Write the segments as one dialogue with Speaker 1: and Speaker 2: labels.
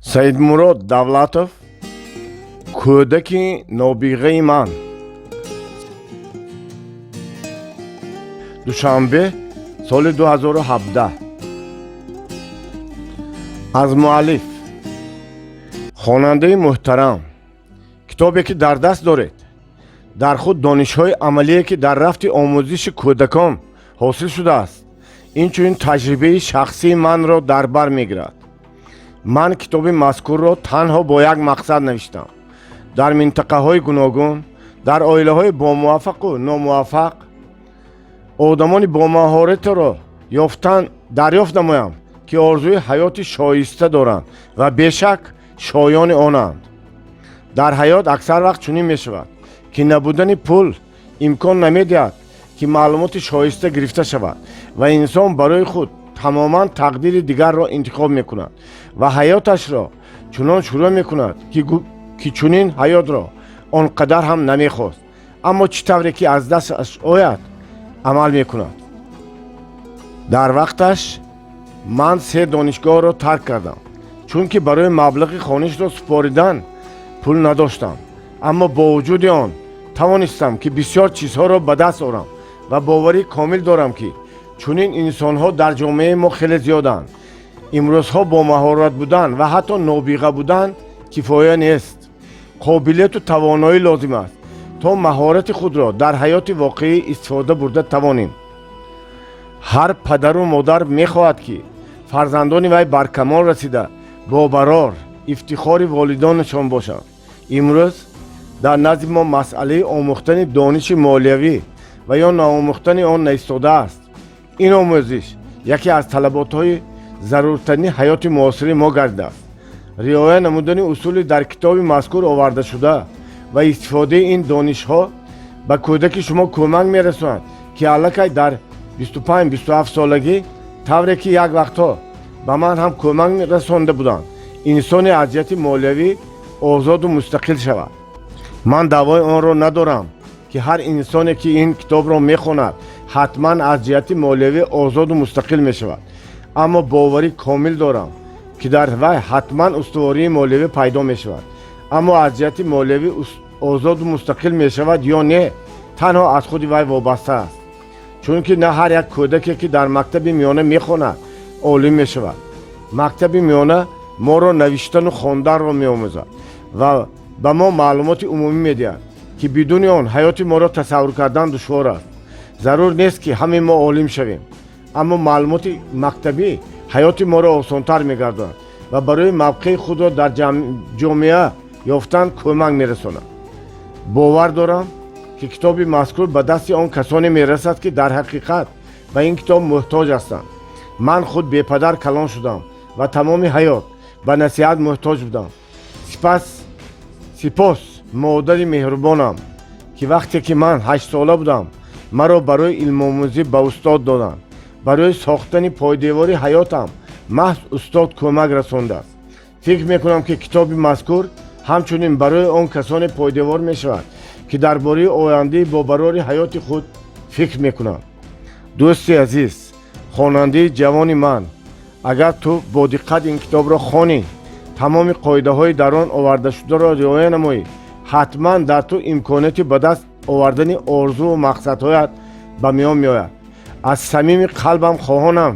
Speaker 1: Саидмурод Давлатов, «Кӯдаки нобиғаи ман». Душанбе, соли 2017. Аз муаллиф. Хонандаи муҳтарам, китобе, ки дар даст доред, дар худ донишҳои амалие, ки дар рафти омӯзиши кӯдакон ҳосил шудааст, инчунин таҷрибаи шахсии манро дар бар мегирад. Ман китоби мазкурро танҳо бо як мақсад навиштам: дар минтақаҳои гуногун, дар оилаҳои бомуваффақу номуваффақ одамони бомаҳоратеро ёфтан дарёфт намоям, ки орзуи ҳаёти шоиста доранд ва бешак шоёни онанд. Дар ҳаёт аксар вақт чунин мешавад, ки набудани пул имкон намедиҳад, ки маълумоти шоиста гирифта шавад ва инсон барои худ тамоман тақдири дигарро интихоб мекунад ва ҳаёташро чунон шурӯъ мекунад, ки чунин ҳаётро он қадар ҳам намехост, аммо чӣ тавре ки аз дасташ ояд, амал мекунад. Дар вақташ ман се донишгоҳро тарк кардам, чунки барои маблағи хонишро супоридан пул надоштам, аммо бо вуҷуди он тавонистам, ки бисёр чизҳоро ба даст орам ва боварии комил дорам, ки чунин инсонҳо дар ҷомеаи мо хеле зиёданд. Имрӯзҳо бо маҳорат будан ва ҳатто нобиға будан кифоя нест. Қобилияту тавоноӣ лозим аст, то маҳорати худро дар ҳаёти воқеӣ истифода бурда тавонем. Ҳар падару модар мехоҳад, ки фарзандони вай баркамол расида, бобарор ифтихори волидонашон бошанд. Имрӯз дар назди мо масъалаи омӯхтани дониши молиявӣ ва ё наомӯхтани он наистодааст. Ин омӯзиш яке аз талаботҳои заруртарини ҳаёти муосири мо гардидааст. Риоя намудани усули дар китоби мазкур овардашуда ва истифодаи ин донишҳо ба кӯдаки шумо кӯмак мерасонад, ки аллакай дар 25-27 солагӣ, тавре ки як вақтҳо ба ман ҳам кӯмак расонда буданд, инсоне аз ҷиҳати молиявӣ озоду мустақил шавад. Ман даъвои онро надорам, ки ҳар инсоне, ки ин китобро мехонад, ҳатман аз ҷиҳати молиявӣ озоду мустақил мешавад, аммо боварӣ комил дорам, ки дар вай ҳатман устувории молиявӣ пайдо мешавад. Аммо аз ҷиҳати молиявӣ озоду мустақил мешавад ё не, танҳо аз худи вай вобаста аст, чунки на ҳар як кӯдаке, ки дар мактаби миёна мехонад, олим мешавад. Мактаби миёна моро навиштану хонданро меомӯзад ва ба мо маълумоти умумӣ медиҳад, ки бидуни он ҳаёти моро тасаввур кардан душвор аст. Зарур нест, ки ҳамаи мо олим шавем, аммо маълумоти мактабӣ ҳаёти моро осонтар мегардонад ва барои мавқеи худро дар ҷомеа ёфтан кӯмак мерасонад. Бовар дорам, ки китоби мазкур ба дасти он касоне мерасад, ки дар ҳақиқат ба ин китоб муҳтоҷ ҳастанд. Ман худ бепадар калон шудам ва тамоми ҳаёт ба насиҳат муҳтоҷ будам. Сипас, сипос модари меҳрубонам, ки вақте ки ман 8-сола будам, маро барои илмомӯзӣ ба устод доданд. Барои сохтани пойдевори ҳаётам маҳз устод кӯмак расондааст. Фикр мекунам, ки китоби мазкур ҳамчунин барои он касоне пойдевор мешавад, ки дар бораи ояндаи бобарори ҳаёти худ фикр мекунанд. Дӯсти азиз, хонандаи ҷавони ман, агар ту бо диққат ин китобро хонӣ, тамоми қоидаҳои дар он овардашударо риоя намоӣ, ҳатман дар ту имконияти ба даст овардани орзуву мақсадҳоят ба миён меояд. Аз самими қалбам хоҳонам,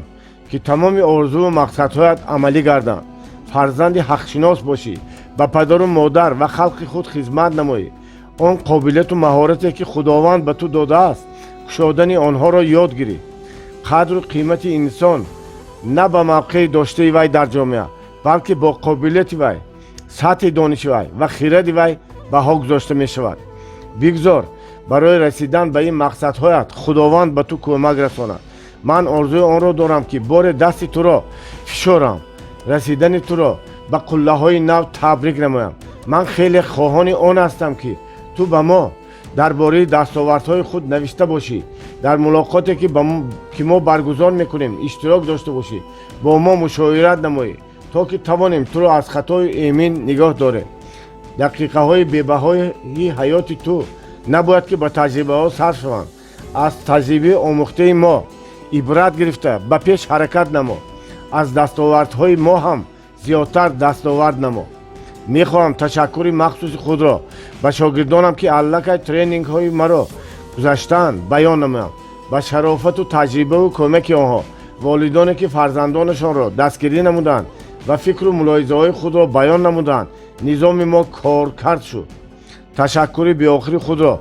Speaker 1: ки тамоми орзуву мақсадҳоят амалӣ гарданд, фарзанди ҳақшинос бошӣ, ба падару модар ва халқи худ хизмат намоӣ, он қобилияту маҳорате, ки Худованд ба ту додааст, кушодани онҳоро ёд гирӣ. Қадру қимати инсон на ба мавқеи доштаи вай дар ҷомеа, балки бо қобилияти вай, сатҳи дониши вай ва хиради вай баҳо гузошта мешавад. Бигзор барои расидан ба ин мақсадҳоят Худованд ба ту кӯмак расонад. Ман орзуи онро дорам, ки боре дасти туро фишорам, расидани туро ба қуллаҳои нав табрик намоям. Ман хеле хоҳони он ҳастам, ки ту ба мо дар бораи дастовардҳои худ навишта бошӣ, дар мулоқоте, ки мо баргузор мекунем, иштирок дошта бошӣ, бо мо мушоират намоӣ, то ки тавонем туро аз хатою эмин нигоҳ дорем. Дақиқаҳои бебаҳои ҳаёти ту набояд, ки ба таҷрибаҳо сарф шаванд. Аз таҷрибаи омӯхтаи мо ибрат гирифта, ба пеш ҳаракат намо. Аз дастовардҳои мо ҳам Зиёдтар дастовард намо. Мехоҳам ташаккури махсуси худро ба шогирдонам, ки аллакай тренингҳои маро гузаштаанд, баён намоям. Ба шарофату таҷрибаву кӯмаки онҳо волидоне, ки фарзандонашонро дастгирӣ намуданд ва фикру мулоҳизаҳои худро баён намуданд, низоми мо коркард шуд. Ташаккури беохири худро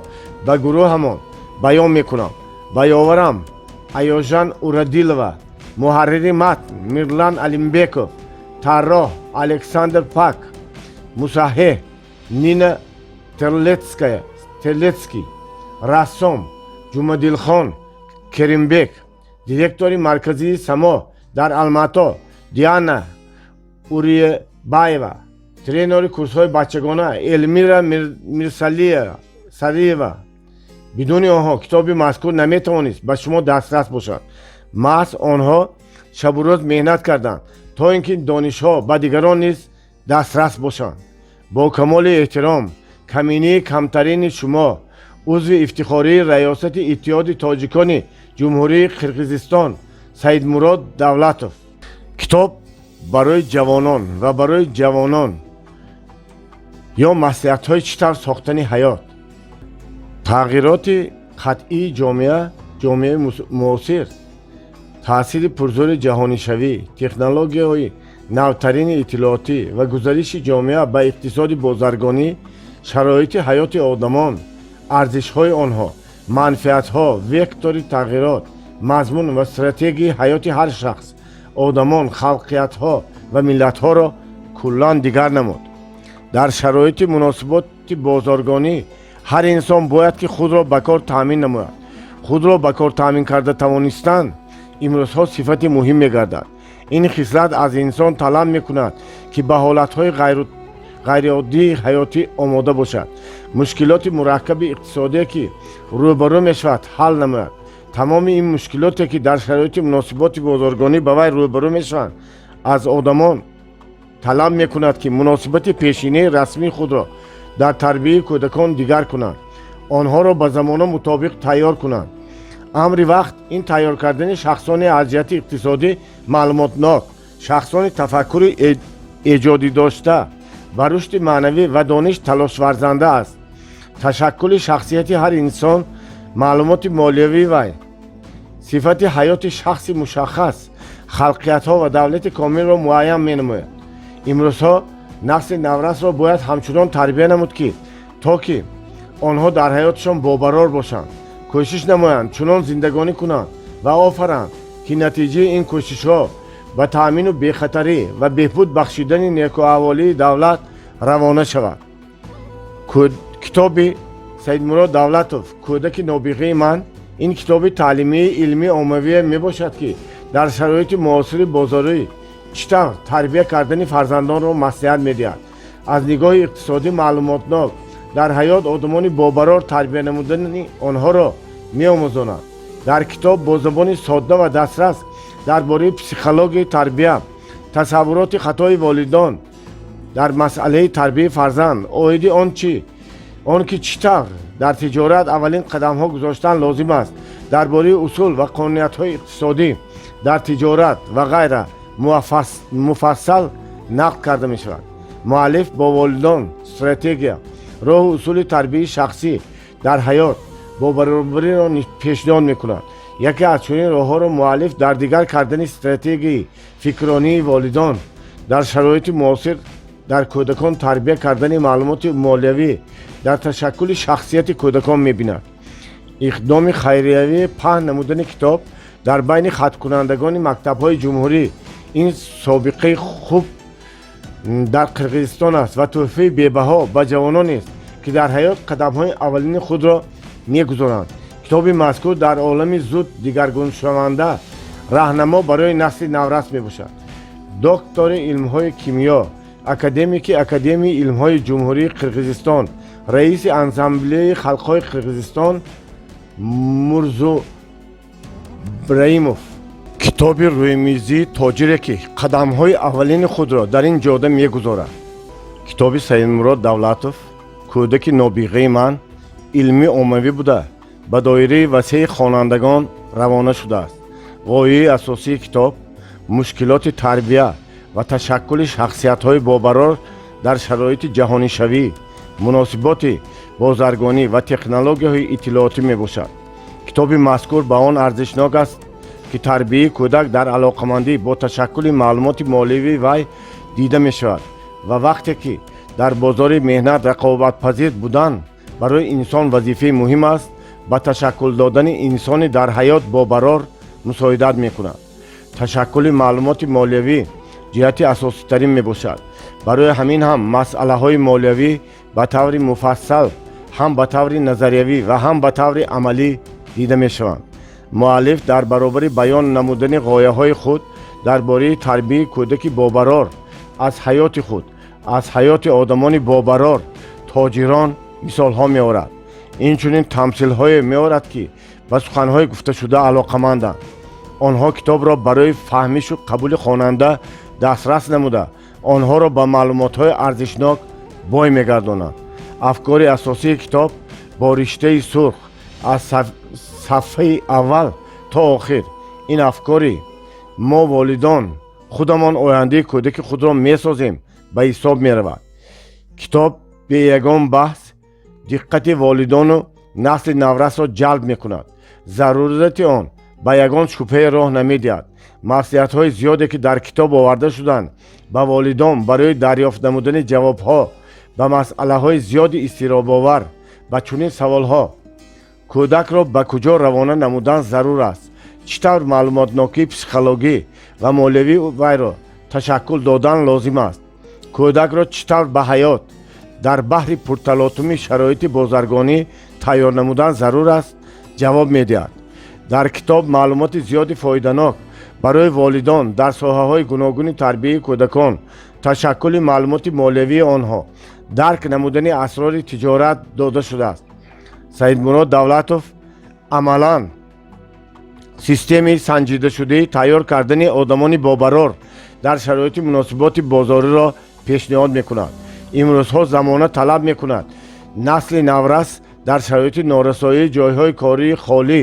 Speaker 1: ба гурӯҳамон баён мекунам. Ба ёварам Аёжан Урадилова, муҳаррири матн Мирлан Алимбеков, тарроҳ Александр Пак, мусаҳҳеҳ Нина Терлецкая Терлецкий, рассом Ҷумадилхон Керимбек, директори марказии Само дар Алмато Диана Уриебаева, тренери курсҳои бачагона Элмира Мирсалиева. Бидуни онҳо китоби мазкур наметавонист ба шумо дастрас бошад. Маҳз онҳо шабу рӯз меҳнат карданд, то ин ки донишҳо ба дигарон низ дастрас бошанд. Бо камоли эҳтиром, каминии камтарини шумо, узви ифтихории раёсати Иттиҳоди тоҷикони Ҷумҳурии Қирғизистон Саидмурод Давлатов. Китоб барои ҷавонон ва барои ҷавонон ё маслиҳатҳои чӣ тавр сохтани ҳаёт. Тағйироти қатъии ҷомеа, ҷомеаи муосир, таъсири пурзӯри ҷаҳонишавӣ, технологияҳои навтарини иттилоотӣ ва гузариши ҷомеа ба иқтисоди бозаргонӣ шароити ҳаёти одамон, арзишҳои онҳо, манфиатҳо, вектори тағйирот, мазмун ва стратегияи ҳаёти ҳар шахс, одамон, халқиятҳо ва миллатҳоро куллан дигар намуд. Дар шароити муносиботи бозоргонӣ ҳар инсон бояд ки худро ба кор таъмин намояд. Худро ба кор таъмин карда тавонистан имрӯзҳо сифати муҳим мегардад. Ин хислат аз инсон талаб мекунад, ки ба ҳолатҳои ғайриоддии ҳаётӣ омода бошад, мушкилоти мураккаби иқтисодие, ки рӯбарӯ мешавад, ҳал намояд. Тамоми ин мушкилоте, ки дар шароити муносиботи бозоргонӣ ба вай рӯбарӯ мешаванд, аз одамон талаб мекунад, ки муносибати пешинаи расмии худро дар тарбияи кӯдакон дигар кунанд, онҳоро ба замона мутобиқ тайёр кунанд. Амри вақт ин тайёр кардани шахсони аз ҷиҳати иқтисодӣ маълумотнок, шахсони тафаккури эҷодӣ дошта, ба рушди маънавӣ ва дониш талошварзанда аст. Ташаккули шахсияти ҳар инсон, маълумоти молиявии вай, сифати ҳаёти шахси мушаххас, халқиятҳо ва давлати комилро муайян менамояд. Имрӯзҳо насли наврасро бояд ҳамчунон тарбия намуд, ки то ки онҳо дар ҳаёташон бобарор бошанд, кӯшиш намоянд, чунон зиндагонӣ кунанд ва офаранд, ки натиҷаи ин кӯшишҳо ба таъмину бехатарӣ ва беҳбуд бахшидани некӯаҳволии давлат равона шавад. Китоби Саидмурод Давлатов «Кӯдаки нобиғаи ман» ин китоби таълимии илмии оммавие мебошад, ки дар шароити муосири бозорӣ чӣ тавр тарбия кардани фарзандонро маслиҳат медиҳад. Аз нигоҳи иқтисодӣ маълумотнок, дар ҳаёт одамони бобарор тарбия намудани онҳоро меомӯзонад. Дар китоб бо забони содда ва дастрас дар бораи психологияи тарбия, тасаввуроти хатои волидон дар масъалаи тарбияи фарзанд, оиди он чи он ки чӣ тавр дар тиҷорат аввалин қадамҳо гузоштан лозим аст, дар бораи усул ва қонуниятҳои иқтисодӣ дар тиҷорат ва ғайра муфассал нақл карда мешавад. Муаллиф бо волидон стратегия, роҳу усули тарбияи шахсӣ дар ҳаёт бо баробариро пешниҳод мекунад. Яке аз чунин роҳҳоро муаллиф дар дигар кардани стратегияи фикронии волидон дар шароити муосир дар кӯдакон тарбия кардани маълумоти молиявӣ дар ташаккули шахсияти кӯдакон мебинад. Иқдоми хайриявии паҳн намудани китоб дар байни хаткунандагони мактабҳои ҷумҳурӣ ин собиқаи хуб дар Қирғизистон аст ва тӯҳфаи бебаҳо ба ҷавононест, ки дар ҳаёт қадамҳои аввалини худро мегузоранд. Китоби мазкур дар олами зуд дигаргуншаванда раҳнамо барои насли наврас мебошад. Доктори илмҳои кимиё, академики Академияи илмҳои Ҷумҳурии Қирғизистон, раиси Ассамблеяи халқҳои Қирғизистон Мурзу Раимов. Китоби рӯймизии тоҷире, ки қадамҳои аввалини худро дар ин ҷода мегузорад. Китоби Саидмурод Давлатов «Кӯдаки нобиғаи ман» илмӣ оммавӣ буда, ба доираи васеи хонандагон равона шудааст. Ғояи асосии китоб мушкилоти тарбия Ва ташаккули шахсиятҳои бобарор дар шароити ҷаҳонишавӣ, муносиботи бозаргонӣ ва технологияҳои иттилоотӣ мебошад. Китоби мазкур ба он арзишнок аст, ки тарбияи кӯдак дар алоқамандӣ бо ташаккули маълумоти молиявии вай дида мешавад ва вақте ки дар бозори меҳнат рақобатпазир будан барои инсон вазифаи муҳим аст, ба ташаккул додани инсони дар ҳаёт бобарор мусоидат мекунад. Ташаккули маълумоти молиявӣ ҷиҳати асоситарин мебошад. Барои ҳамин ҳам масъалаҳои молиявӣ ба таври муфассал ҳам ба таври назариявӣ ва ҳам ба таври амалӣ дида мешаванд. Муаллиф дар баробари баён намудани ғояҳои худ дар бораи тарбияи кӯдаки бобарор аз ҳаёти худ, аз ҳаёти одамони бобарор, тоҷирон мисолҳо меорад. Инчунин тамсилҳое меорад, ки ба суханҳои гуфташуда алоқаманданд. Онҳо китобро барои фаҳмишу қабули хонанда дастрас намуда, онҳоро ба маълумотҳои арзишнок бой мегардонанд. Афкори асосии китоб бо риштаи сурх аз сафҳаи аввал то охир ин афкори мо, волидон, худамон ояндаи кӯдаки худро месозем, ба ҳисоб меравад. Китоб бе ягон баҳс диққати волидону насли наврасро ҷалб мекунад. Зарурати он ба ягон шубҳае роҳ намедиҳад. Маслиҳатҳои зиёде, ки дар китоб оварда шуданд, ба волидон барои дарёфт намудани ҷавобҳо ба масъалаҳои зиёди изтиробовар, ба чунин саволҳо: кӯдакро ба куҷо равона намудан зарур аст, чӣ тавр маълумотнокии психологӣ ва молиявии вайро ташаккул додан лозим аст, кӯдакро чӣ тавр ба ҳаёт дар баҳри пурталотуми шароити бозаргонӣ тайёр намудан зарур аст, ҷавоб медиҳад. Дар китоб маълумоти зиёди фоиданок барои волидон дар соҳаҳои гуногуни тарбияи кӯдакон, ташаккули маълумоти молиявии онҳо, дарк намудани асрори тиҷорат дода шудааст. Саидмурод Давлатов амалан системаи санҷидашудаи тайёр кардани одамони бобарор дар шароити муносиботи бозориро пешниҳод мекунад. Имрӯзҳо замона талаб мекунад, насли наврас дар шароити норасоии ҷойҳои кории холӣ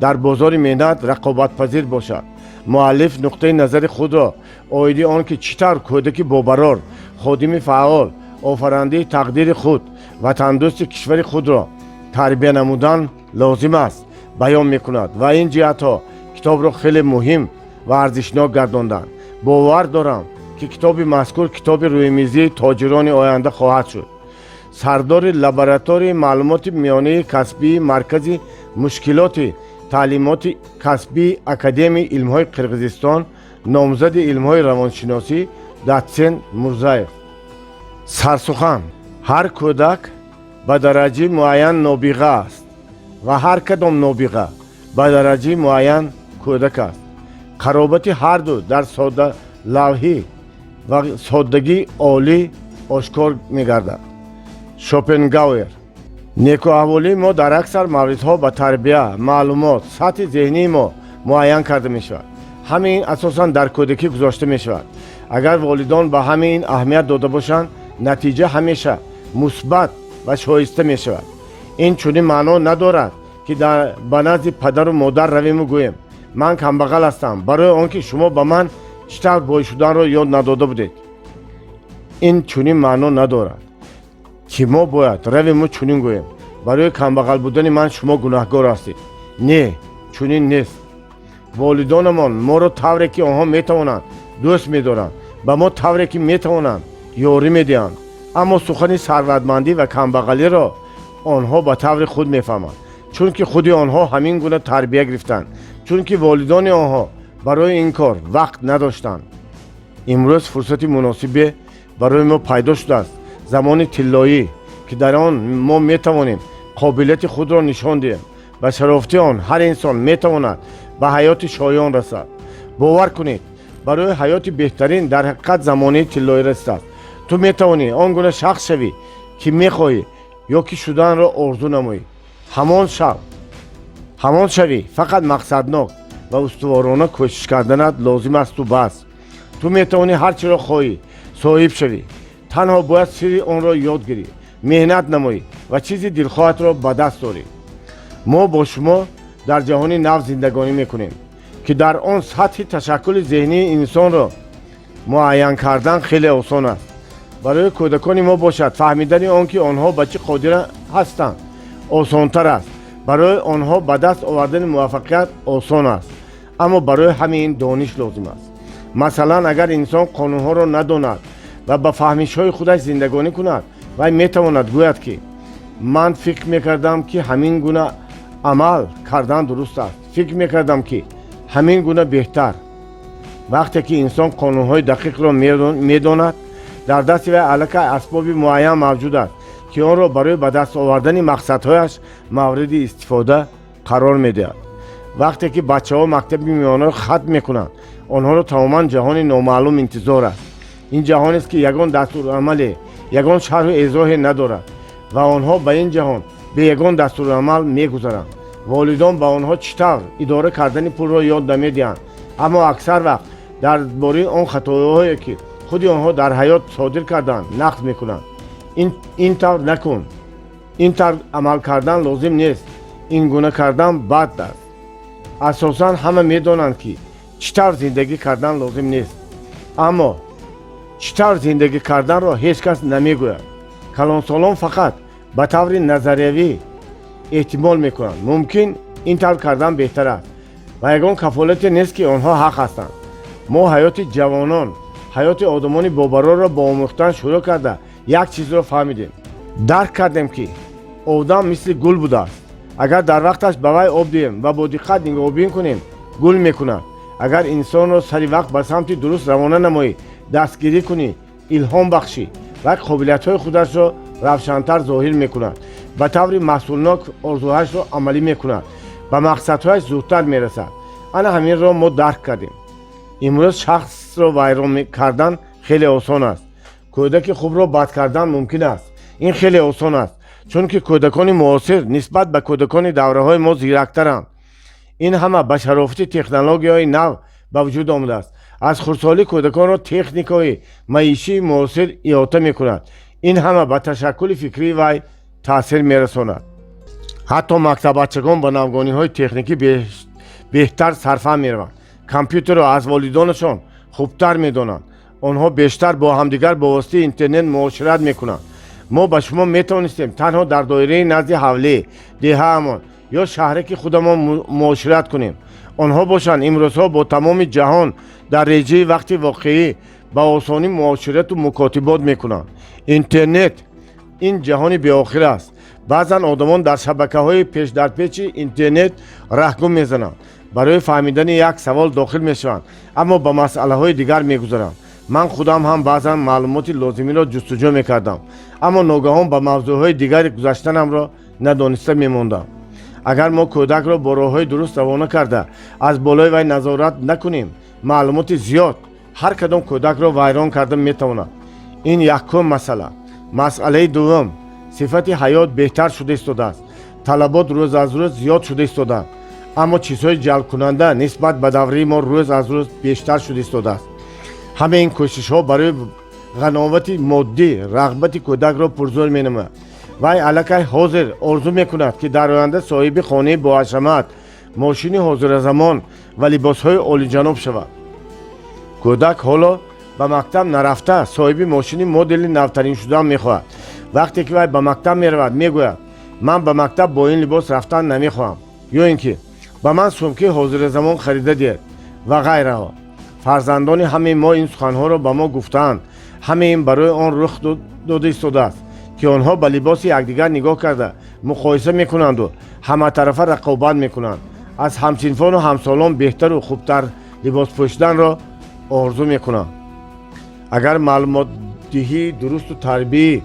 Speaker 1: дар бозори меҳнат рақобатпазир бошад. Муаллиф нуқтаи назари худро оиди он ки чӣ тавр кӯдаки бобарор, ходими фаъол, офарандаи тақдири худ, ватандӯсти кишвари худро тарбия намудан лозим аст, баён мекунад ва ин ҷиҳатҳо китобро хеле муҳим ва арзишнок гардонданд. Бовар дорам, ки китоби мазкур китоби рӯимизии тоҷирони оянда хоҳад шуд. Сардори лабораторияи маълумоти миёнаи касбии Маркази мушкилоти таълимоти касбии Академияи илмҳои Қирғизистон, номзади илмҳои равоншиносӣ, дотсент Мурзаев. Сарсухан. Ҳар кӯдак ба дараҷаи муайян нобиға аст ва ҳар кадом нобиға ба дараҷаи муайян кӯдак аст. Қаробати ҳарду дар соддалавҳӣ ва соддагии олӣ ошкор мегардад. Шопенгауэр. Некуаҳволии мо дар аксар мавридҳо ба тарбия, маълумот, сатҳи зеҳнии мо муайян карда мешавад. Ҳамаи ин асосан дар кӯдакӣ гузошта мешавад. Агар волидон ба ҳамаи ин аҳамият дода бошанд, натиҷа ҳамеша мусбат ва шоиста мешавад. Ин чунин маъно надорад, ки ба назди падару модар равему гӯем: «Ман камбағал ҳастам барои он ки шумо ба ман чӣ тавр бой шуданро ёд надода будед». Ин чунин маъно надорад, ки мо бояд равему чунин гӯем: «Барои камбағал будани ман шумо гунаҳгор ҳастед». Не, чунин нест. Волидонамон моро тавре ки онҳо метавонанд дӯст медоранд, ба мо тавре ки метавонанд ёрӣ медиҳанд, аммо сухани сарватмандӣ ва камбағалиро онҳо ба таври худ мефаҳманд, чунки худи онҳо ҳамин гуна тарбия гирифтанд, чунки волидони онҳо барои ин кор вақт надоштанд. Имрӯз фурсати муносибе барои мо пайдо шудааст, замони тиллоӣ, ки дар он мо метавонем қобилияти худро нишон диҳем. Ба шарофати он ҳар инсон метавонад ба ҳаёти шоён расад. Бовар кунед, барои ҳаёти беҳтарин дар ҳақиқат замонаи тиллоӣ расидааст. Ту метавонӣ он гуна шахс шавӣ, ки мехоҳӣ ё ки шуданро орзу намоӣ. Ҳамон шав, ҳамон шавӣ, фақат мақсаднок ва устуворона кӯшиш карданат лозим асту бас. Ту метавонӣ ҳар чиро хоҳӣ соҳиб шавӣ. Танҳо бояд сирри онро ёд гирӣ, меҳнат намоӣ ва чизи дилхоҳатро ба даст орӣ. Мо бо шумо дар ҷаҳони нав зиндагонӣ мекунем, ки дар он сатҳи ташаккули зеҳнии инсонро Муайян кардан хеле осон аст. Барои кӯдакони мо бошад, фаҳмидани он, ки онҳо ба чӣ қодир ҳастанд, осонтар аст. Барои онҳо ба даст овардани муваффақият осон аст, аммо барои ҳамин дониш лозим аст. Масалан, агар инсон қонунҳоро надонад ва ба фаҳмишҳои худаш зиндагонӣ кунад, вай метавонад гӯяд, ки ман фикр мекардам, ки ҳамин гуна амал кардан дуруст аст, фикр мекардам, ки ҳамин гуна беҳтар. Вақте ки инсон қонунҳои дақиқро медонад, дар дасти вай аллакай асбоби муайян мавҷуд аст, ки онро барои ба даст овардани мақсадҳояш мавриди истифода қарор медиҳад. Вақте ки бачаҳо мактаби миёнаро хатм мекунанд, онҳоро тамоман ҷаҳони номаълум интизор аст. Ин ҷаҳонест, ки ягон дастурамале, ягон шарҳу эзоҳе надорад ва онҳо ба ин ҷаҳон бе ягон дастурамал мегузаранд. Волидон ба онҳо чӣ тавр идора кардани пулро ёд намедиҳанд, аммо аксар вақт дар бораи он хатоҳое, ки худи онҳо дар ҳаёт содир карданд, нақд мекунанд. Ин тавр накун, ин тавр амал кардан лозим нест, ин гуна кардан бад аст. Асосан ҳама медонанд, ки чӣ тавр зиндагӣ кардан лозим нест, аммо чӣ тавр зиндагӣ карданро ҳеҷ кас намегӯяд. Калонсолон фақат ба таври назариявӣ эҳтимол мекунанд: мумкин, ин тавр кардан беҳтар аст, ва ягон кафолате нест, ки онҳо ҳақ ҳастанд. Мо ҳаёти ҷавонон, ҳаёти одамони бобарорро бо омӯхтан шурӯъ карда, як чизро фаҳмидем, дарк кардем, ки одам мисли гул будааст. Агар дар вақташ ба вай об диҳем ва бо диққат нигаҳбон кунем, гул мекунад. Агар инсонро сари вақт ба самти дуруст равона намоӣ, дастгирӣ кунӣ, илҳом бахшӣ, вай қобилиятҳои худашро равшантар зоҳир мекунад, ба таври маҳсулнок орзуҳашро амалӣ мекунад, ба мақсадҳояш зудтар мерасад. Ана ҳаминро мо дарк кардем. Имрӯз шахсро вайрон кардан хеле осон аст. Кӯдаки хубро бад кардан мумкин аст. Ин хеле осон аст, чунки кӯдакони муосир нисбат ба кӯдакони давраҳои мо зирактаранд. Ин ҳама ба шарофати технологияҳои нав ба вуҷуд омадааст. Аз хурдсолӣ кӯдаконро техникаҳои маишии муосир иҳота мекунад. Ин ҳама ба ташаккули фикрии вай таъсир мерасонад. Ҳатто мактаббачагон ба навгониҳои техникӣ беҳтар сарфаҳм мераванд, компютерро аз волидонашон хубтар медонанд. Онҳо бештар бо ҳамдигар бо воситаи интернет муошират мекунанд. Мо ба шумо метавонистем танҳо дар доираи назди ҳавлӣ, деҳаамон ё шаҳраки худамон муошират кунем. Онҳо бошанд, имрӯзҳо бо тамоми ҷаҳон дар реҷаи вақти воқеӣ ба осонӣ муоширату мукотибот мекунанд. Интернет ин ҷаҳони беохир аст. Баъзан одамон дар шабакаҳои печдарпечи интернет раҳгум мезананд, барои фаҳмидани як савол дохил мешаванд, аммо ба масъалаҳои дигар мегузаранд. Ман худам ҳам баъзан маълумоти лозимиро ҷустуҷӯ мекардам, аммо ногаҳон ба мавзӯъҳои дигари гузаштанамро надониста мемондам. Агар мо кӯдакро бо роҳҳои дуруст равона карда, аз болои вай назорат накунем, маълумоти зиёд ҳар кадом кӯдакро вайрон карда метавонад. Ин якум масъала. Масъалаи дуввум: сифати ҳаёт беҳтар шуда истодааст, талабот рӯз аз рӯз зиёд шуда истодаанд, аммо чизҳои ҷалбкунанда нисбат ба давраи мо рӯз аз рӯз бештар шуда истодааст. Ҳамаи ин кӯшишҳо барои ғановати моддӣ рағбати кӯдакро пурзӯр менамояд. Вай аллакай ҳозир орзу мекунад, ки дар оянда соҳиби хонаи боҳашамат, мошини ҳозиразамон ва либосҳои олиҷаноб шавад. Кӯдак ҳоло ба мактаб нарафта, соҳиби мошини модели навтарин шудан мехоҳад. Вақте ки вай ба мактаб меравад, мегӯяд: «Ман ба мактаб бо ин либос рафтан намехоҳам» ё ин ки «Ба ман сумкаи ҳозиразамон харида диҳед» ва ғайраҳо. Фарзандони ҳамаи мо ин суханҳоро ба мо гуфтаанд. Ҳамаи ин барои он рух дода истодааст, ки онҳо ба либоси якдигар нигоҳ карда, муқоиса мекунанду ҳаматарафа рақобат мекунанд, аз ҳамсинфону ҳамсолон беҳтару хубтар либос пӯшиданро орзу мекунанд. Агар маълумотдиҳии дурусту тарбиявии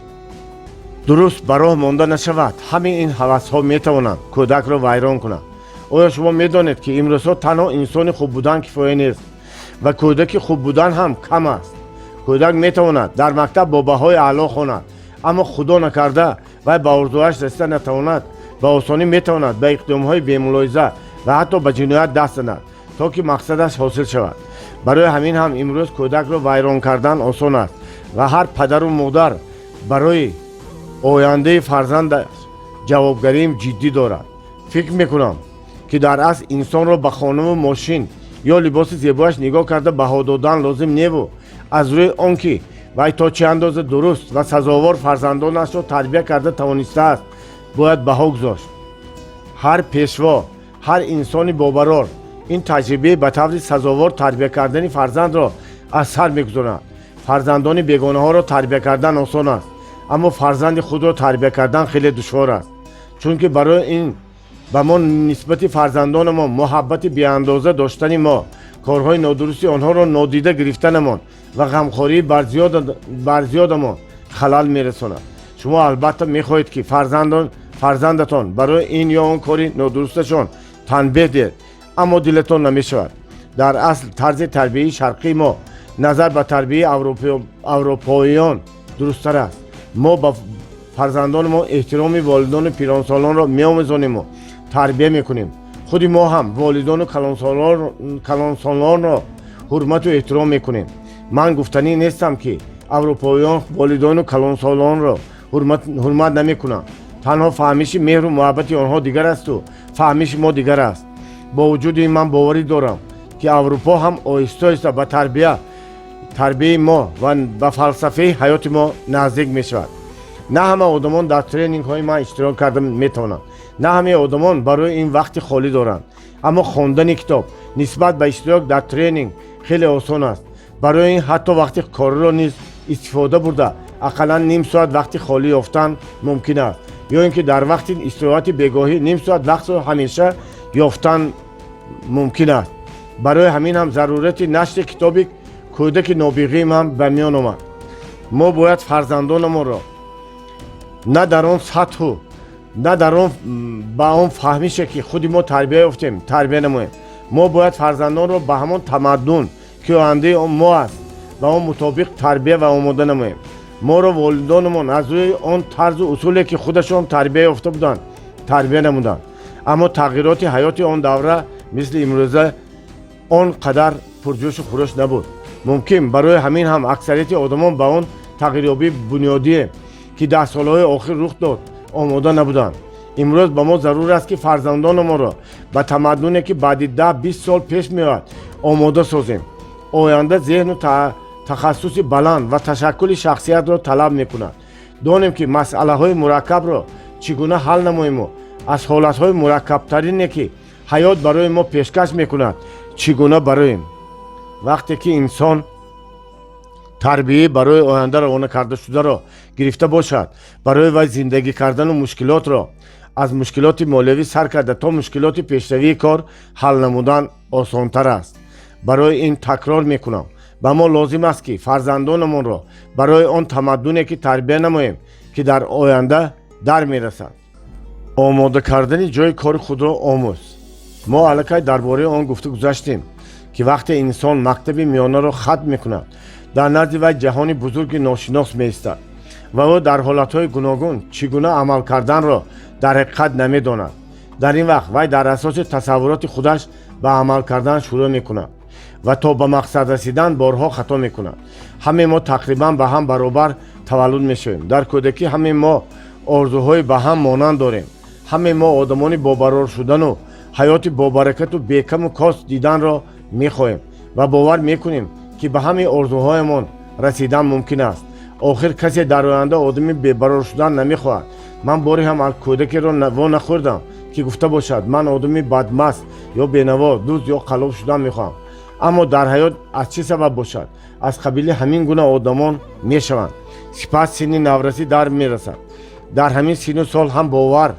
Speaker 1: дуруст ба роҳ монда нашавад, ҳамаи ин ҳавасҳо метавонанд кӯдакро вайрон кунанд. Оё шумо медонед, ки имрӯзҳо танҳо инсони хуб будан кифоя нест ва кӯдаки хуб будан ҳам кам аст? Кӯдак метавонад дар мактаб бо баҳои аъло хонад, аммо худо накарда вай ба орзуаш расида натавонад, ба осонӣ метавонад ба иқдомҳои бемулоҳиза ва ҳатто ба ҷиноят даст занад, то ки мақсадаш ҳосил шавад. Барои ҳамин ҳам имрӯз кӯдакро вайрон кардан осон аст ва ҳар падару модар барои ояндаи фарзандаш ҷавобгарии ҷиддӣ дорад. Фикр мекунам, ки дар асл инсонро ба хонаву мошин ё либоси зебояш нигоҳ карда баҳо додан лозим неву Аз рӯи он ки вай то чӣ андоза дуруст ва сазовор фарзандонашро тарбия карда тавонистааст, бояд баҳо гузошт. Ҳар пешво, ҳар инсони бобарор ин таҷрибаи ба таври сазовор тарбия кардани фарзандро аз сар мегузорад. Фарзандони бегонаҳоро тарбия кардан осон аст, аммо фарзанди худро тарбия кардан хеле душвор аст, чунки барои ин ба мо нисбати фарзандонамон муҳаббати беандоза доштани мо, корҳои нодурусти онҳоро нодида гирифтанамон ва ғамхории барзиёдамон халал мерасонад. Шумо албатта мехоҳед, ки фарзандатон барои ин ё он кори нодурусташон танбеҳ диҳед, аммо дилатон намешавад. Дар асл тарзи тарбияи шарқии мо назар ба тарбияи аврупоиён дурусттар аст. Мо ба фарзандонамон эҳтироми волидону пиронсолонро меомӯзонему тарбия мекунем. Худи мо ҳам волидону калонсолонро ҳурмату эҳтиром мекунем. Ман гуфтанӣ нестам, ки аврупоиён волидону калонсолонро ҳурмат намекунанд. Танҳо фаҳмиши меҳру муҳаббати онҳо дигар асту фаҳмиши мо дигар аст. Бо вуҷуди ин ман боварӣ дорам, ки Аврупо ҳам оҳиста оҳиста ба тарбияи мо ва ба фалсафаи ҳаёти мо наздик мешавад. На ҳама одамон дар тренингҳои ман иштирок карда метавонанд, на ҳамаи одамон барои ин вақти холӣ доранд, аммо хондани китоб нисбат ба иштирок дар тренинг хеле осон аст. Барои ин ҳатто вақти кориро низ истифода бурда, ақаллан ним соат вақти холӣ ёфтан мумкин аст ё ин ки дар вақти истироҳати бегоҳӣ ним соат вақтро ҳамеша ёфтан мумкин аст. Барои ҳамин ҳам зарурати нашри китоби «Кӯдаки нобиғии ман» ба миён омад. Мо бояд фарзандонамонро на дар он сатҳу на дар он ба он фаҳмише, ки худи мо тарбия ёфтем, тарбия намоем. Мо бояд фарзандонро ба ҳамон тамаддун, ки ояндаи мо аст, ба он мутобиқ тарбия ва омода намоем. Моро волидонамон аз рӯи он тарзу усуле, ки худашон тарбия ёфта буданд, тарбия намуданд, аммо тағйироти ҳаёти он давра мисли имрӯза он қадар пурҷӯшу хурӯш набуд. Мумкин, барои ҳамин ҳам аксарияти одамон ба он тағйирёбии бунёдие, ки дар солҳои охир рух дод, омода набуданд. Имрӯз ба мо зарур аст, ки фарзандонамонро ба тамаддуне, ки баъди 10-20 сол пеш меояд, омода созем. Оянда зеҳну тахассуси баланд ва ташаккули шахсиятро талаб мекунад. Донем, ки масъалаҳои мураккабро чӣ гуна ҳал намоему аз ҳолатҳои мураккабтарине, ки ҳаёт барои мо пешкаш мекунад, чӣ гуна бароем. Вақте ки инсон тарбияи барои оянда равона карда шударо гирифта бошад, барои вай зиндагӣ кардану мушкилотро, аз мушкилоти молиявӣ сар карда то мушкилоти пешравии кор, ҳал намудан осонтар аст. Барои ин такрор мекунам: ба мо лозим аст, ки фарзандонамонро барои он тамаддуне ки тарбия намоем, ки дар оянда дар мерасад. Омода кардани ҷои кори худро омӯз. Мо аллакай дар бораи он гуфта гузаштем, ки вақте инсон мактаби миёнаро хатм мекунад, дар назди вай ҷаҳони бузурги ношинос меистад ва ӯ дар ҳолатҳои гуногун чӣ гуна амал карданро дар ҳақиқат намедонад. Дар ин вақт вай дар асоси тасаввуроти худаш ба амал кардан шурӯъ мекунад ва то ба мақсад расидан борҳо хато мекунад. Ҳаме мо тақрибан ба ҳам баробар таваллуд мешавем. Дар кӯдакӣ ҳаме мо орзуҳои ба ҳам монанд дорем. Ҳаме мо одамони бобарор шудану ҳаёти бобаракату бекаму кост диданро мехоҳем ва бовар мекунем, ки ба ҳамаи орзуҳоямон расидан мумкин аст. Охир касе дар оянда одами бебарор шудан намехоҳад. Ман боре ҳам кӯдакеро во нахӯрдам, ки гуфта бошад: «Ман одами бадмаст ё бенаво, дузд ё қаллоб шудан мехоҳам». Аммо дар ҳаёт аз чӣ сабаб бошад, аз қабили ҳамин гуна одамон мешаванд. Сипас синни наврасӣ дар мерасад. Дар ҳамин синну сол ҳам бовар,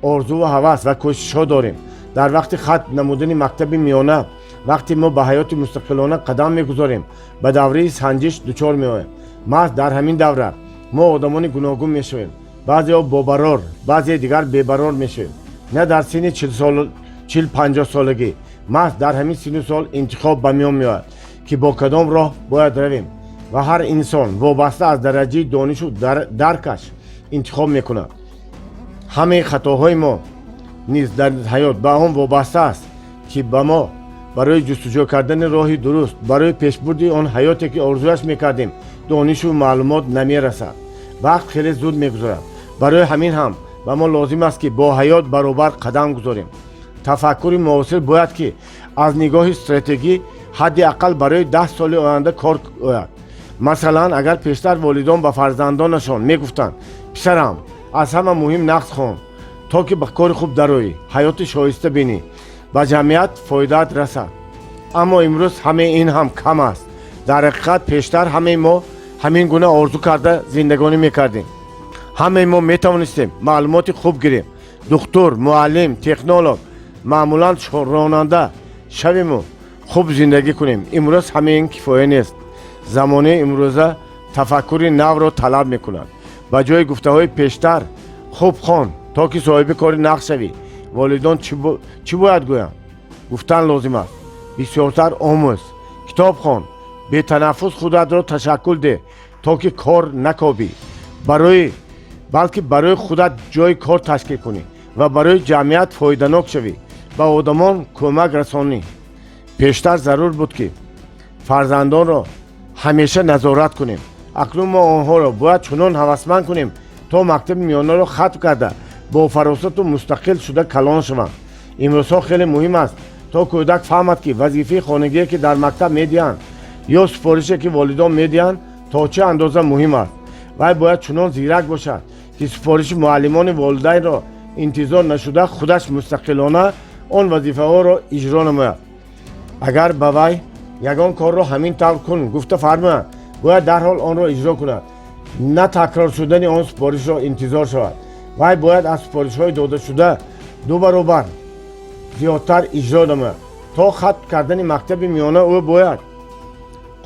Speaker 1: орзуву ҳавас ва кӯшишҳо дорем. Дар вақти хатм намудани мактаби миёна, вақте мо ба ҳаёти мустақилона қадам мегузорем, ба давраи санҷиш дучор меоем. Маҳз дар ҳамин давра мо одамони гуногун мешавем: баъзеҳо бобарор, баъзеи дигар бебарор мешавем. На дар синни 40-50 солагӣ, маҳз дар ҳамин синну сол интихоб ба миён меояд, ки бо кадом роҳ бояд равем, ва ҳар инсон вобаста аз дараҷаи донишу даркаш интихоб мекунад. Ҳамаи хатоҳои мо низ дар ҳаёт ба он вобаста аст, ки ба мо барои ҷустуҷӯ кардани роҳи дуруст, барои пешбурди он ҳаёте, ки орзуяш мекардем, донишу маълумот намерасад. Вақт хеле зуд мегузарад. Барои ҳамин ҳам ба мо лозим аст, ки бо ҳаёт баробар қадам гузорем. Тафаккури муосир бояд, ки аз нигоҳи стратегӣ ҳадди ақал барои 10 соли оянда кор ояд. Масалан, агар пештар волидон ба фарзандонашон мегуфтанд: «Писарам, аз ҳама муҳим нағз хон, то ки ба кори хуб дароӣ, ҳаёти шоиста бинӣ, ба ҷамъият фоидаат расад», аммо имрӯз ҳамаи ин ҳам кам аст. Дар ҳақиқат, пештар ҳамаи мо ҳамин гуна орзу карда зиндагонӣ мекардем. Ҳамаи мо метавонистем маълумоти хуб гирем, духтур, муаллим, технолог, маъмулан ронанда шавему хуб зиндагӣ кунем. Имрӯз ҳамаи ин кифоя нест. Замонаи имрӯза тафаккури навро талаб мекунад. Ба ҷои гуфтаҳои пештар «Хуб хон, то ки соҳиби кори нағз шавӣ», волидон чӣ бояд гӯянд? Гуфтан лозим аст: «Бисёртар омӯз, китоб хон, бетанаффус худатро ташаккул деҳ, то ки кор накобӣ, барои балки барои худат ҷои кор ташкил кунӣ ва барои ҷамъият фоиданок шавӣ, ба одамон кӯмак расонӣ». Пештар зарур буд, ки фарзандонро ҳамеша назорат кунем. Акнун мо онҳоро бояд чунон ҳавасманд кунем, то мактаби миёнаро хатм карда, бо фаросату мустақил шуда калон шаванд. Имрӯзҳо хеле муҳим аст, то кӯдак фаҳмад, ки вазифаи хонагие, ки дар мактаб медиҳанд, ё супорише, ки волидон медиҳанд, то чӣ андоза муҳим аст. Вай бояд чунон зирак бошад, ки супориши муаллимони волидайнро интизор нашуда, худаш мустақилона он вазифаҳоро иҷро намояд. Агар ба вай «Ягон корро ҳамин тавр кун» гуфта фармоянд, бояд дарҳол онро иҷро кунад, на такрор шудани он супоришро интизор шавад. Вай бояд аз супоришҳои додашуда ду баробар зиёдтар иҷро намояд. То хатм кардани мактаби миёна ӯ бояд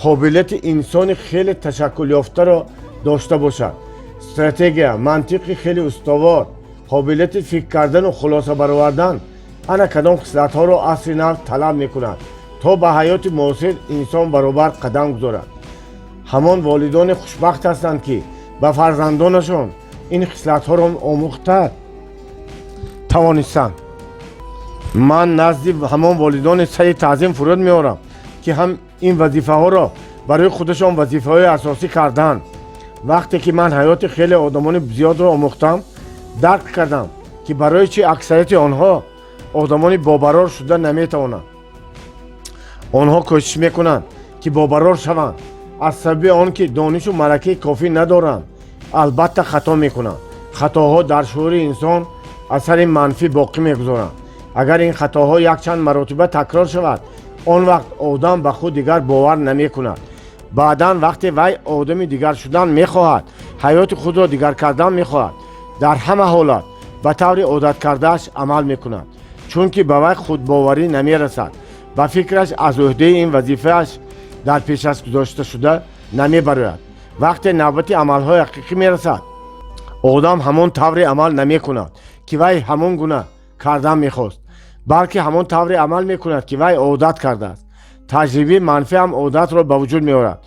Speaker 1: қобилияти инсони хеле ташаккулёфтаро дошта бошад: стратегия, мантиқи хеле устувор, қобилияти фикр кардану хулоса баровардан. Ана кадом хислатҳоро асри нав талаб мекунад, то ба ҳаёти муосир инсон баробар қадам гузорад. Ҳамон волидоне хушбахт ҳастанд, ки ба фарзандонашон ин хислатҳоро омӯхта тавонистанд. Ман назди ҳамон волидоне сари таъзим фуруд меорам, ки ҳам ин вазифаҳоро барои худашон вазифаҳои асосӣ карданд. Вақте ки ман ҳаёти хеле одамони зиёдро омӯхтам, дарк кардам, ки барои чӣ аксарияти онҳо одамони бобарор шуда наметавонанд. Онҳо кӯшиш мекунанд, ки бобарор шаванд, аз сабаби он ки донишу малакаи кофӣ надоранд, албатта хато мекунанд. Хатоҳо дар шуури инсон асари манфӣ боқӣ мегузоранд. Агар ин хатоҳо якчанд маротиба такрор шавад, он вақт одам ба худ дигар бовар намекунад. Баъдан, вақте вай одами дигар шудан мехоҳад, ҳаёти худро дигар кардан мехоҳад, дар ҳама ҳолат ба таври одаткардааш амал мекунад, чунки ба вай худбоварӣ намерасад, ба фикраш аз ӯҳдаи ин вазифааш дар пешаш гузошташуда намебарояд. Вақте навбати амалҳои ҳақиқӣ мерасад, одам ҳамон тавре амал намекунад, ки вай ҳамон гуна кардан мехост, балки ҳамон тавре амал мекунад, ки вай одат кардааст. Таҷрибаи манфӣ ҳам одатро ба вуҷуд меорад.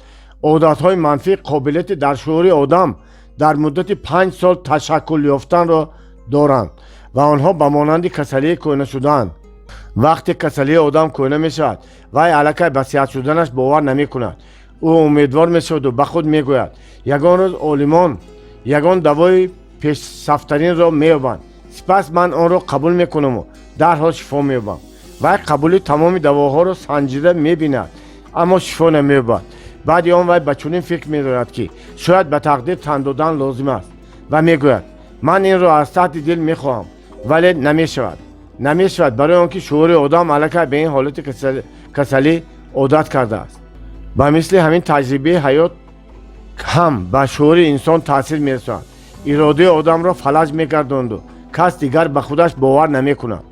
Speaker 1: Одатҳои манфӣ қобилияти дар шуури одам дар муддати 5 сол ташаккул ёфтанро доранд ва онҳо ба монанди касалии кӯҳна шудаанд. Вақте касалии одам кӯҳна мешавад, вай аллакай ба сиҳат шуданаш бовар намекунад. Ӯ умедвор мешаваду ба худ мегӯяд: «Ягон рӯз олимон ягон давои пешсафтаринро меёбанд, сипас ман онро қабул мекунаму дарҳол шифо меёбам». Вай қабули тамоми давоҳоро санҷида мебинад, аммо шифо намеёбад. Баъди он вай ба чунин фикр медорад, ки шояд ба тақдир тан додан лозим аст, ва мегӯяд: «Ман инро аз таҳти дил мехоҳам, вале намешавад». Намешавад, барои он ки шуури одам аллакай ба ин ҳолати касалӣ одат кардааст. Ба мисли ҳамин таҷрибаи ҳаёт ҳам ба шуури инсон таъсир мерасонад, иродаи одамро фалаҷ мегардонду кас дигар ба худаш бовар намекунад.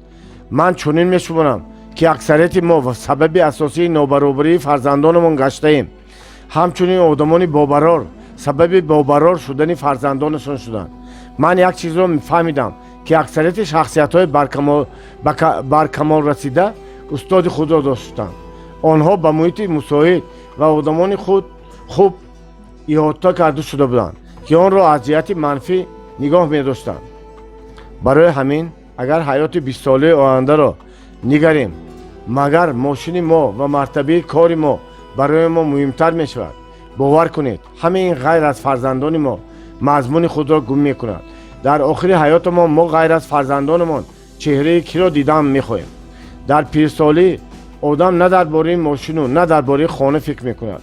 Speaker 1: Ман чунин мешуморам, ки аксарияти мо сабаби асосии нобаробарии фарзандонамон гаштаем. Ҳамчунин одамони бобарор сабаби бобарор шудани фарзандонашон шуданд. Ман як чизро фаҳмидам, ки аксарияти шахсиятҳои баркамол расида устоди худро доштанд. Онҳо ба муҳити мусоид ва одамони худ хуб иҳота карда шуда буданд, ки онро аз ҷиҳати манфӣ нигоҳ медоштанд. Барои ҳамин, агар ҳаёти бистсолаи ояндаро нигарем, магар мошини мо ва мартабаи кори мо барои мо муҳимтар мешавад? Бовар кунед, ҳамаи ин ғайр аз фарзандони мо мазмуни худро гум мекунад. Дар охири ҳаётамон мо ғайр аз фарзандонамон чеҳраи киро дидан мехоҳем? Дар пирсолӣ одам на дар бораи мошину, на дар бораи хона фикр мекунад.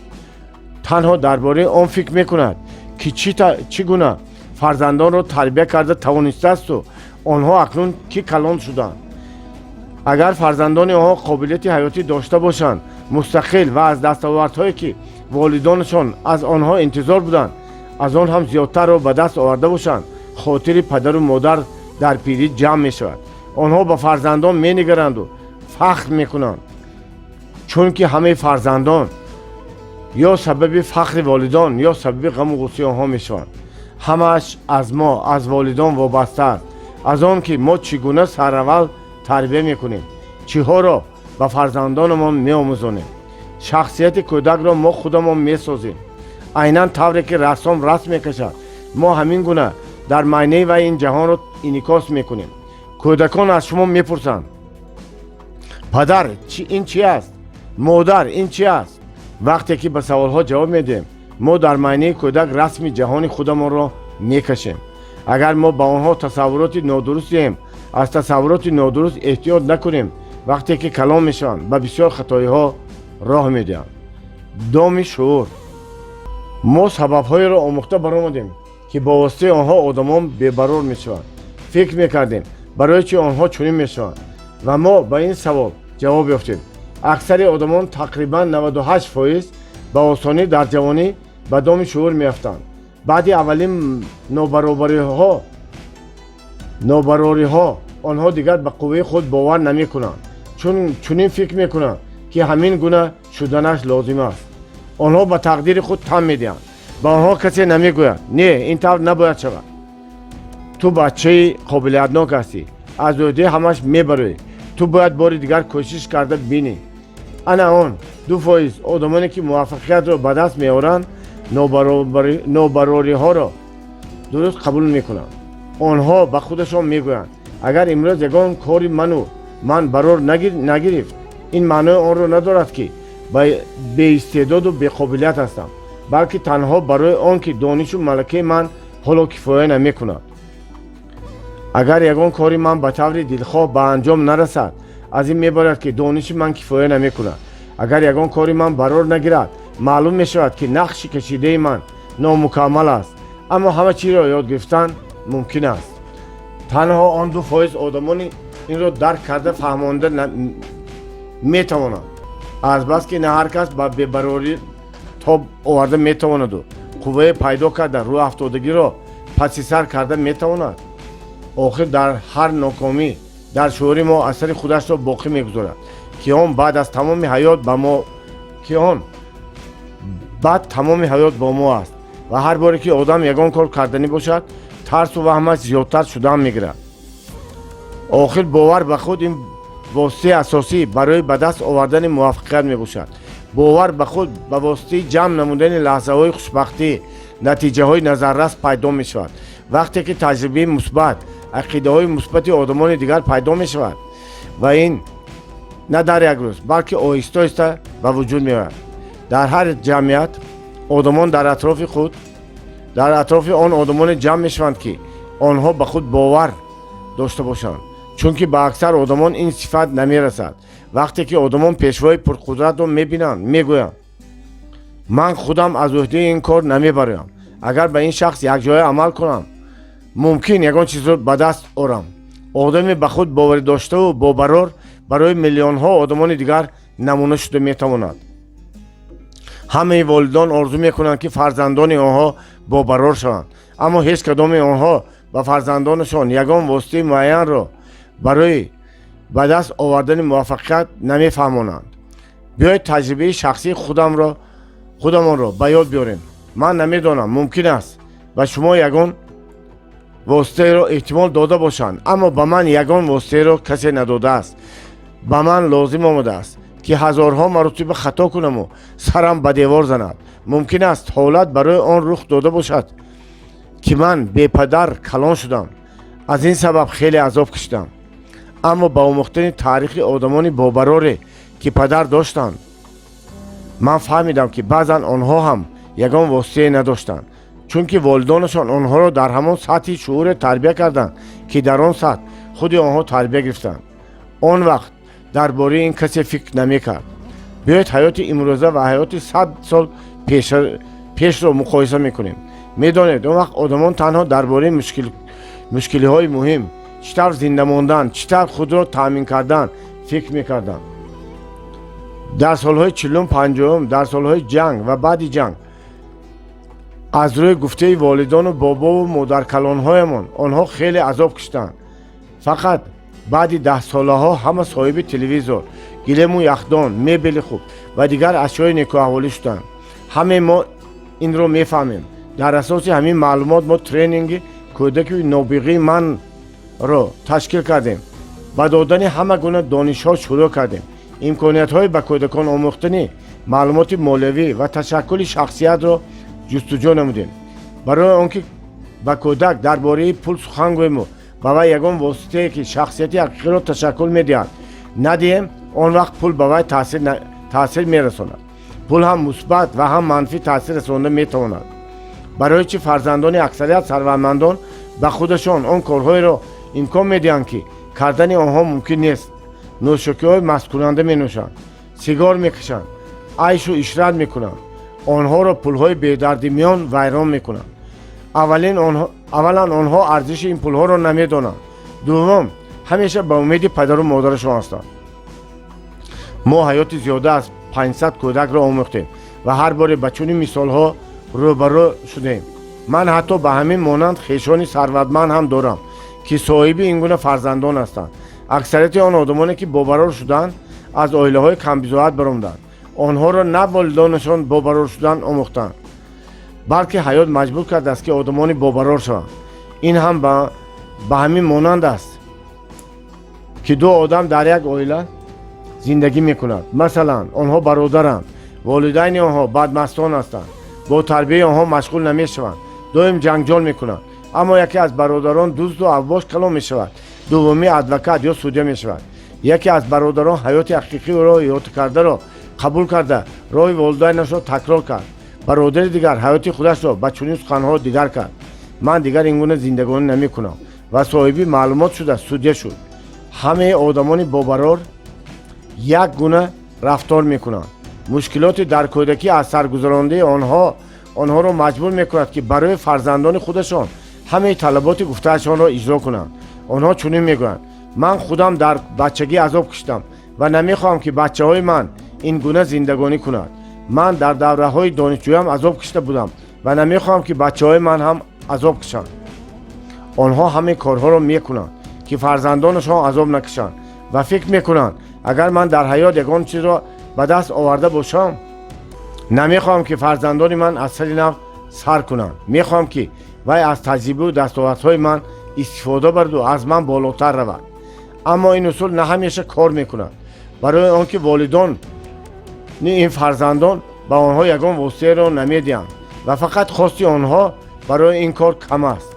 Speaker 1: Танҳо дар бораи он фикр мекунад, ки чӣ гуна фарзандонро тарбия карда тавонистаасту онҳо акнун ки калон шуданд. Агар фарзандони онҳо қобилияти ҳаётӣ дошта бошанд, мустақил ва аз дастовардҳое, ки волидонашон аз онҳо интизор буданд, аз он ҳам зиёдтарро ба даст оварда бошанд, хотири падару модар дар пирӣ ҷамъ мешавад. Онҳо ба фарзандон менигаранду фахр мекунанд, чунки ҳамаи фарзандон ё сабаби фахри волидон, ё сабаби ғаму ғуссаи онҳо мешаванд. Ҳамааш аз мо, аз волидон вобаста аст, аз он ки мо чӣ гуна сараввал тарбия мекунем, чиҳоро ба фарзандонамон меомӯзонем. Шахсияти кӯдакро мо худамон месозем. Айнан тавре ки рассом расм мекашад, мо ҳамин гуна дар майнаи вай ин ҷаҳонро инъикос мекунем. Кӯдакон аз шумо мепурсанд: «Падар, ин чи аст? Модар, ин чи аст?» Вақте ки ба саволҳо ҷавоб медиҳем, мо дар майнаи кӯдак расми ҷаҳони худамонро мекашем. Агар мо ба онҳо тасаввуроти нодуруст диҳем, аз тасаввуроти нодуруст эҳтиёт накунем, вақте ки калон мешаванд, ба бисёр хатоиҳо роҳ медиҳанд. Доми шуур. Мо сабабҳоеро омӯхта баромадем, ки бо воситаи онҳо одамон бебарор мешаванд. Фикр мекардем, барои чи онҳо чунин мешаванд, ва мо ба ин савол ҷавоб ёфтем. Аксари одамон, тақрибан 98%, ба осонӣ дар ҷавонӣ ба доми шуур меафтанд. Баъди аввалин нобарориҳо онҳо дигар ба қувваи худ бовар намекунанд, чун чунин фикр мекунанд, ки ҳамин гуна шуданаш лозим аст. Онҳо ба тақдири худ тан медиҳанд. Ба онҳо касе намегӯяд: «Не, ин тавр набояд шавад, ту бачаи қобилиятнок ҳастӣ, аз ӯҳдаи ҳамаш мебароӣ, ту бояд бори дигар кӯшиш карда бинӣ». Ана он 2% одамоне, ки муваффақиятро ба даст меоранд, нобарориҳоро дуруст қабул мекунанд. Онҳо ба худашон мегӯянд: «Агар имрӯз ягон кори ману ман барор нагирифт, ин маънои онро надорад, ки беистеъдоду беқобилият ҳастам, балки танҳо барои он ки донишу малакаи ман ҳоло кифоя намекунад. Агар ягон кори ман ба таври дилхоҳ ба анҷом нарасад, аз ин мебарад, ки дониши ман кифоя намекунад. Агар ягон кори ман барор нагирад, маълум мешавад, ки нақши кашидаи ман номукаммал аст. Аммо ҳама чизро ёд гирифтан мумкин аст». Танҳо он 2% одамони инро дарк карда фаҳмонда метавонанд, азбаски на ҳар кас ба бебарорӣ тоб оварда метавонаду қуввае пайдо карда рӯҳафтодагиро паси сар карда метавонад. Охир дар ҳар нокомӣ дар шуури мо асари худашро боқӣ мегузорад, ки он баъд аз тамоми ҳаёт ба мо ки он баъд тамоми ҳаёт бо мо аст. Ва ҳар боре ки одам ягон кор карданӣ бошад, тарсу ваҳмаш зиёдтар шудан мегирад. Охир бовар ба худ ин воситаи асосӣ барои ба даст овардани муваффақият мебошад. Бовар ба худ ба воситаи ҷамъ намудани лаҳзаҳои хушбахтӣ, натиҷаҳои назаррас пайдо мешавад. Вақте ки таҷрибаи мусбат, ақидаҳои мусбати одамони дигар пайдо мешавад, ва ин на дар як рӯз, балки оҳиста оҳиста ба вуҷуд меояд. Дар ҳар ҷамъият одамон дар атрофи худ, дар атрофи он одамоне ҷамъ мешаванд, ки онҳо ба худ бовар дошта бошанд, чунки ба аксар одамон ин сифат намерасад. Вақте ки одамон пешвои пурқудратро мебинанд, мегӯянд: «Ман худам аз ӯҳдаи ин кор намебароям. Агар ба ин шахс якҷоя амал кунам, мумкин ягон чизро ба даст орам». Одаме ба худ боварӣ доштаву бобарор барои миллионҳо одамони дигар намуна шуда метавонад. Ҳамаи волидон орзу мекунанд, ки фарзандони онҳо бобарор шаванд, аммо ҳеҷ кадоми онҳо ба фарзандонашон ягон воситаи муайянро барои ба даст овардани муваффақият намефаҳмонанд. Биёед таҷрибаи шахсии худамонро ба ёд биёрем. Ман намедонам, мумкин аст, ба шумо ягон воситаеро эҳтимол дода бошанд, аммо ба ман ягон воситаеро касе надодааст. Ба ман лозим омадааст, ки ҳазорҳо маротиба хато кунаму сарам ба девор занад. Мумкин аст, ҳолат барои он рух дода бошад, ки ман бепадар калон шудам, аз ин сабаб хеле азоб кашидам. Аммо ба омӯхтани таърихи одамони бобароре, ки падар доштанд, ман фаҳмидам, ки баъзан онҳо ҳам ягон воситае надоштанд, чунки волидонашон онҳоро дар ҳамон сатҳи шууре тарбия карданд, ки дар он сатҳ худи онҳо тарбия гирифтанд. Он вақт дар бораи ин касе фикр намекард. Биёед ҳаёти имрӯза ва ҳаёти 100 сол Пешро муқоиса мекунем. Медонед, он вақт одамон танҳо дар бораи мушкилиҳои муҳим, чӣ тавр зинда мондан, чӣ тавр худро таъмин кардан фикр мекарданд. Дар солҳои 40-ум, 50-ум, дар солҳои ҷанг ва баъди ҷанг, аз рӯи гуфтаи волидону бобову модаркалонҳоямон, онҳо хеле азоб киштанд. Фақат баъди 10 солаҳо ҳама соҳиби телевизор, гилему яхдон, мебели хуб ва дигар ашёи некӯаҳволӣ шуданд. Ҳамаи мо инро мефаҳмем. Дар асоси ҳамин маълумот мо тренинги «Кӯдаки нобиғаи ман»-ро ташкил кардем, ба додани ҳама гуна донишҳо шурӯъ кардем. Имкониятҳои ба кӯдакон омӯхтани маълумоти молиявӣ ва ташаккули шахсиятро ҷустуҷӯ намудем. Барои он ки ба кӯдак дар бораи пул сухан гӯему ба вай ягон воситае, ки шахсияти ҳақиқиро ташаккул медиҳад, надиҳем, он вақт пул ба вай таъсир мерасонад. Пул ҳам мусбат ва ҳам манфӣ таъсир расонда метавонад. Барои чӣ фарзандони аксарият сарватмандон ба худашон он корҳоеро имкон медиҳанд, ки кардани онҳо мумкин нест? Нӯшокиҳои масткунанда менӯшанд, сигор мекашанд, айшу ишрат мекунанд. Онҳоро пулҳои бедарди миён вайрон мекунанд. Аввалан, онҳо арзиши ин пулҳоро намедонанд. Дуввум, ҳамеша ба умеди падару модарашон ҳастанд. Мо ҳаёти зиёда аз 500 кӯдакро омӯхтем ва ҳар боре ба чунин мисолҳо рӯбарӯ шудем. Ман ҳатто ба ҳамин монанд хешони сарватманд ҳам дорам, ки соҳиби ин гуна фарзандон ҳастанд. Аксарияти он одамоне, ки бобарор шуданд, аз оилаҳои камбизоат баромаданд. Онҳоро на волидонашон бобарор шудан омӯхтанд, балки ҳаёт маҷбур кардааст, ки одамони бобарор шаванд. Ин ҳам ба ҳамин монанд аст, ки ду одам дар як оила зиндагӣ мекунанд. Масалан, онҳо бародаранд. Волидайни онҳо бадмастон ҳастанд, бо тарбияи онҳо машғул намешаванд, доим ҷангҷол мекунанд. Аммо яке аз бародарон дузду авбош калон мешавад, дуввумӣ адвокат ё судя мешавад. Яке аз бародарон ҳаёти ҳақиқиро иҳота кардаро қабул карда, роҳи волидайнашро такрор кард. Бародари дигар ҳаёти худашро ба чунин суханҳо дигар кард: «Ман дигар ин гуна зиндагонӣ намекунам», ва соҳиби маълумот шуда, судя шуд. Ҳамаи одамони бобарор як гуна рафтор мекунанд. Мушкилоти дар кӯдакӣ аз саргузарондаи онҳо онҳоро маҷбур мекунад, ки барои фарзандони худашон ҳамаи талаботи гуфтаашонро иҷро кунанд. Онҳо чунин мегӯянд: «Ман худам дар бачагӣ азоб киштам ва намехоҳам, ки бачаҳои ман ин гуна зиндагонӣ кунад. Ман дар давраҳои донишҷӯям азоб кишта будам ва намехоҳам, ки бачаҳои ман ҳам азоб кишанд». Онҳо ҳамаи корҳоро мекунанд, ки фарзандонашон азоб накишанд, ва фикр мекунанд: «Агар ман дар ҳаёт ягон чизро ба даст оварда бошам, намехоҳам, ки фарзандони ман аз сари нав сар кунанд. Мехоҳам, ки вай аз таҷрибаву дастовардҳои ман истифода бараду аз ман болотар равад». Аммо ин усул на ҳамеша кор мекунад, барои он ки волидони ин фарзандон ба онҳо ягон воситаеро намедиҳанд ва фақат хости онҳо барои ин кор кам аст.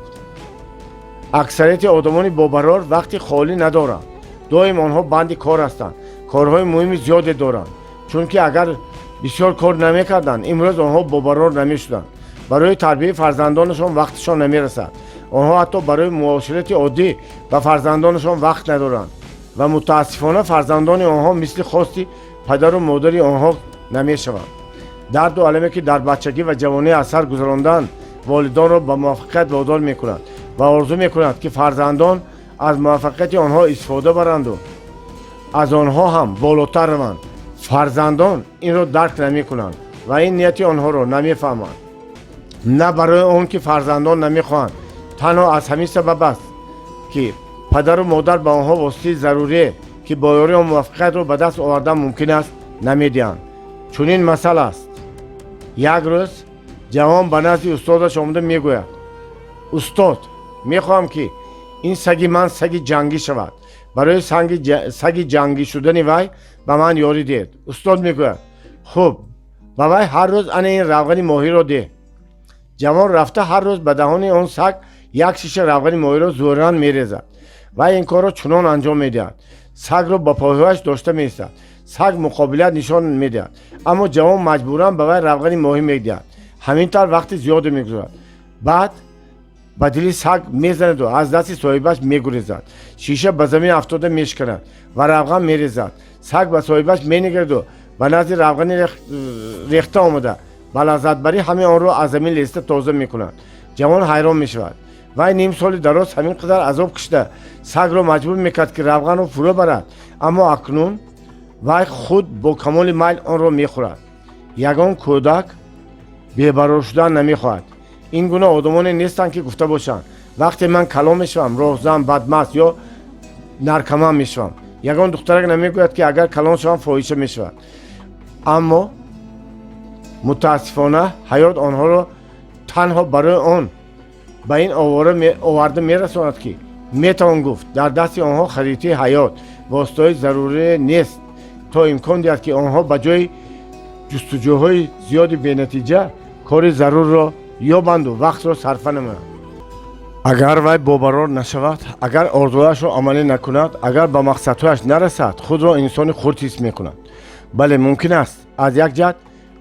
Speaker 1: Аксарияти одамони бобарор вақти холӣ надоранд. Доим онҳо банди кор ҳастанд, корҳои муҳими зиёде доранд, чунки агар бисёр кор намекарданд, имрӯз онҳо бобарор намешуданд. Барои тарбияи фарзандонашон вақташон намерасад. Онҳо ҳатто барои муоширати оддӣ ба фарзандонашон вақт надоранд ва мутаассифона фарзандони онҳо мисли хости падару модари онҳо намешаванд. Дарду аламе, ки дар бачагӣ ва ҷавонӣ аз сар гузарондан, волидонро ба муваффақият водор мекунад ва орзу мекунад, ки фарзандон аз муваффақияти онҳо истифода баранду аз онҳо ҳам болотар раванд. Фарзандон инро дарк намекунанд ва ин нияти онҳоро намефаҳманд. На барои он ки фарзандон намехоҳанд, танҳо аз ҳамин сабаб аст, ки падару модар ба онҳо воситаи зарурие, ки бо ёрии он муваффақиятро ба даст овардан мумкин аст, намедиҳанд. Чунин масал аст: як рӯз ҷавон ба назди устодаш омада мегӯяд: «Устод, мехоҳам, ки ин саги ман саги ҷангӣ шавад. Барои саги ҷангӣ шудани вай ба ман ёрӣ диҳед». Устод мегӯяд: «Хуб, ба вай ҳар рӯз ана ин равғани моҳиро деҳ». Ҷавон рафта, ҳар рӯз ба даҳони он саг як шиша равғани моҳиро зӯран мерезад. Вай ин корро чунон анҷом медиҳад: сагро ба пойҳояш дошта меистад. Саг муқобилият нишон медиҳад, аммо ҷавон маҷбуран ба вай равғани моҳӣ медиҳад. Ҳамин тавр вақти зиёде мегузарад. Баъд ба дили саг мезанаду аз дасти соҳибаш мегурезад. Шиша ба замин афтода мешиканад ва равған мерезад. Саг ба соҳибаш менигараду ба назди равғани рехта омада, Ба лаззатбарӣ ҳамин онро аз замин леста тоза мекунад. Ҷавон ҳайрон мешавад. Вай ним соли дароз ҳамин қадар азоб кашида, сагро маҷбур мекард, ки равғанро фурӯ барад, аммо акнун вай худ бо камоли майл онро мехӯрад. Ягон кӯдак бебарор шудан намехоҳад. Ин гуна одамоне нестанд, ки гуфта бошанд: «Вақте ман калон мешавам, роҳзан, бадмаст ё наркоман мешавам». Ягон духтарак намегӯяд, ки агар калон шавам, фоҳиша мешавад. Аммо мутаассифона, ҳаёт онҳоро танҳо барои он ба ин оварда мерасонад, ки метавон гуфт, дар дасти онҳо харитаи ҳаёт, воситаҳои зарурие нест, то имкон диҳад, ки онҳо ба ҷои ҷустуҷӯҳои зиёди бенатиҷа кори зарурро ёбанду вақтро сарфа намоянд. Агар вай бобарор нашавад, агар орзуашро амалӣ накунад, агар ба мақсадҳояш нарасад, худро инсони хурд ҳис мекунад. Бале, мумкин аст, аз як ҷиҳат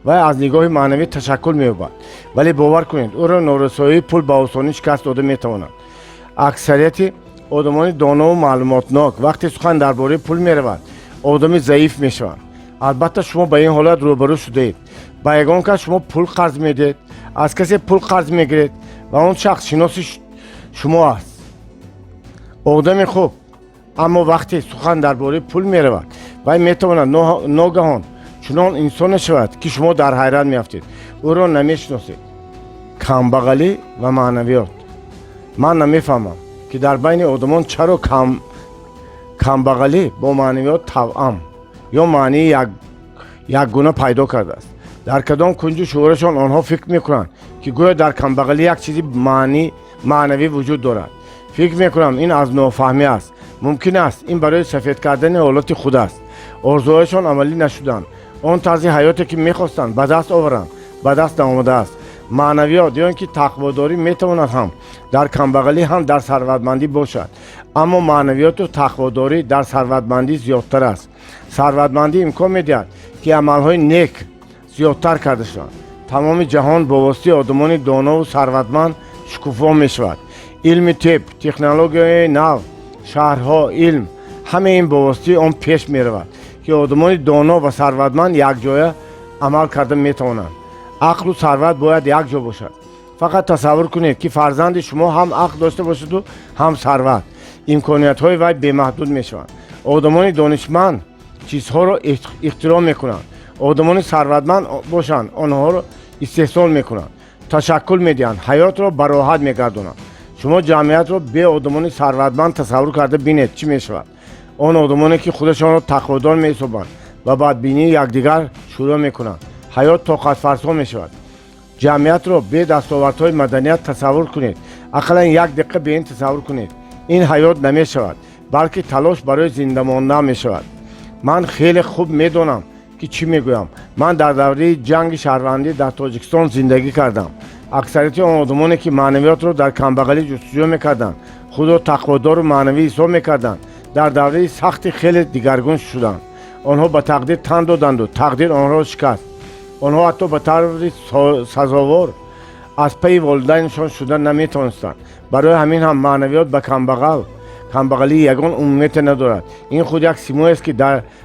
Speaker 1: вай аз нигоҳи маънавӣ ташаккул меёбад, вале бовар кунед, ӯро норасоии пул ба осонӣ шикаст дода метавонад. Аксарияти одамони донову маълумотнок, вақте сухан дар бораи пул меравад, одами заиф мешаванд. Албатта, шумо ба ин ҳолат рӯбарӯ шудаед. Ба ягон кас шумо пул қарз медиҳед, аз касе пул қарз мегиред ва он шахс шиноси шумо аст, одами хуб, аммо вақте сухан дар бораи пул меравад, вай метавонад ногаҳон чунон инсоне шавад, ки шумо дар ҳайрат меафтед, ӯро намешиносед. Камбағалӣ ва маънавиёт. Ман намефаҳмам, ки дар байни одамон чаро камбағалӣ бо маънавиёт тавъам ё маънии якгуна пайдо кардааст. Дар кадом кунҷу шуурашон онҳо фикр мекунанд, ки гӯё дар камбағалӣ як чизи маънавӣ вуҷуд дорад? Фикр мекунам, ин аз нофаҳмӣ аст. Мумкин аст, ин барои сафед кардани ҳолати худ аст. Орзуҳояшон амалӣ нашуданд, он тарзи ҳаёте, ки мехостанд ба даст оваранд, ба даст наомадааст. Маънавиёт ё ин ки тақводорӣ метавонад ҳам дар камбағалӣ, ҳам дар сарватмандӣ бошад, аммо маънавиёту тақводорӣ дар сарватмандӣ зиёдтар аст. Сарватмандӣ имкон медиҳад, ки амалҳои нек зиёдтар карда шаванд. Тамоми ҷаҳон бо воситаи одамони донову сарватманд шукуфо мешавад. Илми тиб, технологияи нав, шаҳрҳо, илм — ҳамаи ин бо воситаи он пеш меравад, ки одамони доно ва сарватманд якҷоя амал карда метавонанд. Ақлу сарват бояд якҷо бошад. Фақат тасаввур кунед, ки фарзанди шумо ҳам ақл дошта бошаду ҳам сарват. Имкониятҳои вай бемаҳдуд мешаванд. Одамони донишманд чизҳоро ихтироъ мекунанд, одамони сарватманд бошанд, онҳоро истеҳсол мекунанд, ташаккул медиҳанд, ҳаётро бароҳат мегардонанд. Шумо ҷамъиятро бе одамони сарватманд тасаввур карда бинед, чӣ мешавад? Он одамоне, ки худашонро тақводор меҳисобанд, ба бадбинии якдигар шурӯъ мекунанд. Ҳаёт тоқатфарсо мешавад. Ҷамъиятро бе дастовардҳои маданият тасаввур кунед. Ақаллан як дақиқа бе ин тасаввур кунед. Ин ҳаёт намешавад, балки талош барои зинда мондан мешавад. Ман хеле хуб медонам, ки чӣ мегӯям. Ман дар давраи ҷанги шаҳрвандӣ дар Тоҷикистон зиндагӣ кардам. Аксарияти он одамоне, ки маънавиётро дар камбағалӣ ҷустуҷӯ мекарданд, худро тақводору маънавӣ ҳисоб мекарданд, дар давраи сахти хеле дигаргун шуданд. Онҳо ба тақдир тан доданду тақдир онҳоро шикаст. Онҳо ҳатто ба таври сазовор аз пайи волидайншон шуда наметавонистанд. Барои ҳамин ҳам маънавиёт ба камбағалӣ ягон умумияте надорад. Ин худ як симоест, ки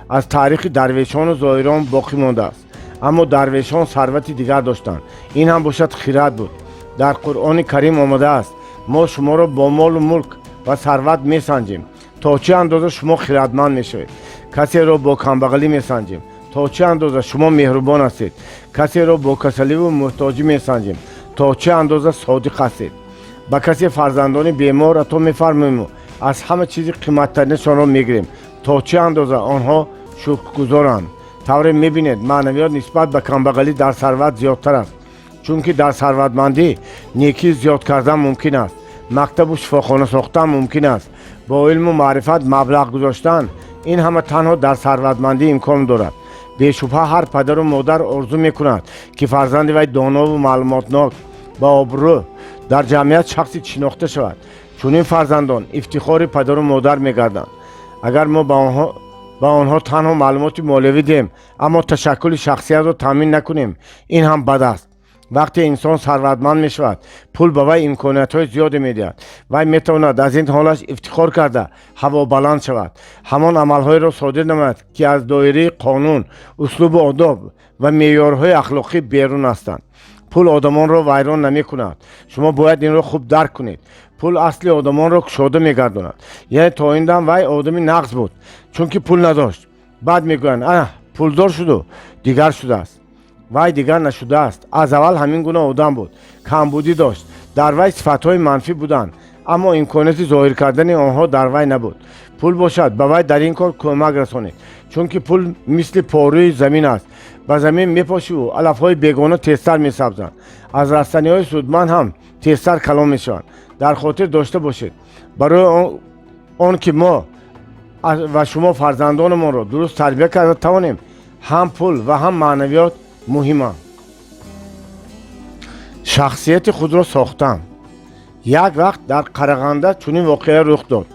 Speaker 1: аз таърихи дарвешону зоҳирон боқӣ мондааст. Аммо дарвешон сарвати дигар доштанд. Ин ҳам бошад хирад буд. Дар Қуръони Карим омадааст: «Мо шуморо бо молу мулк ва сарват месанҷем, то чӣ андоза шумо хирадманд мешавед. Касеро бо камбағалӣ месанҷем, то чӣ андоза шумо меҳрубон ҳастед. Касеро бо касаливу муҳтоҷӣ месанҷем, то чӣ андоза содиқ ҳастед. Ба касе фарзандони бемор ато мефармоему аз ҳама чизи қиматтаринашонро мегирем, то чӣ андоза онҳо шукргузоранд». Тавре мебинед, маънавиёт нисбат ба камбағалӣ дар сарват зиёдтар аст, чунки дар сарватмандӣ некӣ зиёд кардан мумкин аст, мактабу шифохона сохтан мумкин аст, бо илму маърифат маблағ гузоштан. Ин ҳама танҳо дар сарватмандӣ имкон дорад. Бешубҳа, ҳар падару модар орзу мекунад, ки фарзанди вай донову маълумотнок, ба обрӯ, дар ҷамъият шахси шинохта шавад. Чунин фарзандон ифтихори падару модар мегарданд. Агар мо ба онҳо танҳо маълумоти молиявӣ диҳем, аммо ташаккули шахсиятро таъмин накунем, ин ҳам бад аст. Вақте инсон сарватманд мешавад, пул ба вай имкониятҳои зиёде медиҳад. Вай метавонад аз ин ҳолаш ифтихор карда, ҳавобаланд шавад, ҳамон амалҳоеро содир намояд, ки аз доираи қонун, услубу одоб ва меъёрҳои ахлоқӣ берун ҳастанд. Пул одамонро вайрон намекунад. Шумо бояд инро хуб дарк кунед. Пул асли одамонро кушода мегардонад. Яъне то ин дам вай одами нағз буд, чунки пул надошт. Баъд мегӯянд: «Аҳ, пулдор шуду дигар шудааст». Вай дигар нашудааст. Аз аввал ҳамин гуна одам буд. Камбудӣ дошт, дар вай сифатҳои манфӣ буданд, аммо имконияти зоҳир кардани онҳо дар вай набуд. Пул бошад, ба вай дар ин кор кӯмак расонид, чунки пул мисли порӯи замин аст. Ба замин мепошиву алафҳои бегона тезтар месабзанд, аз растаниҳои судманд ҳам тезтар калон мешаванд. Дар хотир дошта бошед, барои он ки мо ва шумо фарзандонамонро дуруст тарбия карда тавонем, ҳам пул ва ҳам маънавиёт муҳиманд. Шахсияти худро сохтан. Як вақт дар Қарағанда чунин воқеа рух дод.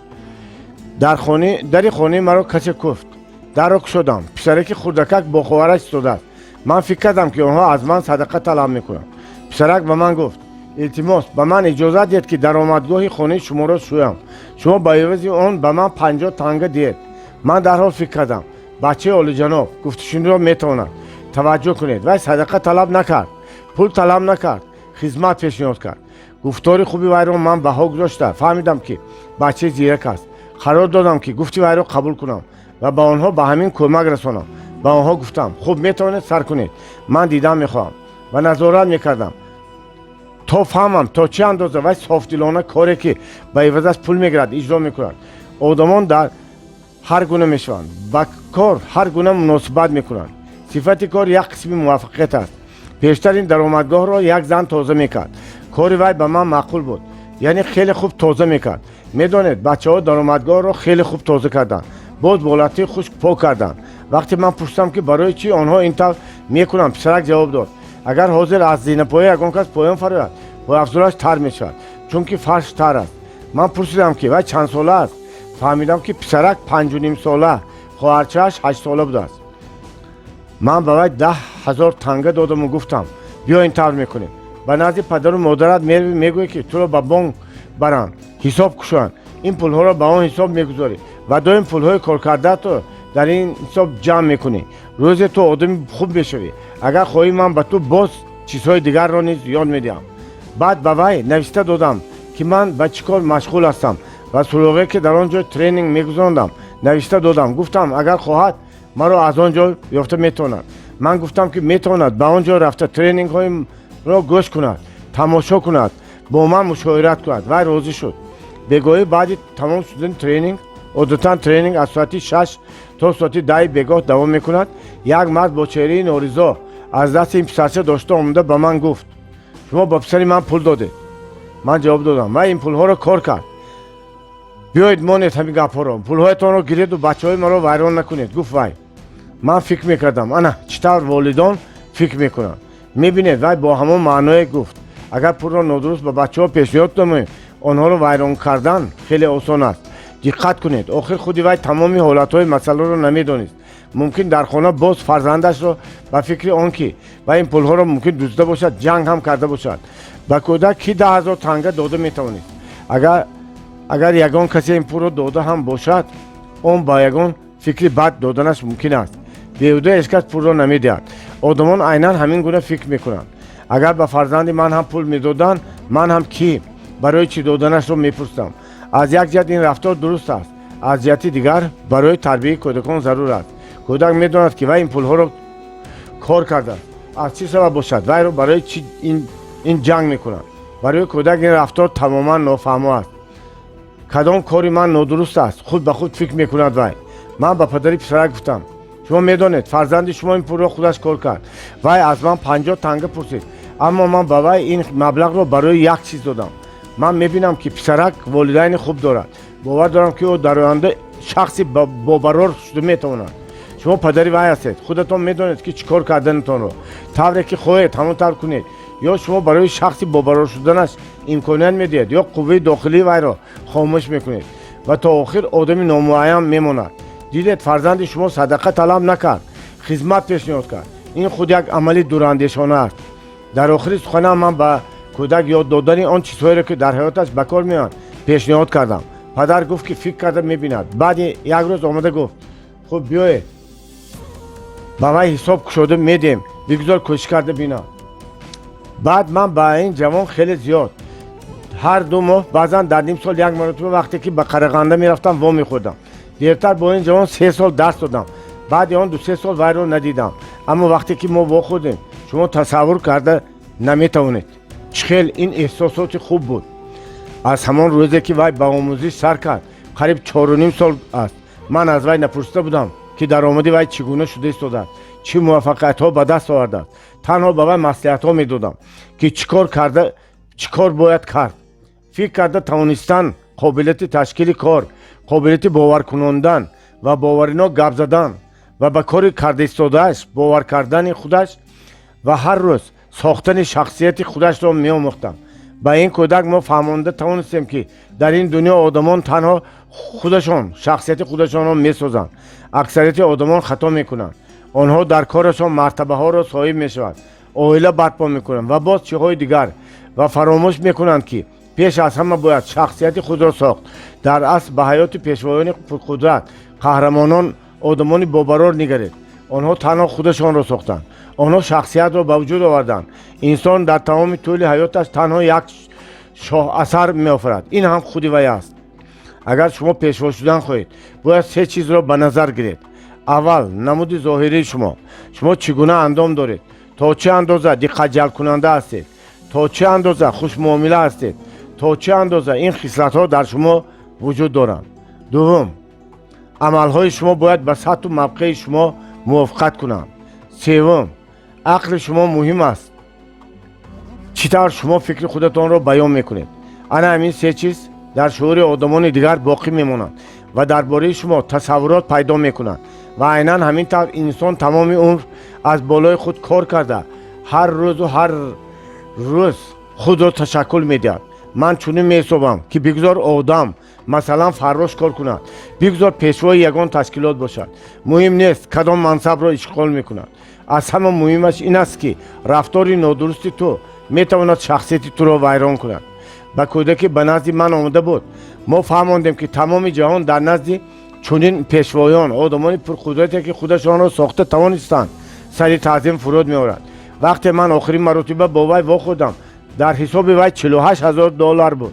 Speaker 1: Дари хонаи маро касе куфт. Дарро кушодам. Писараки хурдакак бо хоҳараш истодааст. Ман фикр кардам, ки онҳо аз ман садақа талаб мекунанд. Писарак ба ман гуфт: «Илтимос, ба ман иҷозат диҳед, ки даромадгоҳи хонаи шуморо шӯям. Шумо ба ивази он ба ман 50 танга диҳед». Ман дарҳол фикр кардам: бачаи олиҷаноб, гуфтушунидро метавонад. Таваҷҷӯҳ кунед, вай садақа талаб накард, пул талаб накард, хизмат пешниҳод кард. Гуфтори хуби вайро ман баҳо гузошта, фаҳмидам, ки бачаи зирак аст. Қарор додам, ки гуфти вайро қабул кунам ва ба онҳо ба ҳамин кӯмак расонам. Ба онҳо гуфтам: «Хуб, метавонед сар кунед, ман дидан мехоҳам». Ва назорат мекардам, то фаҳмам, то чӣ андоза вай софдилона коре, ки ба ивазаш пул мегирад, иҷро мекунад. Одамон дар ҳар гуна мешаванд, ба кор ҳар гуна муносибат мекунанд. Сифати кор як қисми муваффақият аст. Пештар ин даромадгоҳро як зан тоза мекард. Кори вай ба ман маъқул буд, яъне хеле хуб тоза мекард. Медонед, бачаҳо даромадгоҳро хеле хуб тоза карданд, боз бо латтаи хушк пок карданд. Вақте ман пурсидам, ки барои чӣ онҳо ин тавр мекунанд, писарак ҷавоб дод: «Агар ҳозир аз зинапоя ягон кас поён фарояд, пойафзолаш тар мешавад, чунки фарш тар аст». Ман пурсидам, ки вай чандсола аст. Фаҳмидам, ки писарак 5,5 сола, хоҳарчааш 8 сола будааст. Ман ба вай 10 000 танга додаму гуфтам: «Биё, ин тавр мекунем: ба назди падару модарат меравӣ, мегӯӣ, ки туро ба бонк баранд, ҳисоб кушоянд. Ин пулҳоро ба он ҳисоб мегузорӣ ва доим пулҳои коркардаатро дар ин ҳисоб ҷамъ мекунӣ. Рӯзе ту одами хуб мешавӣ. Агар хоҳӣ, ман ба ту боз чизҳои дигарро низ ёд медиҳам». Баъд ба вай нависта додам, ки ман ба чӣ кор машғул ҳастам, ва суроғе, ки дар он ҷо тренинг мегузарондам, нависта додам. Гуфтам, агар хоҳад, маро аз он ҷо ёфта метавонад. Ман гуфтам, ки метавонад ба он ҷо рафта, тренингҳоиро гӯш кунад, тамошо кунад, бо ман мушоират кунад. Вай розӣ шуд. Бегоҳӣ, баъди тамом шудани тренинг, одатан тренинг аз соати 6 то соати 10-и бегоҳ давом мекунад, як мард бо чеҳраи норизо аз дасти ин писарча дошта омада, ба ман гуфт: «Шумо ба писари ман пул додед». Ман ҷавоб додам: «Вай ин пулҳоро кор кард». «Биёед, монед ҳамин гапҳоро, пулҳоятонро гиреду бачаҳои маро вайрон накунед», гуфт вай. Ман фикр мекардам: ана чӣ тавр волидон фикр мекунанд. Мебинед, вай бо ҳамон маъное гуфт: агар пулро нодуруст ба бачаҳо пешниҳод намоем, онҳоро вайрон кардан хеле осон аст. Диққат кунед, охир худи вай тамоми ҳолатҳои масъаларо намедонист. Мумкин, дар хона боз фарзандашро ба фикри он ки вай ин пулҳоро мумкин дуздида бошад, ҷанг ҳам карда бошад. Ба кӯдак ки 10 000 танга дода метавонист? Агар ягон касе ин пулро дода ҳам бошад, он ба ягон фикри бад доданаш мумкин аст. Беҳуда ҳеҷ кас пулро намедиҳад. Одамон айнан ҳамин гуна фикр мекунанд. Агар ба фарзанди ман ҳам пул медоданд, ман ҳам ки барои чӣ доданашро мепурсам. Аз як ҷиҳат ин рафтор дуруст аст, аз ҷиҳати дигар барои тарбияи кӯдакон зарур аст. Кӯдак медонад, ки вай ин пулҳоро кор кардааст. Аз чӣ сабаб бошад, вайро барои чӣ ин ҷанг мекунанд? Барои кӯдак ин рафтор тамоман нофаҳмо аст. Кадом кори ман нодуруст аст, худ ба худ фикр мекунад вай. Ман ба падари писарак гуфтам: «Шумо медонед, фарзанди шумо ин пулро худаш кор кард. Вай аз ман 50 танга пурсид, аммо ман ба вай ин маблағро барои як чиз додам. Ман мебинам, ки писарак волидайни хуб дорад. Бовар дорам, ки ӯ дар оянда шахси бобарор шуда метавонад. Шумо падари вай ҳастед, худатон медонед, ки чӣ кор карданатонро. Тавре ки хоҳед, ҳамон тавр кунед. Ё шумо барои шахси бобарор шуданаш имконият медиҳед, ё қувваи дохилии вайро хомӯш мекунед ва то охир одами номуайян мемонад. Дидед, фарзанди шумо садақа талаб накард, хизмат пешниҳод кард. Ин худ як амали дурандешона аст». Дар охири суханам ман ба кӯдак ёд додани он чизҳоеро, ки дар ҳаёташ ба кор меоянд, пешниҳод кардам. Падар гуфт, ки фикр карда мебинад. Баъди як рӯз омада гуфт: «Хуб, биёед, ба вай ҳисоб кушода медиҳем, бигузор кӯшиш карда бинад». Баъд ман ба ин ҷавон хеле зиёд, ҳар 2 моҳ, баъзан дар ним сол як маротиба, вақте ки ба Қарағанда мерафтам, вомехӯрдам. Дертар бо ин ҷавон 3 сол дарс додам. Баъди он 2-3 сол вайро надидам, аммо вақте ки мо вохӯрдем, шумо тасаввур карда наметавонед, чӣ хел ин эҳсосоти хуб буд. Аз ҳамон рӯзе, ки вай ба омӯзиш сар кард, қариб 4,5 сол аст, ман аз вай напурсида будам, ки даромади вай чӣ гуна шуда истодааст, чӣ муваффақиятҳо ба даст овардааст. Танҳо ба вай маслиҳатҳо медодам, ки чӣ кор карда, чӣ кор бояд кард. Фикр карда тавонистан, қобилияти ташкили кор, қобилияти боваркунондан ва боваринок гап задан ва ба кори карда истодааш бовар кардани худаш ва ҳар рӯз сохтани шахсияти худашро меомӯхтам. Ба ин кӯдак мо фаҳмонда тавонистем, ки дар ин дунё одамон танҳо худашон шахсияти худашонро месозанд. Аксарияти одамон хато мекунанд. Онҳо дар корашон мартабаҳоро соҳиб мешаванд, оила барпо мекунанд ва боз чиҳои дигар ва фаромӯш мекунанд, ки пеш аз ҳама бояд шахсияти худро сохт. Дар асл, ба ҳаёти пешвоёни пурқудрат, қаҳрамонон, одамони бобарор нигаред. Онҳо танҳо худашонро сохтанд, онҳо шахсиятро ба вуҷуд оварданд. Инсон дар тамоми тӯли ҳаёташ танҳо як шоҳасар меофарад, ин ҳам худи вай аст. Агар шумо пешво шудан хоҳед, бояд се чизро ба назар гиред. Аввал, намуди зоҳирии шумо. Шумо чӣ гуна андом доред, то чӣ андоза диққатҷалбкунанда ҳастед, то чӣ андоза хушмуомила ҳастед, то чӣ андоза ин хислатҳо дар шумо вуҷуд доранд. Дуввум, амалҳои шумо бояд ба сатҳу мавқеи шумо мувофиқат кунанд. Севум, ақли шумо муҳим аст, чӣ тавр шумо фикри худатонро баён мекунед. Ана ҳамин се чиз дар шуури одамони дигар боқӣ мемонанд ва дар бораи шумо тасаввурот пайдо мекунанд. Ва айнан ҳамин тавр инсон тамоми умр аз болои худ кор карда, ҳар рӯзу ҳар рӯз худро ташаккул медиҳад. Ман чунин меҳисобам, ки бигзор одам, масалан, фаррош кор кунад, бигзор пешвои ягон ташкилот бошад, муҳим нест кадом мансабро ишғол мекунад. Аз ҳама муҳимаш ин аст, ки рафтори нодурусти ту метавонад шахсияти туро вайрон кунад. Ба кӯдаке ба назди ман омада буд, мо фаҳмондем, ки тамоми ҷаҳон дар назди чунин пешвоён, одамони пурқудрате, ки худашонро сохта тавонистанд, сари таъзим фуруд меорад. Вақте ман охирин маротиба бо вай вохӯрдам, дар ҳисоби вай 48 000 доллар буд.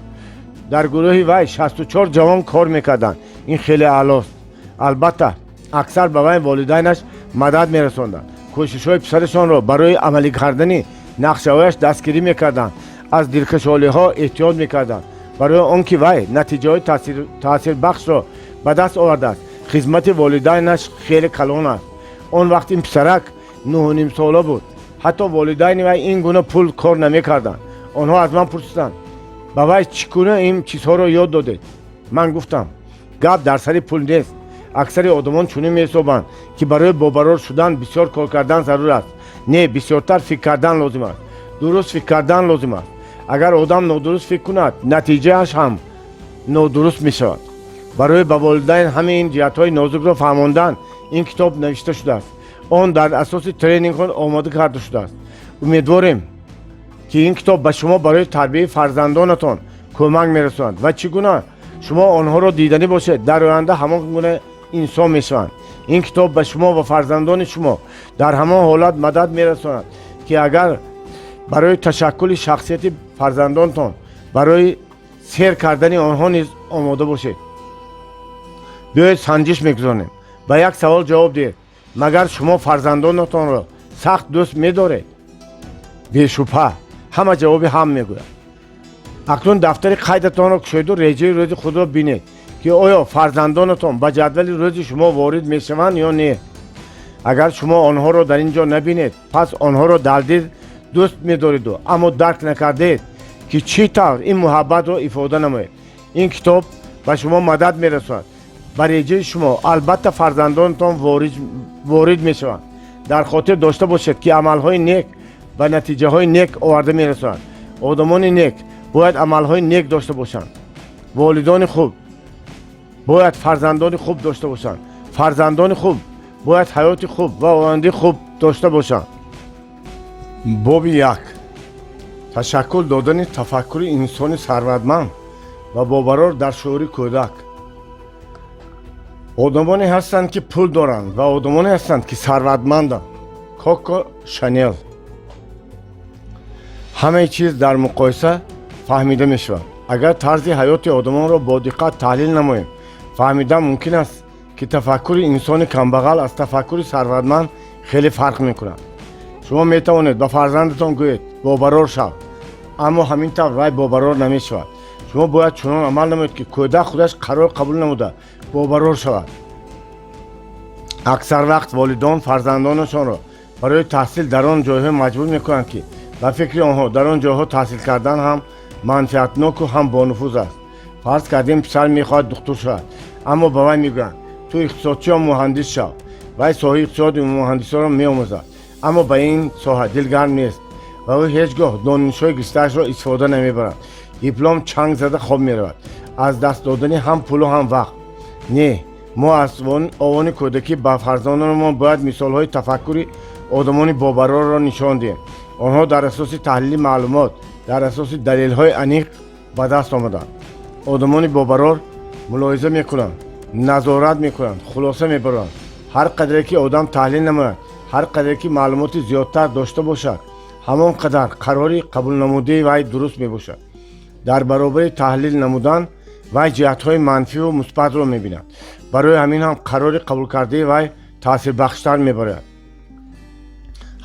Speaker 1: Дар гурӯҳи вай 64 ҷавон кор мекарданд. Ин хеле аълост. Албатта, аксар ба вай волидайнаш мадад мерасонданд, кӯшишҳои писарашонро барои амалӣ кардани нақшаҳояш дастгирӣ мекарданд, аз дилкашолиҳо эҳтиёт мекарданд. Барои он ки вай натиҷаҳои таъсирбахшро ба даст овардааст, хизмати волидайнаш хеле калон аст. Он вақт ин писарак 9,5 сола буд. Ҳатто волидайни вай ин гуна пул кор намекарданд. Онҳо аз ман пурсиданд: «Ба вай чӣ гуна ин чизҳоро ёд додед?» Ман гуфтам: «Гап дар сари пул нест. Аксари одамон чунин меҳисобанд, ки барои бобарор шудан бисёр кор кардан зарур аст. Не, бисёртар фикр кардан лозим аст, дуруст фикр кардан лозим аст. Агар одам нодуруст фикр кунад, натиҷааш ҳам нодуруст мешавад». Барои ба волидайн ҳамаи ин ҷиҳатҳои нозукро фаҳмондан ин китоб навишта шудааст. Он дар асоси тренингҳо омода карда шудааст. Умедворем, ки ин китоб ба шумо барои тарбияи фарзандонатон кӯмак мерасонад ва чӣ гуна шумо онҳоро диданӣ бошед, дар оянда ҳамон гуна инсон мешаванд. Ин китоб ба шумо ва фарзандони шумо дар ҳамон ҳолат мадад мерасонад, ки агар барои ташаккули шахсияти фарзандонтон, барои сер кардани онҳо низ омода бошед. Биёед, санҷиш мегузорем. Ба як савол ҷавоб диҳед: магар шумо фарзандонатонро сахт дӯст медоред? Бешубҳа, ҳама ҷавоби ҳам мегӯяд. Акнун дафтари қайдатонро кушоеду реҷаи рӯзи худро бинед, ки оё фарзандонатон ба ҷадвали рӯзи шумо ворид мешаванд ё не. Агар шумо онҳоро дар ин ҷо набинед, пас онҳоро дар дил дӯст медореду, аммо дарк накардаед, ки чӣ тавр ин муҳаббатро ифода намоед. Ин китоб ба шумо мадад мерасонад. Ба реҷаи шумо албатта фарзандонатон ворид мешаванд. Дар хотир дошта бошед, ки амалҳои нек ба натиҷаҳои нек оварда мерасонанд. Одамони нек бояд амалҳои нек дошта бошанд. Волидони хуб бояд фарзандони хуб дошта бошанд. Фарзандони хуб бояд ҳаёти хуб ва ояндаи хуб дошта бошанд. Боби як. Ташаккул додани тафаккури инсони сарватманд ва бобарор дар шуури кӯдак. Одамоне ҳастанд, ки пул доранд, ва одамоне ҳастанд, ки сарватманданд. Коко Шанел. Ҳамаи чиз дар муқоиса фаҳмида мешавад. Агар тарзи ҳаёти одамонро бо диққат таҳлил намоем, фаҳмидан мумкин аст, ки тафаккури инсони камбағал аз тафаккури сарватманд хеле фарқ мекунад. Шумо метавонед ба фарзандатон гӯед: «Бобарор шав», аммо ҳамин тавр вай бобарор намешавад. Шумо бояд чунон амал намоед, ки кӯдак худаш қарор қабул намуда, бобарор шавад. Аксар вақт волидон фарзандонашонро барои таҳсил дар он ҷойҳо маҷбур мекунанд, ки ба фикри онҳо дар он ҷойҳо таҳсил кардан ҳам манфиатноку ҳам бонуфуз аст. Фарз кардем, писар мехоҳад духтур шавад, аммо ба вай мегӯянд: «Ту иқтисодчӣ ё муҳандис шав». Вай соҳаи иқтисоду муҳандисиро меомӯзад, аммо ба ин соҳа дилгарм нест ва ӯ ҳеҷ гоҳ донишҳои гирифтаашро истифода намебарад. Диплом чанг зада хоб меравад, аз даст додани ҳам пулу ҳам вақт. Не, мо аз овони кӯдакӣ ба фарзандонамон бояд мисолҳои тафаккури одамони бобарорро нишон диҳем. Онҳо дар асоси таҳлили маълумот, дар асоси далелҳои аниқ ба даст омаданд. Одамони бобарор мулоҳиза мекунанд, назорат мекунанд, хулоса мебаранд. Ҳар қадре ки одам таҳлил намояд, ҳар қадре ки маълумоти зиёдтар дошта бошад, ҳамон қадар қарори қабулнамудаи вай дуруст мебошад. Дар баробари таҳлил намудан вай ҷиҳатҳои манфиву мусбатро мебинад. Барои ҳамин ҳам қарори қабулкардаи вай таъсирбахштар мебарояд.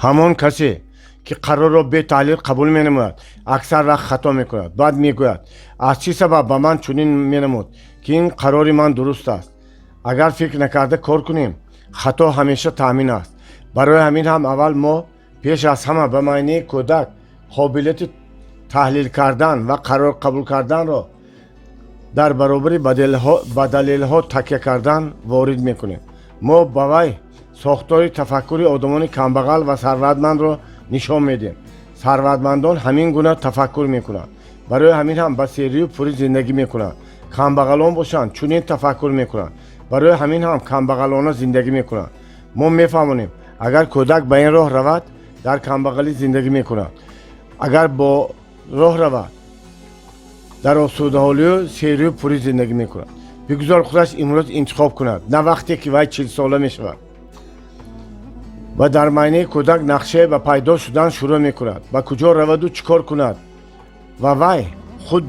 Speaker 1: Ҳамон касе, ки қарорро бетаҳлил қабул менамояд, аксар вақт хато мекунад. Баъд мегӯяд: «Аз чӣ сабаб ба ман чунин менамуд, ки ин қарори ман дуруст аст?» Агар фикр накарда кор кунем, хато ҳамеша таъмин аст. Барои ҳамин ҳам аввал мо пеш аз ҳама ба майнаи кӯдак қобилияти таҳлил кардан ва қарор қабул карданро дар баробари ба далелҳо такя кардан ворид мекунем. Мо ба вай сохтори тафаккури одамони камбағал ва сарватмандро нишон медиҳем. Сарватмандон ҳамин гуна тафаккур мекунанд, барои ҳамин ҳам ба серию пурӣ зиндагӣ мекунанд. Камбағалон бошанд, чунин тафаккур мекунанд, барои ҳамин ҳам камбағалона зиндагӣ мекунанд. Мо мефаҳмонем: агар кӯдак ба ин роҳ равад, дар камбағалӣ зиндагӣ мекунад, агар бо роҳ равад, дар осудаҳолию серию пурӣ зиндагӣ мекунад. Бигузор худаш имрӯз интихоб кунад, на вақте ки вай 40-сола мешавад. Ва дар майнаи кӯдак нақшае ба пайдо шудан шурӯъ мекунад: ба куҷо раваду чӣ кор кунад. Ва вай худ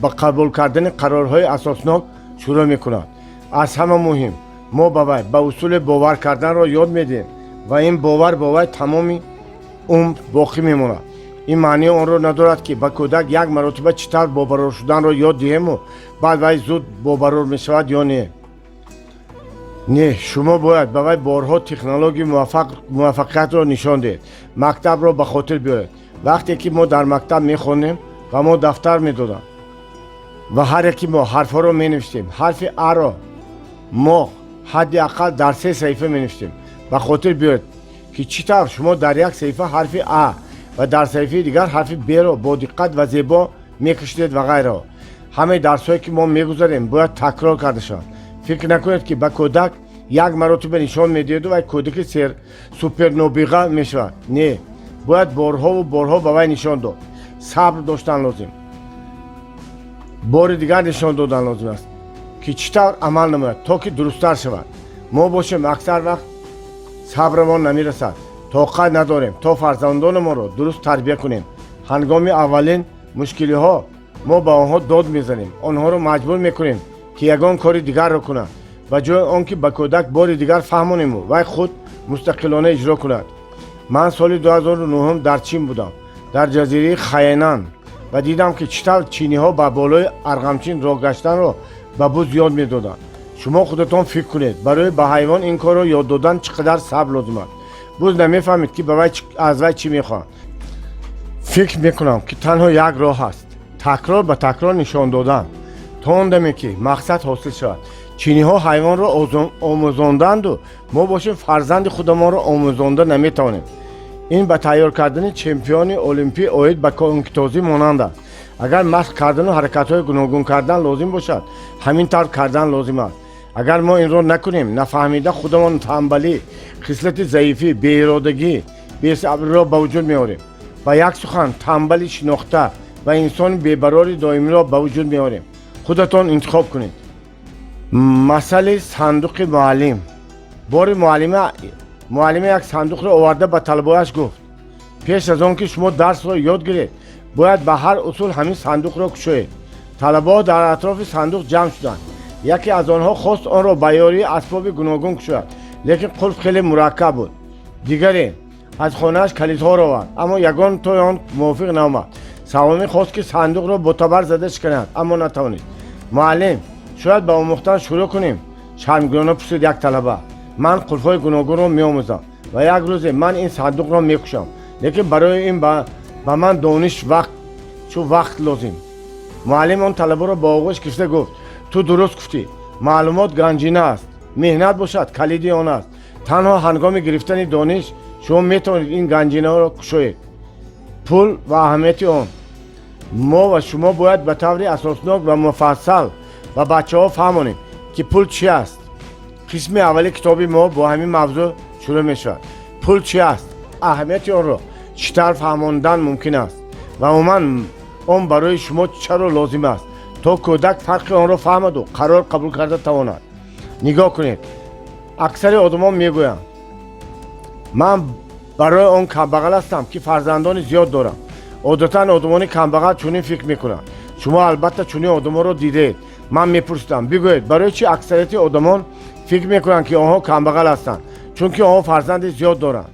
Speaker 1: ба қабул кардани қарорҳои асоснок шурӯъ мекунад. Аз ҳама муҳим, мо ба вай ба усуле бовар карданро ёд медиҳем ва ин бовар бо вай тамоми умр боқӣ мемонад. Ин маънии онро надорад, ки ба кӯдак як маротиба чӣ тавр бобарор шуданро ёд диҳему баъд вай зуд бобарор мешавад ё не. Не, шумо бояд ба вай борҳо технологияи муваффақиятро нишон диҳед. Мактабро ба хотир биёред. Вақте ки мо дар мактаб мехонем, ба мо дафтар медоданд ва ҳар яки мо ҳарфҳоро менавиштем. Ҳарфи аро мо ҳадди ақал дар се саҳифа менавиштем. Ба хотир биёред, ки чӣ тавр шумо дар як саҳифа ҳарфи а ва дар саҳифаи дигар ҳарфи беро бо диққат ва зебо мекашидед ва ғайраҳо. Ҳамаи дарсҳое, ки мо мегузарем, бояд такрор карда шаванд. Фикр накунед, ки ба кӯдак як маротиба нишон медиҳеду вай кӯдаки супернобиға мешавад. Не, бояд борҳову борҳо ба вай нишон дод. Сабр доштан лозим. Бори дигар нишон додан лозим аст, ки чӣ тавр амал намояд, то ки дурусттар шавад. Мо бошем, аксар вақт сабрамон намерасад, тоқат надорем, то фарзандонамонро дуруст тарбия кунем. Ҳангоми аввалин мушкилиҳо мо ба онҳо дод мезанем, онҳоро маҷбур мекунем, ки ягон кори дигарро кунанд, ба ҷои он ки ба кӯдак бори дигар фаҳмонему вай худ мустақилона иҷро кунад. Ман соли 2009 дар Чин будам, дар ҷазираи Хайнан, ва дидам, ки чӣ тавр чиниҳо ба болои арғамчин роҳ гаштанро ба буз ёд медоданд. Шумо худатон фикр кунед: барои ба ҳайвон ин корро ёд додан чӣ қадар сабр лозим аст? Буз намефаҳмид, ки аз вай чӣ мехоҳанд. Фикр мекунам, ки танҳо як роҳ ҳаст: такрор ба такрор нишон додан, то он даме ки мақсад ҳосил шавад. Чиниҳо ҳайвонро омӯзонданду, мо бошем, фарзанди худамонро омӯзонда наметавонем. Ин ба тайёр кардани чемпиони олимпӣ оид ба конкитозӣ монанд аст. Агар машқ кардану ҳаракатҳои гуногун кардан лозим бошад, ҳамин тавр кардан лозим аст. Агар мо инро накунем, нафаҳмида худамон тамбалӣ, хислати заифӣ, беиродагӣ, бесабриро ба вуҷуд меорем. Ба як сухан, тамбали шинохта ва инсони бебарори доимиро ба вуҷуд меорем. Худатон интихоб кунед. Масъали сандуқи муаллим. Бори муаллима як сандуқро оварда ба талабояш гуфт: «Пеш аз он ки шумо дарсро ёд гиред, бояд ба ҳар усул ҳамин сандуқро кушоед». Талабаҳо дар атрофи сандуқ ҷамъ шуданд. Яке аз онҳо хост онро ба ёрии асбоби гуногун кушояд, лекин қулф хеле мураккаб буд. Дигаре аз хонааш калидҳоро овард, аммо ягон тои он мувофиқ наомад. Севумӣ хост, ки сандуқро бо табар зада шиканад, аммо натавонист. «Муаллим, шояд ба омӯхтан шурӯъ кунем?» — шармгирона пурсид як талаба. «Ман қулфҳои гуногунро меомӯзам ва як рӯзе ман ин сандуқро мекушам, лекин барои ин ба ман дониш вақтчу вақт лозим». Муаллим он талабаро ба оғӯш гирифта гуфт: «Ту дуруст гуфтӣ. Маълумот ганҷина аст, меҳнат бошад, калиди он аст. Танҳо ҳангоми гирифтани дониш шумо метавонед ин ганҷинаро кушоед». Пул ва аҳамияти он. Мо ва шумо бояд ба таври асоснок ва муфассал ба бачаҳо фаҳмонем, ки пул чи аст. Қисми аввали китоби мо бо ҳамин мавзӯъ шурӯъ мешавад: пул чи аст, аҳамияти онро чӣ тавр фаҳмондан мумкин аст ва умуман он барои шумо чаро лозим аст, то кӯдак фарқи онро фаҳмаду қарор қабул карда тавонад. Нигоҳ кунед, аксари одамон мегӯянд: «Ман барои он камбағал ҳастам, ки фарзандони зиёд дорам». Одатан одамони камбағал чунин фикр мекунанд. Шумо албатта чунин одамонро дидаед. Ман мепурсидам: бигӯед, барои чӣ аксарияти одамон фикр мекунанд, ки онҳо камбағал ҳастанд? Чунки онҳо фарзанди зиёд доранд.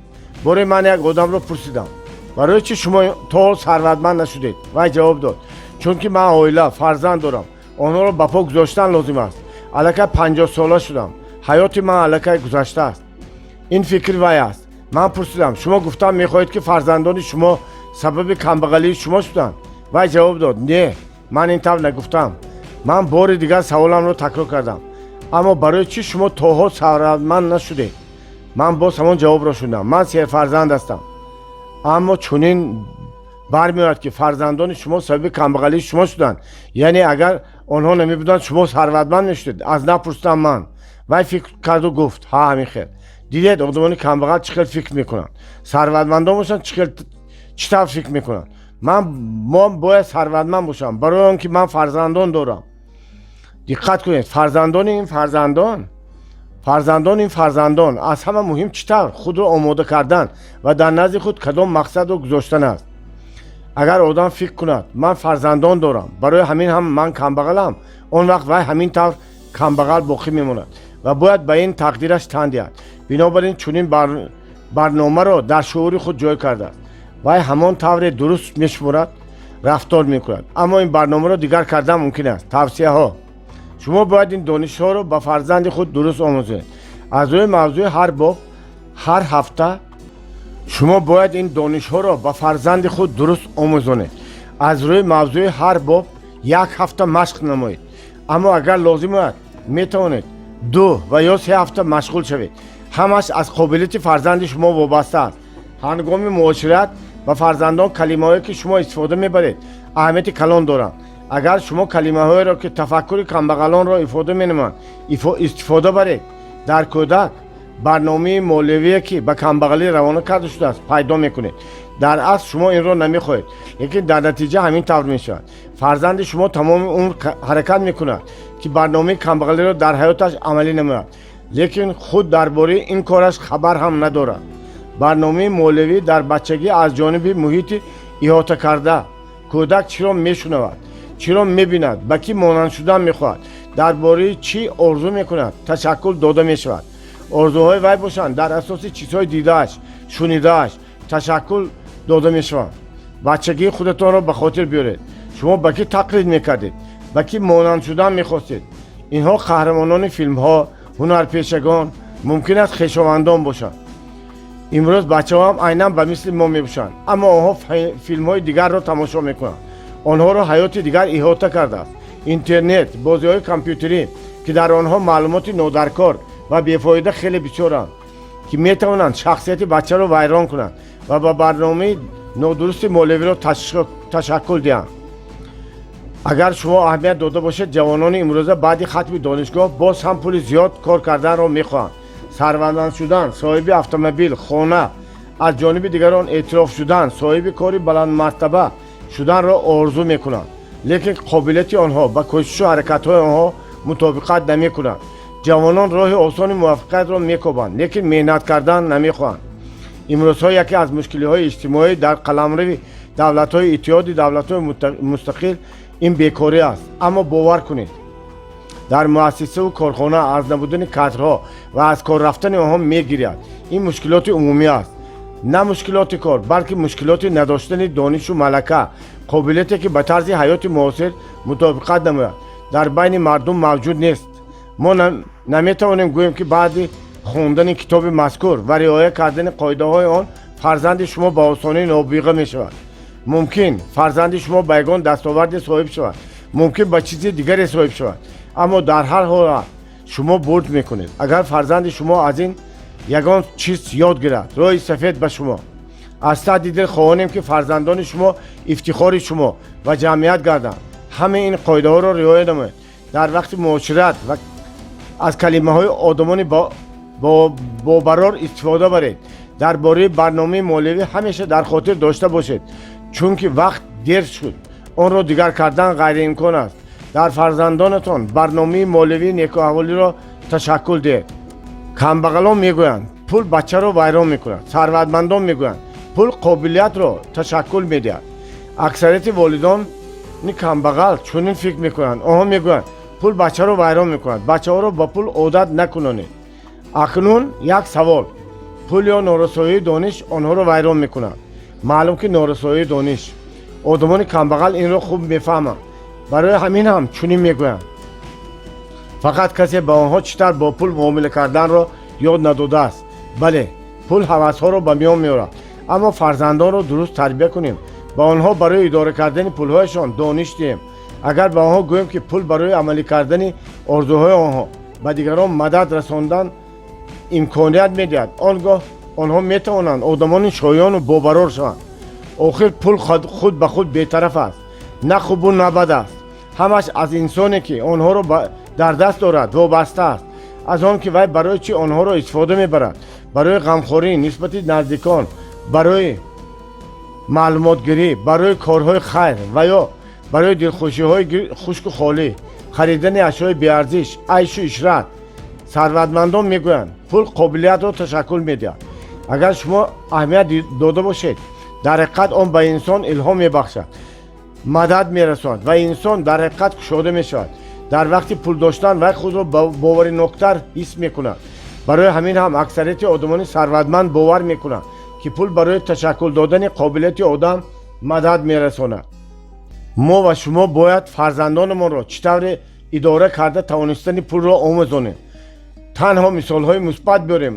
Speaker 1: Боре ман як одамро пурсидам: «Барои чӣ шумо то ҳол сарватманд нашудед?» Вай ҷавоб дод: «Чунки ман оила, фарзанд дорам, онҳоро ба по гузоштан лозим аст. Аллакай 50-сола шудам, ҳаёти ман аллакай гузаштааст». Ин фикри вай аст. Ман пурсидам: «Шумо гуфтан мехоҳед, ки фарзандони шумо сабаби камбағалии шумо шуданд?» Вай ҷавоб дод: «Не, ман ин тавр нагуфтам». Ман бори дигар саволамро такрор кардам: «Аммо барои чӣ шумо то ҳол сарватманд нашудед?» Ман боз ҳамон ҷавобро шунидам: «Ман серфарзанд ҳастам». Аммо чунин бармеояд, ки фарзандони шумо сабаби камбағалии шумо шуданд, яъне агар онҳо намебуданд, шумо сарватманд мешудед. Аз нав пурсидам ман. Вай фикр карду гуфт: «Ҳа, ҳамин хел». Дидед, одамони камбағал чӣ хел фикр мекунанд? Сарватмандон бошанд, чӣ хел, чӣ тавр фикр мекунанд? Ман мо бояд сарватманд бошам, барои он ки ман фарзандон дорам. Диққат кунед, фарзандони ин фарзандон, фарзандони ин фарзандон. Аз ҳама муҳим чӣ тавр худро омода кардан ва дар назди худ кадом мақсадро гузоштан аст. Агар одам фикр кунад: «Ман фарзандон дорам, барои ҳамин ҳам ман камбағалам», он вақт вай ҳамин тавр камбағал боқӣ мемонад ва бояд ба ин тақдираш тан диҳад. Бинобар ин чунин барномаро дар шуури худ ҷой кардааст. Вай ҳамон тавре дуруст мешуморад, рафтор мекунад, аммо ин барномаро дигар кардан мумкин аст. Тавсияҳо. Шумо бояд ин донишҳоро ба фарзанди худ дуруст омӯзонед. Аз рӯи мавзӯи ҳар боб ҳар ҳафта. Шумо бояд ин донишҳоро ба фарзанди худ дуруст омӯзонед. Аз рӯи мавзӯи ҳар боб як ҳафта машқ намоед, аммо агар лозим ояд, метавонед 2 ва ё 3 ҳафта машғул шавед. Ҳамаш аз қобилияти фарзанди шумо вобаста аст. Ҳангоми муошират ба фарзандон калимаҳое, ки шумо истифода мебаред, аҳамияти калон доранд. Агар шумо калимаҳоеро, ки тафаккури камбағалонро ифода менамоянд, истифода баред, дар кӯдак барномаи молиявие, ки ба камбағалӣ равона карда шудааст, пайдо мекунед. Дар асл шумо инро намехоҳед, лекин дар натиҷа ҳамин тавр мешавад. Фарзанди шумо тамоми умр ҳаракат мекунад, ки барномаи камбағалиро дар ҳаёташ амалӣ намояд, лекин худ дар бораи ин кораш хабар ҳам надорад. Барномаи молиявӣ дар бачагӣ аз ҷониби муҳити иҳотакарда, кӯдак чиро мешунавад, чиро мебинад, ба кӣ монанд шудан мехоҳад, дар бораи чӣ орзу мекунад, ташаккул дода мешавад. Орзуҳои вай бошанд, дар асоси чизҳои дидааш, шунидааш ташаккул дода мешаванд. Бачагии худатонро ба хотир биёред. Шумо ба кӣ тақлид мекардед, ба кӣ монанд шудан мехостед? Инҳо қаҳрамонони филмҳо, ҳунарпешагон, мумкин аст хешовандон бошанд. Имрӯз бачаҳоам айнан ба мисли мо мебошанд, аммо онҳо филмҳои дигарро тамошо мекунанд. Онҳоро ҳаёти дигар иҳота кардааст: интернет, бозиҳои компютерӣ, ки дар онҳо маълумоти нодаркор ва бефоида хеле бисёранд, ки метавонанд шахсияти бачаро вайрон кунанд ва ба барномаи нодурусти молиявиро ташаккул диҳанд. Агар шумо аҳамият дода бошед, ҷавонони имрӯза баъди хатми донишгоҳ боз ҳам пули зиёд кор карданро мехоҳанд. Сарватманд шудан, соҳиби автомобил, хона. Аз ҷониби дигарон эътироф шудан, соҳиби кори баландмартаба шуданро орзу мекунанд, лекин қобилияти онҳо ба кӯшишу ҳаракатҳои онҳо мутобиқат намекунад. Ҷавонон роҳи осони муваффақиятро мекобанд, лекин меҳнат кардан намехоҳанд. Имрӯзҳо яке аз мушкилиҳои иҷтимоӣ дар қаламрави давлатҳои Иттиҳоди Давлатҳои Мустақил ин бекорӣ аст. Аммо бовар кунед, дар муассисаву корхона аз набудани кадрҳо ва аз кор рафтани онҳо мегиряд. Ин мушкилоти умумӣ аст, на мушкилоти кор, балки мушкилоти надоштани донишу малака, қобилияте, ки ба тарзи ҳаёти муосир мутобиқат намояд, дар байни мардум мавҷуд нест. Мо наметавонем гӯем, ки баъди хондани китоби мазкур ва риоя кардани қоидаҳои он фарзанди шумо ба осонӣ нобиға мешавад. Мумкин, фарзанди шумо ба ягон дастоварде соҳиб шавад, мумкин, ба чизи дигаре соҳиб шавад, аммо дар ҳар ҳолат шумо бурд мекунед, агар фарзанди шумо аз ин ягон чиз ёд гирад. Роҳи сафед ба шумо! Аз таҳти дил хоҳонем, ки фарзандони шумо ифтихори шумо ва ҷамъият гарданд. Ҳамаи ин қоидаҳоро риоя намоед. Дар вақти муошират ва аз калимаҳои одамони бобарор истифода баред. Дар бораи барномаи молиявӣ ҳамеша дар хотир дошта бошед, чунки вақт дер шуд, онро дигар кардан ғайриимкон аст. Дар фарзандонатон барномаи молиявии некуаҳволиро ташаккул диҳед. Камбағалон мегӯянд, пул бачаро вайрон мекунад. Сарватмандон мегӯянд, пул қобилиятро ташаккул медиҳад. Аксарияти волидони камбағал чунин фикр мекунанд. Онҳо мегӯянд, пул бачаро вайрон мекунад. Бачаҳоро ба пул одат накунонед. Акнун як савол: пул ё норасоии дониш онҳоро вайрон мекунад? Маълум, ки норасоии дониш. Одамони камбағал инро хуб мефаҳманд, барои ҳамин ҳам чунин мегӯянд. Фақат касе ба онҳо чӣ тавр бо пул муомила карданро ёд надодааст. Бале, пул ҳавасҳоро ба миён меорад, аммо фарзандонро дуруст тарбия кунем, ба онҳо барои идора кардани пулҳояшон дониш диҳем. Агар ба онҳо гӯем, ки пул барои амалӣ кардани орзуҳои онҳо, ба дигарон мадад расондан имконият медиҳад, он гоҳ онҳо метавонанд одамони шоёну бобарор шаванд. Охир пул худ ба худ бетараф аст, на хубу на бад аст. Ҳамаш аз инсоне, ки онҳоро дар даст дорад, вобаста аст, аз он ки вай барои чӣ онҳоро истифода мебарад: барои ғамхорӣ нисбати наздикон, барои маълумотгирӣ, барои корҳои хайр ва ё барои дилхушиҳои хушку холӣ, харидани ашёи беарзиш, айшу ишрат. Сарватмандон мегӯянд, пул қобилиятро ташаккул медиҳад. Агар шумо аҳамият дода бошед, дар ҳақиқат он ба инсон илҳом мебахшад, мадад мерасонад ва инсон дар ҳақиқат кушода мешавад. Дар вақти пул доштан вай худро бовариноктар ҳис мекунад. Барои ҳамин ҳам аксарияти одамони сарватманд бовар мекунанд, ки пул барои ташаккул додани қобилияти одам мадад мерасонад. Мо ва шумо бояд фарзандонамонро чӣ тавре идора карда тавонистани пулро омӯзонем, танҳо мисолҳои мусбат биёрем,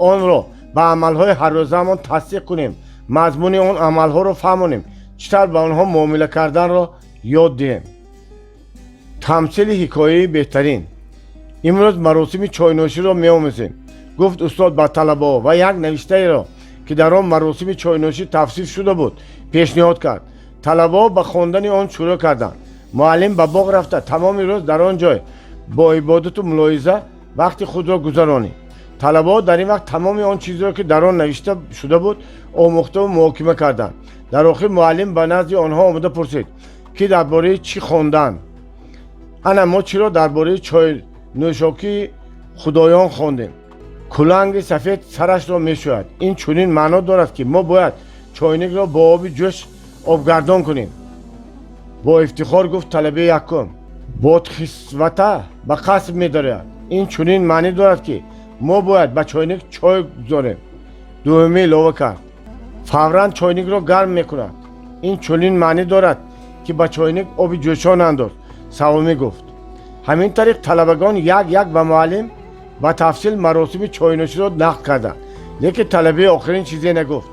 Speaker 1: онро ба амалҳои ҳаррӯзаамон тасдиқ кунем, мазмуни он амалҳоро фаҳмонем, чӣ тавр ба онҳо муомила карданро ёд диҳем. Тамсили ҳикояи беҳтарин. Имрӯз маросими чойнӯширо меомӯзем, гуфт устод ба талабаҳо ва як навиштаеро, ки дар он маросими чойнӯшӣ тавсиф шуда буд, пешниҳод кард. Талабаҳо ба хондани он шурӯъ карданд. Муаллим ба боғ рафта, тамоми рӯз дар он ҷой бо ибодату мулоҳиза вақти худро гузаронид. Талабаҳо дар ин вақт тамоми он чизеро, ки дар он навишта шуда буд, омӯхтаву муҳокима карданд. Дар охир муаллим ба назди онҳо омода пурсид, ки дар бораи чӣ хонданд. Ана мо чиро дар бораи чойнӯшокии худоён хондем. Куланги сафед сарашро мешӯяд. Ин чунин маъно дорад, ки мо бояд чойникро бо оби ҷӯш обгардон кунем, бо ифтихор гуфт талабаи якум. Бодхисвата ба қаср медарояд. Ин чунин маънӣ дорад, ки мо бояд ба чойник чой гузорем, дуюмӣ илова кард. Фавран чойникро гарм мекунад. Ин чунин маънӣ дорад, ки ба чойник оби ҷӯшон андоз, саввумӣ гуфт. Ҳамин тариқ талабагон як як ба муаллим ба тафсил маросими чойнӯширо нақл карданд, лекин талабаи охирин чизе нагуфт.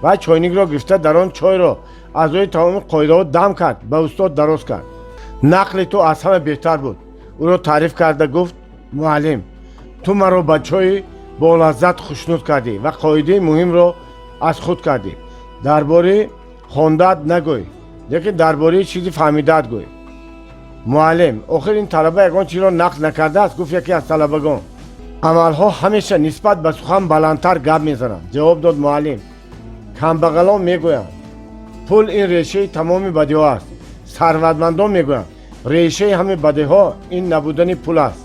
Speaker 1: Вай чойникро гирифта, дар он чойро аз рӯи тамоми қоидаҳо дам кард, ба устод дароз кард. Нақли ту аз ҳама беҳтар буд, ӯро таъриф карда гуфт муаллим. Ту маро ба чойи болаззат хушнуд кардӣ ва қоидаи муҳимро аз худ кардӣ: дар бораи хондаат нагӯй, лекин дар бораи чизи фаҳмидаат гӯй. Муаллим, охир ин талаба ягон чизро нақл накардааст, гуфт яке аз талабагон. Амалҳо ҳамеша нисбат ба сухан баландтар гап мезананд, ҷавоб дод муаллим. Камбағалон мегӯянд, пул ин решаи тамоми бадиҳо аст. Сарватмандон мегӯянд, решаи ҳамаи бадиҳо ин набудани пул аст.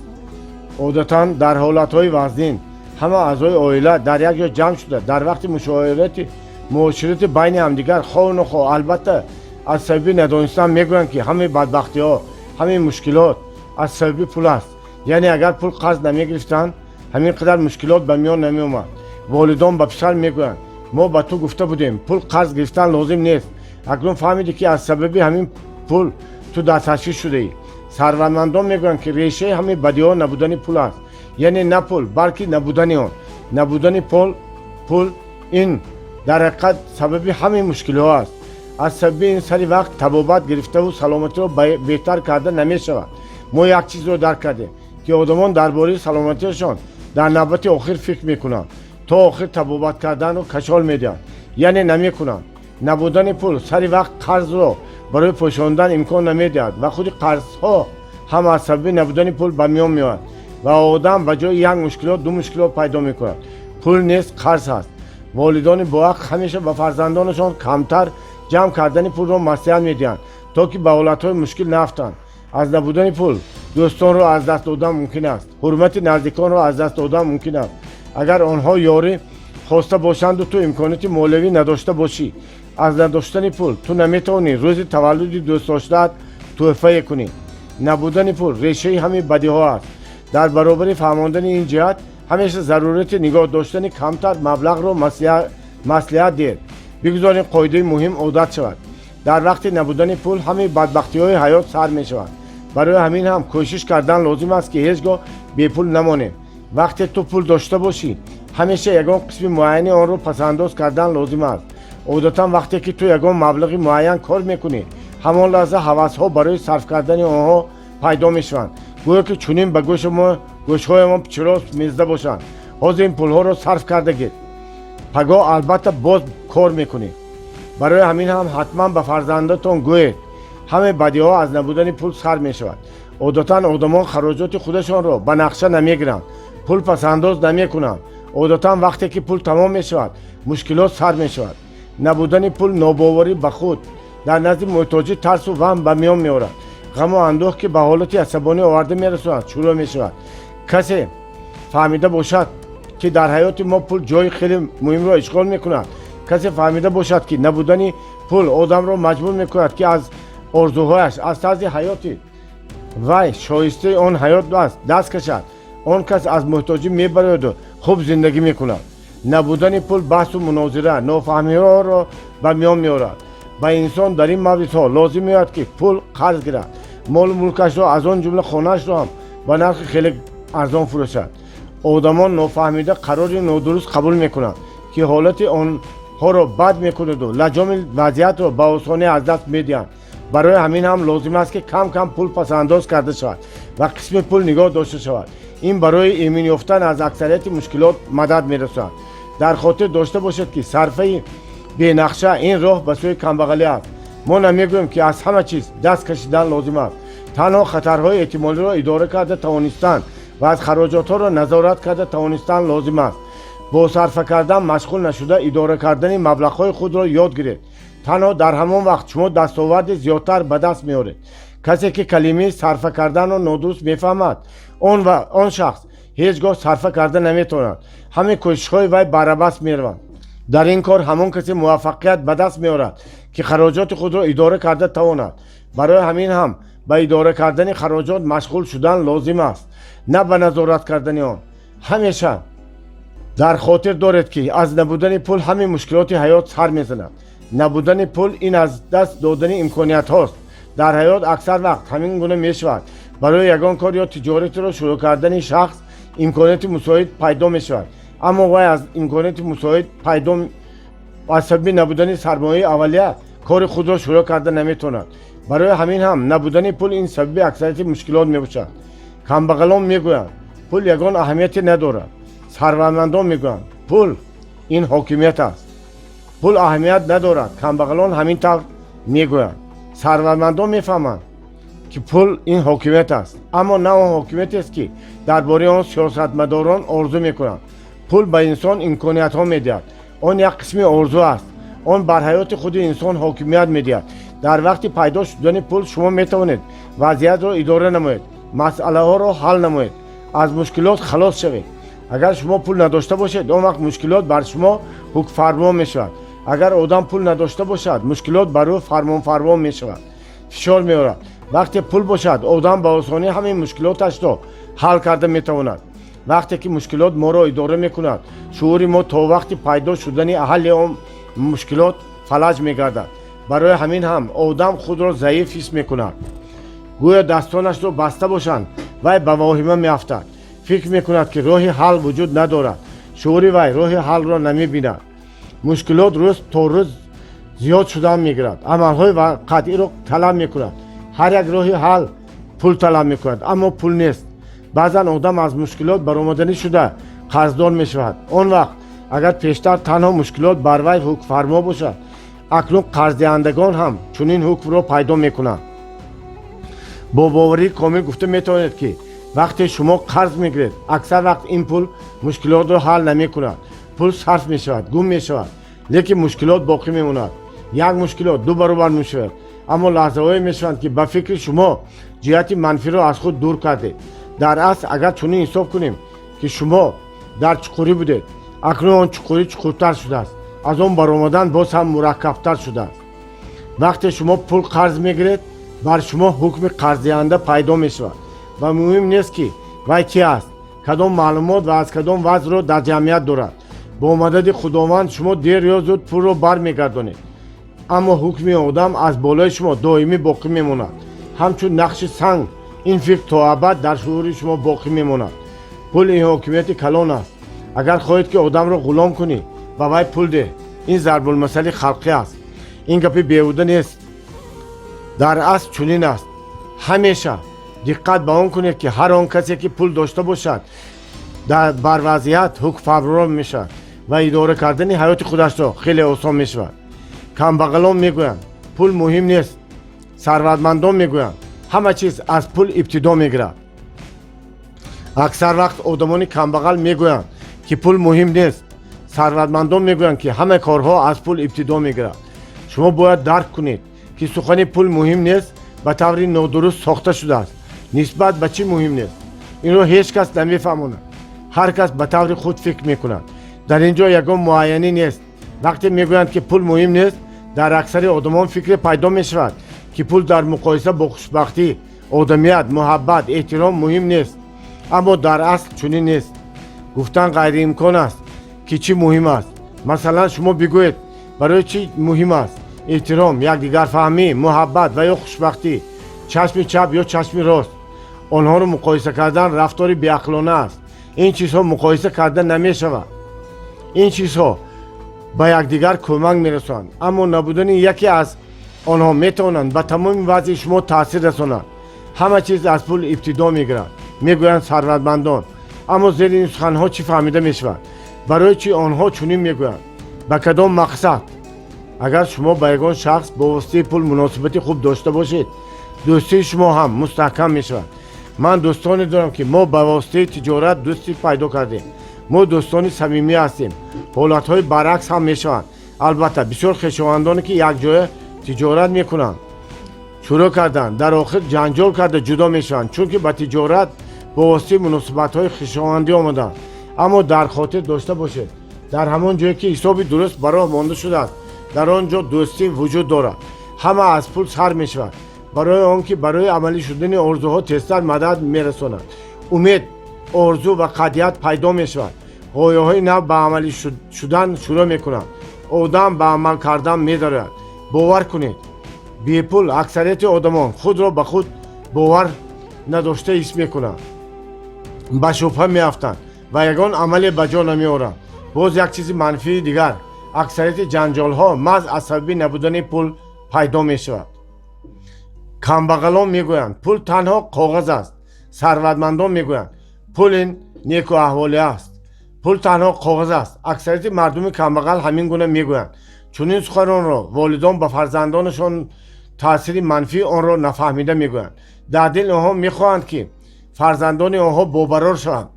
Speaker 1: Одатан дар ҳолатҳои вазнин ҳама аъзои оила дар як ҷо ҷамъ шуда, дар вақти мушоирати муоширати байни ҳамдигар, хоҳу нохоҳ, албатта аз сабаби надонистан, мегӯянд, ки ҳамаи бадбахтиҳо, ҳамаи мушкилот аз сабаби пул аст. Яъне агар пул қарз намегирифтанд, ҳамин қадар мушкилот ба миён намеомад. Волидон ба писар мегӯянд: «Мо ба ту гуфта будем, пул қарз гирифтан лозим нест. Акнун фаҳмидӣ, ки аз сабаби ҳамин пул ту дар ташвиш шудаӣ». Сарватмандон мегӯянд, ки решаи ҳамаи бадиҳо набудани пул аст. Яъне на пул, балки набудани он. Набудани пул ин дар ҳақиқат сабаби ҳамаи мушкилиҳо аст. Аз сабаби ин сари вақт табобат гирифтаву саломатиро беҳтар карда намешавад. Мо як чизро дарк кардем, ки одамон дар бораи саломатиашон дар навбати охир фикр мекунанд, то охир табобат карданро кашол медиҳанд, яъне намекунанд. Набудани пул сари вақт қарзро барои пӯшондан имкон намедиҳад ва худи қарзҳо ҳам аз сабаби набудани пул ба миён меояд ва одам ба ҷои як мушкилот ду мушкилот пайдо мекунад. Пул нест, қарз ҳаст. Волидони боақл ҳамеша ба фарзандонашон камтар ҷамъ кардани пулро маслиҳат медиҳанд, то ки ба ҳолатҳои мушкил наафтанд. Аз набудани пул дӯстонро аз даст додан мумкин аст, ҳурмати наздиконро аз даст додан мумкин аст, агар онҳо ёрӣ хоста бошанду ту имконияти молиявӣ надошта бошӣ. Аз надоштани пул ту наметавонӣ рӯзи таваллуди дӯстдоштаат тӯҳфае кунӣ. Набудани пул решаи ҳамаи бадиҳо аст. Дар баробари фаҳмондани ин ҷиҳат ҳамеша зарурати нигоҳ доштани камтар маблағро маслиҳат диҳед. Бигузор ин қоидаи муҳим одат шавад. Дар вақти набудани пул ҳамаи бадбахтиҳои ҳаёт сар мешаванд. Барои ҳамин ҳам кӯшиш кардан лозим аст, ки ҳеҷ гоҳ бепул намонем. Вақте ту пул дошта бошӣ, ҳамеша ягон қисми муайяни онро пасандоз кардан лозим аст. Одатан вақте ки ту ягон маблағи муайян кор мекунӣ, ҳамон лаҳза ҳавасҳо барои сарф кардани онҳо пайдо мешаванд. Гӯё ки чунин ба гӯши мо гӯшҳоямон пичирос мезда бошанд: «Ҳозир ин пулҳоро сарф карда гир, пагоҳ албатта боз кор мекунӣ». Барои ҳамин ҳам ҳатман ба фарзандатон гӯед: ҳамаи бадиҳо аз набудани пул сар мешавад. Одатан одамон хароҷоти худашонро ба нақша намегиранд, пул пасандоз намекунанд. Одатан вақте ки пул тамом мешавад, мушкилот сар мешавад. Набудани пул нобоварӣ ба худ, дар назди муҳтоҷӣ тарсу ваҳм ба миён меорад. Ғаму андӯҳ, ки ба ҳолати асабонӣ оварда мерасонад, шурӯъ мешавад. Касе фаҳмида бошад, ки дар ҳаёти мо пул ҷои хеле муҳимро ишғол мекунад, касе фаҳмида бошад, ки набудани пул одамро маҷбур мекунад, ки аз орзуҳояш, аз тарзи ҳаёти вай шоистаи он ҳаёт аст, даст кашад, он кас аз муҳтоҷӣ мебарояду хуб зиндагӣ мекунад. Набудани пул баҳсу мунозира, нофаҳмиҳоро ба миён меорад. Ба инсон дар ин мавридҳо лозим меояд, ки пул қарз гирад, молу мулкашро, аз он ҷумла хонаашро ҳам ба нархи хеле арзон фурӯшад. Одамон нофаҳмида қарори нодуруст қабул мекунанд, ки ҳолати онҳоро бад мекунаду лаҷоми вазъиятро ба осонӣ аз даст медиҳанд. Барои ҳамин ҳам лозим аст, ки кам кам пул пасандоз карда шавад ва қисми пул нигоҳ дошта шавад. Ин барои эмин ёфтан аз аксарияти мушкилот мадад мерасонад. Дар хотир дошта бошед, ки сарфаи бенақша ин роҳ ба сӯи камбағалӣ аст. Мо намегӯем, ки аз ҳама чиз даст кашидан лозим аст. Танҳо хатарҳои эҳтимолиро идора карда тавонистан ва аз хароҷотҳоро назорат карда тавонистан лозим аст. Бо сарфа кардан машғул нашуда, идора кардани маблағҳои худро ёд гиред. Танҳо дар ҳамон вақт шумо дастоварди зиёдтар ба даст меоред. Касе ки калимаи сарфа карданро нодуруст мефаҳмад, он ва он шахс ҳеҷ гоҳ сарфа карда наметавонад. Ҳамаи кӯшишҳои вай бар абас мераванд. Дар ин кор ҳамон касе муваффақият ба даст меорад, ки хароҷоти худро идора карда тавонад. Барои ҳамин ҳам ба идора кардани хароҷот машғул шудан лозим аст, на ба назорат кардани он. Ҳамеша дар хотир доред, ки аз набудани пул ҳамаи мушкилоти ҳаёт сар мезанад. Набудани пул ин аз даст додани имкониятҳост. Дар ҳаёт аксар вақт ҳамин гуна мешавад: барои ягон кор ё тиҷоратеро шурӯъ кардани шахс имконияти мусоид пайдо мешавад, аммо вай аз имконияти мусоид пайдо аз сабаби набудани сармояи аввалия кори худро шурӯъ карда наметавонад. Барои ҳамин ҳам набудани пул ин сабаби аксарияти мушкилот мебошад. Камбағалон мегӯянд, пул ягон аҳамияте надорад. Сарватмандон мегӯянд, пул ин ҳокимият аст. Пул аҳамият надорад, камбағалон ҳамин тавр мегӯянд. Сарватмандон мефаҳманд, ки пул ин ҳокимият аст, аммо на он ҳокимиятест, ки дар бораи он сиёсатмадорон орзу мекунанд. Пул ба инсон имкониятҳо медиҳад. Он як қисми орзу аст. Он бар ҳаёти худи инсон ҳокимият медиҳад. Дар вақти пайдо шудани пул шумо метавонед вазъиятро идора намоед, масъалаҳоро ҳал намоед, аз мушкилот халос шавед. Агар шумо пул надошта бошед, он вақт мушкилот бар шумо ҳукмфармо мешавад. Агар одам пул надошта бошад, мушкилот бар ӯ фармонфармо мешавад, фишор меорад. Вақте пул бошад, одам ба осонӣ ҳамаи мушкилоташро ҳал карда метавонад. Вақте ки мушкилот моро идора мекунад, шуури мо то вақти пайдо шудани ҳалли он мушкилот фалаҷ мегардад. Барои ҳамин ҳам одам худро заиф ҳис мекунад, гӯё дастонашро баста бошанд. Вай ба воҳима меафтад, фикр мекунад, ки роҳи ҳал вуҷуд надорад. Шуури вай роҳи ҳалро намебинад. Мушкилот рӯз то рӯз зиёд шудан мегирад, амалҳои қатъиро талаб мекунад. Ҳар як роҳи ҳал пул талаб мекунад, аммо пул нест. Баъзан одам аз мушкилот баромаданӣ шуда қарздор мешавад. Он вақт агар пештар танҳо мушкилот бар вай ҳукмфармо бошад, акнун қарздиҳандагон ҳам чунин ҳукмро пайдо мекунанд. Бо боварии комил гуфта метавонед, ки вақте шумо қарз мегиред, аксар вақт ин пул мушкилотро ҳал намекунад. Пул сарф мешавад, гум мешавад, лекин мушкилот боқӣ мемонад. Як мушкилот ду баробар мешавад. Аммо лаҳзаҳое мешаванд, ки ба фикри шумо ҷиҳати манфиро аз худ дур кардед. Дар асл, агар чунин ҳисоб кунем, ки шумо дар чуқурӣ будед, акнун он чуқурӣ чуқуртар шудааст, аз он баромадан боз ҳам мураккабтар шудааст. Вақте шумо пул қарз мегиред, бар шумо ҳукми қарздиҳанда пайдо мешавад ва муҳим нест, ки вай ки аст, кадом маълумот ва аз кадом вазъро дар ҷамъият дорад. Бо мадади Худованд шумо дер ё зуд пулро бармегардонед, аммо ҳукми одам аз болои шумо доимӣ боқӣ мемонад. Ҳамчун нақши санг ин фикр то абад дар шуури шумо боқӣ мемонад. Пул ин ҳокимияти калон аст. Агар хоҳед, ки одамро ғулом кунӣ, ба вай пул деҳ. Ин зарбулмасали халқӣ аст. Ин гапи беҳуда нест, дар асл чунин аст. Ҳамеша диққат ба он кунед, ки ҳар он касе, ки пул дошта бошад, бар вазъият ҳукмфармо мешавад ва идора кардани ҳаёти худашро хеле осон мешавад. Камбағалон мегӯянд, пул муҳим нест. Сарватмандон мегӯянд, ҳама чиз аз пул ибтидо мегирад. Аксар вақт одамони камбағал мегӯянд, ки пул муҳим нест. Сарватмандон мегӯянд, ки ҳама корҳо аз пул ибтидо мегирад. Шумо бояд дарк кунед, ки сухани пул муҳим нест ба таври нодуруст сохта шудааст. Нисбат ба чӣ муҳим нест? Инро ҳеҷ кас намефаҳмонад. Ҳар кас ба таври худ фикр мекунад. Дар ин ҷо ягон муайянӣ нест. Вақте мегӯянд, ки пул муҳим нест, дар аксари одамон фикре пайдо мешавад, ки пул дар муқоиса бо хушбахтӣ, одамият, муҳаббат, эҳтиром муҳим нест. Аммо дар асл чунин нест. Гуфтан ғайриимкон аст, ки чӣ муҳим аст. Масалан, шумо бигӯед, барои чӣ муҳим аст эҳтиром, якдигарфаҳмӣ, муҳаббат ва ё хушбахтӣ, чашми чап ё чашми рост? Онҳоро муқоиса кардан рафтори беақлона аст. Ин чизҳо муқоиса карда намешавад. Ин чизҳо ба якдигар кӯмак мерасонанд, аммо набудани яке аз онҳо метавонанд ба тамоми вазъи шумо таъсир расонанд. Ҳама чиз аз пул ибтидо мегирад, мегӯянд сарватмандон. Аммо зери ин суханҳо чӣ фаҳмида мешавад? Барои чӣ онҳо чунин мегӯянд? Ба кадом мақсад? Агар шумо ба ягон шахс бо воситаи пул муносибати хуб дошта бошед, дӯстии шумо ҳам мустаҳкам мешавад. Ман дӯстоне дорам, ки мо ба воситаи тиҷорат дӯстӣ пайдо кардем. Мо дӯстони самимӣ ҳастем. Ҳолатҳои баръакс ҳам мешаванд, албатта. Бисёр хешовандоне, ки якҷоя тиҷорат мекунанд, шурӯъ карданд, дар охир ҷанҷол карда ҷудо мешаванд, чунки ба тиҷорат бо воситаи муносибатҳои хешовандӣ омаданд. Аммо дар хотир дошта бошед, дар ҳамон ҷое, ки ҳисоби дуруст ба роҳ монда шудааст, дар он ҷо дӯстӣ вуҷуд дорад. Ҳама аз пул сар мешавад, барои он ки барои амалӣ шудани орзуҳо тезтар мадад мерасонад. Умед, орзу ва қатъият пайдо мешавад. Ғояҳои нав ба амалӣ шудан шурӯъ мекунанд. Одам ба амал кардан медарояд. Бовар кунед, бепул аксарияти одамон худро ба худ бовар надошта ҳис мекунанд, ба шубҳа меафтанд ва ягон амале ба ҷо намеоранд. Боз як чизи манфии дигар: аксарияти ҷанҷолҳо маҳз аз сабаби набудани пул пайдо мешавад. Камбағалон мегӯянд, пул танҳо коғаз аст. Сарватмандон мегӯянд, пул ин некуаҳволӣ аст. Пул танҳо коғаз аст. Аксарияти мардуми камбағал ҳамин гуна мегӯянд. Чунин суханонро волидон ба фарзандонашон таъсири манфии онро нафаҳмида мегӯянд. Дар дил онҳо мехоҳанд, ки фарзандони онҳо бобарор шаванд.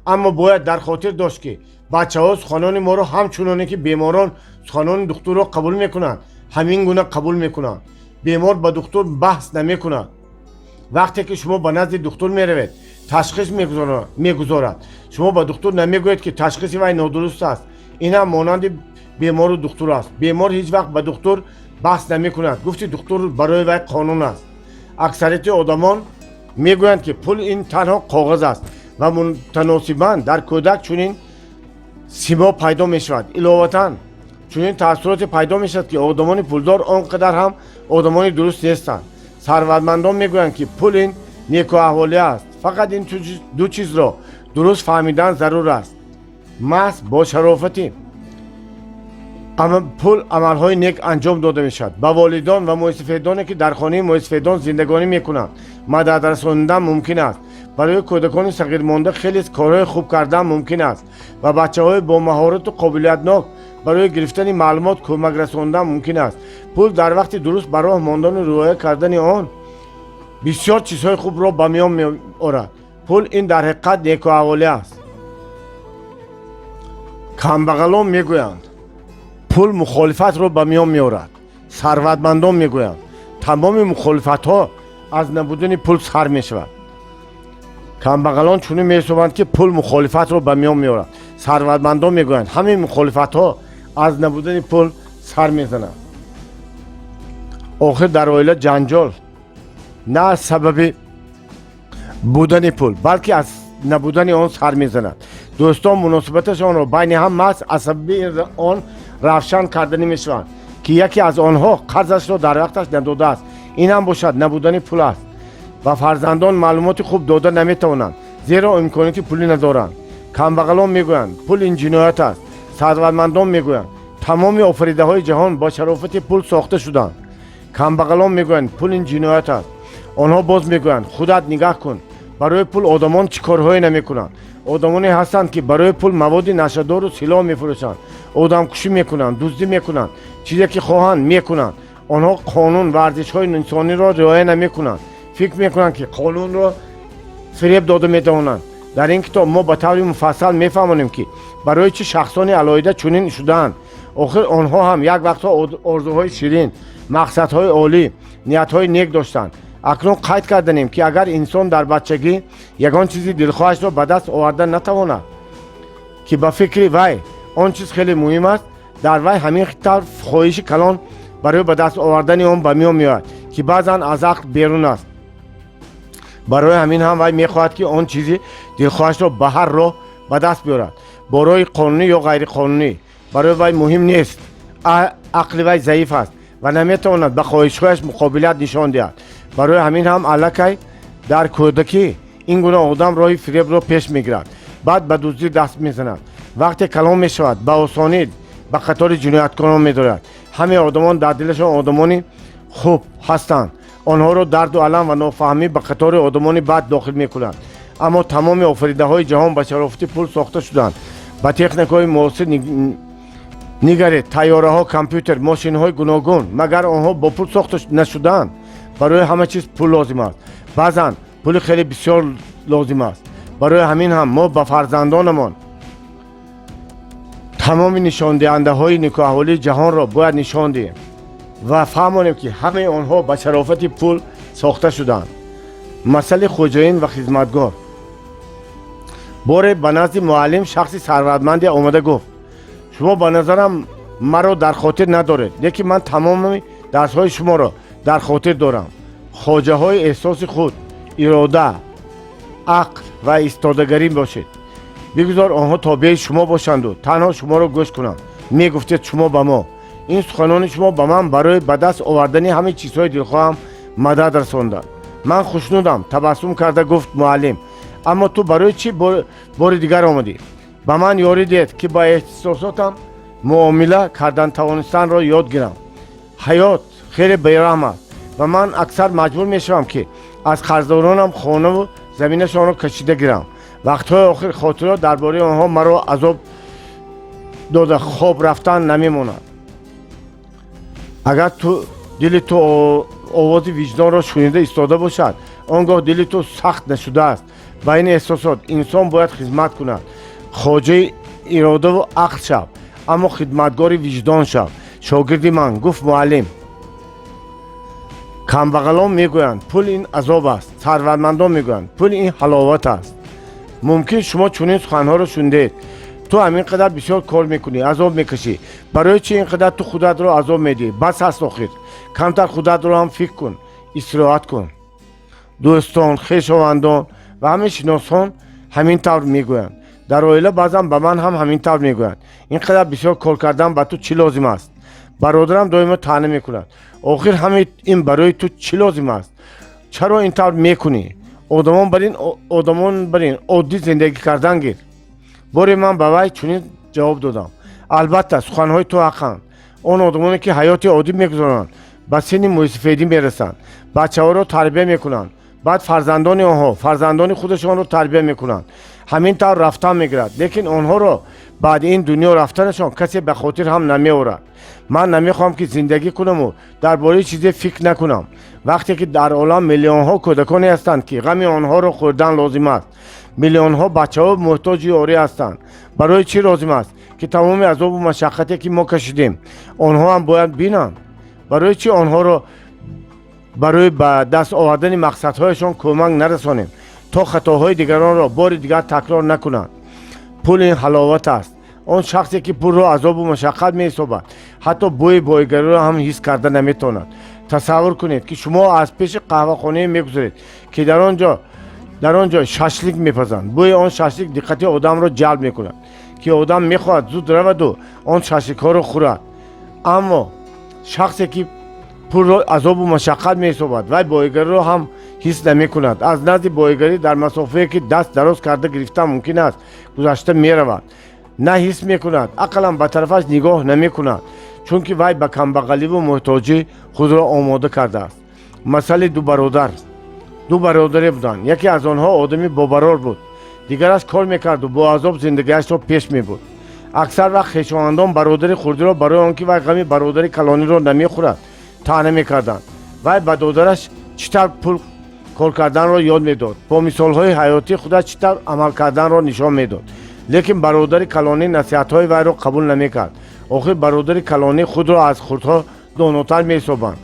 Speaker 1: Аммо бояд дар хотир дошт, ки Бачаҳо суханони моро ҳамчуноне ки беморон суханони духтурро қабул мекунанд, ҳамин гуна қабул мекунанд. Бемор ба духтур баҳс намекунад. Вақте ки шумо ба назди духтур меравед, ташхис мегузорад. Шумо ба духтур намегӯед, ки ташхиси вай нодуруст аст. Ин ҳам монанди бемору духтур аст. Бемор ҳеҷ вақт ба духтур баҳс намекунад. Гуфти духтур барои вай қонун аст. Аксарияти одамон мегӯянд, ки пул ин танҳо коғаз аст ва мутаносибан дар кӯдак чунин симо пайдо мешавад. Иловатан, чунин таассуроте пайдо мешавад, ки одамони пулдор он қадар ҳам одамони дуруст нестанд. Сарватмандон мегӯянд, ки пул ин некуаҳволӣ аст. Фақат ин ду чизро дуруст фаҳмидан зарур аст. Маҳз бо шарофати пул амалҳои нек анҷом дода мешавад. Ба волидон ва мӯйсафедоне, ки дар хонаи мӯйсафедон зиндагонӣ мекунанд, мадад расонидан мумкин аст. Барои кӯдакони сағирмонда хеле корҳои хуб кардан мумкин аст ва бачаҳои бо маҳорату қобилиятнок барои гирифтани маълумот кӯмак расонидан мумкин аст. Пул дар вақти дуруст ба роҳ мондану риоя кардани он бисёр чизҳои хубро ба миён меорад. Пул ин дар ҳақиқат некуаҳволӣ аст. Камбағалон мегӯянд, пул мухолифатро ба миён меорад. Сарватмандон мегӯянд, тамоми мухолифатҳо аз набудани пул сар мешавад. Камбағалон чунин меҳисобанд, ки пул мухолифатро ба миён меорад. Сарватмандон мегӯянд, ҳамаи мухолифатҳо аз набудани пул сар мезананд. Охир дар оила ҷанҷол на аз сабаби будани пул, балки аз набудани он сар мезанад. Дӯстон муносибаташонро байни ҳам маҳз аз сабаби он равшан карданӣ мешаванд, ки яке аз онҳо қарзашро дар вақташ надодааст. Ин ҳам бошад набудани пул аст. Ба фарзандон маълумоти хуб дода наметавонанд, зеро имконияти пулӣ надоранд. Камбағалон мегӯянд, пул ин ҷиноят аст. Сарватмандон мегӯянд, тамоми офаридаҳои ҷаҳон бо шарофати пул сохта шуданд. Камбағалон мегӯянд, пул ин ҷиноят аст. Онҳо боз мегӯянд, худат нигаҳ кун, барои пул одамон чӣ корҳое намекунанд. Одамоне ҳастанд, ки барои пул маводи нашъадору силоҳ мефурӯшанд, одамкушӣ мекунанд, дуздӣ мекунанд, чизе ки хоҳанд мекунанд. Онҳо қонун ва арзишҳои инсониро риоя намекунанд, фикр мекунанд, ки қонунро фиреб дода метавонанд. Дар ин китоб мо ба таври муфассал мефаҳмонем, ки барои чӣ шахсони алоҳида чунин шудаанд. Охир онҳо ҳам як вақтҳо орзуҳои ширин, мақсадҳои олӣ, ниятҳои нек доштанд. Акнун қайд карданем, ки агар инсон дар бачагӣ ягон чизи дилхоҳашро ба даст оварда натавонад, ки ба фикри вай он чиз хеле муҳим аст, дар вай ҳамин тавр хоҳиши калон барои ба даст овардани он ба миён меояд, ки баъзан аз ақл берун аст. Барои ҳамин ҳам вай мехоҳад, ки он чизи дилхоҳашро ба ҳар роҳ ба даст биёрад, бо роҳи қонунӣ ё ғайриқонунӣ барои вай муҳим нест. Ақли вай заиф аст ва наметавонад ба хоҳишҳояш муқобилият нишон диҳад. Барои ҳамин ҳам аллакай дар кӯдакӣ ин гуна одам роҳи фиребро пеш мегирад, баъд ба дуздӣ даст мезанад. Вақте калон мешавад, ба осонӣ ба қатори ҷинояткорон медорад. Ҳамаи одамон дар дилашон одамони хуб ҳастанд. Онҳоро дарду алам ва нофаҳмӣ ба қатори одамони бад дохил мекунанд. Аммо тамоми офаридаҳои ҷаҳон ба шарофати пул сохта шуданд. Ба техникаҳои муосир нигаред: тайёраҳо, компютер, мошинҳои гуногун. Магар онҳо бо пул сохта нашудаанд? Барои ҳама чиз пул лозим аст. Баъзан пули хеле бисёр лозим аст. Барои ҳамин ҳам мо ба фарзандонамон тамоми нишондиҳандаҳои некуаҳволии ҷаҳонро бояд нишон диҳем ва фаҳмонем, ки ҳамаи онҳо ба шарофати пул сохта шудаанд. Масъали хоҷаин ва хизматгор. Боре ба назди муаллим шахси сарватманде омада гуфт: «Шумо ба назарам маро дар хотир надоред, лекин ман тамоми дарсҳои шуморо дар хотир дорам. Хоҷаҳои эҳсоси худ, ирода, ақл ва истодагарӣ бошед. Бигузор онҳо тобеи шумо бошанду танҳо шуморо гӯш кунанд», мегуфтед шумо ба мо. Ин суханони шумо ба ман барои ба даст овардани ҳамаи чизҳои дилхоҳам мадад расонданд. Ман хушнудам», табассум карда гуфт муаллим. «Аммо ту барои чӣ бори дигар омадӣ?» «Ба ман ёрӣ диҳед, ки ба эҳсосотам муомила кардан тавонистанро ёд гирам. Ҳаёт хеле бераҳм аст ва ман аксар маҷбур мешавам, ки аз қарздоронам хонаву заминашонро кашида гирам. Вақтҳои охир хотирот дар бораи онҳо маро азоб дода, хоб рафтан намемонад». Агар ту дили ту овози виҷдонро шунида истода бошад, он гоҳ дили ту сахт нашудааст. Ба ин эҳсосот инсон бояд хизмат кунад. Хоҷаи иродаву ақл шав, аммо хидматгори виҷдон шав, шогирди ман, гуфт муаллим. Камбағалон мегӯянд, пул ин азоб аст. Сарватмандон мегӯянд, пул ин ҳаловат аст. Мумкин, шумо чунин суханҳоро шунидед: ту ҳамин қадар бисёр кор мекунӣ, азоб мекашӣ. Барои чӣ ин қадар ту худатро азоб медиҳӣ? Бас аст охир, камтар худатро ҳам фикр кун, истироҳат кун. Дӯстон, хешовандон ва ҳамин шиносон ҳамин тавр мегӯянд. Дар оила баъзан ба ман ҳам ҳамин тавр мегӯянд: ин қадар бисёр кор кардан ба ту чӣ лозим аст? Бародарам доимо таъна мекунад: охир ҳамаи ин барои ту чӣ лозим аст? Чаро ин тавр мекунӣ? Одамон барин оддӣ зиндагӣ кардан гир. Боре ман ба вай чунин ҷавоб додам: албатта, суханҳои ту ҳаққанд. Он одамоне, ки ҳаёти оддӣ мегузаронанд, ба синни мӯйсафедӣ мерасанд, бачаҳоро тарбия мекунанд, баъд фарзандони онҳо фарзандони худашонро тарбия мекунанд. Ҳамин тавр рафтан мегирад, лекин онҳоро баъди ин дунё рафтанашон касе ба хотир ҳам намеорад. Ман намехоҳам, ки зиндагӣ кунаму дар бораи чизе фикр накунам, вақте ки дар олам миллионҳо кӯдаконе ҳастанд, ки ғами онҳоро хӯрдан лозим аст. Миллионҳо бачаҳо муҳтоҷи ёрӣ ҳастанд. Барои чӣ лозим аст, ки тамоми азобу машаққате, ки мо кашидем, онҳо ҳам бояд бинанд? Барои чӣ онҳоро барои ба даст овардани мақсадҳояшон кӯмак нарасонем, то хатоҳои дигаронро бори дигар такрор накунанд? Пул ин ҳаловат аст. Он шахсе, ки пулро азобу машаққат меҳисобад, ҳатто бӯи бойгариро ҳам ҳис карда наметавонад. Тасаввур кунед, ки шумо аз пеши қаҳвахонае мегузаред, ки дар он ҷо шашлик мепазанд. Бӯи он шашлик диққати одамро ҷалб мекунад, ки одам мехоҳад зуд раваду он шашликҳоро хӯрад. Аммо шахсе, ки пулро азобу машаққат меҳисобад, вай бойгариро ҳам ҳис намекунад. Аз назди бойгарӣ дар масофае, ки даст дароз карда гирифтан мумкин аст, гузашта меравад. На ҳис мекунад, ақаллан ба тарафаш нигоҳ намекунад, чунки вай ба камбағаливу муҳтоҷӣ худро омода кардааст. Масъали ду бародар. Ду бародаре буданд. Яке аз онҳо одами бобарор буд, дигараш кор мекарду бо азоб зиндагиашро пеш мебурд. Аксар вақт хешовандон бародари хурдиро барои он ки вай ғами бародари калониро намехӯрад, таъна мекарданд. Вай ба додараш чӣ тавр пул кор карданро ёд медод, бо мисолҳои ҳаётии худаш чӣ тавр амал карданро нишон медод. Лекин бародари калонӣ насиҳатҳои вайро қабул намекард. Охир бародари калонӣ худро аз хурдҳо донотар меҳисобанд.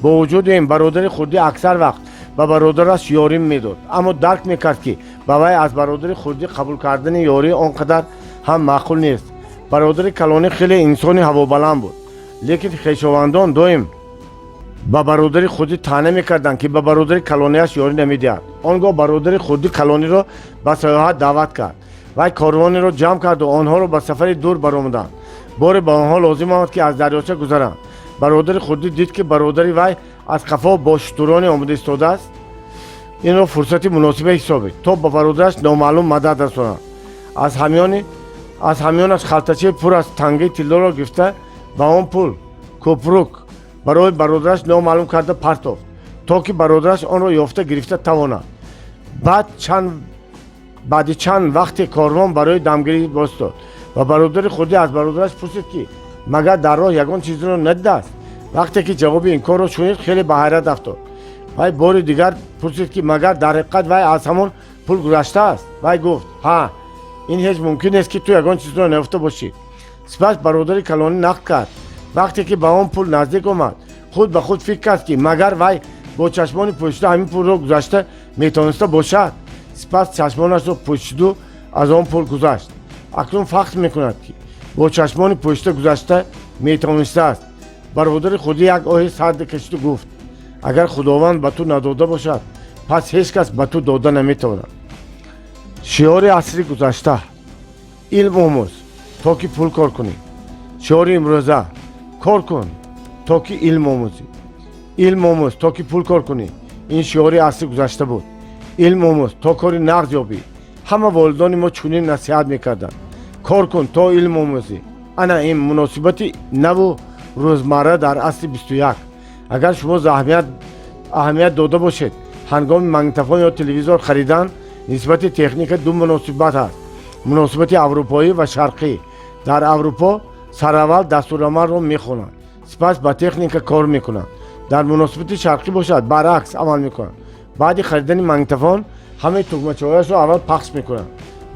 Speaker 1: Бо вуҷуди ин, бародари хурдӣ аксар вақт ба бародараш ёрӣ медод, аммо дарк мекард, ки ба вай аз бародари хурдӣ қабул кардани ёрӣ он қадар ҳам маъқул нест. Бародари калонӣ хеле инсони ҳавобаланд буд, лекин хешовандон доим ба бародари хурдӣ таъна мекарданд, ки ба бародари калониаш ёрӣ намедиҳад. Он гоҳ бародари хурдӣ калониро ба сайёҳат даъват кард. Вай корвонеро ҷамъ карду онҳоро ба сафари дур баромаданд. Боре ба онҳо лозим омад, ки аз дарёча гузаранд. Бародари хурдӣ дид, ки бародари вай аз қафо бо шутуроне омода истодааст. Инро фурсати муносибе ҳисобид, то ба бародараш номаълум мадад расонад. Аз ҳамёнаш халтачаи пур аз тангаи тиллоро гирифта, ба он пул кӯпрук барои бародараш номаълум карда партофт, то ки бародараш онро ёфта гирифта тавонад. Баъди чанд вақте корвон барои дамгирӣ бостод ва бародари хурдӣ аз бародараш пурсид, ки магар дар роҳ ягон чизеро надидааст. Вақте ки ҷавоби инкорро шунид, хеле ба ҳайрат афтод. Вай бори дигар пурсид, ки магар дар ҳақиқат вай аз ҳамон пул гузаштааст. Вай гуфт: ҳа, ин ҳеҷ мумкин нест, ки ту ягон чизро наёфта бошӣ. Сипас бародари калонӣ нақл кард: вақте ки ба он пул наздик омад, худ ба худ фикр кард, ки магар вай бо чашмони пӯшида ҳамин пулро гузашта метавониста бошад. Сипас чашмонашро пӯшиду аз он пул гузашт. Акнун фахр мекунад, ки бо чашмони пӯшида гузашта метавонистааст. Бародари хурдӣ як оҳи сарде кашиду гуфт: агар Худованд ба ту надода бошад, пас ҳеҷ кас ба ту дода наметавонад. Шиори асри гузашта: илм омӯз, то ки пул кор кунӣ. Шиори имрӯза: кор кун, то ки илм омӯзӣ. Илм омӯз, то ки пул кор кунӣ — ин шиори асри гузашта буд. Илм омӯз, то кори нағз ёбӣ — ҳама волидони мо чунин насиҳат мекарданд. Кор кун, то илм омӯзӣ — ана ин муносибати наву рӯзмарра дар асри 21. Агар шумо аҳамият дода бошед, ҳангоми магнитофон ё телевизор харидан нисбати техника ду муносибат ҳаст: муносибати аврупоӣ ва шарқӣ. Дар Аврупо сараввал дастурамалро мехонанд, сипас ба техника кор мекунанд. Дар муносибати шарқӣ бошад, баръакс амал мекунанд. Баъди харидани магнитофон ҳамаи тугмачаҳояшро аввал пахш мекунанд.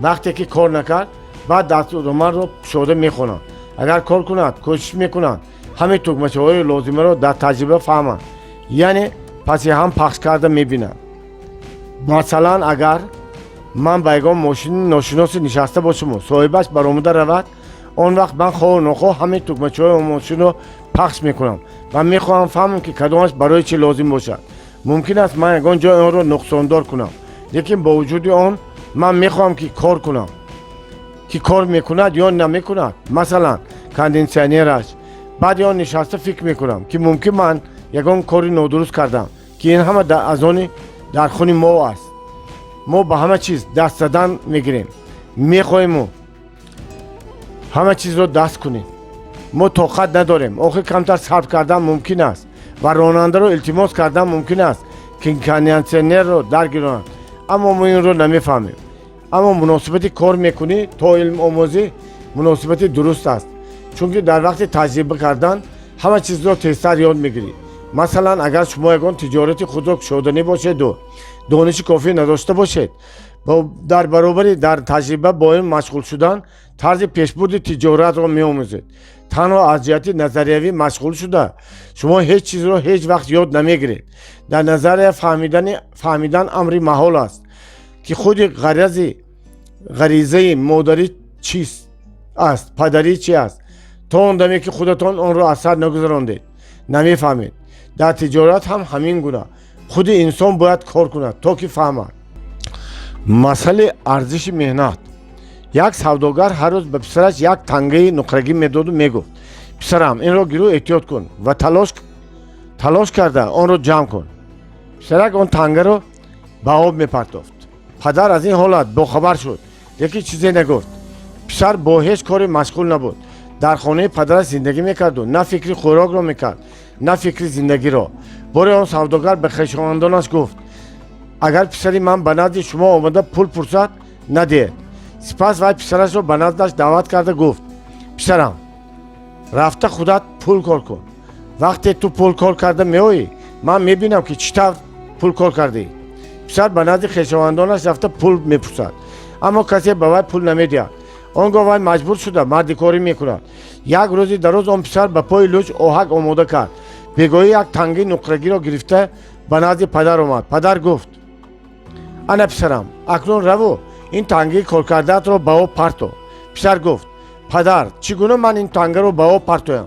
Speaker 1: Вақте ки кор накард, Баъд дастуромалро кушода мехонанд. Агар кор кунад, кӯшиш мекунанд ҳамаи тугмачаҳои лозимаро дар таҷриба фаҳманд, яъне паси ҳам пахш карда мебинанд. Масалан, агар ман ба ягон мошини ношиносе нишаста бошаму соҳибаш баромада равад, он вақт ман хоҳу нохоҳ ҳамаи тугмачаҳои мошинро пахш мекунам ва мехоҳам фаҳмам, ки кадомаш барои чӣ лозим бошад. Мумкин аст, ман ягон ҷой онро нуқсондор кунам, лекин бо вуҷуди он ман мехоҳам ки кор кунам, ки кор мекунад ё намекунад, масалан, кондитсионераш. Баъди он нишаста фикр мекунам, ки мумкин ман ягон кори нодуруст кардам, ки ин ҳама аз они дар хуни мо аст. Мо ба ҳама чиз даст задан мегирем, мехоҳему ҳама чизро даст кунем. Мо тоқат надорем. Охир камтар сабр кардан мумкин аст ва ронандаро илтимос кардан мумкин аст, ки кондитсионерро даргиронад, аммо мо инро намефаҳмем. Аммо муносибати кор мекунӣ то илм омӯзӣ муносибати дуруст аст, чунки дар вақти таҷриба кардан ҳама чизро тезтар ёд мегирӣ. Масалан, агар шумо ягон тиҷорати худро кушоданӣ бошеду дониши кофӣ надошта бошед, дар баробари дар таҷриба бо ин машғул шудан тарзи пешбурди тиҷоратро меомӯзед. Танҳо аз ҷиҳати назариявӣ машғул шуда, шумо ҳеҷ чизро ҳеҷ вақт ёд намегиред. Дар назария фаҳмидан амри маҳол аст, ки худи ғарази ғаризаи модарӣ чист аст, падарӣ чи аст. То он даме ки худатон онро аз сар нагузарондед, намефаҳмед. Дар тиҷорат ҳам ҳамин гуна: худи инсон бояд кор кунад, то ки фаҳмад. Масъалаи арзиши меҳнат. Як савдогар ҳар рӯз ба писараш як тангаи нуқрагӣ медоду мегуфт: «Писарам, инро гиру эҳтиёт кун ва талош карда онро ҷамъ кун». Писарак он тангаро ба об мепартофт. Падар аз ин ҳолат бохабар шуд, лекин чизе нагуфт. Писар бо ҳеҷ коре машғул набуд. Дар хонаи падараш зиндагӣ мекарду на фикри хӯрокро мекард, на фикри зиндагиро. Боре он савдогар ба хешовандонаш гуфт: «Агар писари ман ба назди шумо омада пул пурсад, надиҳед». Сипас вай писарашро ба наздаш даъват карда гуфт: «Писарам, рафта худат пул кор кун. Вақте ту пул кор карда меоӣ, ман мебинам, ки чӣ тавр пул кор кардӣ». Писар ба назди хешовандонаш рафта пул мепурсад, аммо касе ба вай пул намедиҳад. Он гоҳ вай маҷбур шуда мардикорӣ мекунад. Як рӯзи дароз он писар ба пои лӯч оҳак омода кард. Бегоҳӣ як тангаи нуқрагиро гирифта ба назди падар омад. Падар гуфт: «Ана, писарам, акнун раву ин тангаи коркардаатро ба об парто». Писар гуфт: «Падар, чӣ гуна ман ин тангаро ба об партоям?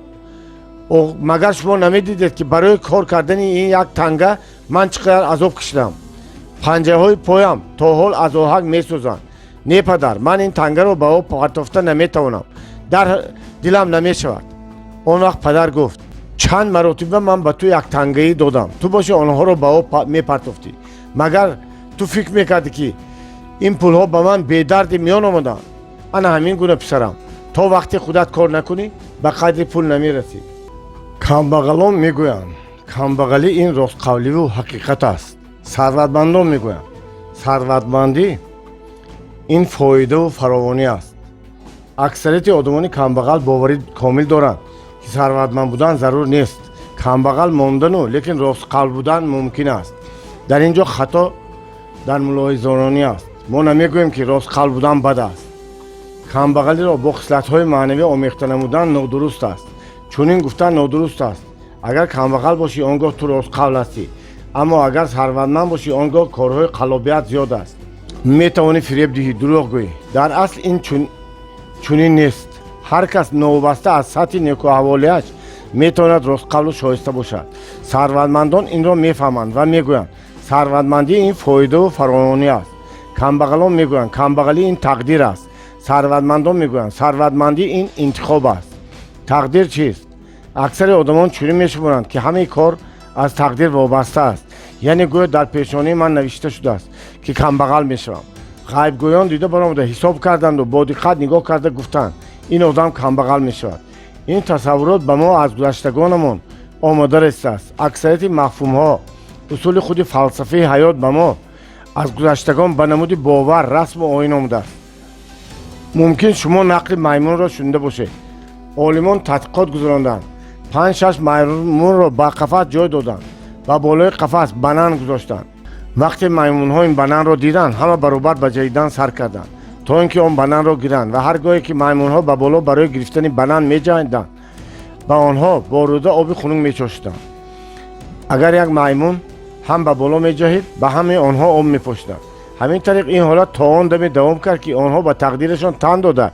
Speaker 1: Магар шумо намедидед, ки барои кор кардани ин як танга ман чӣ қадар азоб кашидам? Панҷаҳои поям то ҳол аз оҳак месӯзанд. Не, падар, ман ин тангаро ба об партофта наметавонам, дар дилам намешавад». Он вақт падар гуфт: «Чанд маротиба ман ба ту як тангаӣ додам, ту боши онҳоро ба об мепартофтӣ. Магар ту фикр мекардӣ, ки ин пулҳо ба ман бедарди миён омаданд? Ана ҳамин гуна, писарам, то вақте худат кор накунӣ, ба қадри пул намерасӣ». Камбағалон мегӯянд, камбағалӣ ин ростқавливу ҳақиқат аст. Сарватмандон мегӯянд, сарватмандӣ ин фоидаву фаровонӣ аст. Аксарияти одамони камбағал боварӣ комил доранд, ки сарватманд будан зарур нест, камбағал мондану лекин ростқавл будан мумкин аст. Дар ин ҷо хато дар мулоҳизаронӣ аст. Мо намегӯем, ки ростқавл будан бад аст. Камбағалиро бо хислатҳои маънавӣ омехта намудан нодуруст аст. Чунин гуфтан нодуруст аст: агар камбағал бошӣ, он гоҳ ту ростқавл ҳастӣ, аммо агар сарватманд бошӣ, он гоҳ корҳои қаллобият зиёд аст, метавонӣ фиреб диҳӣ, дурӯғ гӯӣ. Дар асл ин чунин нест. Ҳар кас новобаста аз сатҳи некуаҳволиаш метавонад ростқавлу шоиста бошад. Сарватмандон инро мефаҳманд ва мегӯянд, сарватмандӣ ин фоидаву фаровонӣ аст. Камбағалон мегӯянд, камбағалӣ ин тақдир аст. Сарватмандон мегӯянд, сарватмандӣ ин интихоб аст. Тақдир чист? Аксари одамон чунин мешуморанд, ки ҳамаи кор аз тақдир вобаста аст, яъне гӯё дар пешонии ман навишта шудааст, ки камбағал мешавам. Ғайбгӯён дида баромада ҳисоб карданду бо диққат нигоҳ карда гуфтанд: «Ин одам камбағал мешавад». Ин тасаввурот ба мо аз гузаштагонамон омода расидааст. Аксарияти мафҳумҳо, усули худи фалсафаи ҳаёт ба мо аз гузаштагон ба намуди бовар, расму оин омадааст. Мумкин, шумо нақли маймунро шунида бошед. Олимон тадқиқот гузаронданд. Панҷ шаш маймунро ба қафас ҷой доданд ва болои қафас банан гузоштанд. Вақте маймунҳо ин бананро диданд, ҳама баробар ба ҷаҳидан сар карданд. То То ин ки он бананро гиранд. Ва ҳар гоҳе ки маймунҳо ба боло барои гирифтани банан меҷаҳиданд, ба онҳо бо рӯда оби хунук мечошиданд. Агар як маймун ҳам ба боло меҷаҳид, ба ҳамаи онҳо об мепошиданд. Ҳамин тариқ ин ҳолат то он даме давом кард, ки онҳо ба тақдирашон тан дода,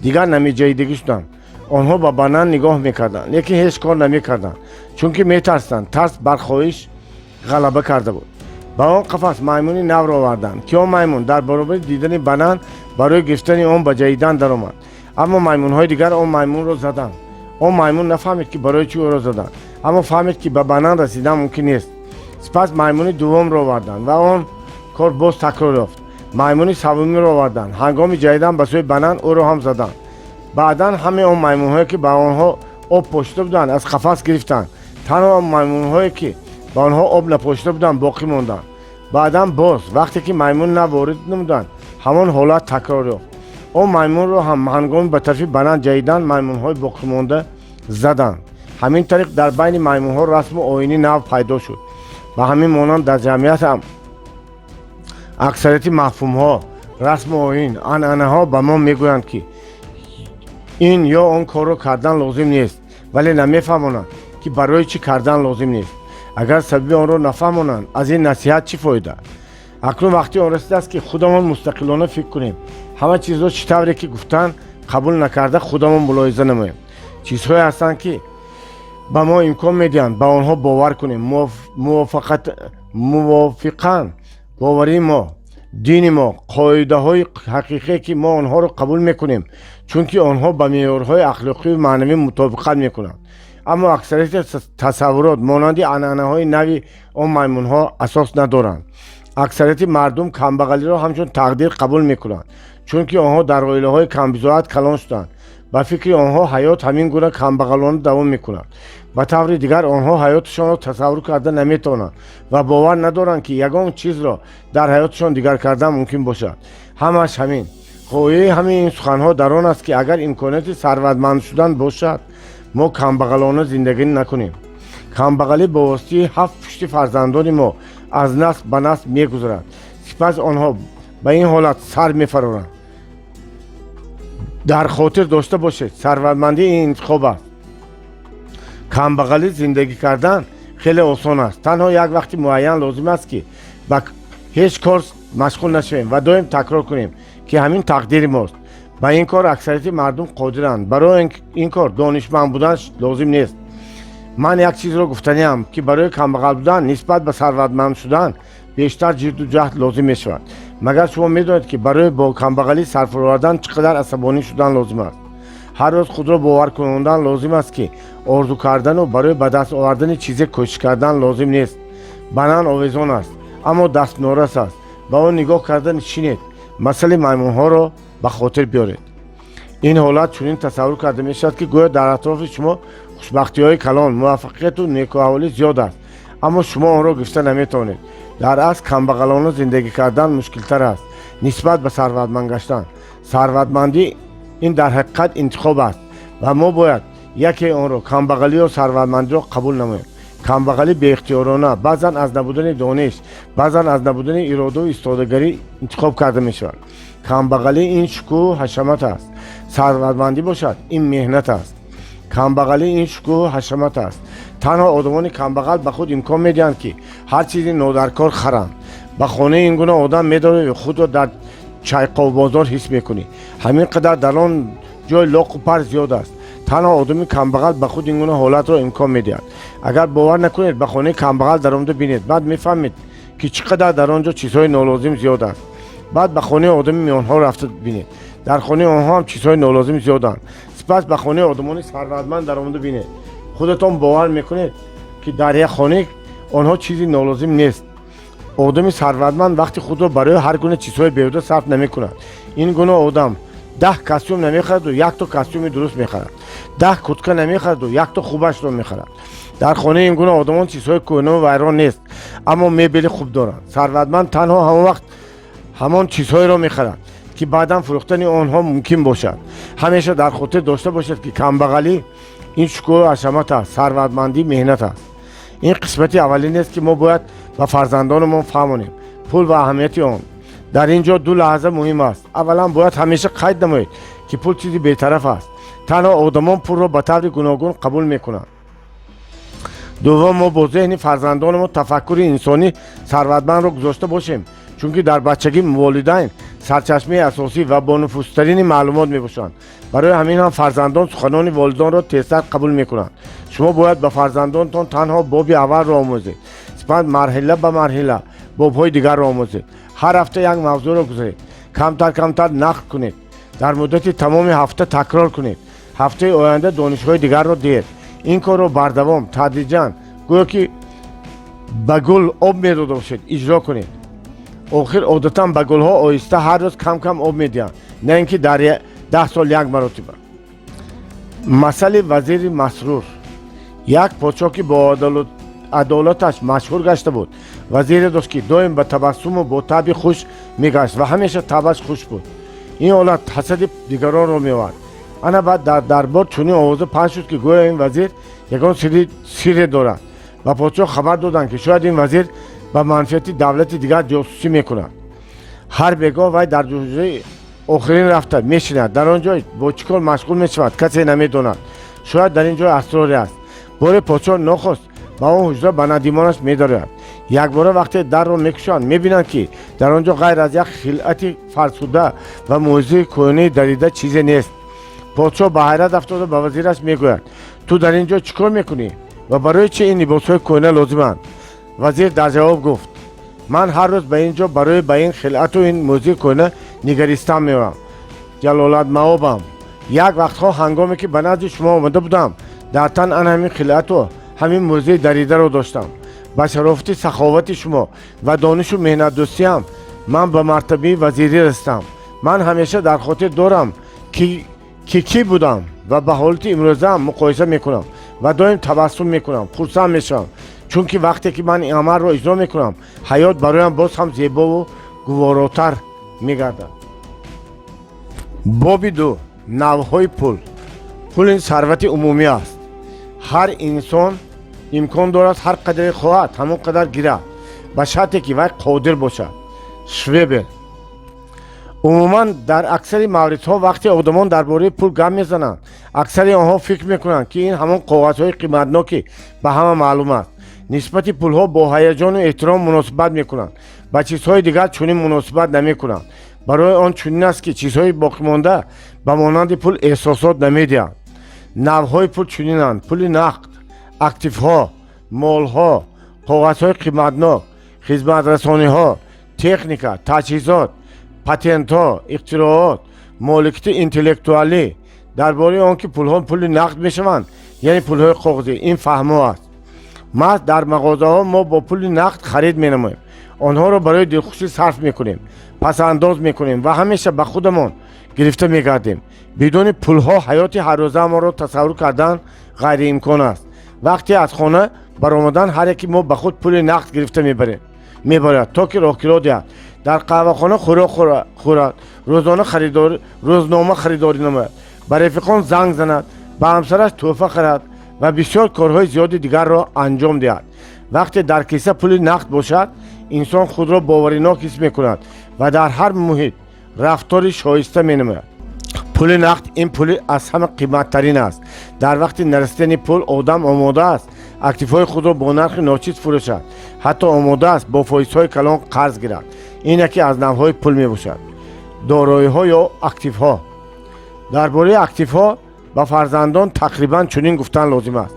Speaker 1: дигар намеҷаҳидагӣ шуданд. Онҳо ба банан нигоҳ мекарданд, лекин ҳеҷ кор намекарданд, чунки метарсиданд. Тарс бар хоҳиш ғалаба карда буд. Ба он қафас маймуни навро оварданд, ки он маймун дар баробари дидани банан барои гирифтани он ба ҷаҳидан даромад. Аммо маймунҳои дигар он маймунро заданд. Он маймун нафаҳмид, ки барои чӣ ӯро заданд, аммо фаҳмид, ки ба банан расидан мумкин нест. Сипас маймуни дуввумро оварданд ва он кор боз такрор ёфт. Маймуни севумиро оварданд. Ҳангоми ҷаҳидан ба сӯи банан ӯро ҳам заданд. Баъдан ҳамаи он маймунҳое, ки ба онҳо об пошида буданд, аз қафас гирифтанд. Танҳо маймунҳое, ки ба онҳо об напошида буданд, боқӣ монданд. Баъдан боз вақте ки маймун нав ворид намуданд, ҳамон ҳолат такрор ёфт. Он маймунро ҳам ҳангоми ба тарафи банан ҷаҳидан маймунҳои боқимонда заданд. Ҳамин тариқ дар байни маймунҳо расму оини нав пайдо шуд. Ба ҳамин монанд дар ҷамъият ҳам аксарияти мафҳумҳо, расму оин, анъанаҳо ба мо мегӯянд, ки ин ё он корро кардан лозим нест, вале намефаҳмонанд, ки барои чӣ кардан лозим нест. Агар сабаби онро нафаҳмонанд, аз ин насиҳат чӣ фоида? Акнун вақти он расидааст, ки худамон мустақилона фикр кунем. Ҳама чизро чӣ тавре ки гуфтанд қабул накарда, худамон мулоҳиза намоем. Чизҳое ҳастанд, ки ба мо имкон медиҳанд ба онҳо бовар кунем. Мувофиқан боварии мо, дини мо, қоидаҳои ҳақиқие, ки мо онҳоро қабул мекунем, чунки онҳо ба меъёрҳои ахлоқию маънавӣ мутобиқат мекунанд. Аммо аксарияти тасаввурот монанди анъанаҳои нави он маймунҳо асос надоранд. Аксарияти мардум камбағалиро ҳамчун тақдир қабул мекунанд, чунки онҳо дар оилаҳои камбизоат калон шуданд. Ба фикри онҳо, ҳаёт ҳамин гуна камбағалона давом мекунад. Ба таври дигар, онҳо ҳаёташонро тасаввур карда наметавонанд ва бовар надоранд, ки ягон чизро дар ҳаёташон дигар кардан мумкин бошад. Ҳамаш ҳамин. Ғояи ҳамаи ин суханҳо дар он аст, ки агар имконияти сарватманд шудан бошад, мо камбағалона зиндагӣ накунем. Камбағалӣ бо воситаи ҳафт пушти фарзандони мо аз насл ба насл мегузарад. Сипас онҳо ба ин ҳолат сар мефароранд. Дар хотир дошта бошед, сарватмандӣ ин интихоб аст. Камбағалӣ зиндагӣ кардан хеле осон аст. Танҳо як вақти муайян лозим аст, ки ба ҳеҷ кор машғул нашавем ва доим такрор кунем, ки ҳамин тақдири мост. Ба ин кор аксарияти мардум қодиранд. Барои ин кор донишманд будан лозим нест. Ман як чизро гуфтаниам, ки барои камбағал будан нисбат ба сарватманд шудан бештар ҷидду ҷаҳд лозим мешавад. Магар шумо медонед, ки барои бо камбағалӣ сарфуровардан чӣ қадар асабонӣ шудан лозим аст? Ҳар рӯз худро бовар кунондан лозим аст, ки орзу кардану барои ба даст овардани чизе кӯшиш кардан лозим нест. Банан овезон аст, аммо дастнорас аст. Ба он нигоҳ карда нишинед. Масъалаи маймунҳоро ба хотир биёред. Ин ҳолат чунин тасаввур карда мешавад, ки гӯё дар атрофи шумо хушбахтиҳои калон, муваффақияту некуаҳволӣ зиёд аст, аммо шумо онро гирифта наметавонед. Дар асл камбағалона зиндагӣ кардан мушкилтар аст нисбат ба сарватманд гаштан. Сарватмандӣ ин дар ҳақиқат интихоб аст ва мо бояд яке онро, камбағалӣ ё сарватмандиро, қабул намоем. Камбағалӣ беихтиёрона, баъзан аз набудани дониш, баъзан аз набудани иродаву истодагарӣ интихоб карда мешавад. Камбағалӣ ин шукӯҳу ҳашамат аст, сарватмандӣ бошад, ин меҳнат аст. Камбағалӣ ин шукӯҳу ҳашамат аст. Танҳо одамони камбағал ба худ имкон медиҳанд, ки ҳар чизи нодаркор харанд. Ба хонаи ин гуна одам медорӣ, худро дар чайқовбозор ҳис мекунӣ. Ҳамин қадар дар он ҷой лоқу пар зиёд аст. Танҳо одами камбағал ба худ ин гуна ҳолатро имкон медиҳад. Агар бовар накунед, ба хонаи камбағал даромада бинед. Баъд мефаҳмед, ки чӣ қадар дар он ҷо чизҳои нолозим зиёд аст. Баъд ба хонаи одами миёнҳол рафта бинед. Дар хонаи онҳо ҳам чизҳои нолозим зиёданд. Сипас ба хонаи одамони сарватманд даромада бинед. Худатон бовар мекунед, ки дар як хонаи онҳо чизи нолозим нест. Одами сарватманд вақти худро барои ҳар гуна чизҳои беҳуда сарф намекунад. Ин гуна одам 10 костюм намехараду якто костюми дуруст мехарад, 10 куртка намехараду якто хубашро мехарад. Дар хонаи ин гуна одамон чизҳои кӯҳнаву вайрон нест, аммо мебели хуб доранд. Сарватманд танҳо ҳамон вақт ҳамон чизҳоеро мехарад, ки баъдан фурӯхтани онҳо мумкин бошад. Ҳамеша дар хотир дошта бошед, ки камбағалӣ ин шукӯҳу ҳашамат аст, сарватмандӣ меҳнат аст. Ин қисмати аввалинест, ки мо бояд ба фарзандонамон фаҳмонем: пул ва аҳамияти он. Дар ин ҷо ду лаҳза муҳим аст. Аввалан, бояд ҳамеша қайд намоед, ки пул чизи бетараф аст. Танҳо одамон пулро ба таври гуногун қабул мекунанд. Дуввум, мо бо зеҳни фарзандонамон тафаккури инсонӣ сарватмандро гузошта бошем, чунки дар бачагӣ волидайн сарчашмаи асосӣ ва бонуфузтарини маълумот мебошанд. Барои ҳамин ҳам фарзандон суханони волидонро тезтар қабул мекунанд. Шумо бояд ба фарзандонтон танҳо боби аввалро омӯзед, сипас марҳила ба марҳила бобҳои дигарро омӯзед. Ҳар ҳафта як мавзӯъро гузаред, камтар камтар нақл кунед, дар муддати тамоми ҳафта такрор кунед, ҳафтаи оянда донишҳои дигарро диҳед. Ин корро бардавом, тадриҷан, гӯё ки ба гул об медода бошед, иҷро кунед. Охир одатан ба гулҳо оҳиста ҳар рӯз кам кам об медиҳанд, на ин ки дар 10 сол як маротиба. Масали вазири масрур. Як подшоҳ, ки бо адолаташ машҳур гашта буд, вазире дошт, ки доим ба табассуму бо табъи хуш мегашт ва ҳамеша табъаш хуш буд. Ин ҳолат ҳасади дигаронро меовард. Ана баъд дар дарбор чунин овоза паҳн шуд, ки гӯё ин вазир ягон сирре дорад. Ба подшоҳ хабар доданд, ки шояд ин вазир ба манфиати давлати дигар ҷосусӣ мекунад. Ҳар бегоҳ вай дар ҳуҷраи охирин рафта мешинад. Дар он ҷой бо чӣ кор машғул мешавад, касе намедонад. Шояд дар ин ҷой асроре аст. Боре подшоҳ нохост ба он ҳуҷра ба надимонаш медарояд. Якбора вақте дарро мекушоянд, мебинанд, ки дар он ҷо ғайр аз як хилъати фарсуда ва мӯзии кӯҳнаи дарида чизе нест. Подшоҳ ба ҳайрат афтода ба вазираш мегӯяд: «Ту дар ин ҷо чӣ кор мекунӣ ва барои чӣ ин либосҳои кӯҳна лозиманд?» Вазир дар ҷавоб гуфт: «Ман ҳар рӯз ба ин ҷо барои ба ин хилъату ин мӯзии кӯҳна нигаристан меоям, ҷалолатмаобам. Як вақтҳо, ҳангоме ки ба назди шумо омада будам, дар тан ан ҳамин хилъату ҳамин мӯзии даридаро доштам. Ба шарофати саховати шумо ва донишу меҳнатдӯстиам ман ба мартабаи вазирӣ расидам. Ман ҳамеша дар хотир дорам, ки кӣ будам ва ба ҳолати имрӯзаам муқоиса мекунам ва доим табассум мекунам, хурсанд мешавам, чунки вақте ки ман ин амалро иҷро мекунам, ҳаёт бароям боз ҳам зебову гуворотар мегардад». Боби ду: навъҳои пул. Пул ин сарвати умумӣ аст. Ҳар инсон имкон дорад ҳар қадре хоҳад, ҳамон қадар гирад, ба шарте ки вай қодир бошад. Швебел. Умуман, дар аксари мавридҳо, вақте одамон дар бораи пул гап мезананд, аксари онҳо фикр мекунанд, ки ин ҳамон коғазҳои қиматноки ба ҳама маълум аст. Нисбати пулҳо бо ҳаяҷону эҳтиром муносибат мекунанд, ба чизҳои дигар чунин муносибат намекунанд. Барои он чунин аст, ки чизҳои боқимонда ба монанди пул эҳсосот намедиҳанд. Навъҳои пул чунинанд: пули нақд, активҳо, молҳо, коғазҳои қиматнок, хизматрасониҳо, техника, таҷҳизот, патентҳо, ихтироот, моликияти интеллектуалӣ. Дар бораи он ки пулҳо пули нақд мешаванд, яъне пулҳои коғазӣ, ин фаҳмо аст. Маҳз дар мағозаҳо мо бо пули нақд харид менамоем, онҳоро барои дилхушӣ сарф мекунем, пасандоз мекунем ва ҳамеша ба худамон гирифта мегардем. Бидуни пулҳо ҳаёти ҳаррӯзаамонро тасаввур кардан ғайриимкон аст. Вақте аз хона баромадан, ҳар яки мо ба худ пули нақд гирифта мебарем, мебарад, то ки роҳкиро диҳад, дар қаҳвахона хӯрок хӯрад, рӯзнома харидорӣ намояд, ба рафиқон занг занад, ба ҳамсараш тӯҳфа харад ва бисёр корҳои зиёди дигарро анҷом диҳад. Вақте дар киса пули нақд бошад, инсон худро боваринок ҳис мекунад ва дар ҳар муҳит рафтори шоиста менамояд. Пули нақд ин пули аз ҳама қиматтарин аст. Дар вақти нарасидани пул одам омода аст активҳои худро бо нархи ночиз фурӯшад, ҳатто омода аст бо фоизҳои калон қарз гирад. Ин яке аз навъҳои пул мебошад. Дороиҳо ё активҳо. Дар бораи активҳо ба фарзандон тақрибан чунин гуфтан лозим аст: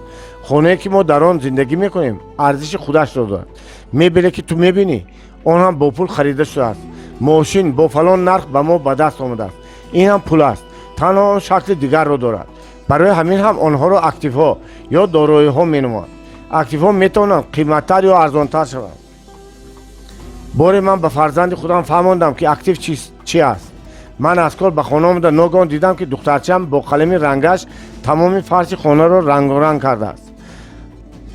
Speaker 1: хонае, ки мо дар он зиндагӣ мекунем, арзиши худашро дорад. Мебеле, ки ту мебинӣ, он ҳам бо пул харида шудааст. Мошин бо фалон нарх ба мо ба даст омадааст. Ин ҳам пул аст, танҳо он шакли дигарро дорад. Барои ҳамин ҳам онҳоро активҳо ё дороиҳо меноманд. Активҳо метавонанд қиматтар ё арзонтар шаванд. Боре ман ба фарзанди худам фаҳмондам, ки актив чи аст. Ман аз кор ба хона омада, ногаҳон дидам, ки духтарчаам бо қалами рангаш тамоми фарши хонаро рангоранг кардааст.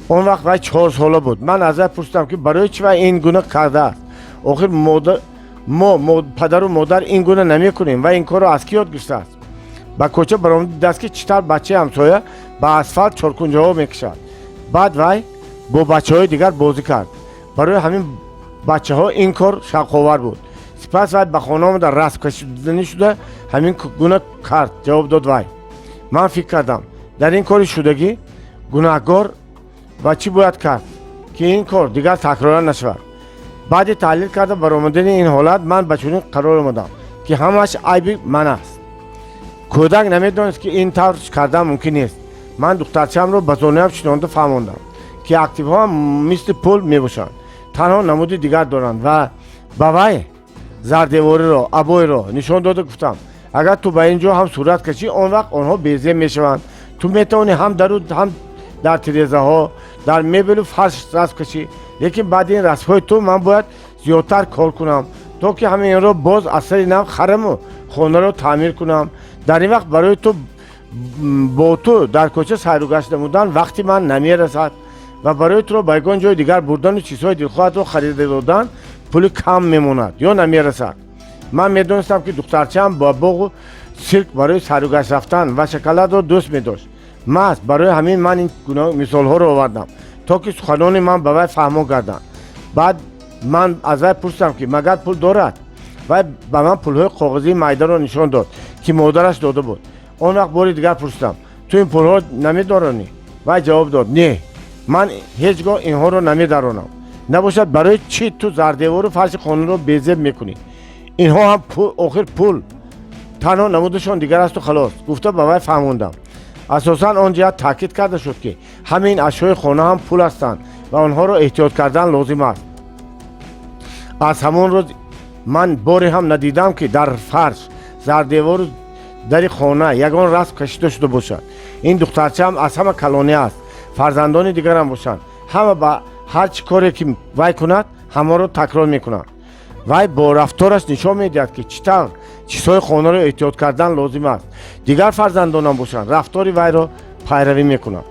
Speaker 1: Он вақт вай 4 сола буд. Ман аз вай пурсидам, ки барои чӣ вай ин гуна кардааст. Охир мо падару модар ин гуна намекунем ва ин корро аз кӣ ёд гирифтааст? Ба кӯча баромада дидааст, ки чӣ тавр бачаи ҳамсоя ба асфалт чоркунҷаҳо мекашад. Баъд вай бо бачаҳои дигар бозӣ кард. Барои ҳамин бачаҳо ин кор шавқовар буд. Сипас вай ба хона даромад ва ба Сипас вай ба хона омада, расм кашиданӣ шуда, ҳамин гуна кард, ҷавоб дод вай. Ман фикр кардам, дар ин кори шудагӣ гунаҳгор ва чӣ бояд кард, ки ин кор дигар такрора нашавад. Баъди таҳлил карда баромадани ин ҳолат, ман ба чунин қарор омадам, ки ҳамааш айби ман аст. Кӯдак намедонист, ки ин тавр кардан мумкин нест. Ман духтарчаамро ба зонуям шинонда фаҳмондам, ки активҳо мисли пул мебошанд, танҳо намуди дигар доранд, ва ба вай зардевориро, обойро нишон дода гуфтам: агар ту ба ин ҷо ҳам сурат кашӣ, он вақт онҳо безеб мешаванд. Ту метавонӣ ҳам дару, ҳам дар тирезаҳо, дар мебелу фарш расм кашӣ. Лекин баъди ин расмҳои ту ман бояд зиёдтар кор кунам, то ки ҳамаи инро боз аз сари нав хараму хонаро таъмир кунам. Дар ин вақт барои ту бо ту дар кӯча сайру гашт намудан вақти ман намерасад ва барои туро ба ягон ҷои дигар бурдану чизҳои дилхоҳатро харида додан пули кам мемонад ё намерасад. Ман медонистам, ки духтарчаам ба боғу сирк барои сайругашт рафтан ва шоколадро дӯст медошт. Маҳз барои ҳамин ман ин гуна мисолҳоро овардам, то ки суханони ман ба вай фаҳмо гарданд. Баъд ман аз вай пурсидам, ки магар пул дорад. Вай ба ман пулҳои коғазии майдаро нишон дод, ки модараш дода буд. Он вақт бори дигар пурсидам: ту ин пулҳоро намедаронӣ? Вай ҷавоб дод: не, ман ҳеҷ гоҳ инҳоро намедаронам. Набошад, барои чӣ ту зардевору фарши хонаро безеб мекунӣ? Инҳо ҳам охир пул, танҳо намудашон дигар асту халос, гуфта ба вай фаҳмондам. Асосан он ҷиҳат таъкид карда шуд, ки ҳамин ашёи хона ҳам пул ҳастанд ва онҳоро эҳтиёт кардан лозим аст. Аз ҳамон рӯз ман боре ҳам надидам, ки дар фарш, зардевору дари хона ягон расм кашида шуда бошад. Ин духтарчаам аз ҳама калонӣ аст. Фарзандони дигарам бошанд, ҳама ба ҳар чӣ коре ки вай кунад, ҳамонро такрор мекунанд. Вай бо рафтораш нишон медиҳад, ки чӣ тавр чизҳои хонаро эҳтиёт кардан лозим аст. Дигар фарзандонам бошанд, рафтори вайро пайравӣ мекунанд.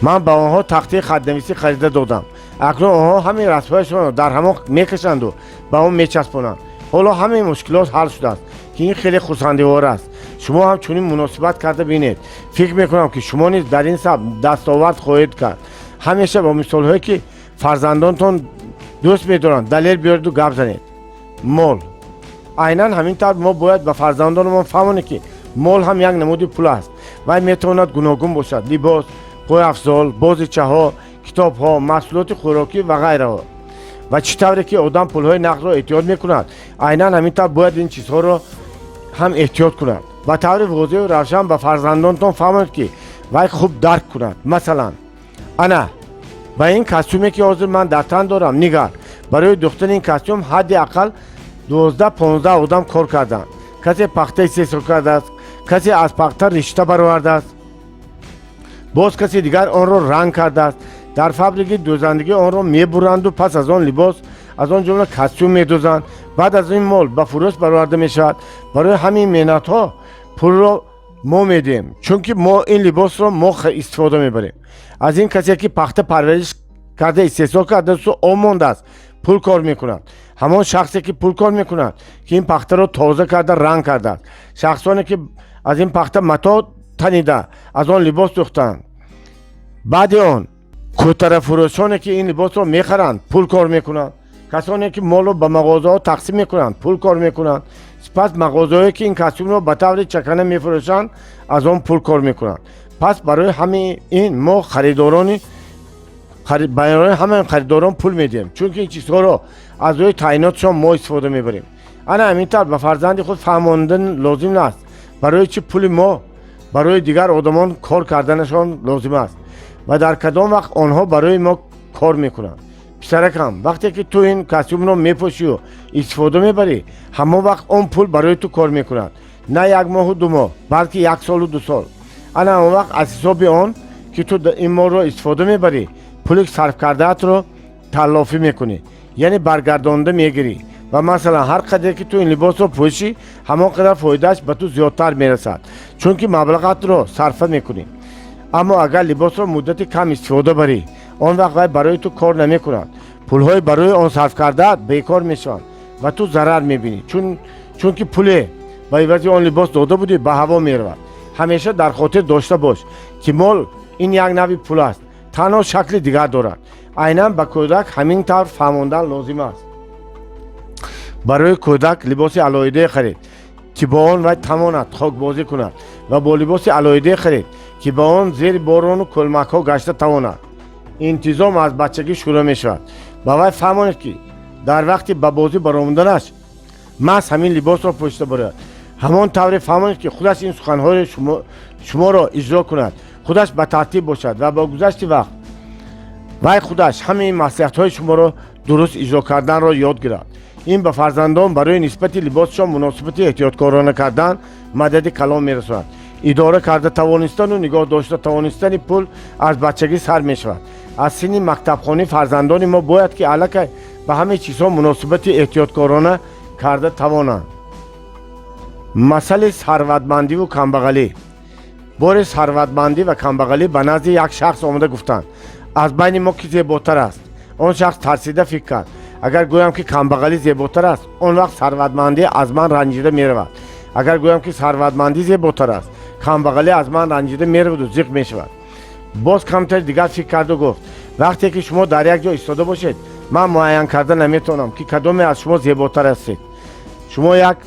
Speaker 1: Ман ба онҳо тахтаи хатнависӣ харида додам. Акнун онҳо ҳамин расмҳояшонро дар ҳамон мекашанду ба он мечаспонанд. Ҳоло ҳамаи мушкилот ҳал шудааст, ки ин хеле хурсандивор аст. Шумо ҳам чунин муносибат карда бинед. Фикр мекунам, ки шумо низ дар ин самт дастовард хоҳед кард. Ҳамеша бо мисолҳое, ки фарзандонтон дӯст медоранд, далел биёреду гап занед. Мол. Айнан ҳамин тавр мо бояд ба фарзандонамон фаҳмонем, ки мол ҳам як намуди пул аст. Вай метавонад гуногун бошад: либос, пойафзол, бозичаҳо, китобҳо, маҳсулоти хӯрокӣ ва ғайраҳо. Ва чӣ тавре ки одам пулҳои нақдро эҳтиёт мекунад, айнан ҳамин тавр бояд ин чизҳоро ҳам эҳтиёт кунад. Ба таври возеҳу равшан ба фарзандонтон фаҳмонед, ки вай хуб дарк кунад. Масалан, ана ба ин костюме, ки ҳозир ман дар тан дорам, нигар. Барои духтани ин костюм ҳадди ақал 12-15 одам кор карданд. Касе пахта истеҳсол кардааст, касе аз пахта ришта баровардааст, боз касе дигар онро ранг кардааст. Дар фабрики дӯзандагӣ онро мебуранду пас аз он либос, аз он ҷумла костюм медӯзанд. Баъд аз ин мол ба фурӯш бароварда мешавад. Барои ҳамин меҳнатҳо пулро мо медиҳем, чунки мо ин либосро мо истифода мебарем. Аз ин касе, ки пахта парвариш карда, истеҳсол кардасту об мондааст, пул кор мекунад. Ҳамон шахсе, ки пул кор мекунад, ки ин пахтаро тоза карда, ранг кардааст. Шахсоне, ки аз ин пахта матоъ танида, аз он либос дӯхтаанд. Баъди он кӯтарафурӯшоне, ки ин либосро мехаранд, пул кор мекунанд. Касоне, ки молро ба мағозаҳо тақсим мекунанд, пул кор мекунанд. Сипас мағозаҳое, ки ин костюмро ба таври чакана мефурӯшанд, аз он пул кор мекунанд. Пас барои ҳамаи ин мо харидорони, барои ҳамаи харидорон пул медиҳем, чунки ин чизҳоро аз рӯи таъйинотшон мо истифода мебарем. Ана ҳамин тавр ба фарзанди худ фаҳмондан лозим аст, барои чӣ пули мо барои дигар одамон кор карданашон лозим аст ва дар кадом вақт онҳо барои мо кор мекунанд. Писаракам, вақте ки ту ин костюмро мепӯшию истифода мебарӣ, ҳамон вақт он пул барои ту кор мекунад. На як моҳу 2 моҳ, балки як солу 2 сол. Ана он вақт аз ҳисоби он ки ту ин молро истифода мебарӣ, пули сарф кардаатро таллофӣ мекунӣ, яъне баргардонда мегирӣ. Ва масалан, ҳар қадре ки ту ин либосро пӯшӣ, ҳамон қадар фоидааш ба ту зиёдтар мерасад, чунки маблағатро сарфа мекунӣ. Аммо агар либосро муддати кам истифода барӣ, он вақт вай барои ту кор намекунад. Пулҳои барои он сарф кардаат бекор мешаванд ва ту зарар мебинӣ, чунки пуле ба ивази он либос дода будӣ, ба ҳаво меравад. Ҳамеша дар хотир дошта бош, ки мол ин як нави пул аст, танҳо шакли дигар дорад. Айнан ба кӯдак ҳамин тавр фаҳмондан лозим аст. Барои кӯдак либоси алоҳидае харед, ки бо он вай тавонад хокбозӣ кунад, ва бо либоси алоҳидае харед, ки ба он зери борону кӯлмакҳо гашта тавонад. Интизом аз бачагӣ шурӯъ мешавад. Ба вай фаҳмонед, ки дар вақти ба бозӣ баромаданаш маҳз ҳамин либосро пӯшида барояд. Ҳамон тавре фаҳмонед, ки худаш ин суханҳои шуморо иҷро кунад, худаш ба тартиб бошад ва бо гузашти вақт вай худаш ҳамаи маслиҳатҳои шуморо дуруст иҷро карданро ёд гирад. Ин ба фарзандон барои нисбати либосшон муносибати эҳтиёткорона кардан мадади калон мерасонад. Идора карда тавонистану нигоҳ дошта тавонистани пул аз бачагӣ сар мешавад. Аз синни мактабхонӣ фарзандони мо бояд ки аллакай ба ҳамаи чизҳо муносибати эҳтиёткорона карда тавонанд. Масъалаи сарватмандиву камбағалӣ. Боре сарватмандӣ ва камбағалӣ ба назди як шахс омада гуфтанд: «Аз байни мо ки зеботар аст?» Он шахс тарсида фикр кард: «Агар гӯям, ки камбағалӣ зеботар аст, он вақт сарватмандӣ аз ман ранҷида меравад. Агар гӯям, ки сарватмандӣ зеботар аст, камбағалӣ аз ман ранҷида мераваду зиқ мешавад». Боз камтари дигар фикр карду гуфт: «Вақте ки шумо дар як ҷо истода бошед, ман муайян карда наметавонам, ки кадоме аз шумо зеботар ҳастед. Шумо як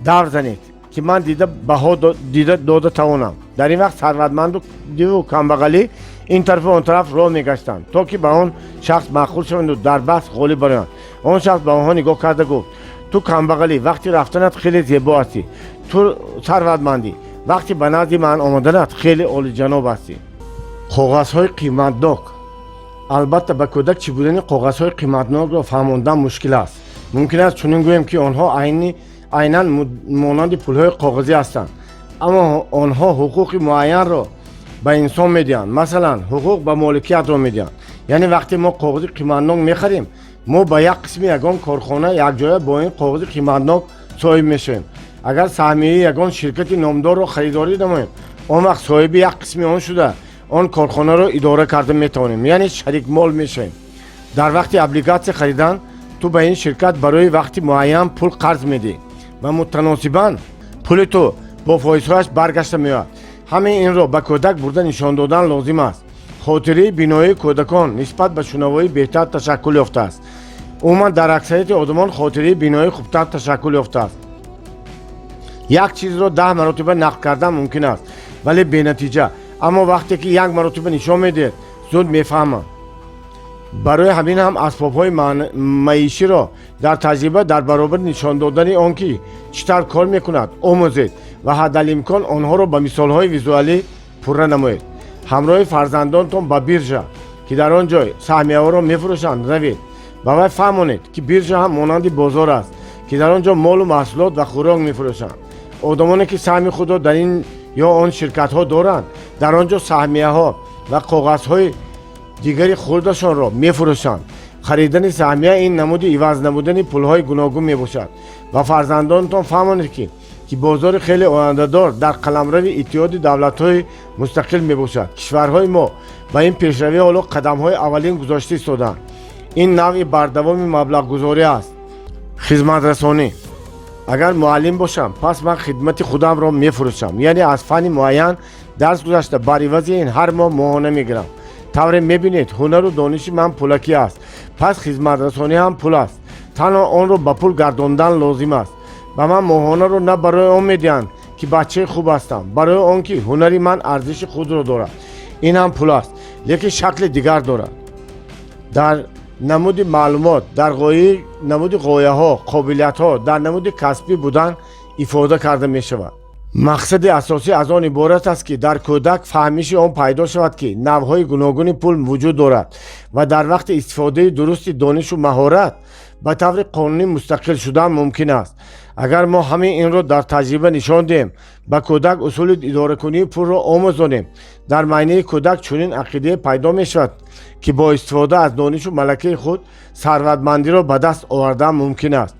Speaker 1: давр занед, ки ман дида баҳо дида дода тавонам». Дар ин вақт сарватмандиву камбағалӣ ин тарафу он тараф роҳ мегаштанд, то ки ба он шахс маъқул шаванду дар баҳс ғолиб бароянд. Он шахс ба онҳо нигоҳ карда гуфт: «Ту, камбағалӣ, вақти рафтанат хеле зебо ҳастӣ. Ту, сарватмандӣ, вақти ба назди ман омаданат хеле олиҷаноб ҳастӣ». Коғазҳои қиматнок. Албатта, ба кӯдак чӣ будани коғазҳои қиматнокро фаҳмондан мушкил аст. Мумкин аст чунин гӯем, ки онҳо айнан монанди пулҳои коғазӣ ҳастанд, аммо онҳо ҳуқуқи муайянро ба инсон медиҳанд. Масалан, ҳуқуқ ба моликиятро медиҳанд. Яъне вақте мо коғази қиматнок мехарем, мо ба як қисми ягон корхона якҷоя бо ин коғази қиматнок соҳиб мешавем. Агар саҳмияи ягон ширкати номдорро харидорӣ намоем, он вақт соҳиби як қисми он шуда, он корхонаро идора карда метавонем, яъне шарикмол мешавем. Дар вақти облигатсия харидан ту ба ин ширкат барои вақти муайян пул қарз медиҳӣ ва мутаносибан пули ту бо фоизҳояш баргашта меояд. Ҳамаи инро ба кӯдак бурда нишон додан лозим аст. Хотираи биноии кӯдакон нисбат ба шунавоӣ беҳтар ташаккул ёфтааст. Умуман, дар аксарияти одамон хотираи биноӣ хубтар ташаккул ёфтааст. Як чизро 10 маротиба нақл кардан мумкин аст, вале бенатиҷа. Аммо вақте ки як маротиба нишон медиҳед, зуд мефаҳманд. Барои ҳамин ҳам асбобҳои маиширо дар таҷриба дар баробари нишон додани он ки чӣ тавр кор мекунад, омӯзед ва ҳадалимкон онҳоро ба мисолҳои визуалӣ пурра намоед. Ҳамроҳи фарзандонтон ба биржа, ки дар он ҷой саҳмияҳоро мефурӯшанд, равед. Ба вай фаҳмонед, ки биржа ҳам монанди бозор аст, ки дар он ҷо молу маҳсулот ва хӯрок мефурӯшанд. Одамоне, ки саҳми худро дар ин ё он ширкатҳо доранд, дар он ҷо саҳмияҳо ва коғазҳои дигари хурдашонро мефурӯшанд. Харидани саҳмия ин намуди иваз намудани пулҳои гуногун мебошад. Ба фарзандонатон фаҳмонед, ки бозори хеле ояндадор дар қаламрави Иттиҳоди Давлатҳои Мустақил мебошад. Кишварҳои мо ба ин пешравӣ ҳоло қадамҳои аввалин гузошта истодаанд. Ин навъи бардавоми маблағгузорӣ аст. Хизматрасонӣ. Агар муаллим бошам, пас ман хидмати худамро мефурӯшам, яъне аз фанни муайян дарс гузашта, бар ивази ин ҳар моҳ моҳона мегирам. Тавре мебинед, ҳунару дониши ман пулакӣ аст. Пас хизматрасонӣ ҳам пул аст, танҳо онро ба пул гардондан лозим аст. Ба ман моҳонаро на барои он медиҳанд, ки бачаи хуб ҳастам, барои он ки ҳунари ман арзиши худро дорад. Ин ҳам пул аст, лекин шакли дигар дорад. Дар намуди маълумот, дар ғояи намуди ғояҳо, қобилиятҳо, дар намуди касбӣ будан ифода карда мешавад. Мақсади асосӣ аз он иборат аст, ки дар кӯдак фаҳмиши он пайдо шавад, ки навъҳои гуногуни пул вуҷуд дорад ва дар вақти истифодаи дурусти донишу маҳорат ба таври қонунӣ мустақил шудан мумкин аст. Агар мо ҳамин инро дар таҷриба нишон диҳем, ба кӯдак усули идоракунии пулро омӯзонем, дар майнаи кӯдак чунин ақидае пайдо мешавад, ки бо истифода аз донишу малакаи худ сарватмандиро ба даст овардан мумкин аст.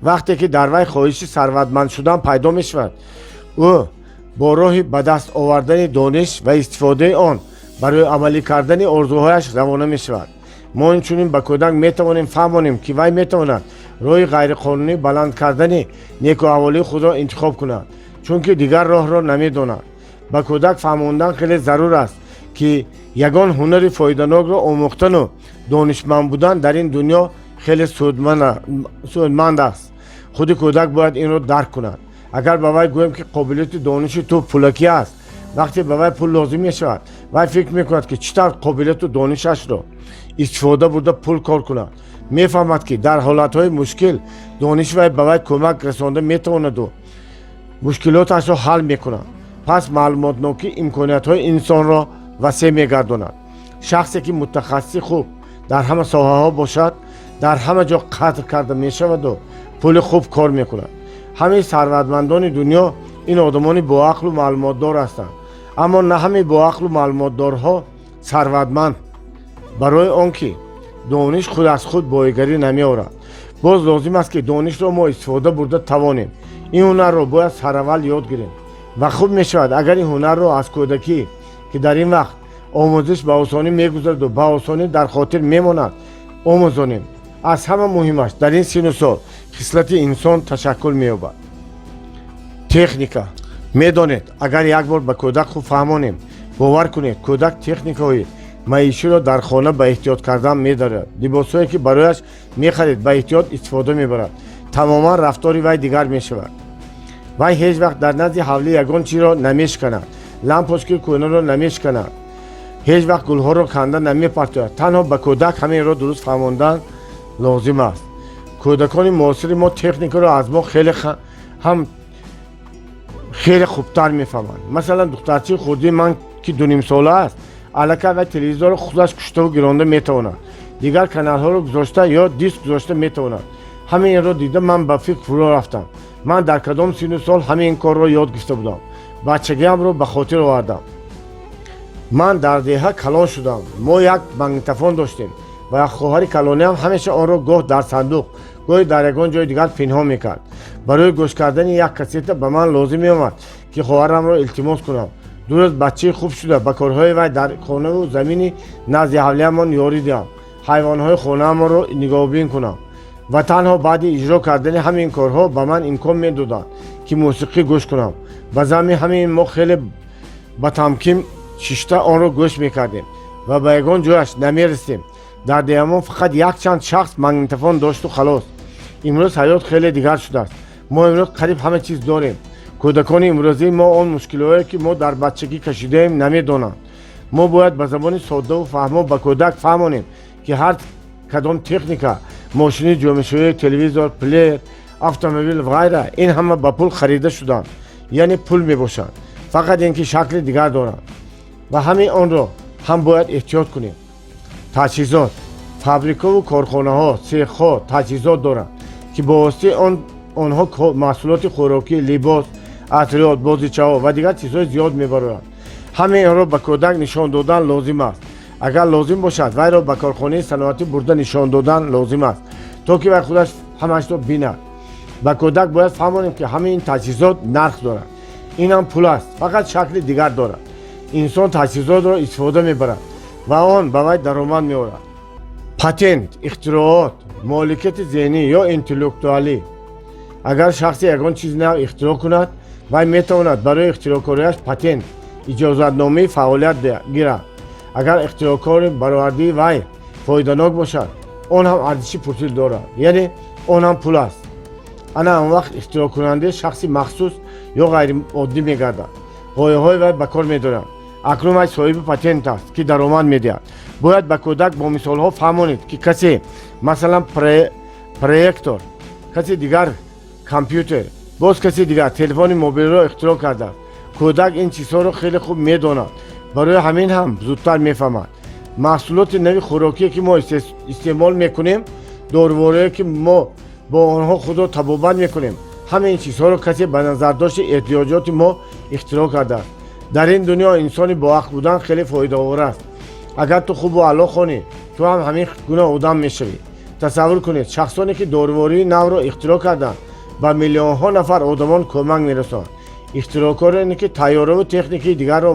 Speaker 1: Вақте ки дар вай хоҳиши сарватманд шудан пайдо мешавад, ӯ бо роҳи ба даст овардани дониш ва истифодаи он барои амалӣ кардани орзуҳояш равона мешавад. Мо инчунин ба кӯдак метавонем фаҳмонем, ки вай метавонад роҳи ғайриқонунӣ баланд кардани некуаҳволии худро интихоб кунад, чунки дигар роҳро намедонад. Ба кӯдак фаҳмондан хеле зарур аст, ки ягон ҳунари фоиданокро омӯхтану донишманд будан дар ин дунё хеле судманд аст. Худи кӯдак бояд инро дарк кунад. Агар ба вай гӯем, ки қобилияти дониши ту пулакӣ аст, вақте ба вай пул лозим мешавад, вай фикр мекунад, ки чӣ тавр қобилияту донишашро истифода бурда пул кор кунад. Мефаҳмад, ки дар ҳолатҳои мушкил дониши вай ба вай кӯмак расонда метавонаду мушкилоташро ҳал мекунад. Пас маълумотнокӣ имкониятҳои инсонро васеъ мегардонад. Шахсе, ки мутахассиси хуб дар ҳама соҳаҳо бошад, дар ҳама ҷо қадр карда мешаваду пули хуб кор мекунад. Ҳамаи сарватмандони дунё ин одамони боақлу маълумотдор ҳастанд, аммо на ҳамаи боақлу маълумотдорҳо сарватманд, барои он ки дониш худ аз худ боигарӣ намеорад. Боз лозим аст, ки донишро мо истифода бурда тавонем. Ин ҳунарро бояд сараввал ёд гирем ва хуб мешавад, агар ин ҳунарро аз кӯдакӣ, ки дар ин вақт омӯзиш ба осонӣ мегузараду ба осонӣ дар хотир мемонад, омӯзонем. Аз ҳама муҳимаш, дар ин сину сол хислати инсон ташаккул меёбад. Техника. Медонед, агар як бор ба кӯдак хуб фаҳмонем, бовар кунед, кӯдак техникаҳои маиширо дар хона ба эҳтиёт кардан медорад. Либосҳое, ки барояш мехаред, ба эҳтиёт истифода мебарад. Тамоман рафтори вай дигар мешавад. Вай ҳеҷ вақт дар назди ҳавлӣ ягон чизро намешиканад, лампочкаи кӯҳнаро намешиканад, ҳеҷ вақт гулҳоро канда намепартояд. Танҳо ба кӯдак ҳаминро дуруст фаҳмондан лозим аст. Кӯдакони муосири мо техникаро аз мо хеле ҳам хеле хубтар мефаҳманд. Масалан, духтарчаи хурдии ман, ки 2,5 сола аст, аллакай вай телевизорро худаш куштаву гиронда метавонад, дигар каналҳоро гузошта ё диск гузошта метавонад. Ҳамин инро дида, ман ба фикр фурӯ рафтам: ман дар кадом сину сол ҳамин ин корро ёд гирифта будам? Бачагиамро ба хотир овардам. Ман дар деҳа калон шудам. Мо як магнитофон доштем ва як хоҳари калониам ҳамеша онро гоҳ дар сандуқ, гоҳе дар ягон ҷои дигар пинҳон мекард. Барои гӯш кардани як кассета ба ман лозим меомад, ки хоҳарамро илтимос кунам. 2 рӯз бачаи хуб шуда, ба корҳои вай дар хонаву замини назди ҳавлиамон ёрӣ диҳам, ҳайвонҳои хонаамонро нигоҳубин кунам ва танҳо баъди иҷро кардани ҳамин корҳо ба ман имкон медоданд, ки мусиқӣ гӯш кунам. Ба замми ҳамин мо хеле ба тамкин шишта онро гӯш мекардем ва ба ягон ҷояш намерасидем. Дар деҳамон фақат якчанд шахс магнитофон дошту халос. Имрӯз ҳаёт хеле дигар шудааст. Мо имрӯз қариб ҳама чиз дорем. Кӯдакони имрӯзии мо он мушкилиҳое, ки мо дар бачагӣ кашидаем, намедонанд. Мо бояд ба забони соддаву фаҳмо ба кӯдак фаҳмонем, ки ҳар кадом техника: мошини ҷомашӯӣ, телевизор, плеер, автомобил ва ғайра, ин ҳама ба пул харида шуданд, яъне пул мебошанд, фақат ин ки шакли дигар доранд ва ҳамин онро ҳам бояд эҳтиёт кунем. Таҷҳизот. Фабрикаву корхонаҳо, сехҳо таҷҳизот доранд, ки бо воситаи он онҳо маҳсулоти хӯрокӣ, либос, атриёт, бозичаҳо ва дигар чизҳои зиёд мебароянд. Ҳамаи инро ба кӯдак нишон додан лозим аст. Агар лозим бошад, вайро ба корхонаи саноатӣ бурда нишон додан лозим аст, то ки вай худаш ҳамаашро бинад. Ба кӯдак бояд фаҳмонем, ки ҳамаи ин таҷҳизот нарх дорад. Ин ҳам пул аст, фақат шакли дигар дорад. Инсон таҷҳизотро истифода мебарад ва он ба вай даромад меорад. Патент, ихтироот, моликияти зеҳнӣ ё интеллектуалӣ. Агар шахсе ягон чизи нав ихтироъ кунад, вай метавонад барои ихтироъкориаш патент, иҷозатномаи фаъолият гирад. Агар ихтироъкори баровардии вай фоиданок бошад, он ҳам арзиши пулӣ дорад, яъне он ҳам пул аст. Ана он вақт ихтироъкунандаи шахси махсус ё ғайриоддӣ мегардад, ғояҳои вай ба кор медоранд. Акнун вай соҳиби патент аст, ки даромад медиҳад. Бояд ба кӯдак бо мисолҳо фаҳмонед, ки касе, масалан, проектор, каси дигар компютер, боз каси дигар телефони мобилиро ихтироъ кардааст. Кӯдак ин чизҳоро хеле хуб медонад, барои ҳамин ҳам зудтар мефаҳмад. Маҳсулоти нави хӯрокие, ки мо истеъмол мекунем, доруворие, ки мо бо онҳо худро табобат мекунем, ҳамаи ин чизҳоро касе ба назардошти эҳтиёҷоти мо ихтироъ кардааст. Дар ин дунё инсони боақл будан хеле фоидаовар аст. Агар ту хубу аъло хонӣ, ту ҳам ҳамин гуна одам мешавӣ. Тасаввур кунед, шахсоне, ки дорувории навро ихтироъ карданд, ба миллионҳо нафар одамон кӯмак мерасонанд. Ихтироъкороне, ки тайёраву техникаи дигарро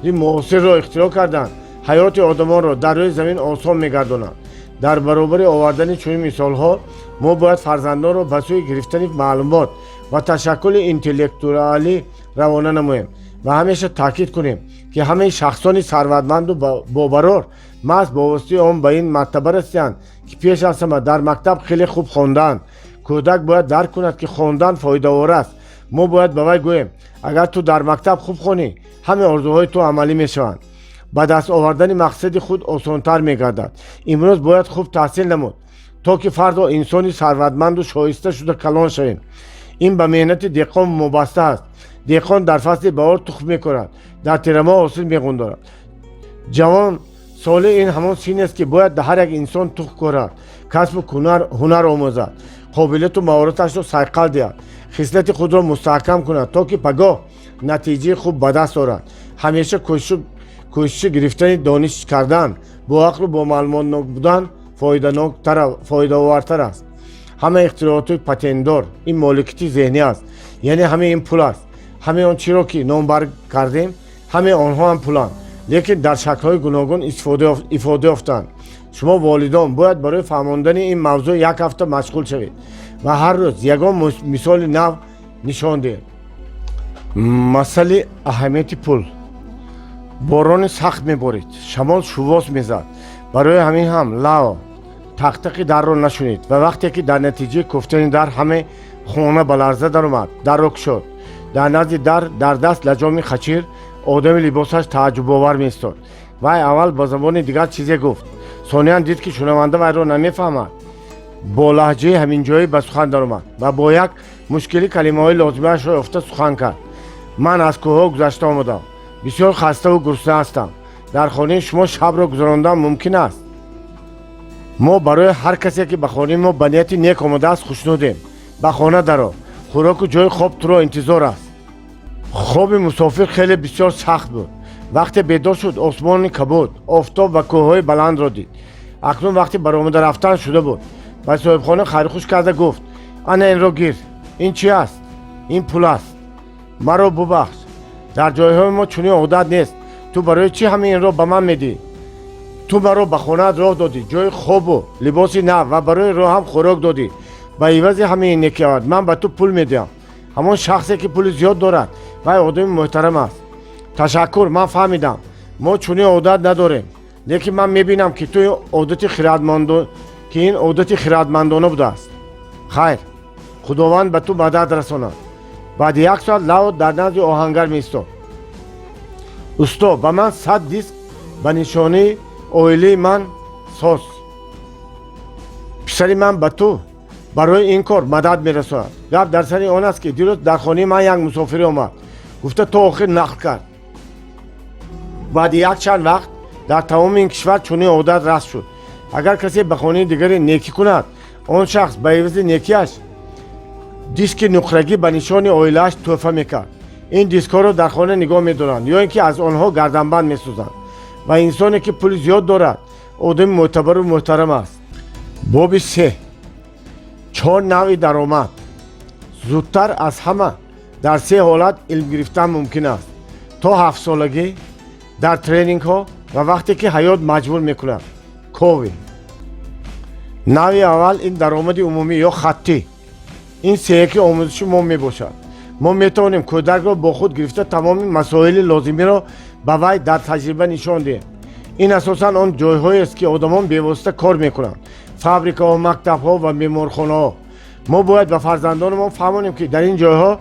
Speaker 1: муосирро ихтироъ карданд, ҳаёти одамонро дар рӯи замин осон мегардонанд. Дар баробари овардани чунин мисолҳо мо бояд фарзандонро ба сӯи гирифтани маълумот ва ташаккули интеллектуалӣ равона намоем ва ҳамеша таъкид кунем, ки ҳамаи шахсони сарватманду бобарор маҳз бо воситаи он ба ин мартаба расиданд, ки пеш аз ҳама дар мактаб хеле хуб хондаанд. Кӯдак бояд дарк кунад, ки хондан фоидаовар аст. Мо бояд ба вай гӯем: агар ту дар мактаб хуб хонӣ, ҳамаи орзуҳои ту амалӣ мешаванд, ба даст овардани мақсади худ осонтар мегардад. Имрӯз бояд хуб таҳсил намуд, то ки фардо инсони сарватманду шоиста шуда калон шавем. Ин ба меҳнати деҳқон вобаста аст. Деҳқон дар фасли баҳор тухм мекорад, дар тирамоҳ ҳосил меғундорад. Ҷавон соли ин ҳамон синест, ки бояд ҳар як инсон тухм корад, касбу ҳунар омӯзад, қобилияту маҳораташро сайқал диҳад, хислати худро мустаҳкам кунад, то ки пагоҳ натиҷаи хуб ба даст орад. Ҳамеша кӯшиши гирифтани дониш кардан, бо ақлу бо маълумотнок будан фоидаовартар аст. Ҳама ихтирооти патентдор ин моликияти зеҳнӣ аст, яъне ҳамаи ин пул аст. Ҳамаи он чиро, ки номбар кардем, ҳамаи онҳо ҳам пуланд, лекин дар шаклҳои гуногун ифода ёфтанд. Шумо, волидон, бояд барои фаҳмондани ин мавзӯъ як ҳафта машғул шавед ва ҳар рӯз ягон мисоли нав нишон диҳед. Масъали аҳамияти пул. Борони сахт меборид, шамол шувос мезад. Барои ҳамин ҳам Лао тақтақи дарро нашунид ва вақте ки дар натиҷаи кӯфтани дар ҳаме хона ба ларза даромад, дарро кушод. Дар назди дар, дар даст лаҷоми хачир, одами либосаш тааҷҷубовар меистод. Вай аввал ба забони дигар чизе гуфт. Сониян дид, ки шунаванда вайро намефаҳмад, бо лаҳҷаи ҳаминҷоӣ ба сухан даромад ва бо як мушкилӣ калимаҳои лозимаашро ёфта сухан кард: «Ман аз кӯҳҳо гузашта омадам, бисёр хаставу гурусна ҳастам. Дар хонаи шумо шабро гузарондан мумкин аст? Мо барои ҳар касе, ки ба хонаи мо ба нияти нек омадааст, хушнудем. Ба хона даро, хӯроку ҷои хоб туро интизор аст». Хоби мусофир хеле бисёр сахт буд. Вақте бедор шуд, осмони кабуд, офтоб ва кӯҳҳои баландро дид. Акнун вақти баромада рафтан шуда буд. Ба соҳибхона хайрхуш карда гуфт: «Ана, инро гир». «Ин чи аст?» «Ин пул аст. Маро бубахш, дар ҷойҳои мо чунин одат нест. Ту барои чӣ ҳамаи инро ба ман медиҳӣ? Ту маро ба хонаат роҳ додӣ, ҷои хобу либоси нав ва барои роҳам хӯрок додӣ. Ба ивази ҳамаи ин некиҳоят ман ба ту пул медиҳам. Ҳамон шахсе, ки пули зиёд дорад, вай одами муҳтарам аст». «Ташаккур, ман фаҳмидам, мо чунин одат надорем, лекин ман мебинам, ки ту одати ки ин одати хиратмандона будааст. Хайр, Худованд ба ту мадад расонад». Баъди як соат Лао дар назди оҳангар меистод. «Усто, ба ман 100 диск ба нишонаи оилаи ман соз. Писари ман ба ту барои ин кор мадад мерасонад. Гап дар сари он аст, ки дирӯз дар хонаи ман як мусофире омад», гуфта то охир нақл кард. Баъди якчанд вақт дар тамоми ин кишвар чунин одат расм шуд: агар касе ба хонаи дигаре некӣ кунад, он шахс ба ивази некиаш диски нуқрагӣ ба нишони оилааш тӯҳфа мекард. Ин дискҳоро дар хона нигоҳ медоранд ё ин ки аз онҳо гарданбанд месозанд. Ва инсоне, ки пули зиёд дорад, одами мӯътабару муҳтарам аст. Боби се. Чор навъи даромад. Зудтар аз ҳама дар се ҳолат илм гирифтан мумкин аст: то 7-солагӣ, дар тренингҳо ва вақте ки ҳаёт маҷбур мекунад. Кови. Навъи аввал ин даромади умумӣ ё хаттӣ. Ин сеяки омӯзиши мо мебошад. Мо метавонем кӯдакро бо худ гирифта, тамоми масоили лозимиро ба вай дар таҷриба нишон диҳем. Ин асосан он ҷойҳоест, ки одамон бевосита кор мекунанд: фабрикаҳо, мактабҳо ва беморхонаҳо. Мо бояд ба фарзандонамон фаҳмонем, ки дар ин ҷойҳо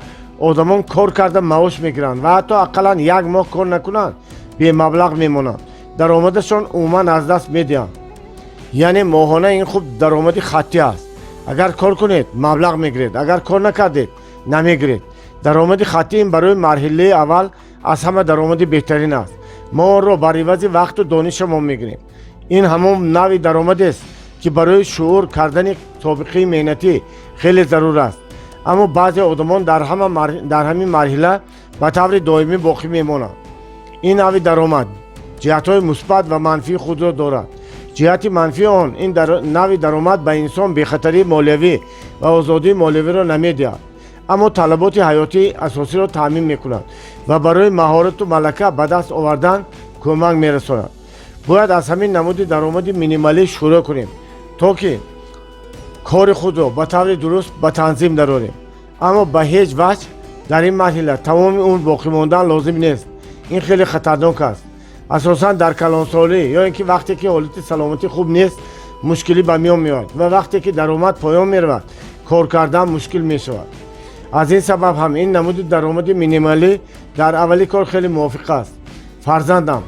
Speaker 1: одамон кор карда маош мегиранд ва ҳатто ақаллан як моҳ кор накунанд, бемаблағ мемонанд, даромадашон умуман аз даст медиҳанд. Яъне моҳона ин хуб даромади хаттӣ аст: агар кор кунед, маблағ мегиред, агар кор накардед, намегиред. Даромади хаттӣ ин барои марҳилаи аввал аз ҳама даромади беҳтарин аст. Мо онро бар ивази вақту донишамон мегирем. Ин ҳамон навъи даромадест, ки барои шуур кардани собиқаи меҳнатӣ хеле зарур аст. Аммо баъзе одамон дар ҳамин марҳила ба таври доимӣ боқӣ мемонанд. Ин навъи даромад ҷиҳатҳои мусбат ва манфии худро дорад. Ҷиҳати манфии он: ин навъи даромад ба инсон бехатарии молиявӣ ва озодии молиявиро намедиҳад, аммо талаботи ҳаётии асосиро таъмин мекунад ва барои маҳорату малака ба даст овардан кӯмак мерасонад. Бояд аз ҳамин намуди даромади минималӣ шурӯъ кунем, то ки кори худро ба таври дуруст ба танзим дарорем. Аммо ба ҳеҷ ваҷҳ дар ин марҳила тамоми умр боқӣ мондан лозим нест. Ин хеле хатарнок аст. Асосан дар калонсолӣ ё ин ки вақте ки ҳолати саломатӣ хуб нест, мушкилӣ ба миён меояд ва вақте ки даромад поён меравад. Кор кардан мушкил мешавад. Аз ин сабаб ҳам ин намуди даромади минималӣ дар аввали кор хеле мувофиқ аст. Фарзандам,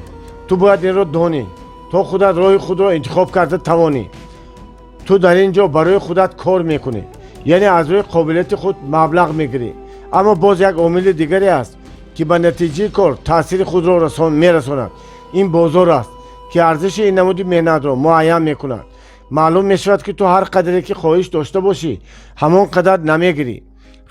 Speaker 1: ту бояд инро донӣ, то худат роҳи худро интихоб карда тавонӣ. Ту дар ин ҷо барои худат кор мекунӣ, яъне аз рӯи қобилияти худ маблағ мегирӣ. Аммо боз як омили дигаре аст, ки ба натиҷаи кор таъсири худро мерасонад. Ин бозор аст, ки арзиши ин намуди меҳнатро муайян мекунад. Маълум мешавад, ки ту ҳар қадре ки хоҳиш дошта бошӣ, ҳамон қадар намегирӣ.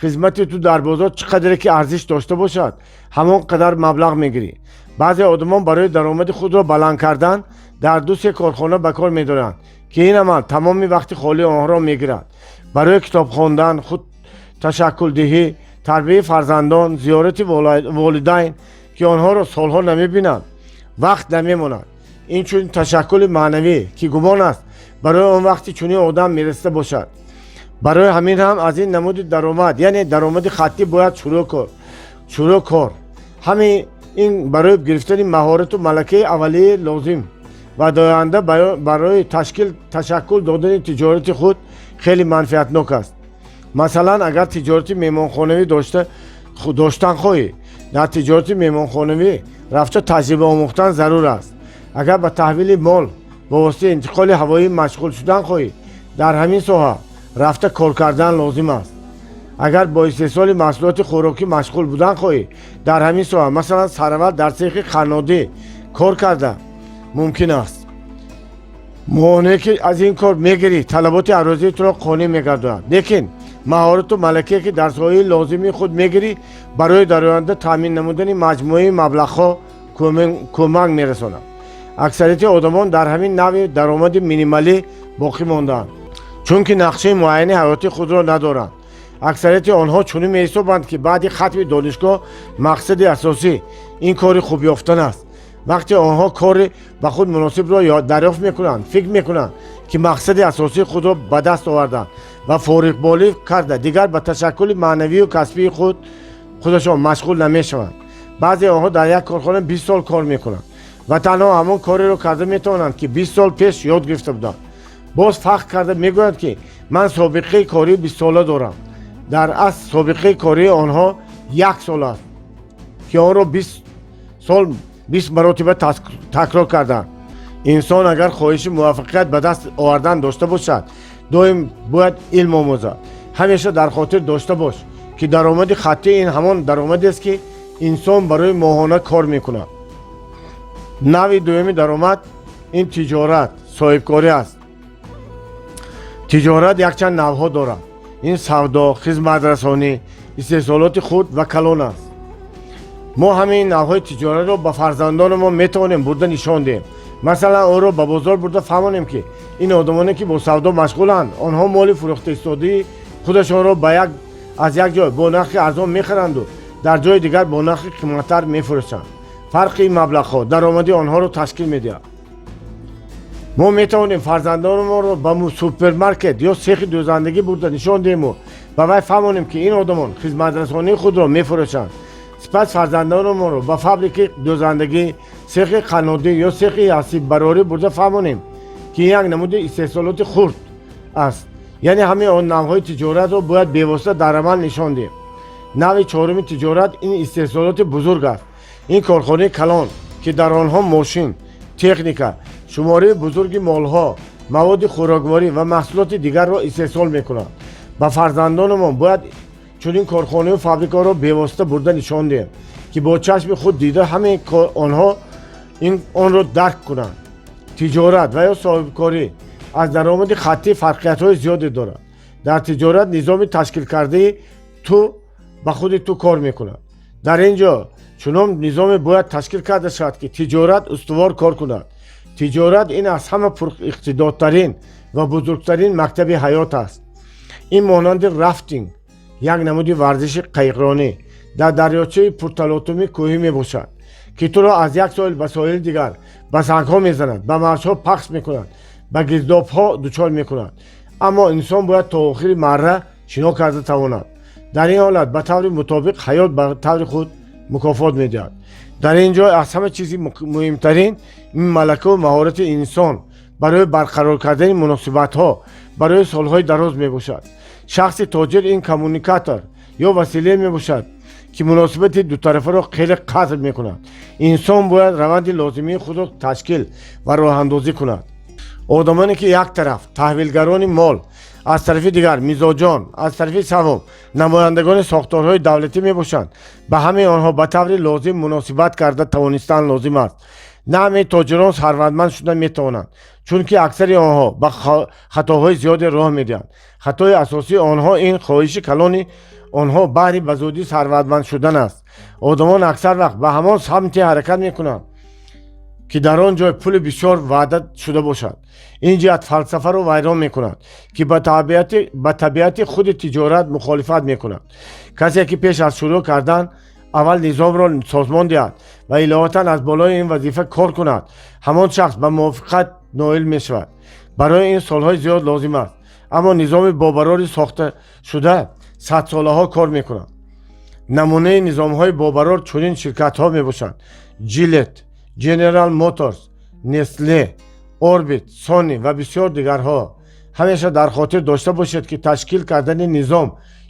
Speaker 1: Хизмати ту дар бозор чӣ қадре ки арзиш дошта бошад, ҳамон қадар маблағ мегирӣ. Баъзе одамон барои даромади худро баланд кардан дар ду-се корхона ба кор медоранд, ки ин амал тамоми вақти холии онҳоро мегирад. Барои китоб хондан, худ ташаккулдиҳӣ, тарбияи фарзандон, зиёрати волидайн, ки онҳоро солҳо намебинанд, вақт намемонад. Инчунин ташаккули маънавӣ, ки гумон аст, барои он вақти чунин одам мерасида бошад. Барои ҳамин ҳам аз ин намуди даромад, яъне даромади хаттӣ, бояд шурӯъ кор. Ҳамин ин барои гирифтани маҳорату малакаи аввалии лозим ва дар оянда барои ташаккул додани тиҷорати худ хеле манфиатнок аст. Масалан, агар тиҷорати меҳмонхонавӣ доштан хоҳӣ, дар тиҷорати меҳмонхонавӣ рафта таҷриба омӯхтан зарур аст. Агар ба таҳвили мол бо воситаи интиқоли ҳавоӣ машғул шудан хоҳӣ, дар ҳамин соҳа рафта кор кардан лозим аст. Агар бо истеҳсоли маҳсулоти хӯрокӣ машғул будан хоҳӣ, дар ҳамин соҳа, масалан, сараввал дар цехи қаннодӣ кор карда мумкин аст. Моҳонае, ки аз ин кор мегирӣ, талаботи ҳаррӯзаи туро қонеъ мегардонад, лекин маҳорату малакае, ки дар соҳаи лозимии худ мегирӣ, барои дар оянда таъмин намудани маҷмӯаи маблағҳо кӯмак мерасонад. Аксарияти одамон дар ҳамин навъи даромади минималӣ боқӣ мондаанд, чунки нақшаи муайяни ҳаёти худро надоранд. Аксарияти онҳо чунин меҳисобанд, ки баъди хатми донишгоҳ мақсади асосӣ ин кори хуб ёфтан аст. Вақте онҳо кори ба худ муносибро дарёфт мекунанд, фикр мекунанд, ки мақсади асосии худро ба даст оварданд ва фориғболӣ карда, дигар ба ташаккули маънавию касбии худ худашон машғул намешаванд. Баъзе онҳо дар як корхона 20 сол кор мекунанд ва танҳо ҳамон кореро карда метавонанд, ки 20 сол пеш ёд гирифта буданд. Боз фахр карда мегӯянд, ки ман собиқаи кории бистсола дорам. Дар асл собиқаи кории онҳо як сол аст, ки онро 20 сол 20 маротиба такрор карданд. Инсон агар хоҳиши муваффақият ба даст овардан дошта бошад, доим бояд илм омӯзад. Ҳамеша дар хотир дошта бош, ки даромади хаттӣ ин ҳамон даромадест, ки инсон барои моҳона кор мекунад. Навъи дуюми даромад ин тиҷорат, соҳибкорӣ аст. Тиҷорат якчанд навъҳо дорад: ин савдо, хизматрасонӣ, истеҳсолоти хурд ва калон аст. Мо ҳамин навъҳои тиҷоратро ба фарзандонамон метавонем бурда нишон диҳем. Масалан, онро ба бозор бурда фаҳмонем, ки ин одамоне, ки бо савдо машғуланд, онҳо моли фурӯхтаистодии худашонро ба як аз як ҷой бо нархи арзон мехаранду дар ҷои дигар бо нархи қиматтар мефурӯшанд. Фарқи ин маблағҳо даромади онҳоро ташкил медиҳад. Мо метавонем фарзандонамонро ба супермаркет ё сехи дӯзандагӣ бурда нишон диҳему ба вай фаҳмонем, ки ин одамон хизматрасонии худро мефурӯшанд. Сипас фарзандонамонро ба фабрикаи дӯзандагӣ, сехи қаннодӣ ё сехи ҳасиббарорӣ бурда фаҳмонем, ки ин як намуди истеҳсолоти хурд аст. Яъне ҳамаи он навъҳои тиҷоратро бояд бевосита дар амал нишон диҳем. Навъи чоруми тиҷорат ин истеҳсолоти бузург аст. Ин корхонаи калон, ки дар онҳо мошин, техника, шумораи бузурги молҳо, маводи хӯрокворӣ ва маҳсулоти дигарро истеҳсол мекунанд. Ба фарзандонамон бояд чунин корхонаю фабрикаҳоро бевосита бурда нишон диҳем, ки бо чашми худ дида ҳамаи онҳо онро дарк кунанд. Тиҷорат ва ё соҳибкорӣ аз даромади хаттӣ фарқиятҳои зиёде дорад. Дар тиҷорат низоми ташкилкардаи ту ба худи ту кор мекунад. Дар ин ҷо чунон низоме бояд ташкил карда шавад, ки тиҷорат устувор кор кунад. Тиҷорат ин аз ҳама пуриқтидортарин ва бузургтарин мактаби ҳаёт аст. Ин монанди рафтинг, як намуди варзиши қайиқронӣ дар дарёчаи пурталотуми кӯҳӣ мебошад, ки туро аз як соҳил ба соҳили дигар ба сангҳо мезанад, ба мавҷҳо пахш мекунад, ба гирдобҳо дучор мекунад. Аммо инсон бояд то охири марра шино карда тавонад. Дар ин ҳолат ба таври мутобиқ ҳаёт ба таври худ мукофот медиҳад. Дар ин ҷой аз ҳама чизи муҳимтарин ин малакаву маҳорати инсон барои барқарор кардани муносибатҳо барои солҳои дароз мебошад. Шахси тоҷир ин коммуникатор ё василае мебошад, ки муносибати дутарафаро хеле қадр мекунад. Инсон бояд раванди лозимии худро ташкил ва роҳандозӣ кунад. Одамоне, ки як тараф таҳвилгарони мол, аз тарафи дигар мизоҷон, аз тарафи севум намояндагони сохторҳои давлатӣ мебошанд, ба ҳамаи онҳо ба таври лозим муносибат карда тавонистан лозим аст. На ҳамаи тоҷирон сарватманд шуда метавонанд, чунки аксари онҳо ба хатоҳои зиёде роҳ медиҳанд. Хатои асосии онҳо ин хоҳиши калони онҳо баҳри ба зудӣ сарватманд шудан аст. Одамон аксар вақт ба ҳамон самте ҳаракат мекунанд, ки дар он ҷой пули бисёр ваъда шуда бошад. Ин ҷиҳат фалсафаро вайрон мекунад, ки ба табиати худи тиҷорат мухолифат мекунад. Касе, ки пеш аз шурӯъ кардан аввал низомро созмон диҳад ва иловатан аз болои ин вазифа кор кунад, ҳамон шахс ба муваффақият ноил мешавад. Барои ин солҳои зиёд лозим аст, аммо низоми бобарори сохташуда садсолаҳо кор мекунад. Намунаи низомҳои бобарор чунин ширкатҳо мебошанд: Gillette, General Motors, Nestle, Orbit, Sony ва бисёр дигарҳо. Ҳамеша дар хотир дошта бошед, ки ташкил кардани низом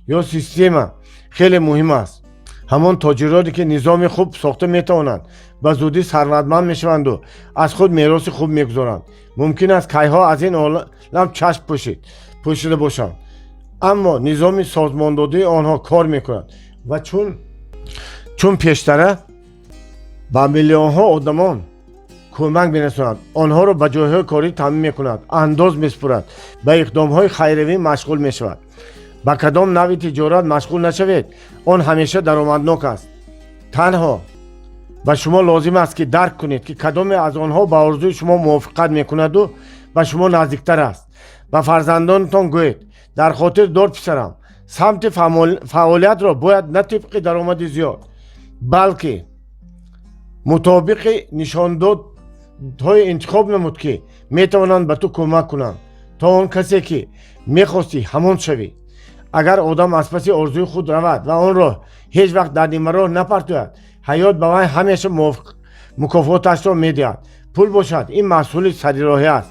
Speaker 1: ё система хеле муҳим аст. Ҳамон тоҷироне, ки низоми хуб сохта метавонанд, ба зудӣ сарватманд мешаванду аз худ мероси хуб мегузоранд. Мумкин аст, кайҳо аз ин олам чашм пӯшида бошанд, аммо низоми созмондодии онҳо кор мекунад ва чун пештара ба миллионҳо одамон кӯмак мерасонад, онҳоро ба ҷойҳои корӣ таъмин мекунад, андоз месупорад, ба иқдомҳои хайравӣ машғул мешавад. Ба кадом навъи тиҷорат машғул нашавед, он ҳамеша даромаднок аст. Танҳо ба шумо лозим аст, ки дарк кунед, ки кадоме аз онҳо ба орзуи шумо мувофиқат мекунаду ба шумо наздиктар аст. Ба фарзандонатон гӯед: «Дар хотир дор, писарам, самти фаъолиятро бояд на тибқи даромади зиёд, балки мутобиқи нишондодҳое интихоб намуд, ки метавонанд ба ту кӯмак кунанд, то он касе, ки мехостӣ, ҳамон шавӣ». Агар одам аз паси орзуи худ равад ва онро ҳеҷ вақт дар нимароҳ напартояд, ҳаёт ба вай ҳамеша мукофоташро медиҳад. Пул бошад, ин маҳсули сарироҳӣ аст,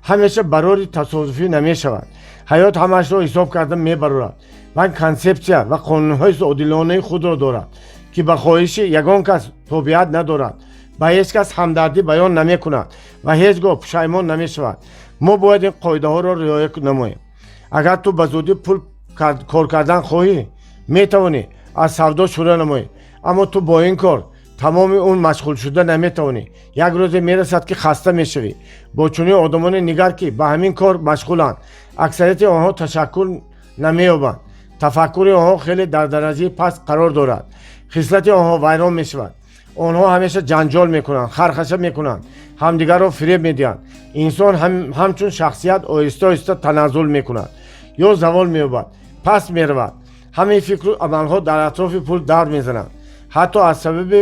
Speaker 1: ҳамеша барори тасодуфӣ намешавад. Ҳаёт ҳамаашро ҳисоб карда мебарорад ва консепсия ва қонунҳои одилонаи худро дорад, ки ба хоҳиши ягон кас тобеат надорад, ба ҳеҷ кас ҳамдардӣ баён намекунад ва ҳеҷ гоҳ пушаймон намешавад. Мо бояд ин қоидаҳоро риоя намоем. Агар ту ба зудӣ пул кор кардан хоҳӣ, метавонӣ аз савдо шурӯъ намоӣ, аммо ту бо ин кор тамоми умр машғул шуда наметавонӣ. Як рӯзе мерасад, ки хаста мешавӣ. Бо чунин одамоне нигар, ки ба ҳамин кор машғуланд. Аксарияти онҳо ташаккул намеёбанд, тафаккури онҳо хеле дар дараҷаи паст қарор дорад, хислати онҳо вайрон мешавад. Онҳо ҳамеша ҷанҷол мекунанд, хархаша мекунанд, ҳамдигарро фиреб медиҳанд. Инсон ҳамчун шахсият оҳиста оҳиста таназзул мекунад ё завол меёбад, паст меравад. Ҳамаи фикру амалҳо дар атрофи пул давр мезананд. Ҳатто аз сабаби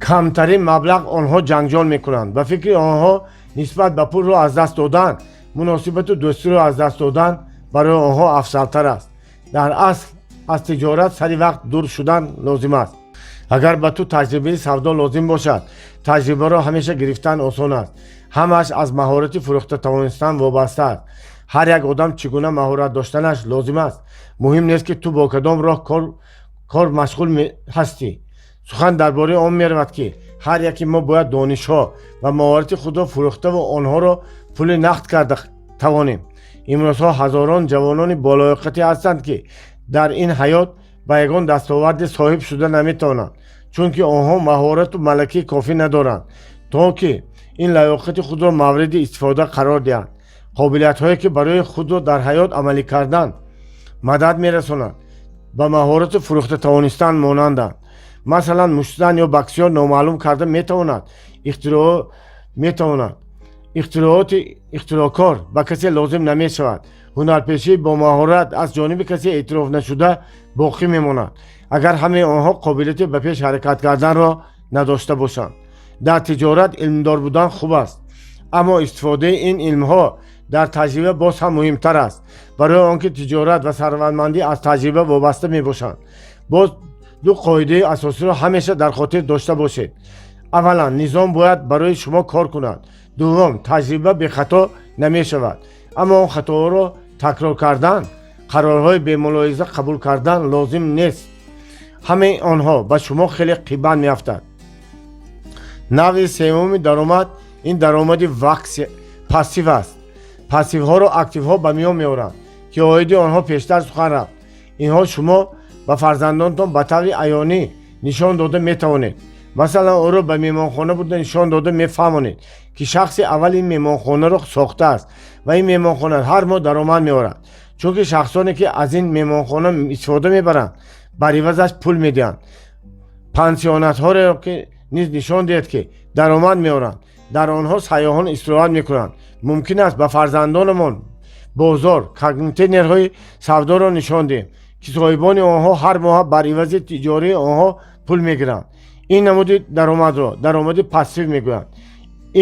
Speaker 1: камтарин маблағ онҳо ҷанҷол мекунанд. Ба фикри онҳо, нисбат ба пулро аз даст додан, муносибату дӯстиро аз даст додан барои онҳо афзалтар аст. Дар асл, аз тиҷорат сари вақт дур шудан лозим аст. Агар ба ту таҷрибаи савдо лозим бошад, таҷрибаро ҳамеша гирифтан осон аст. Ҳамааш аз маҳорати фурӯхта тавонистан вобаста аст. Ҳар як одам чӣ гуна маҳорат доштанаш лозим аст. Муҳим нест, ки ту бо кадом роҳ кор машғул ҳастӣ. Сухан дар бораи он меравад, ки ҳар яки мо бояд донишҳо ва маҳорати худро фурӯхтаву онҳоро пули нақд карда тавонем. Имрӯзҳо ҳазорон ҷавонони болоёқате ҳастанд, ки дар ин ҳаёт ба ягон дастоварде соҳиб шуда наметавонанд, чунки онҳо маҳорату малакаи кофӣ надоранд, то ки ин лаёқати худро мавриди истифода қарор диҳанд. Қобилиятҳое, ки барои худро дар ҳаёт амалӣ кардан мадад мерасонанд, ба маҳорату фурӯхта тавонистан монанданд. Масалан, муштзан ё боксёр номаълум карда метавонад ихтироъ метавонад. Ихтирооти ихтироъкор ба касе лозим намешавад. Ҳунарпешӣ бо маҳорат аз ҷониби касе эътироф нашуда боқӣ мемонад, агар ҳамаи онҳо қобилияти ба пеш ҳаракат карданро надошта бошанд. Дар тиҷорат илмдор будан хуб аст, аммо истифодаи ин илмҳо дар таҷриба боз ҳам муҳимтар аст, барои он ки тиҷорат ва сарватмандӣ аз таҷриба вобаста мебошанд. Боз ду қоидаи асосиро ҳамеша дар хотир дошта бошед: аввалан, низом бояд барои шумо кор кунад; дуввум, таҷриба бехато намешавад, аммо он хатоҳоро такрор кардан Қарорҳои бемулоҳиза қабул кардан лозим нест. Ҳамаи онҳо ба шумо хеле қимат меафтад. Навъи сеюми даромад ин даромади пассив аст. Пассивҳоро активҳо ба миён меоранд, ки оиди онҳо пештар сухан рафт. Инҳо шумо ба фарзандонтон ба таври аёнӣ нишон дода метавонед. Масалан, ӯро ба меҳмонхона бурда нишон дода мефаҳмонед, ки шахси аввал ин меҳмонхонаро сохтааст ва ин меҳмонхона ҳар моҳ даромад меорад, чунки шахсоне, ки аз ин меҳмонхона истифода мебаранд, бар ивазаш пул медиҳанд. Пансионатҳоро ки низ нишон диҳед, ки даромад меоранд, дар онҳо сайёҳон истироҳат мекунанд. Мумкин аст ба фарзандонамон бозор, контейнерҳои савдоро нишон диҳем, ки соҳибони онҳо ҳар моҳ бар ивази иҷораи онҳо пул мегиранд. Ин намуди даромадро даромади пассив мегӯянд.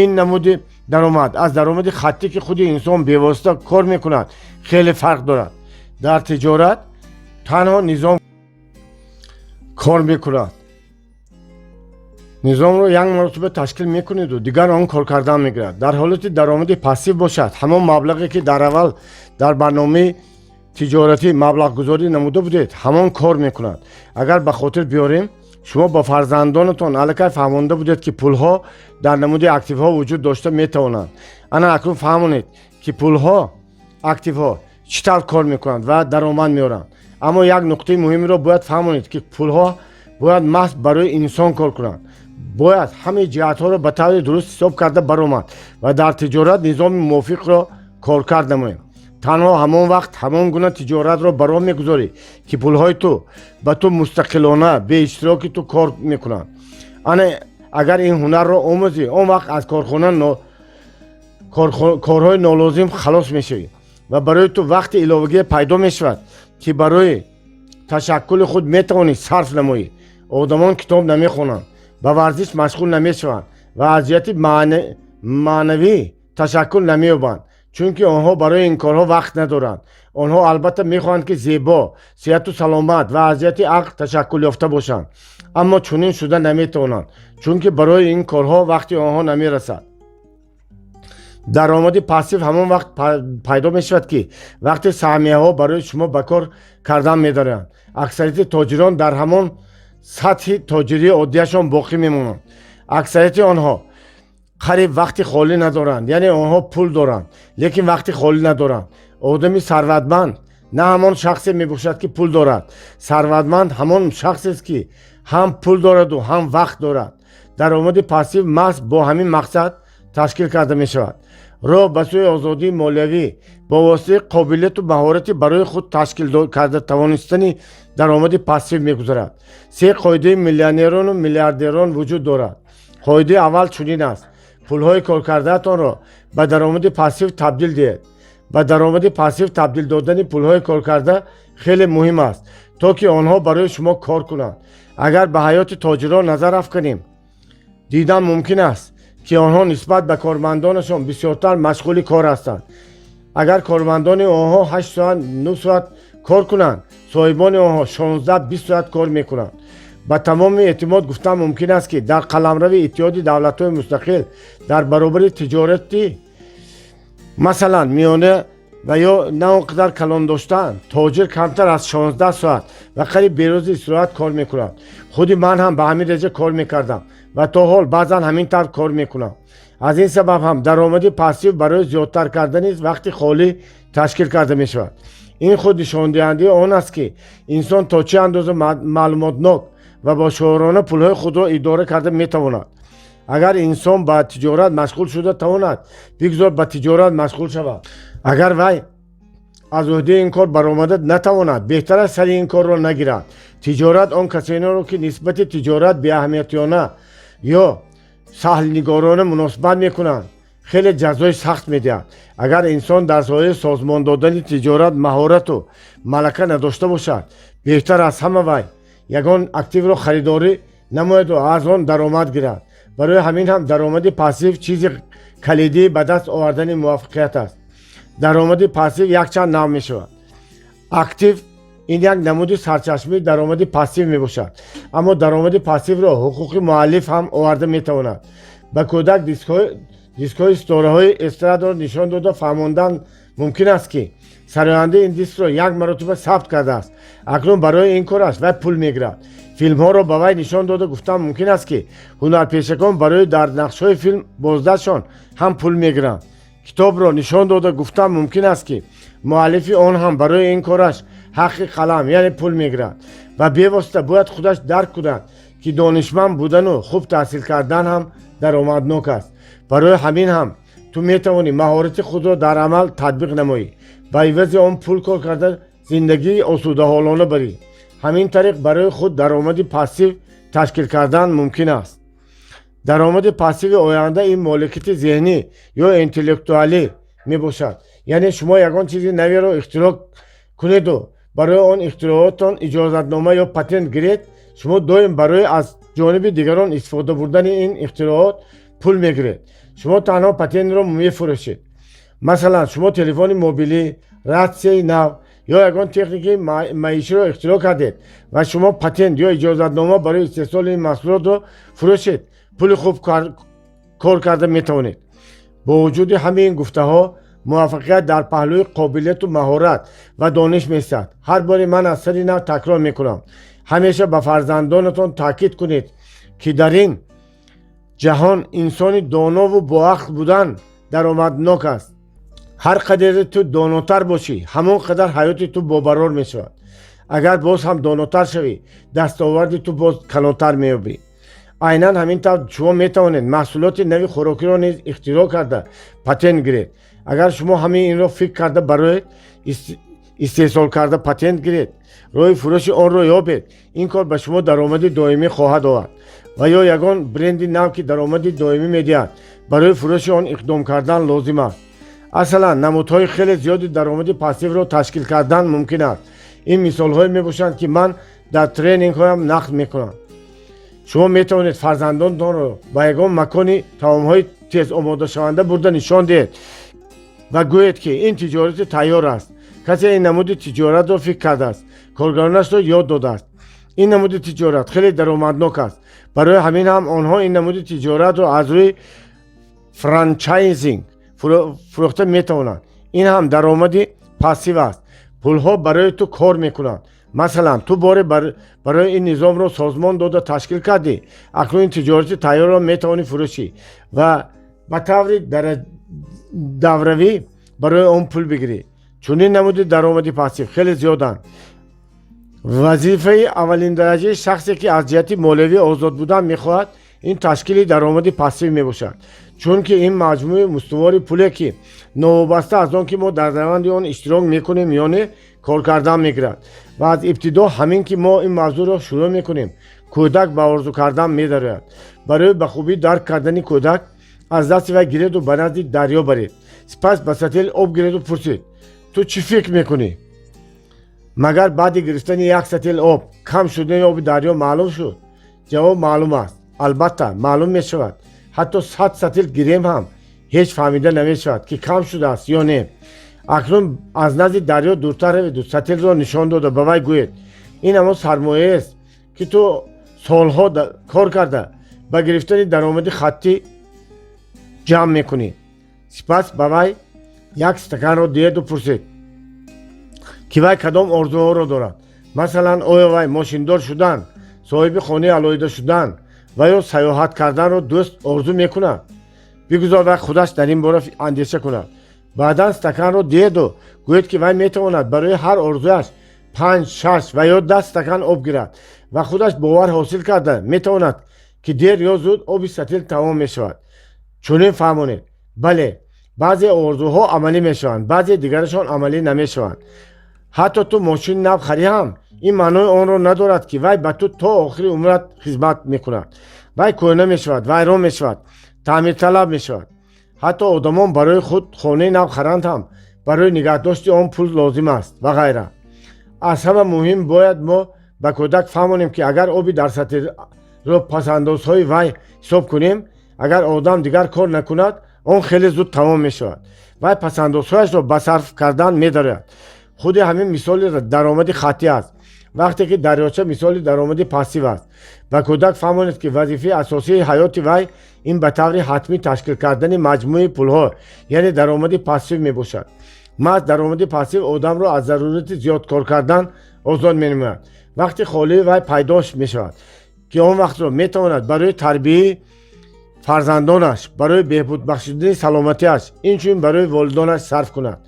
Speaker 1: Ин намуди даромад аз даромади хаттӣ, ки худи инсон бевосита кор мекунад, хеле фарқ дорад. Дар тиҷорат танҳо низом кор мекунад. Низомро як маротиба ташкил мекунеду дигар он кор кардан мегирад. Дар ҳолати даромади пассив бошад, ҳамон маблағе, ки дар аввал дар барномаи тиҷоратӣ маблағгузорӣ намуда будед, ҳамон кор мекунад. Агар ба хотир биёрем, шумо ба фарзандонатон аллакай фаҳмонда будед, ки пулҳо дар намуди активҳо вуҷуд дошта метавонанд. Ана акнун фаҳмонед, ки пулҳо, активҳо чӣ тавр кор мекунанд ва даромад меоранд. Аммо як нуқтаи муҳимеро бояд фаҳмонед, ки пулҳо бояд маҳз барои инсон кор кунанд. Бояд ҳамаи ҷиҳатҳоро ба таври дуруст ҳисоб карда баромад ва дар тиҷорат низоми мувофиқро коркард намоем. Танҳо ҳамон вақт ҳамон гуна тиҷоратро ба роҳ мегузорӣ, ки пулҳои ту ба ту мустақилона, беиштироки ту кор мекунанд. Ана агар ин ҳунарро омӯзӣ, он вақт аз корхона корҳои нолозим халос мешавӣ ва барои ту вақти иловагие пайдо мешавад, ки барои ташаккули худ метавонӣ сарф намоӣ. Одамон китоб намехонанд, ба варзиш машғул намешаванд ва аз ҷиҳати маънавӣ ташаккул намеёбанд, чунки онҳо барои ин корҳо вақт надоранд. Онҳо албатта мехоҳанд, ки зебо, сиҳату саломат ва аз ҷиҳати ақл ташаккул ёфта бошанд, аммо чунин шуда наметавонанд, чунки барои ин корҳо вақти онҳо намерасад. Даромади пассив ҳамон вақт пайдо мешавад, ки вақте саҳмияҳо барои шумо ба кор кардан медоранд. Аксарияти тоҷирон дар ҳамон сатҳи тоҷирии оддияшон боқӣ мемонанд. Аксарияти онҳо қариб вақти холӣ надоранд, яъне онҳо пул доранд, лекин вақти холӣ надоранд. Одами сарватманд на ҳамон шахсе мебошад, ки пул дорад. Сарватманд ҳамон шахсест, ки ҳам пул дораду ҳам вақт дорад. Даромади пассив маҳз бо ҳамин мақсад ташкил карда мешавад. Роҳ ба сӯи озодии молиявӣ бо воситаи қобилияту маҳорати барои худ ташкил карда тавонистани даромади пассив мегузарад. Се қоидаи миллионерону миллиардерон вуҷуд дорад. Қоидаи аввал чунин аст: пулҳои коркардаатонро ба даромади пассив табдил диҳед. Ба даромади пассив табдил додани пулҳои коркарда хеле муҳим аст, то ки онҳо барои шумо кор кунанд. Агар ба ҳаёти тоҷирон назар афканем, дидан мумкин аст, ки онҳо нисбат ба кормандонашон бисёртар машғули кор ҳастанд. Агар кормандони онҳо 8 соат, 9 соат кор кунанд, соҳибони онҳо 16-20 соат кор мекунанд. Ба тамоми эътимод гуфтан мумкин аст, ки дар қаламрави Иттиҳоди Давлатҳои Мустақил дар баробари тиҷорати, масалан, миёна ва ё на он қадар калон доштан, тоҷир камтар аз 16 соат ва қариб берӯзи истироҳат кор мекунад. Худи ман ҳам ба ҳамин реҷа кор мекардам ва то ҳол баъзан ҳамин тавр кор мекунам. Аз ин сабаб ҳам даромади пассив барои зиёдтар кардани вақти холӣ ташкил карда мешавад. Ин худ нишондиҳандаи он аст, ки инсон то чӣ андоза маълумотнок ва бошуурона пулҳои худро идора карда метавонад. Агар инсон ба тиҷорат машғул шуда тавонад, бигзор ба тиҷорат машғул шавад. Агар вай аз ӯҳдаи ин кор баромада натавонад, беҳтар аст сари ин корро нагирад. Тиҷорат он касонеро, ки нисбати тиҷорат беаҳамиятёна ё саҳлнигорона муносибат мекунанд, хеле ҷазои сахт медиҳад. Агар инсон дар соҳаи созмон додани тиҷорат маҳорату малака надошта бошад, беҳтар аз ҳама вай ягон активро харидорӣ намояду аз он даромад гирад. Барои ҳамин ҳам даромади пассив чизи калидии ба даст овардани муваффақият аст. Даромади пассив якчанд навъ мешавад. Актив ин як намуди сарчашмаи даромади пассив мебошад, аммо даромади пассивро ҳуқуқи муаллиф ҳам оварда метавонад. Ба кӯдак дискҳои ситораҳои эстрадаро нишон дода фаҳмондан мумкин аст, ки Сарояндаи ин дискро як маротиба сабт кардааст, акнун барои ин кораш вай пул мегирад. Филмҳоро ба вай нишон дода гуфтан мумкин аст, ки ҳунарпешакон барои дар нақшҳои филм боздашон ҳам пул мегиранд. Китобро нишон дода гуфтан мумкин аст, ки муаллифи он ҳам барои ин кораш ҳаққи қалам, яъне пул мегирад. Ва бевосита бояд худаш дарк кунад, ки донишманд будану хуб таҳсил кардан ҳам даромаднок аст. Барои ҳамин ҳам ту метавонӣ маҳорати худро дар амал татбиқ намоӣ, ба ивази он пул кор карда, зиндагии осудаҳолона барӣ. Ҳамин тариқ барои худ даромади пассив ташкил кардан мумкин аст. Даромади пассиви оянда ин моликияти зеҳнӣ ё интеллектуалӣ мебошад, яъне шумо ягон чизи наверо ихтироъ кунеду барои он ихтироотон иҷозатнома ё патент гиред. Шумо доим барои аз ҷониби дигарон истифода бурдани ин ихтироот пул мегиред. Шумо танҳо патентро мефурӯшед. Масалан, шумо телефони мобилӣ, ратсияи нав ё ягон техникаи маиширо ихтироъ кардед ва шумо патент ё иҷозатнома барои истеҳсоли ин маҳсулотро фурӯшед, пули хуб кор карда метавонед. Бо вуҷуди ҳамаи ин гуфтаҳо, муваффақият дар паҳлӯи қобилияту маҳорат ва дониш меистад. Ҳар боре ман аз сари нав такрор мекунам: ҳамеша ба фарзандонатон таъкид кунед, ки дар ин ҷаҳон инсони донову боақл будан даромаднок аст. Ҳар қадаре ту донотар бошӣ, ҳамон қадар ҳаёти ту бобарор мешавад. Агар боз ҳам донотар шавӣ, дастоварди ту боз калонтар меёбӣ. Айнан ҳамин тавр шумо метавонед маҳсулоти нави хӯрокиро низ ихтироъ карда, патент гиред. Агар шумо ҳамаи инро фикр карда бароед, истеҳсол карда, патент гиред, роҳи фурӯши онро ёбед, ин кор ба шумо даромади доимӣ хоҳад овард. Ва ё ягон бренди нав, ки даромади доимӣ медиҳад, барои фурӯши он иқдом кардан лозим аст. Аслан, намудҳои хеле зиёди даромади пассивро ташкил кардан мумкин аст. Ин мисолҳое мебошанд, ки ман дар тренингҳоям нақл мекунам. Шумо метавонед фарзандонтонро ба ягон макони таомҳои тез омодашаванда бурда нишон диҳед ва гӯед, ки ин тиҷорати тайёр аст. Касе ин намуди тиҷоратро фикр кардааст, коргаронашро ёд додааст. Ин намуди тиҷорат хеле даромаднок аст. Барои ҳамин ҳам онҳо ин намуди тиҷоратро аз рӯи франчайзинг фурӯхта метавонанд. Ин ҳам даромади пассив аст. Пулҳо барои ту кор мекунанд. Масалан, ту боре барои ин низомро созмон дода ташкил кардӣ, акнун ин тиҷорати тайёрро метавонӣ фурӯшӣ ва ба таври давравӣ барои он пул бигирӣ. Чунин намуди даромади пассив хеле зиёданд. Вазифаи аввалиндараҷаи шахсе, ки аз ҷиҳати молиявӣ озод будан мехоҳад, ин ташкили даромади пассив мебошад, чунки ин маҷмӯи мустувори пуле, ки новобаста аз он ки мо дар раванди он иштирок мекунем ё не, кор кардан мегирад. Ва аз ибтидо ҳамин ки мо ин мавзӯъро шурӯъ мекунем, кӯдак ба орзу кардан медарояд. Барои ба хубӣ дарк кардани кӯдак, аз дасти вай гиреду ба назди дарё баред. Сипас ба сатил об гиреду пурсед: «Ту чӣ фикр мекунӣ? Магар баъди гирифтани як сатил об кам шудани оби дарё маълум шуд?» Ҷавоб маълум аст. Албатта, маълум мешавад. Ҳатто 100 сатил гирем ҳам, ҳеҷ фаҳмида намешавад, ки кам шудааст ё не. Акнун аз назди дарё дуртар раведу сатилро нишон дода, ба вай гӯед: «Ин ҳамон сармояест, ки ту солҳо кор карда, ба гирифтани даромади хаттӣ ҷамъ мекунӣ». Сипас ба вай як стаканро диҳеду пурсед, ки вай кадом орзуҳоро дорад. Масалан, оё вай мошиндор шудан, соҳиби хонаи алоҳида шудан ва ё сайёҳат карданро дӯст орзу мекунад. Бигузор вай худаш дар ин бора андеша кунад. Баъдан стаканро диҳеду гӯед, ки вай метавонад барои ҳар орзуяш панҷ, шаш ва ё 10 стакан об гирад ва худаш бовар ҳосил карда метавонад, ки дер ё зуд оби сатил тамом мешавад. Чунин фаҳмонед: бале, баъзе орзуҳо амалӣ мешаванд, баъзе дигарашон амалӣ намешаванд. Ҳатто ту мошини нав харӣ ҳам, ин маънои онро надорад, ки вай ба ту то охири умрат хизмат мекунад. Вай кӯҳна мешавад, вайрон мешавад, таъмирталаб мешавад. Ҳатто одамон барои худ хонаи нав харанд ҳам, барои нигаҳдошти он пул лозим аст ва ғайра. Аз ҳама муҳим, бояд мо ба кӯдак фаҳмонем, ки агар оби дар сатилро пасандозҳои вай ҳисоб кунем, агар одам дигар кор накунад, он хеле зуд тамом мешавад. Вай пасандозҳояшро ба сарф кардан медарояд. Худи ҳамин мисоли даромади хаттӣ аст, вақте ки дарёча мисоли даромади пассив аст. Ба кӯдак фаҳмонед, ки вазифаи асосии ҳаёти вай ин ба таври ҳатмӣ ташкил кардани маҷмӯи пулҳо, яъне даромади пассив мебошад. Маҳз даромади пассив одамро аз зарурати зиёд кор кардан озод менамояд. Вақти холии вай пайдо мешавад, ки он вақтро метавонад барои тарбияи фарзандонаш, барои беҳбуд бахшидани саломатиаш, инчунин барои волидонаш сарф кунад.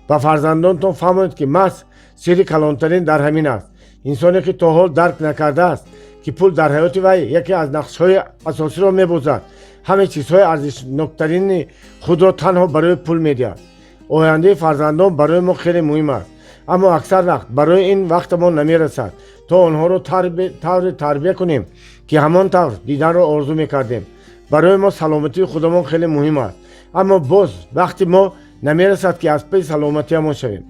Speaker 1: Ба фарзандонтон фаҳмонед, ки маҳз сирри калонтарин дар ҳамин аст. Инсоне, ки то ҳол дарк накардааст, ки пул дар ҳаёти вай яке аз нақшҳои асосиро мебозад, ҳамаи чизҳои арзишноктарини худро танҳо барои пул медиҳад. Ояндаи фарзандон барои мо хеле муҳим аст, аммо аксар вақт барои ин вақтамон намерасад, то онҳоро тавре тарбия кунем, ки ҳамон тавр диданро орзу мекардем. Барои мо саломатии худамон хеле муҳим аст, аммо боз вақти мо намерасад, ки аз паи саломатиамон шавем.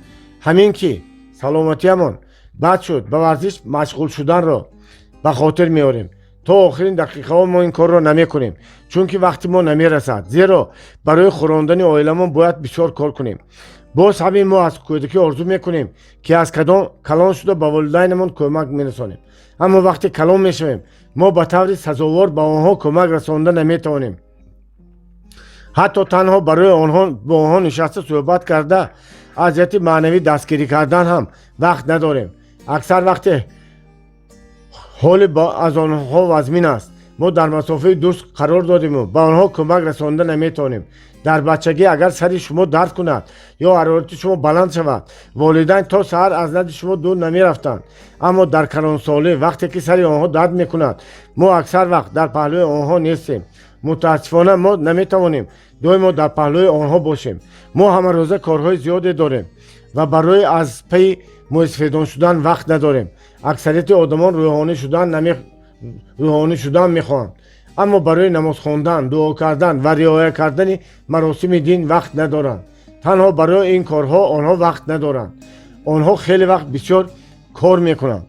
Speaker 1: Ҳамин ки саломатиамон бад шуд, ба варзиш машғул шуданро ба хотир меорем. То охирин дақиқаҳо мо ин корро намекунем, чунки вақти мо намерасад, зеро барои хӯрондани оиламон бояд бисёр кор кунем. Боз ҳамин мо аз кӯдакӣ орзу мекунем, ки аз калон шуда ба волидайнамон кӯмак мерасонем, аммо вақте калон мешавем, мо ба таври сазовор ба онҳо кӯмак расонда наметавонем. Ҳатто танҳо барои онҳо бо онҳо нишаста суҳбат карда, аз ҷиҳати маънавӣ дастгирӣ кардан ҳам вақт надорем. Аксар вақте ҳоли аз онҳо вазмин аст, мо дар масофаи дур қарор додиму ба онҳо кӯмак расонда наметавонем. Дар бачагӣ агар сари шумо дард кунад ё ҳарорати шумо баланд шавад, волидайн то саҳар аз назди шумо дур намерафтанд. Аммо дар калонсолӣ, вақте ки сари онҳо дард мекунад, мо аксар вақт дар паҳлӯи онҳо нестем. Мутаассифона, мо наметавонем доимо дар паҳлӯи онҳо бошем. Мо ҳамарӯза корҳои зиёде дорем ва барои аз пайи мӯйсафедон шудан вақт надорем. Аксарияти одамон рӯҳонӣ шудан мехоҳанд, аммо барои намоз хондан, дуо кардан ва риоя кардани маросими дин вақт надоранд. Танҳо барои ин корҳо онҳо вақт надоранд. Онҳо хеле вақт бисёр кор мекунанд,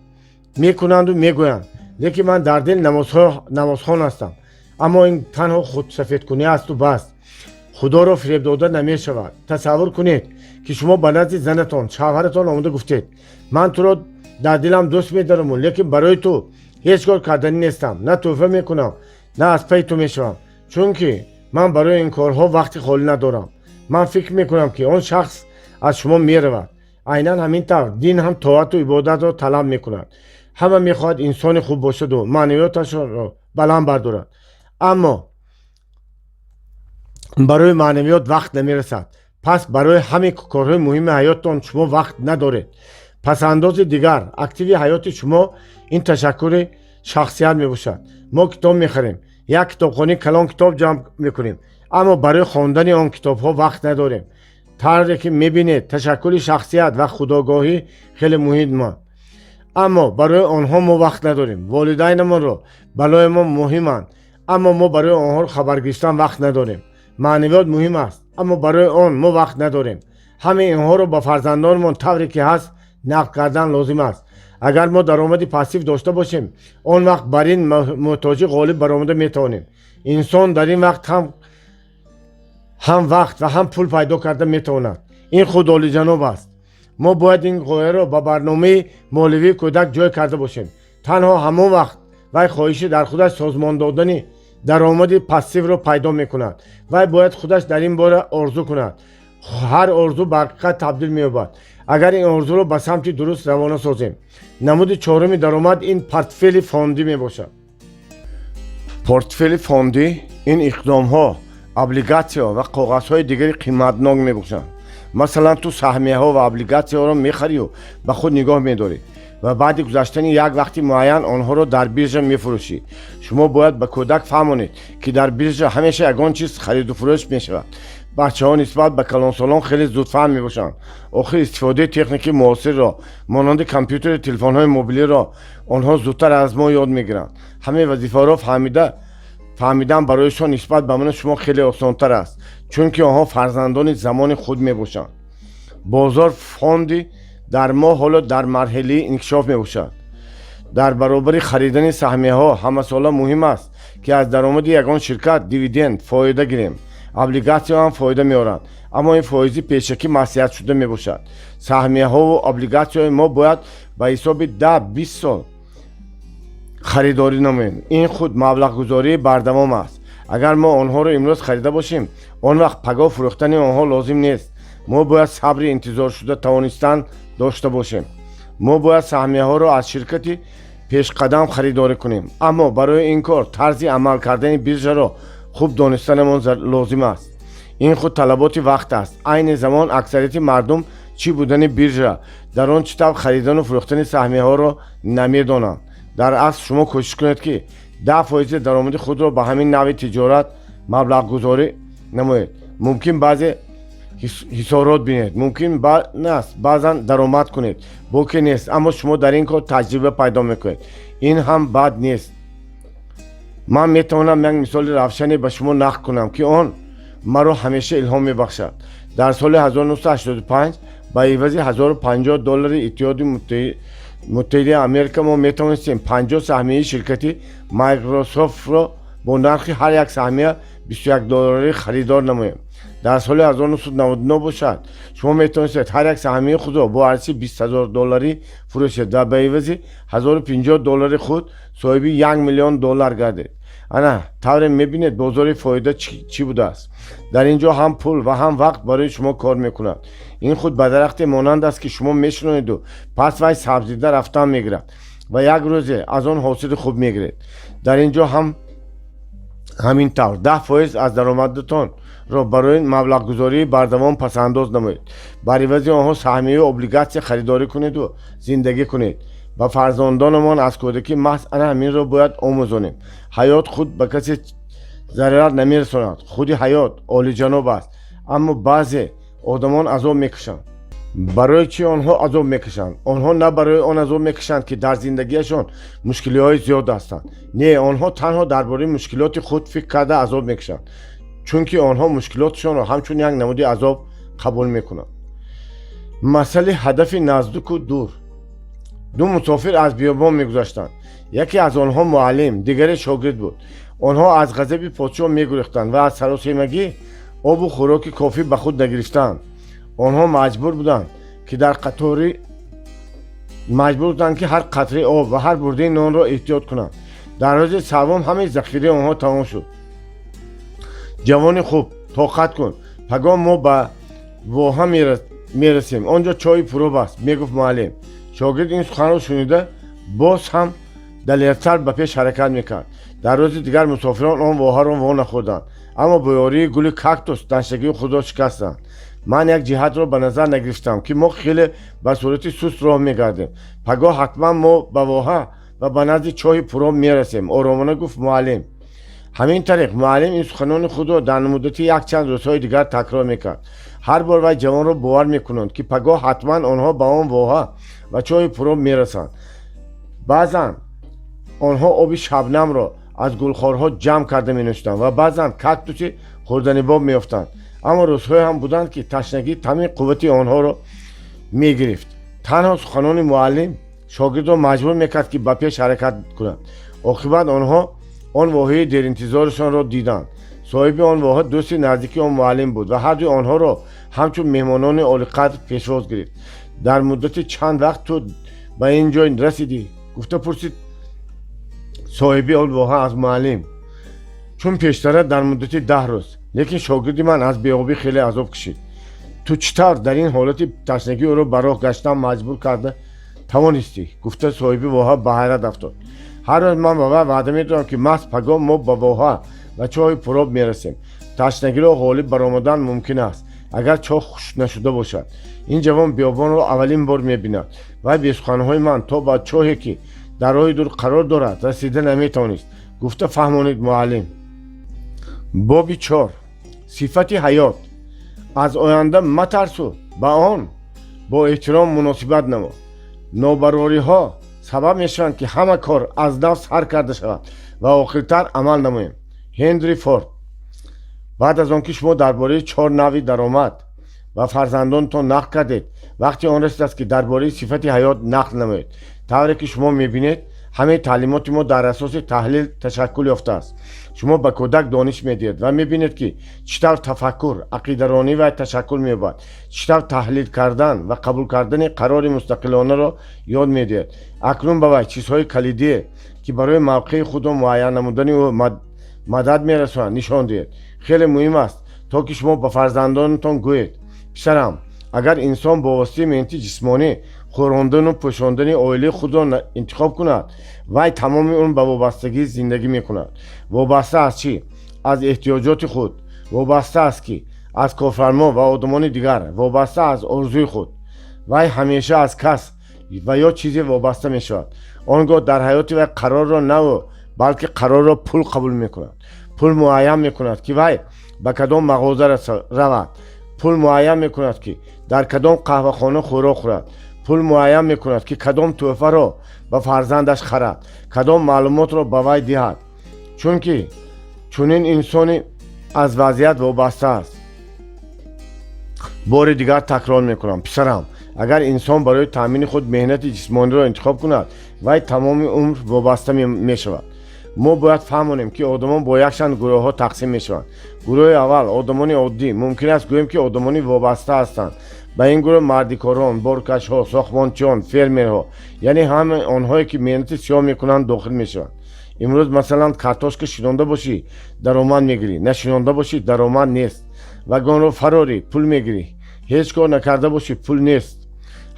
Speaker 1: мекунанду мегӯянд: «Лекин ман дар дил намозхон ҳастам». Аммо ин танҳо худсафедкунӣ асту бас. Худоро фиреб дода намешавад. Тасаввур кунед, ки шумо ба назди занатон, шавҳаратон омода гуфтед: «Ман туро дар дилам дӯст медораму, лекин барои ту ҳеҷ кор карданӣ нестам, на тӯҳфа мекунам, на аз пайи ту мешавам, чунки ман барои ин корҳо вақти холӣ надорам». Ман фикр мекунам, ки он шахс аз шумо меравад. Айнан ҳамин тавр дин ҳам тоату ибодатро талаб мекунад. Ҳама мехоҳад инсони хуб бошаду маънавиёташро баланд бардорад, аммо барои маънавиёт вақт намерасад. Пас барои ҳамаи корҳои муҳими ҳаёттон шумо вақт надоред. Пасандози дигар активи ҳаёти шумо ин ташаккули шахсият мебошад. Мо китоб мехарем, як китобхонаи калон китоб ҷамъ мекунем, аммо барои хондани он китобҳо вақт надорем. Тавре ки мебинед, ташаккули шахсият ва худогоҳӣ хеле муҳиманд, аммо барои онҳо мо вақт надорем. Волидайнамонро барои мо муҳиманд, аммо мо барои онҳо хабар гирифтан вақт надорем. Маънавиёт муҳим аст, аммо барои он мо вақт надорем. Ҳамаи инҳоро ба фарзандонамон тавре ки ҳаст нақл кардан лозим аст. Агар мо даромади пассив дошта бошем, он вақт бар ин муҳтоҷӣ ғолиб баромада метавонем. Инсон дар ин вақт ҳам вақт ва ҳам пул пайдо карда метавонад. Ин худ олиҷаноб аст. Мо бояд ин ғояро ба барномаи молиявии кӯдак ҷой карда бошем. Танҳо ҳамон вақт вай хоҳиши дар худаш созмон додани даромади пассивро пайдо мекунад. Вай бояд худаш дар ин бора орзу кунад. Ҳар орзу ба ҳақиқат табдил меёбад, агар ин орзуро ба самти дуруст равона созем. Намуди чоруми даромад ин портфели фондӣ мебошад. Портфели фондӣ ин иқдомҳо, облигатсияҳо ва коғазҳои дигари қиматнок мебошанд. Масалан, ту саҳмияҳо ва облигатсияҳоро мехарию ба худ нигоҳ медорӣ ва баъди гузаштани як вақти муайян онҳоро дар биржа мефурӯшӣ. Шумо бояд ба кӯдак фаҳмонед, ки дар биржа ҳамеша ягон чиз хариду фурӯш мешавад. Бачаҳо нисбат ба калонсолон хеле зудфаҳм мебошанд. Охир истифодаи техникаи муосирро, монанди компютеру телефонҳои мобилиро, онҳо зудтар аз мо ёд мегиранд. Ҳамаи вазифаҳоро фаҳмидан барояшон нисбат ба ману шумо хеле осонтар аст, чунки онҳо фарзандони замони худ мебошанд. Бозор фонди дар мо ҳоло дар марҳилаи инкишоф мебошад. Дар баробари харидани саҳмияҳо ҳамасола муҳим аст, ки аз даромади ягон ширкат дивиденд, фоида гирем. Облигатсияҳо ҳам фоида меоранд, аммо ин фоизи пешакӣ маслиҳатшуда мебошад. Саҳмияҳову облигатсияҳои мо бояд ба ҳисоби 10-20 сол харидорӣ намоем. Ин худ маблағгузории бардавом аст. Агар мо онҳоро имрӯз харида бошем, он вақт пагоҳ фурӯхтани онҳо лозим нест. Мо бояд сабри интизоршуда тавонистан дошта бошем. Мо бояд саҳмияҳоро аз ширкати пешқадам харидорӣ кунем, аммо барои ин кор тарзи амал кардани биржаро хуб донистанамон лозим аст. Ин худ талаботи вақт аст. Айни замон аксарияти мардум чӣ будани биржа, дар он чӣ тавр харидану фурӯхтани саҳмияҳоро намедонанд. Дар асл, шумо кӯшиш кунед, ки 10 фоизи даромади худро ба ҳамин навъи тиҷорат маблағгузорӣ намоед. Мумкин, баъзе хисорот бинед, мумкин аст, баъзан даромад кунед, боке нест, аммо шумо дар ин кор таҷриба пайдо мекунед. Ин ҳам бад нест. Ман метавонам як мисоли равшане ба шумо нақл кунам, ки он маро ҳамеша илҳом мебахшад. Дар соли 1985 ба ивази 1050 доллари Иттиҳоди Муттаҳидаи Америка мо метавонистем 50 саҳмияи ширкати Майкрософтро бо нархи ҳар як саҳмия 21 долларӣ харидор намоем. Дар соли 1999 бошад, шумо метавонистед ҳар як саҳмияи худро бо арзиши 20 000 долларӣ фурӯшед ва ба ивази 1050 доллари худ соҳиби 1 миллион доллар гардед. Ана тавре мебинед, бозори фоида чӣ будааст. Дар ин ҷо ҳам пул ва ҳам вақт барои шумо кор мекунад. Ин худ ба дарахте монанд аст, ки шумо мешинонеду пас вай сабзида рафтан мегирад ва як рӯзе аз он ҳосили хуб мегиред. Дар ин ҷо ҳам ҳамин тавр: 10 фоиз аз даромадатонро барои маблағгузории бардавом пасандоз намоед. Бар ивази онҳо саҳмияю облигатсия харидорӣ кунеду зиндагӣ кунед. Ба фарзандонамон аз кӯдакӣ маҳз ана ҳаминро бояд омӯзонем. Ҳаёт худ ба касе зарар намерасонад. Худи ҳаёт олиҷаноб аст, аммо баъзе одамон азоб мекашанд. Барои чӣ онҳо азоб мекашанд? Онҳо на барои он азоб мекашанд, ки дар зиндагиашон мушкилиҳои зиёд ҳастанд. Не, онҳо танҳо дар бораи мушкилоти худ фикр карда азоб мекашанд, чунки онҳо мушкилоташонро ҳамчун як намуди азоб қабул мекунанд. Масъали ҳадафи наздику дур. Ду мусофир аз биёбон мегузаштанд. Яке аз онҳо муаллим, дигаре шогирд буд. Онҳо аз ғазаби подшоҳ мегурехтанд ва аз саросемагӣ обу хӯроки кофӣ ба худ нагирифтанд. Онҳо маҷбур буданд, ки дар қатори маҷбур буданд, ки ҳар қатраи об ва ҳар бурдаи нонро эҳтиёт кунанд. Дар рӯзи севум ҳамаи захираи онҳо тамом шуд. «Ҷавони хуб, тоқат кун, пагоҳ мо ба воҳа мерасем, он ҷо чоҳи пуроб аст», — мегуфт муаллим. Шогирд ин суханро шунида, боз ҳам далертар ба пеш ҳаракат мекард. Дар рӯзи дигар мусофирон он воҳаро во нахӯрданд, аммо бо ёрии гули кактус ташнагии худро шикастанд. «Ман як ҷиҳатро ба назар нагирифтам, ки мо хеле ба суръати суст роҳ мегардем. Пагоҳ ҳатман мо ба воҳа ва ба назди чоҳи пуроб мерасем», — оромона гуфт муаллим. Ҳамин тариқ муаллим ин суханони худро дар муддати якчанд рӯзҳои дигар такрор мекард. Ҳар бор вай ҷавонро бовар мекунонд, ки пагоҳ ҳатман онҳо ба он воҳа ва чоҳи пуроб мерасанд. Баъзан онҳо оби шабнамро аз гулхорҳо ҷамъ карда менӯшиданд ва баъзан кактуси хӯрданибоб меёфтанд, аммо рӯзҳое ҳам буданд, ки ташнагӣ тамоми қуввати онҳоро мегирифт. Танҳо суханони муаллим шогирдро маҷбур мекард, ки ба пеш ҳаракат кунад. Оқибат онҳо он воҳаи деринтизорашонро диданд. Соҳиби он воҳа дӯсти наздики он муаллим буд ва ҳардуи онҳоро ҳамчун меҳмонони олиқадр пешвоз гирифт. «Дар муддати чанд вақт ту ба ин ҷой расидӣ?» — гуфта пурсид соҳиби он воҳа аз муаллим. «Чун пештара, дар муддати 10 рӯз. Лекин шогирди ман аз беобӣ хеле азоб кашид. Ту чӣ тавр дар ин ҳолати ташнагӣ ӯро ба роҳ гаштан маҷбур карда тавонистӣ?» — гуфта соҳиби воҳа ба ҳайрат афтод. «Ҳар рӯз ман ба вай ваъда медодам, ки маҳз пагоҳ мо ба воҳа ва чоҳи пуроб мерасем. Ташнагиро ғолиб баромадан мумкин аст, агар чоҳ хушк нашуда бошад. Ин ҷавон биёбонро аввалин бор мебинад. Вай бе суханҳои ман то ба чоҳе, ки дар роҳи дур қарор дорад, расида наметавонист», — гуфта фаҳмонид муаллим. Боби чор: сифати ҳаёт. Аз оянда матарсу ба он бо эҳтиром муносибат намо. Нобарориҳо сабаб мешаванд, ки ҳама кор аз нав сар карда шавад ва оқилтар амал намоем. Ҳенри Форд. Баъд аз он ки шумо дар бораи чор навъи даромад ба фарзандонатон нақл кардед, вақти он расидааст, ки дар бораи сифати ҳаёт нақл намоед. Тавре ки шумо мебинед, ҳамаи таълимоти мо дар асоси таҳлил ташаккул ёфтааст. Шумо ба кӯдак дониш медиҳед ва мебинед, ки чӣ тавр тафаккур, ақидаронӣ вай ташаккул меёбад, чӣ тавр таҳлил кардан ва қабул кардани қарори мустақилонаро ёд медиҳед. Акнун ба вай чизҳои калидие, ки барои мавқеи худро муайян намудани ӯ мадад мерасонанд, нишон диҳед. Хеле муҳим аст, то ки шумо ба фарзандонатон гӯед. Писарам, агар инсон бо воситаи меҳнати ҷисмонӣ хӯрондану пӯшондани оилаи худро интихоб кунад, вай тамоми умр ба вобастагӣ зиндагӣ мекунад. Вобаста аз чӣ? Аз эҳтиёҷоти худ. Вобаста аз кӣ? Аз корфармо ва одамони дигар. Вобаста аз орзуи худ. Вай ҳамеша аз кас ва ё чизе вобаста мешавад. Он гоҳ дар ҳаёти вай қарорро на ӯ, балки қарорро пул қабул мекунад. Пул муайян мекунад, ки вай ба кадом мағоза равад. Пул муайян мекунад, ки дар кадом қаҳвахона хӯрок хӯрад. Пул муайян мекунад, ки кадом тӯҳфаро ба фарзандаш харад, кадом маълумотро ба вай диҳад, чунки чунин инсони аз вазъият вобаста аст. Бори дигар такрор мекунам, писарам, агар инсон барои таъмини худ меҳнати ҷисмониро интихоб кунад, вай тамоми умр вобаста мешавад. Мо бояд фаҳмонем, ки одамон бо якчанд гурӯҳҳо тақсим мешаванд. Гурӯҳи аввал одамони оддӣ, мумкин аст гӯем, ки одамони вобаста ҳастанд. Ба ин гурӯҳ мардикорон, боркашҳо, сохтмончиён, фермерҳо, яъне ҳамаи онҳое, ки меҳнати сиёҳ мекунанд, дохил мешаванд. Имрӯз, масалан, картошка шинонда бошӣ, даромад мегирӣ, нашинонда бошӣ, даромад нест. Вагонро фарорӣ, пул мегирӣ, ҳеҷ кор накарда бошӣ, пул нест.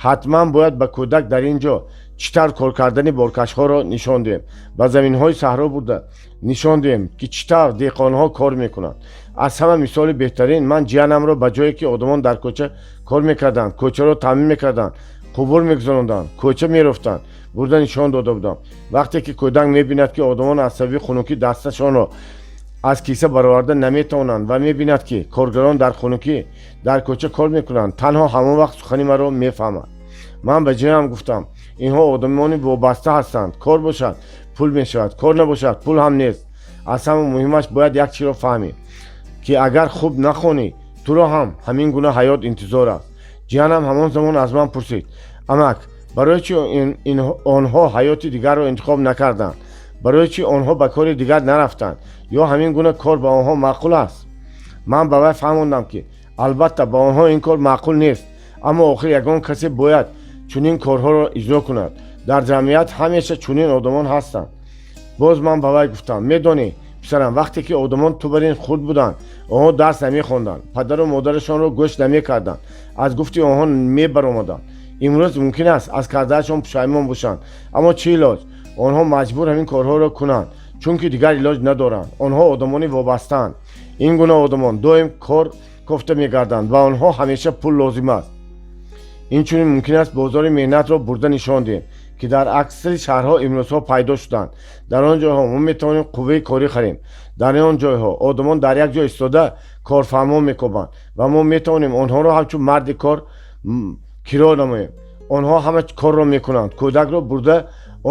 Speaker 1: Ҳатман бояд ба кӯдак дар ин ҷо чӣ тавр кор кардани боркашҳоро нишон диҳем, ба заминҳои саҳро бурда нишон диҳем, ки чӣ тавр деҳқонҳо кор мекунанд. Аз ҳама мисоли беҳтарин: ман ҷиянамро ба ҷое, ки одамон дар кӯча кор мекарданд, кӯчаро таъмин мекарданд, қубур мегузаронданд, кӯча мерофтанд, бурда нишон дода будам. Вақте ки кӯдак мебинад, ки одамон аз сабаби хунукӣ дасташонро аз киса бароварда наметавонанд, ва мебинад, ки коргарон дар хунукӣ дар кӯча кор мекунанд, танҳо ҳамон вақт сухани маро мефаҳмад. Ман ба ҷиянам гуфтам: инҳо одамони вобаста ҳастанд. Кор бошад, пул мешавад, кор набошад, пул ҳам нест. Аз ҳама муҳимаш, бояд як чиро фаҳмӣ, ки агар хуб нахонӣ, туро ҳам ҳамин гуна ҳаёт интизор аст. Ҷиянам ҳамон замон аз ман пурсид: амак, барои чӣ онҳо ҳаёти дигарро интихоб накарданд? Барои чӣ онҳо ба кори дигар нарафтанд? Ё ҳамин гуна кор ба онҳо маъқул аст? Ман ба вай фаҳмондам, ки албатта ба онҳо ин кор маъқул нест, аммо охир ягон касе бояд чунин корҳоро иҷро кунад. Дар ҷамъият ҳамеша чунин одамон ҳастанд. Боз ман ба вай гуфтам: медонӣ, писарам, вақте ки одамон ту барин хурд буданд, онҳо дарс намехонданд, падару модарашонро гӯш намекарданд, аз гуфти онҳо мебаромаданд. Имрӯз мумкин аст, аз кардаашон пушаймон бошанд, аммо чӣ илоҷ? Онҳо маҷбур ҳамин корҳоро кунанд, чунки дигар илоҷ надоранд. Онҳо одамони вобастаанд. Ин гуна одамон доим кор кофта мегарданд ва онҳо ҳамеша пул лозим аст. Инчунин мумкин аст бозори меҳнатро бурда нишон диҳем, ки дар аксари шаҳрҳо имрӯзҳо пайдо шуданд. Дар он ҷойҳо мо метавонем қувваи корӣ харем. Дар он ҷойҳо одамон дар як ҷо истода корфармо мекобанд ва мо метавонем онҳоро ҳамчун марди кор киро намоем. Онҳо ҳама корро мекунанд. Кӯдакро бурда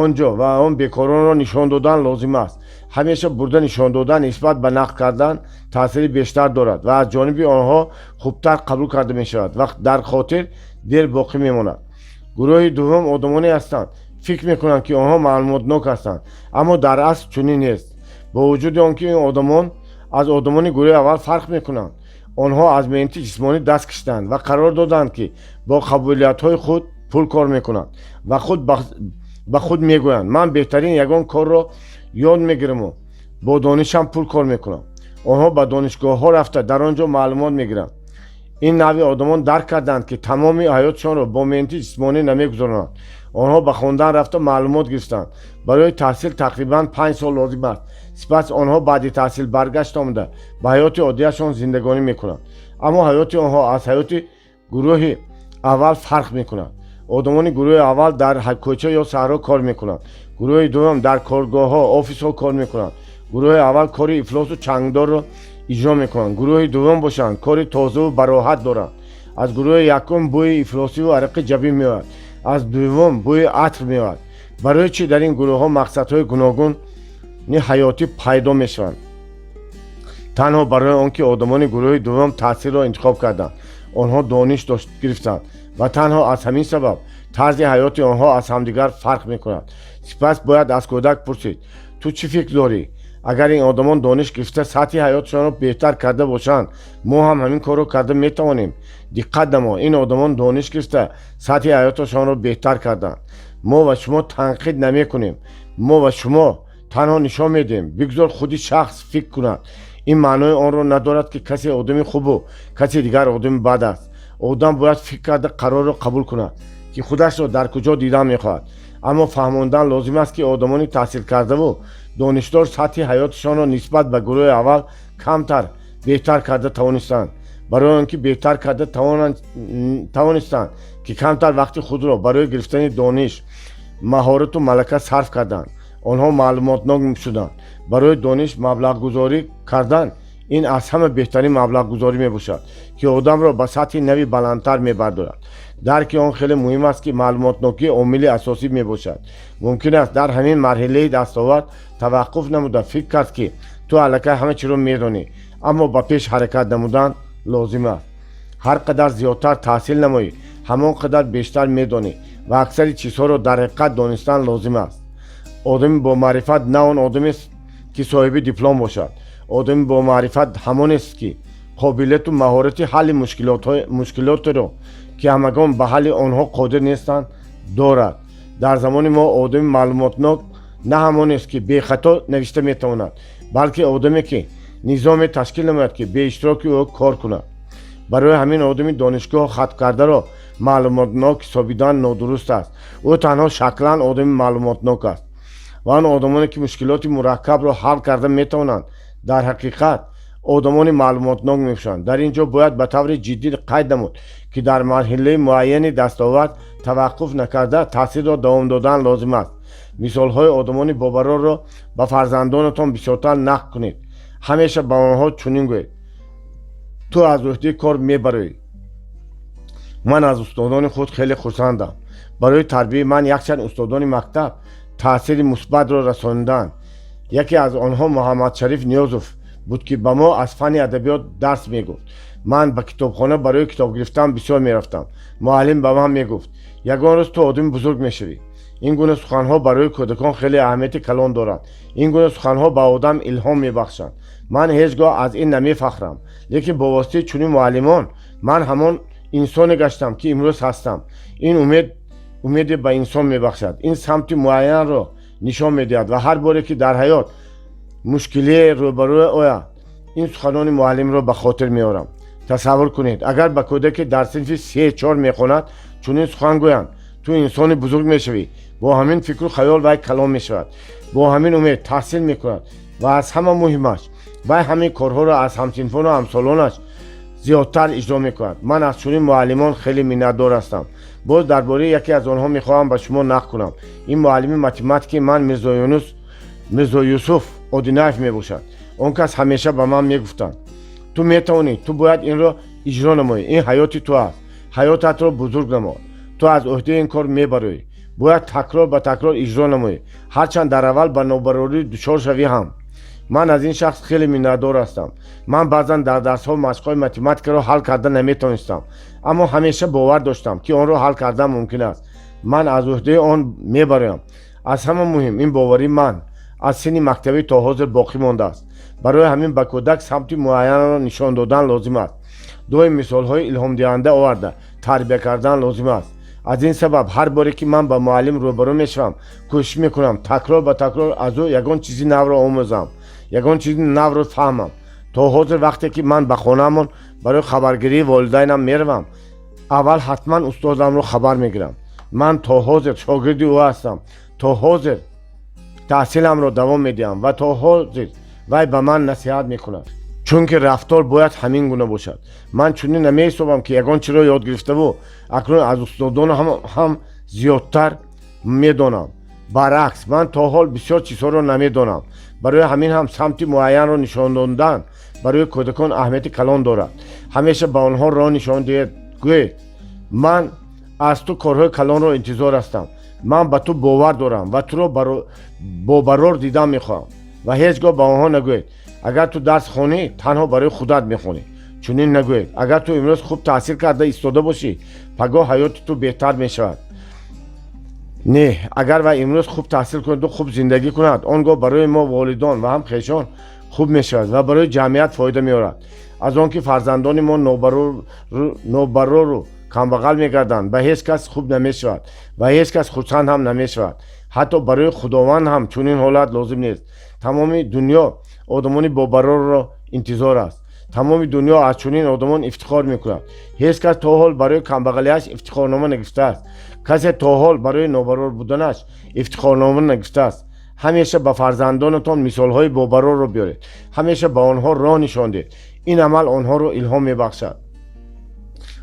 Speaker 1: он ҷо ва он бекоронро нишон додан лозим аст. Ҳамеша бурда нишон додан нисбат ба нақл кардан таъсири бештар дорад ва аз ҷониби онҳо хубтар қабул карда мешавад ва дар хотир дер боқӣ мемонад. Гурӯҳи дуввум одамоне ҳастанд, фикр мекунанд, ки онҳо маълумотнок ҳастанд, аммо дар асл чунин нест. Бо вуҷуди он ки ин одамон аз одамони гурӯҳи аввал фарқ мекунанд, онҳо аз меҳнати ҷисмонӣ даст кашиданд ва қарор доданд, ки бо қобилиятҳои худ пул кор мекунанд ва худ ба худ мегӯянд: ман беҳтарин ягон корро ёд мегираму бо донишам пул кор мекунам. Онҳо ба донишгоҳҳо рафта, дар он ҷо маълумот мегиранд. Ин навъи одамон дарк карданд, ки тамоми ҳаётшонро бо меҳнати ҷисмонӣ намегузаронанд. Онҳо ба хондан рафта, маълумот гирифтанд. Барои таҳсил тақрибан 5 сол лозим аст. Сипас онҳо баъди таҳсил баргашт омада, ба ҳаёти оддияшон зиндагонӣ мекунанд, аммо ҳаёти онҳо аз ҳаёти гурӯҳи аввал фарқ мекунад. Одамони гурӯҳи аввал дар кӯча ё саҳро кор мекунанд, гурӯҳи дуввум дар коргоҳҳо, офисҳо кор мекунанд. Гурӯҳи аввал кори ифлосу чангдорро иҷро мекунанд, гурӯҳи дуввум бошанд, кори тозаву бароҳат доранд. Аз гурӯҳи якум бӯи ифлосиву арақи ҷабин меояд, аз дуввум бӯи атр меояд. Барои чӣ дар ин гурӯҳҳо мақсадҳои гуногуни ҳаётӣ пайдо мешаванд? Танҳо барои он ки одамони гурӯҳи дуввум таҳсилро интихоб карданд. Онҳо дониш гирифтанд ва танҳо аз ҳамин сабаб тарзи ҳаёти онҳо аз ҳамдигар фарқ мекунад. Сипас бояд аз кӯдак пурсид: ту чӣ фикр дорӣ? Агар ин одамон дониш гирифта, сатҳи ҳаётшонро беҳтар карда бошанд, мо ҳам ҳамин корро карда метавонем. Диққат намо: ин одамон дониш гирифта, сатҳи ҳаёташонро беҳтар карданд. Мо ва шумо танқид намекунем, мо ва шумо танҳо нишон медиҳем. Бигзор худи шахс фикр кунад. Ин маънои онро надорад, ки касе одами хубу касе дигар одами бад аст. Одам бояд фикр карда қарорро қабул кунад, ки худашро дар куҷо дидан мехоҳад. Аммо фаҳмондан лозим аст, ки одамони таҳсилкардаву донишдор сатҳи ҳаёташонро нисбат ба гурӯҳи аввал камтар беҳтар карда тавонистанд. Барои он ки беҳтар карда тавонистанд, ки камтар вақти худро барои гирифтани дониш, маҳорату малака сарф карданд, онҳо маълумотнок шуданд. Барои дониш маблағгузорӣ кардан ин аз ҳама беҳтарин маблағгузорӣ мебошад, ки одамро ба сатҳи нави баландтар мебардорад. Дарки он хеле муҳим аст, ки маълумотнокӣ омили асосӣ мебошад. Мумкин аст дар ҳамин марҳилаи дастовард таваққуф намуда, фикр кард, ки ту аллакай ҳама чиро медонӣ, аммо ба пеш ҳаракат намудан лозим аст. Ҳар қадар зиёдтар таҳсил намоӣ, ҳамон қадар бештар медонӣ ва аксари чизҳоро дар ҳақиқат донистан лозим аст. Одами бомаърифат на он одамест, ки соҳиби диплом бошад. Одами бомаърифат ҳамонест, ки қобилияту маҳорати ҳалли мушкилотеро, ки ҳамагон ба ҳалли онҳо қодир нестанд, дорад. Дар замони мо одами маълумотнок на ҳамонест, ки бехато навишта метавонад, балки одаме, ки низоме ташкил намояд, ки бе иштироки ӯ кор кунад. Барои ҳамин одами донишгоҳ хаткардаро маълумотнок ҳисобидан нодуруст аст. Ӯ танҳо шаклан одами маълумотнок аст. Ва он одамоне, ки мушкилоти мураккабро ҳал карда метавонанд, дар ҳақиқат одамони маълумотнок мебошанд. Дар ин ҷо бояд ба таври ҷиддӣ қайд намуд, ки дар марҳилаи муайяни дастовард таваққуф накарда, таҳсилро давом додан лозим аст. Мисолҳои одамони бобарорро ба фарзандонатон бисёртар нақл кунед. Ҳамеша ба онҳо чунин гӯед: «Ту аз ӯҳдаи кор мебароӣ». Ман аз устодони худ хеле хурсандам. Барои тарбияи ман якчанд устодони мактаб таъсири мусбатро расонидаанд. Яке аз онҳо Муҳаммадшариф Ниёзов буд, ки ба мо аз фанни адабиёт дарс мегуфт. Ман ба китобхона барои китоб гирифтан бисёр мерафтам. Муаллим ба ман мегуфт: «Ягон рӯз ту одами бузург мешавӣ». Ин гуна суханҳо барои кӯдакон хеле аҳамияти калон доранд. Ин гуна суханҳо ба одам илҳом мебахшанд. Ман ҳеҷ гоҳ аз ин намефахрам, лекин бо воситаи чунин муаллимон ман ҳамон инсоне гаштам, ки имрӯз ҳастам. Ин умед умеде ба инсон мебахшад, ин самти муайянро нишон медиҳад ва ҳар боре, ки дар ҳаёт мушкилие рӯбарӯ ояд, ин суханони муаллимро ба хотир меорам. Тасаввур кунед, агар ба кӯдаке дар синфи 3-4 мехонад, чунин сухан гӯянд: «Ту инсони бузург мешавӣ». Бо ҳамин фикру хаёл вай калон мешавад, бо ҳамин умед таҳсил мекунад ва аз ҳама муҳимаш, вай ҳамин корҳоро аз ҳамсинфону ҳамсолонаш зиёдтар иҷро мекунад. Ман аз чунин муаллимон хеле миннатдор ҳастам. Боз дар бораи яке аз онҳо мехоҳам ба шумо нақл кунам. Ин муаллими математики ман Мирзоюсуф Одинаев мебошад. Он кас ҳамеша ба ман мегуфтанд: «Ту метавонӣ, ту бояд инро иҷро намоӣ. Ин ҳаёти ту аст, ҳаётатро бузург намо. Ту аз ӯҳдаи ин кор мебароӣ. Бояд такрор ба такрор иҷро намоӣ, ҳарчанд дар аввал ба нобарорӣ дучор шавӣ ҳам». Ман аз ин шахс хеле миннатдор ҳастам. Ман баъзан дар дарсҳо машқҳои математикаро ҳал карда наметавонистам, аммо ҳамеша бовар доштам, ки онро ҳал кардан мумкин аст, ман аз ӯҳдаи он мебароям. Аз ҳама муҳим, ин боварии ман аз синни мактабӣ то ҳозир боқӣ мондааст. Барои ҳамин ба кӯдак самти муайянро нишон додан лозим аст. Доим мисолҳои илҳомдиҳанда оварда тарбия кардан лозим аст. Аз ин сабаб ҳар боре, ки ман ба муаллим рӯбарӯ мешавам, кӯшиш мекунам такрор ба такрор аз ӯ ягон чизи навро омӯзам, ягон чизи навро фаҳмам. То ҳозир вақте ки ман ба хонаамон барои хабаргирии волидайнам меравам, аввал ҳатман устодамро хабар мегирам. Ман то ҳозир шогирди ӯ ҳастам, то ҳозир таҳсиламро давом медиҳам ва то ҳозир вай ба ман насиҳат мекунад, чунки рафтор бояд ҳамин гуна бошад. Ман чунин намеҳисобам, ки ягон чиро ёд гирифтаву акнун аз устодон ҳам зиёдтар медонам. Баръакс, ман то ҳол бисёр чизҳоро намедонам. Барои ҳамин ҳам самти муайянро нишон додан барои кӯдакон аҳамияти калон дорад. Ҳамеша ба онҳо роҳ нишон диҳед, гӯед: «Ман аз ту корҳои калонро интизор ҳастам, ман ба ту бовар дорам ва туро бобарор дидан мехоҳам». Ва ҳеҷ гоҳ ба онҳо нагӯед: «Агар ту дарс хонӣ, танҳо барои худат мехонӣ». Чунин нагӯед: «Агар ту имрӯз хуб таҳсил карда истода бошӣ, пагоҳ ҳаёти ту беҳтар мешавад». Не, агар вай имрӯз хуб таҳсил кунаду хуб зиндагӣ кунад, он гоҳ барои мо, волидон ва ҳам хешон хуб мешавад ва барои ҷамъият фоида меорад. Аз он ки фарзандони мо нобарору камбағал мегарданд, ба ҳеҷ кас хуб намешавад ва ҳеҷ кас хурсанд ҳам намешавад. Ҳатто барои Худованд ҳам чунин ҳолат лозим нест. Тамоми дунё одамони бобарорро интизор аст. Тамоми дунё аз чунин одамон ифтихор мекунад. Ҳеҷ кас то ҳол барои камбағалиаш ифтихорнома нагирифтааст. Касе то ҳол барои нобарор буданаш ифтихорнома нагирифтааст. Ҳамеша ба фарзандонатон мисолҳои бобарорро биёред. Ҳамеша ба онҳо роҳ нишон диҳед. Ин амал онҳоро илҳом мебахшад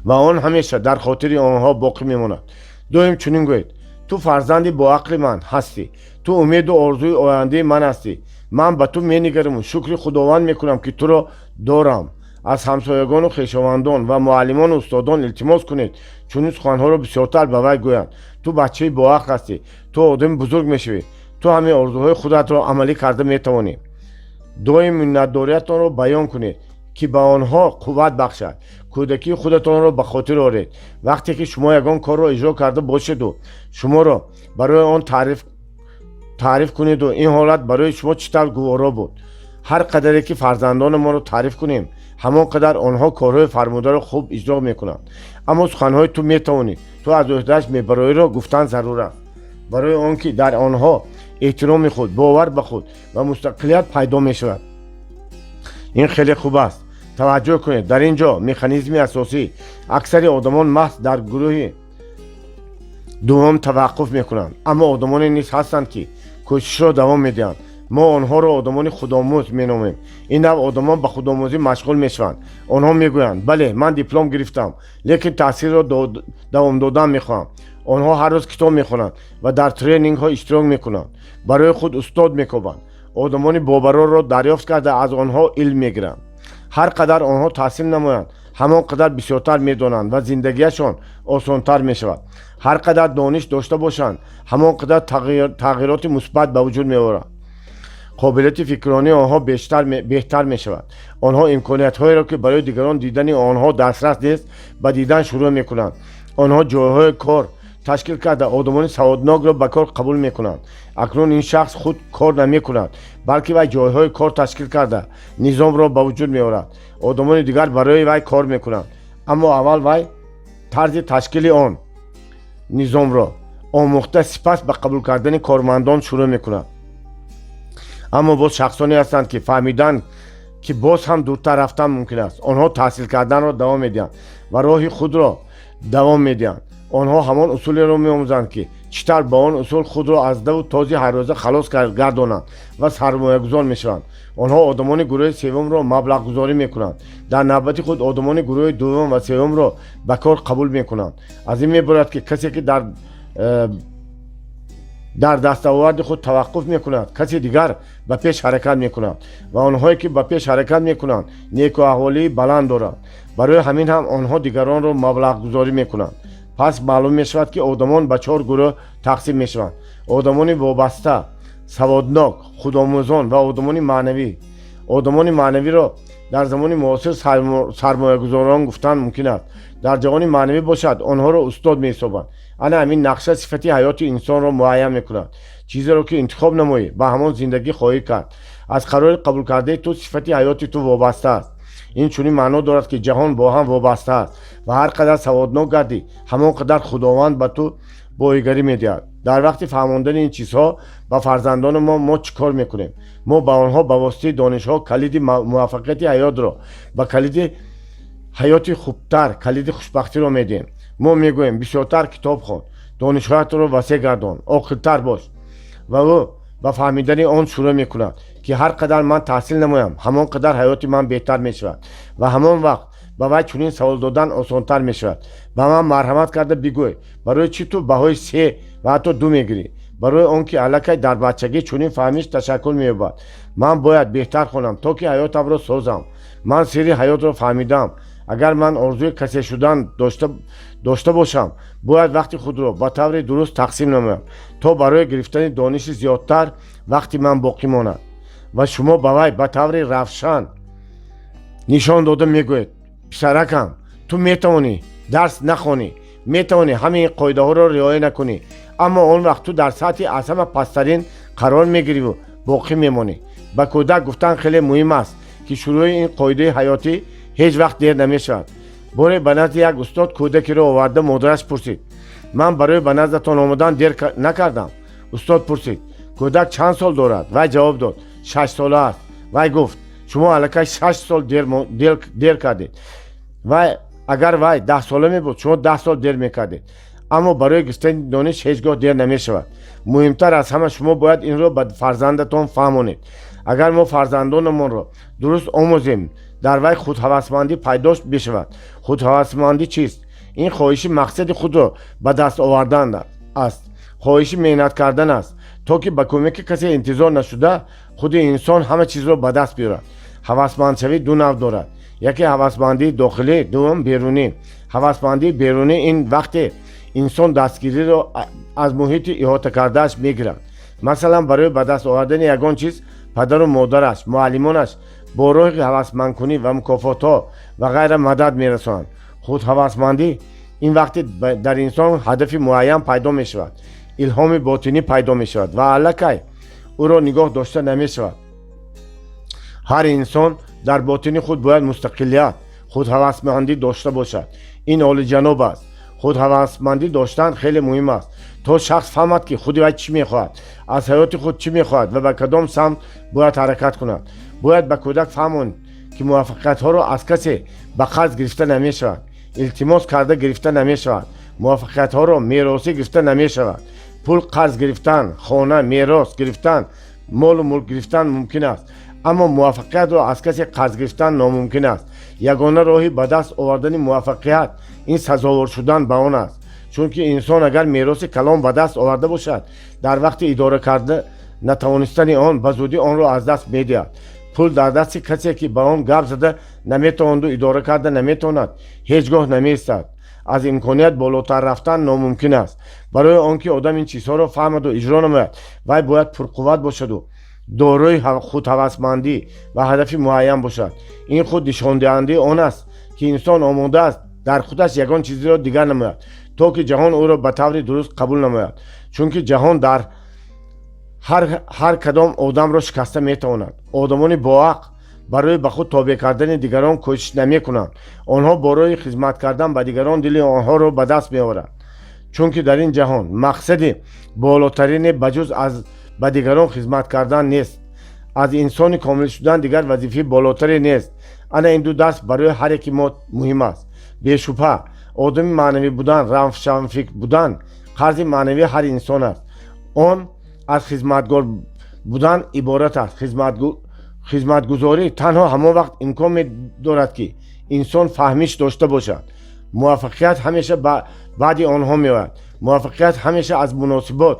Speaker 1: ва он ҳамеша дар хотири онҳо боқӣ мемонад. Доим чунин гӯед: ту фарзанди боақли ман ҳастӣ, ту умеду орзуи ояндаи ман ҳастӣ. Ман ба ту менигараму шукри Худованд мекунам, ки туро дорам. Аз ҳамсоягону хешовандон ва муаллимону устодон илтимос кунед, чунин суханҳоро бисёртар ба вай гӯянд. Ту бачаи боақл ҳастӣ, ту одами бузург мешавӣ, ту ҳамаи орзуҳои худатро амалӣ карда метавонӣ. Доим миннатдориятонро баён кунед, ки ба онҳо қувват бахшад. Кӯдакии худатонро ба хотир оред. Вақте ки шумо ягон корро иҷро карда бошеду шуморо барои он таъриф кунеду ин ҳолат барои шумо чӣ тавр гуворо буд. Ҳар қадаре ки фарзандонамонро таъриф кунем, ҳамон қадар онҳо корҳои фармударо хуб иҷро мекунанд. Аммо суханҳои ту метавонӣ, ту аз ӯҳдааш мебароиро гуфтан зарур аст, барои он ки дар онҳо эҳтироми худ, бовар ба худ ва мустақилият пайдо мешавад. Ин хеле хуб аст. Таваҷҷӯҳ кунед, дар ин ҷо механизми асосӣ. Аксари одамон маҳз дар гурӯҳи дуввум таваққуф мекунанд, аммо одамоне низ ҳастанд, ки кӯшишро давом медиҳанд. Мо онҳоро одамони худомӯз меномем. Ин навъ одамон ба худомӯзӣ машғул мешаванд. Онҳо мегӯянд: бале, ман диплом гирифтам, лекин таҳсилро давом додан мехоҳам. Онҳо ҳар рӯз китоб мехонанд ва дар тренингҳо иштирок мекунанд, барои худ устод мекобанд, одамони бобарорро дарёфт карда, аз онҳо илм мегиранд. Ҳар қадар онҳо таҳсил намоянд, ҳамон қадар бисёртар медонанд ва зиндагиашон осонтар мешавад. Ҳар қадар дониш дошта бошанд, ҳамон қадар тағйироти мусбат ба вуҷуд меоранд. Қобилияти фикронии онҳо беҳтар мешавад. Онҳо имкониятҳоеро, ки барои дигарон дидани онҳо дастрас нест, ба дидан шурӯъ мекунанд. Онҳо ҷойҳои кор ташкил карда, одамони саводнокро ба кор қабул мекунанд. Акнун ин шахс худ кор намекунад, балки вай ҷойҳои кор ташкил карда, низомро ба вуҷуд меорад. Одамони дигар барои вай кор мекунанд, аммо аввал вай тарзи ташкили он низомро омӯхта, сипас ба қабул кардани кормандон шурӯъ мекунад. Аммо боз шахсоне ҳастанд, ки фаҳмиданд, ки боз ҳам дуртар рафтан мумкин аст. Онҳо таҳсил карданро давом медиҳанд ва роҳи худро давом медиҳанд. Онҳо ҳамон усулеро меомӯзанд, ки чӣ тавр ба он усул худро аз даву този ҳаррӯза халос гардонанд ва сармоягузор мешаванд. Онҳо одамони гурӯҳи севумро маблағгузорӣ мекунанд. Дар навбати худ одамони гурӯҳи дуввум ва севумро ба кор қабул мекунанд. Аз ин мебарояд, ки касе ки дар дастоварди худ таваққуф мекунад, каси дигар ба пеш ҳаракат мекунад ва онҳое ки ба пеш ҳаракат мекунанд, некуаҳволии баланд доранд. Барои ҳамин ҳам онҳо дигаронро маблағгузорӣ мекунанд. Пас маълум мешавад, ки одамон ба чор гурӯҳ тақсим мешаванд: одамони вобаста, саводнок, худомӯзон ва одамони маънавӣ. Одамони маънавиро дар замони муосир сармоягузорон гуфтан мумкин аст. Дар ҷаҳони маънавӣ бошад, онҳоро устод меҳисобанд. Ана ҳамин нақша сифати ҳаёти инсонро муайян мекунад. Чизеро ки интихоб намоӣ, ба ҳамон зиндагӣ хоҳӣ кард. Аз қарори қабулкардаи ту сифати ҳаёти ту вобаста аст. Ин чунин маъно дорад, ки ҷаҳон бо ҳам вобаста аст ва ҳар қадар саводнок гардӣ, ҳамон қадар Худованд ба ту боигарӣ медиҳад. Дар вақти фаҳмондани ин чизҳо ба фарзандони мо, мо чӣ кор мекунем? Мо ба онҳо ба воситаи донишҳо калиди муваффақияти ҳаётро, ба калиди ҳаёти хубтар, калиди хушбахтиро медиҳем. Мо мегӯем: бисёртар китоб хон, донишҳоятро васеъ гардон, оқилтар бош. Ва ӯ ба фаҳмидани он шурӯъ мекунад, ки ҳар қадар ман таҳсил намоям, ҳамон қадар ҳаёти ман беҳтар мешавад. Ва ҳамон вақт ба вай чунин савол додан осонтар мешавад: ба ман марҳамат карда бигӯй, барои чӣ ту баҳои се ва ҳатто ду мегирӣ? Барои он ки аллакай дар бачагӣ чунин фаҳмиш ташаккул меёбад: ман бояд беҳтар хонам, то ки ҳаётамро созам. Ман сирри ҳаётро фаҳмидам. Агар ман орзуи касе шудан дошта бошам, бояд вақти худро ба таври дуруст тақсим намоям, то барои гирифтани дониши зиёдтар вақти ман боқӣ монад. Ва шумо ба вай ба таври равшан нишон дода мегӯед: писаракам, ту метавонӣ дарс нахонӣ, метавонӣ ҳамаи ин қоидаҳоро риоя накунӣ, аммо он вақт ту дар сатҳи аз ҳама пасттарин қарор мегириву боқӣ мемонӣ. Ба кӯдак гуфтан хеле муҳим аст, ки шурӯи ин қоидаи ҳаётӣ ҳеҷ вақт дер намешавад. Боре ба назди як устод кӯдакеро оварда, модараш пурсид: ман барои ба наздатон омадан дер накардам? Устод пурсид: кӯдак чанд сол дорад? Вай ҷавоб дод: 6 сола аст. Вай гуфт: Шумо аллакай 6 сол дер кардед. Вай агар вай 10сола мебуд, шумо 10 сол дер мекардед. Аммо барои гирифтани дониш ҳеҷ гоҳ дер намешавад. Муҳимтар аз ҳама, шумо бояд инро ба фарзандатон фаҳмонед. Агар мо фарзандонамонро дуруст омӯзем, дар вай худҳавасмандӣ пайдо мешавад. Худҳавасмандӣ чист? Ин хоҳиши мақсади худро ба даст овардан аст, хоҳиши меҳнат кардан аст, то ки ба кӯмаки касе интизор нашуда, худи инсон ҳама чизро ба даст биёрад. Ҳавасмандшавӣ ду навъ дорад: яке ҳавасмандии дохилӣ, дуввум берунӣ. Ҳавасмандии берунӣ ин вақте инсон дастгириро аз муҳити иҳотакардааш мегирад. Масалан, барои ба даст овардани ягон чиз падару модараш, муаллимонаш бо роҳи ҳавасмандкунӣ ва мукофотҳо ва ғайра мадад мерасонанд. Худҳавасмандӣ ин вақте дар инсон ҳадафи муайян пайдо мешавад, илҳоми ботинӣ пайдо мешавад ва аллакай ӯро нигоҳ дошта намешавад. Ҳар инсон дар ботини худ бояд мустақилият, худҳавасмандӣ дошта бошад. Ин олиҷаноб аст. Худҳавасмандӣ доштан хеле муҳим аст, то шахс фаҳмад, ки худи вай чӣ мехоҳад, аз ҳаёти худ чӣ мехоҳад ва ба кадом самт бояд ҳаракат кунад. Бояд ба кӯдак фаҳмонид, ки муваффақиятҳоро аз касе ба қарз гирифта намешавад, илтимос карда гирифта намешавад, муваффақиятҳоро меросӣ гирифта намешавад. Пул қарз гирифтан, хона мерос гирифтан, молу мулк гирифтан мумкин аст, аммо муваффақиятро аз касе қарз гирифтан номумкин аст. Ягона роҳи ба даст овардани муваффақият ин сазовор шудан ба он аст, чунки инсон агар мероси калон ба даст оварда бошад, дар вақти идора карда натавонистани он ба зудӣ онро аз даст медиҳад. Пул дар дасти касе, ки ба он гап зада наметавонду идора карда наметавонад, ҳеҷ гоҳ намеистад. Аз имконият болотар рафтан номумкин аст. Барои он ки одам ин чизҳоро фаҳмаду иҷро намояд, вай бояд пурқувват бошаду дорои худҳавасмандӣ ва ҳадафи муайян бошад. Ин худ нишондиҳандаи он аст, ки инсон омода аст дар худаш ягон чизеро дигар намояд, то ки ҷаҳон ӯро ба таври дуруст қабул намояд, чунки ҷаҳон дар ҳар кадом одамро шикаста метавонад. Одамони боақл барои ба худ тобеъ кардани дигарон кӯшиш намекунанд. Онҳо барои хизмат кардан ба дигарон дили онҳоро ба даст меоранд, чунки дар ин ҷаҳон мақсади болотарине ба ҷуз аз ба дигарон хизмат кардан нест. Аз инсони комил шудан дигар вазифаи болотаре нест. Ана ин ду дарс барои ҳар яки мо муҳим аст. Бешубҳа, одами маънавӣ будан, равшанфикр будан қарзи маънавии ҳар инсон аст. Он аз хизматгор будан иборат аст. Хизматгузорӣ танҳо ҳамон вақт имкон медорад, ки инсон фаҳмиш дошта бошад. Муваффақият ҳамеша баъди онҳо меояд. Муваффақият ҳамеша аз муносибот,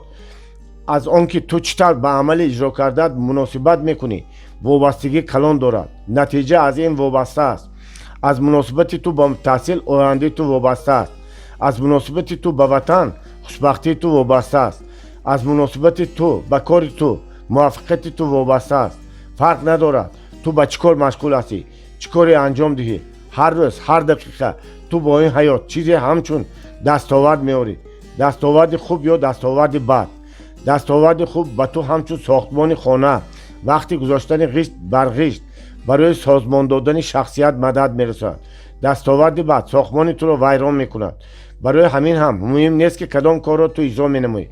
Speaker 1: аз он ки ту чӣ тавр ба амали иҷро кардаат муносибат мекунӣ, вобастагии калон дорад. Натиҷа аз ин вобаста аст. Аз муносибати ту ба таҳсил ояндаи ту вобаста аст. Аз муносибати ту ба ватан хушбахтии ту вобаста аст. Аз муносибати ту ба кори ту муваффақияти ту вобаста аст. Фарқ надорад, ту ба чӣ кор машғул ҳастӣ, чӣ коре анҷом диҳӣ, ҳар рӯз, ҳар дақиқа ту бо ин ҳаёт чизе ҳамчун дастовард меорӣ: дастоварди хуб ё дастоварди бад. Дастоварди хуб ба ту ҳамчун сохтмони хона вақти гузоштани ғишт бар ғишт барои созмон додани шахсият мадад мерасонад. Дастоварди бад сохтмони туро вайрон мекунад. Барои ҳамин ҳам муҳим нест, ки кадом корро ту иҷро менамоӣ,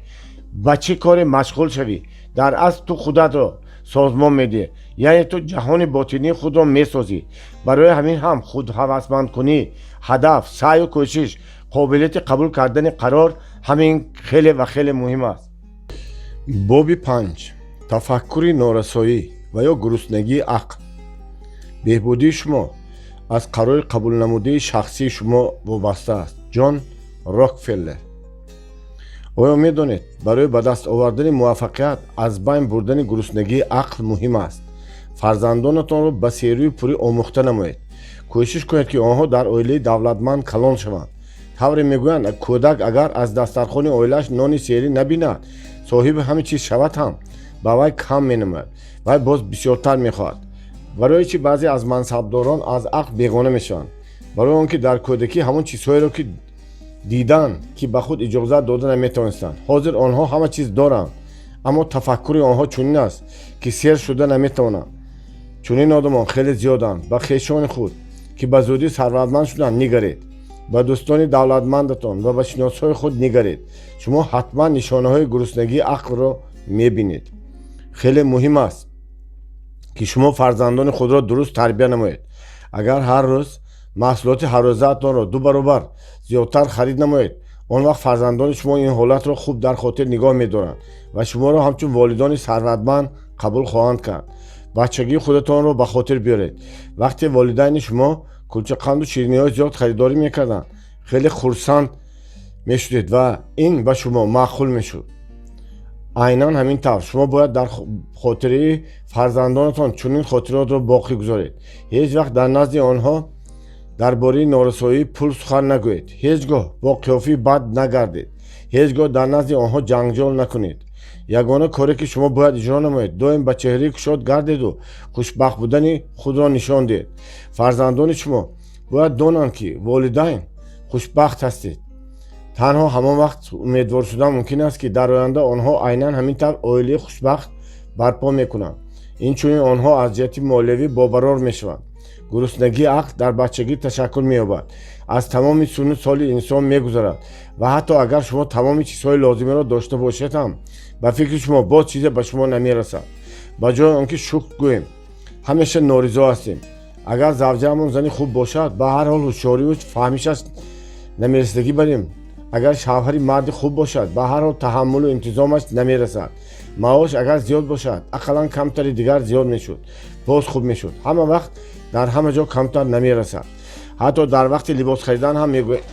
Speaker 1: ба чӣ коре машғул шавӣ. Дар асл ту худатро созмон медиҳӣ, яъне ту ҷаҳони ботинии худро месозӣ. Барои ҳамин ҳам худҳавасмандкунӣ, ҳадаф, саъю кӯшиш, қобилияти қабул кардани қарор ҳамин хеле ва хеле муҳим аст. Боби 5: тафаккури норасоӣ ва ё гуруснагии ақл. Беҳбудии шумо аз қарори қабулнамудаи шахсии шумо вобаста аст. Ҷон Рокфеллер. Оё медонед, барои ба даст овардани муваффақият аз байн бурдани гуруснагии ақл муҳим аст? Фарзандонатонро ба серию пурӣ омӯхта намоед. Кӯшиш кунед, ки онҳо дар оилаи давлатманд калон шаванд. Тавре мегӯянд, кӯдак агар аз дастархони оилааш нони серӣ набинад, соҳиби ҳама чиз шавад ҳам, ба вай кам менамояд, вай боз бисёртар мехоҳад. Барои чӣ баъзе аз мансабдорон аз ақл бегона мешаванд? Барои он ки дар кӯдакӣ ҳамон чизҳоеро ки диданд, ки ба худ иҷозат дода наметавонистанд. Ҳозир онҳо ҳама чиз доранд, аммо тафаккури онҳо чунин аст, ки сер шуда наметавонанд. Чунин одамон хеле зиёданд. Ба хешони худ, ки ба зудӣ сарватманд шуданд, нигаред, ба дӯстони давлатмандатон ва ба шиносҳои худ нигаред. Шумо ҳатман нишонаҳои гуруснагии ақлро мебинед. Хеле муҳим аст, Ки шумо фарзандони худро дуруст тарбия намоед. Агар ҳар рӯз маҳсулоти ҳаррӯзаатонро ду баробар зиёдтар харид намоед, он вақт фарзандони шумо ин ҳолатро хуб дар хотир нигоҳ медоранд ва шуморо ҳамчун волидони сарватманд қабул хоҳанд кард. Бачагии худатонро ба хотир биёред. Вақте волидайни шумо кулчақанду шириниҳои зиёд харидорӣ мекарданд, хеле хурсанд мешудед ва ин ба шумо маъқул мешуд. Айнан ҳамин тавр шумо бояд дар хотираи фарзандонатон чунин хотиротро боқӣ гузоред. Ҳеҷ вақт дар назди онҳо дар бораи норасоии пул сухан нагӯед. Ҳеҷ гоҳ бо қиёфаи бад нагардед. Ҳеҷ гоҳ дар назди онҳо ҷанҷол накунед. Ягона коре, ки шумо бояд иҷро намоед, доим ба чеҳраи кушод гардеду хушбахт будани худро нишон диҳед. Фарзандони шумо бояд донанд, ки волидайн хушбахт ҳастед. Танҳо ҳамон вақт умедвор шудан мумкин аст, ки дар оянда онҳо айнан ҳамин тавр оилаи хушбахт барпо мекунанд. Инчунин онҳо аз ҷиҳати молиявӣ бобарор мешаванд. Гуруснагии ақл дар бачагӣ ташаккул меёбад. Аз тамоми синну соли инсон мегузарад ва ҳатто агар шумо тамоми чизҳои лозимиро дошта бошед ҳам, ба фикри шумо боз чизе ба шумо намерасад. Ба ҷои он ки шукр гӯем, ҳамеша норизо ҳастем. Агар завҷаамон зани хуб бошад, ба ҳар ҳол ҳушёриву фаҳмишаш намерасидагӣ барем. Агар шавҳари марди хуб бошад, ба ҳар ҳол таҳаммулу интизомаш намерасад. Маош агар зиёд бошад, ақаллан камтари дигар зиёд мешуд, боз хуб мешуд. Ҳама вақт дар ҳама ҷо камтар намерасад. Ҳатто дар вақти либос харидан ҳам мегӯед: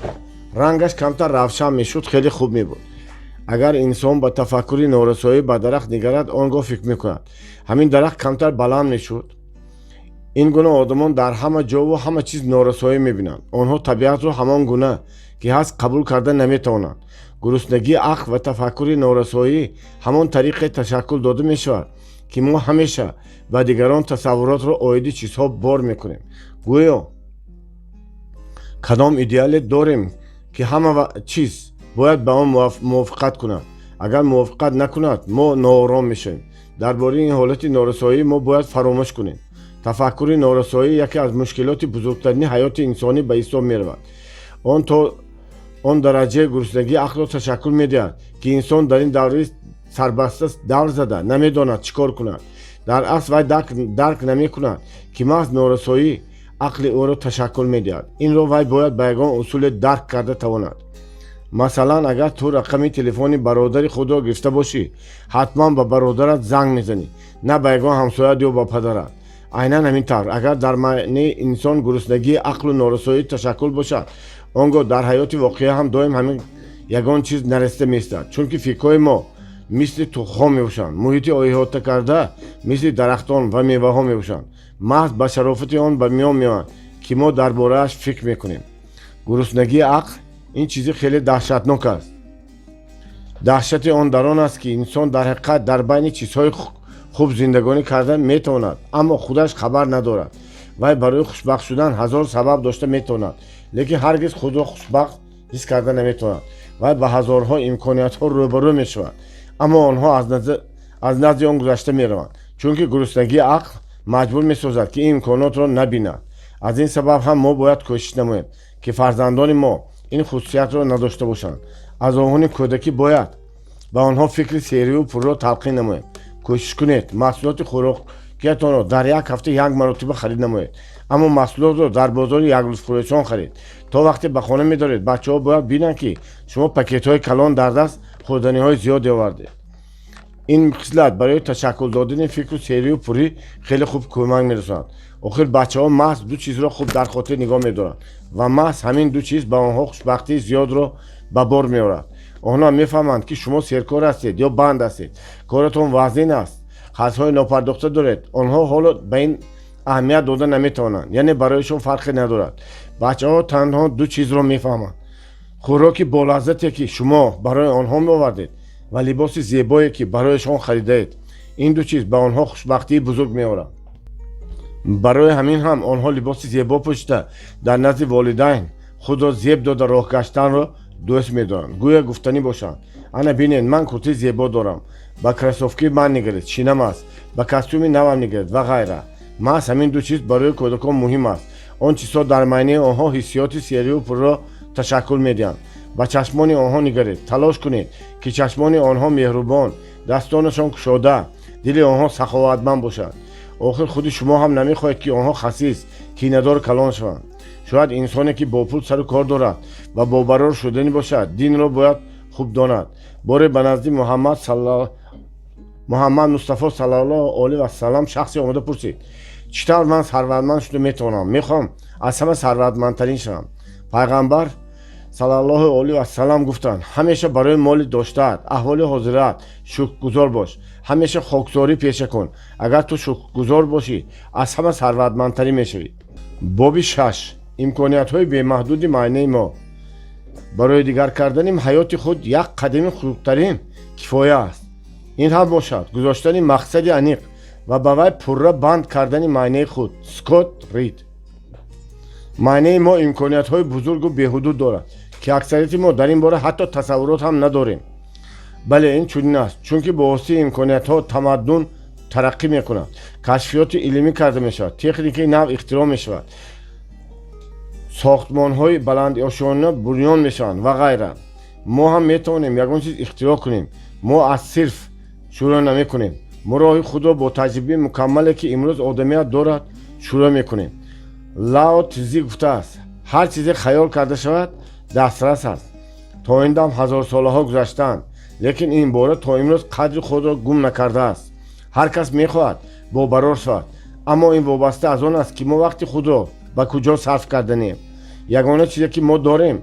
Speaker 1: рангаш камтар равшан мешуд, хеле хуб мебуд. Агар инсон ба тафаккури норасоӣ ба дарахт нигарад, он гоҳ фикр мекунад: ҳамин дарахт камтар баланд мешуд. Ин гуна одамон дар ҳама ҷову ҳама чиз норасоӣ мебинанд. Онҳо табиатро ҳамон гуна, ки ҳаст, қабул карда наметавонанд. Гуруснагии ақл ва тафаккури норасоӣ ҳамон тариқе ташаккул дода мешавад, ки мо ҳамеша ба дигарон тасаввуротро оиди чизҳо бор мекунем. Гӯё кадом идеале дорем, ки ҳама чиз бояд ба он мувофиқат кунад. Агар мувофиқат накунад, мо ноором мешавем. Дар бораи ин ҳолати норасоӣ мо бояд фаромӯш кунем. Тафаккури норасоӣ яке аз мушкилоти бузургтарини ҳаёти инсонӣ ба ҳисоб меравад. Он то он дараҷаи гуруснагии ақлро ташаккул медиҳад, ки инсон дар ин давраи сарбаста давр зада намедонад, чӣ кор кунад. Дар асл вай дарк намекунад, ки маҳз норасоӣ ақли ӯро ташаккул медиҳад. Инро вай бояд ба ягон усуле дарк карда тавонад. Масалан, агар ту рақами телефони бародари худро гирифта бошӣ, ҳатман ба бародарат занг мезанӣ, на ба ягон ҳамсояат ё ба падарат. Айнан ҳамин тавр, агар дар майнаи инсон гуруснагии ақлу норасоӣ ташаккул бошад, он гоҳ дар ҳаёти воқеӣ ҳам доим ҳамин ягон чиз нарасида меистад, чунки фикрҳои мо мисли тухмҳо мебошанд, муҳити иҳота карда мисли дарахтон ва меваҳо мебошанд, маҳз ба шарофати он ба миён меоянд, ки мо дар борааш фикр мекунем. Гуруснагии ақл ин чизи хеле даҳшатнок аст. Даҳшати он дар он аст, ки инсон дар ҳақиқат дар байни чизҳои хуб зиндагонӣ карда метавонад, аммо худаш хабар надорад. Вай барои хушбахт шудан ҳазор сабаб дошта метавонад, лекин ҳаргиз худро хушбахт ҳис карда наметавонад. Вай ба ҳазорҳо имкониятҳо рӯбарӯ мешавад, аммо онҳо аз назди он гузашта мераванд, чунки гуруснагии ақл маҷбур месозад, ки ин имконотро набинад. Аз ин сабаб ҳам мо бояд кӯшиш намоем, ки фарзандони мо ин хусусиятро надошта бошанд. Аз овони кӯдакӣ бояд ба онҳо фикри сериву пурро талқин намоем. Кӯшиш кунед, маҳсулоти хӯрокиятонро дар як ҳафта як маротиба харид намоед, аммо маҳсулотро дар бозори якрӯзфурӯшон харед. То вақте ба хона медоред, бачаҳо бояд бинанд, ки шумо пакетҳои калон дар даст хӯрданиҳои зиёде овардед. Ин хислат барои ташаккул додани фикру серию пурӣ хеле хуб кӯмак мерасонад. Охир бачаҳо маҳз ду чизро хуб дар хотир нигоҳ медоранд ва маҳз ҳамин ду чиз ба онҳо хушбахтии зиёдро ба бор меорад. Онҳо мефаҳманд, ки шумо серкор ҳастед ё банд ҳастед, коратон вазнин аст, қарзҳои нопардохта доред. Онҳо ҳоло ба ин аҳамият дода наметавонанд, яъне барояшон фарқе надорад. Бачаҳо танҳо ду чизро мефаҳманд: хӯроки болаззате, ки шумо барои онҳо меовардед, ва либоси зебое, ки барояшон харидаед. Ин ду чиз ба онҳо хушбахтии бузург меорад. Барои ҳамин ҳам онҳо либоси зебо пӯшида, дар назди волидайн худро зеб дода роҳ гаштанро дӯст медоранд. Гӯё гуфтанӣ бошанд: ана бинед, ман куртаи зебо дорам, ба кроссовкаи ман нигаред, шинам аст, ба костюми навам нигаред ва ғайра. Маҳз ҳамин ду чиз барои кӯдакон муҳим аст. Он чизҳо дар майнаи онҳо ҳиссиёти серию пурро ташаккул медиҳанд. Ба чашмони онҳо нигаред. Талош кунед, ки чашмони онҳо меҳрубон, дастонашон кушода, дили онҳо саховатманд бошад. Охир худи шумо ҳам намехоҳед, ки онҳо хасис, кинадор калон шаванд. Шояд инсоне, ки бо пул сару кор дорад ва бобарор шуданӣ бошад, динро бояд хуб донад. Боре ба назди Муҳаммад Мустафо саллаллоҳу алайҳи васаллам шахсе омода пурсид: «Чӣ тавр ман сарватманд шуда метавонам? Мехоҳам аз ҳама сарватмандтарин шавам». Пайғамбар саллаллоҳу алайҳи васаллам гуфтанд: «Ҳамеша барои моли доштаат, аҳволи ҳозираат шукргузор бош. Ҳамеша хоксорӣ пеша кун. Агар ту шукргузор бошӣ, аз ҳама сарватмандтарин мешавӣ». Боби шаш: имкониятҳои бемаҳдуди майнаи мо. Барои дигар кардани ҳаёти худ як қадами хурдтарин кифоя аст. Ин ҳам бошад гузоштани мақсади аниқ ва ба вай пурра банд кардани майнаи худ. Скотт Рид. Майнаи мо имкониятҳои бузургу беҳудуд дорад, ки аксарияти мо дар ин бора ҳатто тасаввурот ҳам надорем. Бале, ин чунин аст, чунки бо воситаи имкониятҳо тамаддун тараққӣ мекунад, кашфиёти илмӣ карда мешавад, техникаи нав ихтироъ мешавад, сохтмонҳои баландошёна бунёд мешаванд ва ғайра. Мо ҳам метавонем ягон чиз ихтироъ кунем. Мо аз сифр шурӯъ намекунем. Мо роҳи худро бо таҷрибаи мукаммале, ки имрӯз одамият дорад, шурӯъ мекунем. Лао Тзи гуфтааст: «Ҳар чизе хаёл карда шавад, дастрас аст». То ин дам ҳазорсолаҳо гузаштаанд, лекин ин бора то имрӯз қадри худро гум накардааст. Ҳар кас мехоҳад бобарор шавад, аммо ин вобаста аз он аст, ки мо вақти худро ба куҷо сарф карданем. Ягона чизе, ки мо дорем,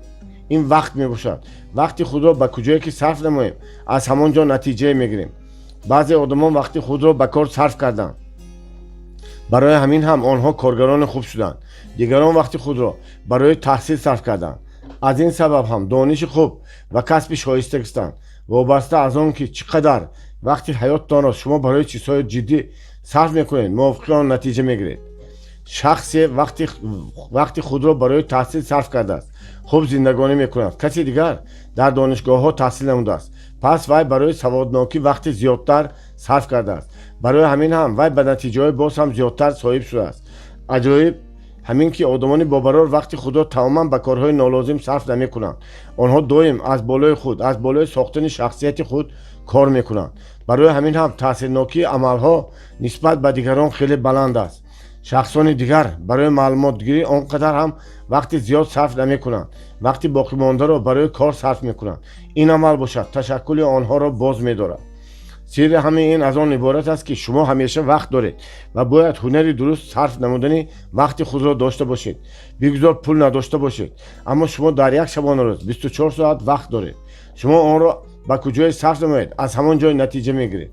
Speaker 1: ин вақт мебошад. Вақти худро ба куҷое ки сарф намоем, аз ҳамон ҷо натиҷае мегирем. Баъзе одамон вақти худро ба кор сарф карданд, барои ҳамин ҳам онҳо коргарони хуб шуданд. Дигарон вақти худро барои таҳсил сарф карданд, аз ин сабаб ҳам дониши хуб ва касби шоиста гирифтанд. Вобаста аз он ки чӣ қадар вақти ҳаёттонро шумо барои чизҳои ҷиддӣ сарф мекунед, мувофиқи он натиҷа мегиред. Шахсе вақти худро барои таҳсил сарф кардааст, хуб зиндагонӣ мекунад. Каси дигар дар донишгоҳҳо таҳсил намудааст, пас вай барои саводнокӣ вақти зиёдтар сарф кардааст, барои ҳамин ҳам вай ба натиҷаҳои боз ҳам зиёдтар соҳиб шудааст. Аҷоиб ҳамин, ки одамони бобарор вақти худро тамоман ба корҳои нолозим сарф намекунанд. Онҳо доим аз болои худ, аз болои сохтани шахсияти худ кор мекунанд. Барои ҳамин ҳам таъсирнокии амалҳо нисбат ба дигарон хеле баланд аст. Шахсони дигар барои маълумотгирӣ он қадар ҳам вақти зиёд сарф намекунанд, вақти боқимондаро барои кор сарф мекунанд. Ин амал бошад, ташаккули онҳоро боз медорад. Сирри ҳамаи ин аз он иборат аст, ки шумо ҳамеша вақт доред ва бояд ҳунари дуруст сарф намудани вақти худро дошта бошед. Бигузор пул надошта бошед, аммо шумо дар як шабонарӯз 24 соат вақт доред. Шумо онро ба куҷое сарф намоед, аз ҳамон ҷой натиҷа мегиред.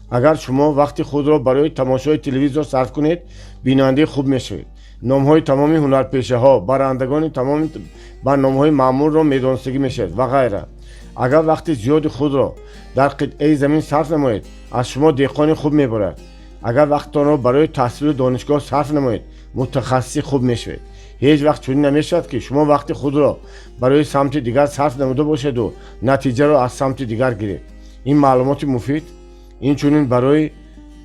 Speaker 1: Агар шумо вақти худро барои тамошои телевизор сарф кунед, бинандаи хуб мешавед, номҳои тамоми ҳунарпешаҳо, барандагони тамоми барномаҳои маъмулро медонистагӣ мешавед ва ғайра. Агар вақти зиёди худро дар қитъаи замин сарф намоед, аз шумо деҳқони хуб меборад. Агар вақтонро барои таҳсилу донишгоҳ сарф намоед, мутахассиси хуб мешавед. Ҳеҷ вақт чунин намешавад, ки шумо вақти худро барои самти дигар сарф намуда бошеду натиҷаро аз самти дигар гиред. Ин маълумоти муфид инчунин барои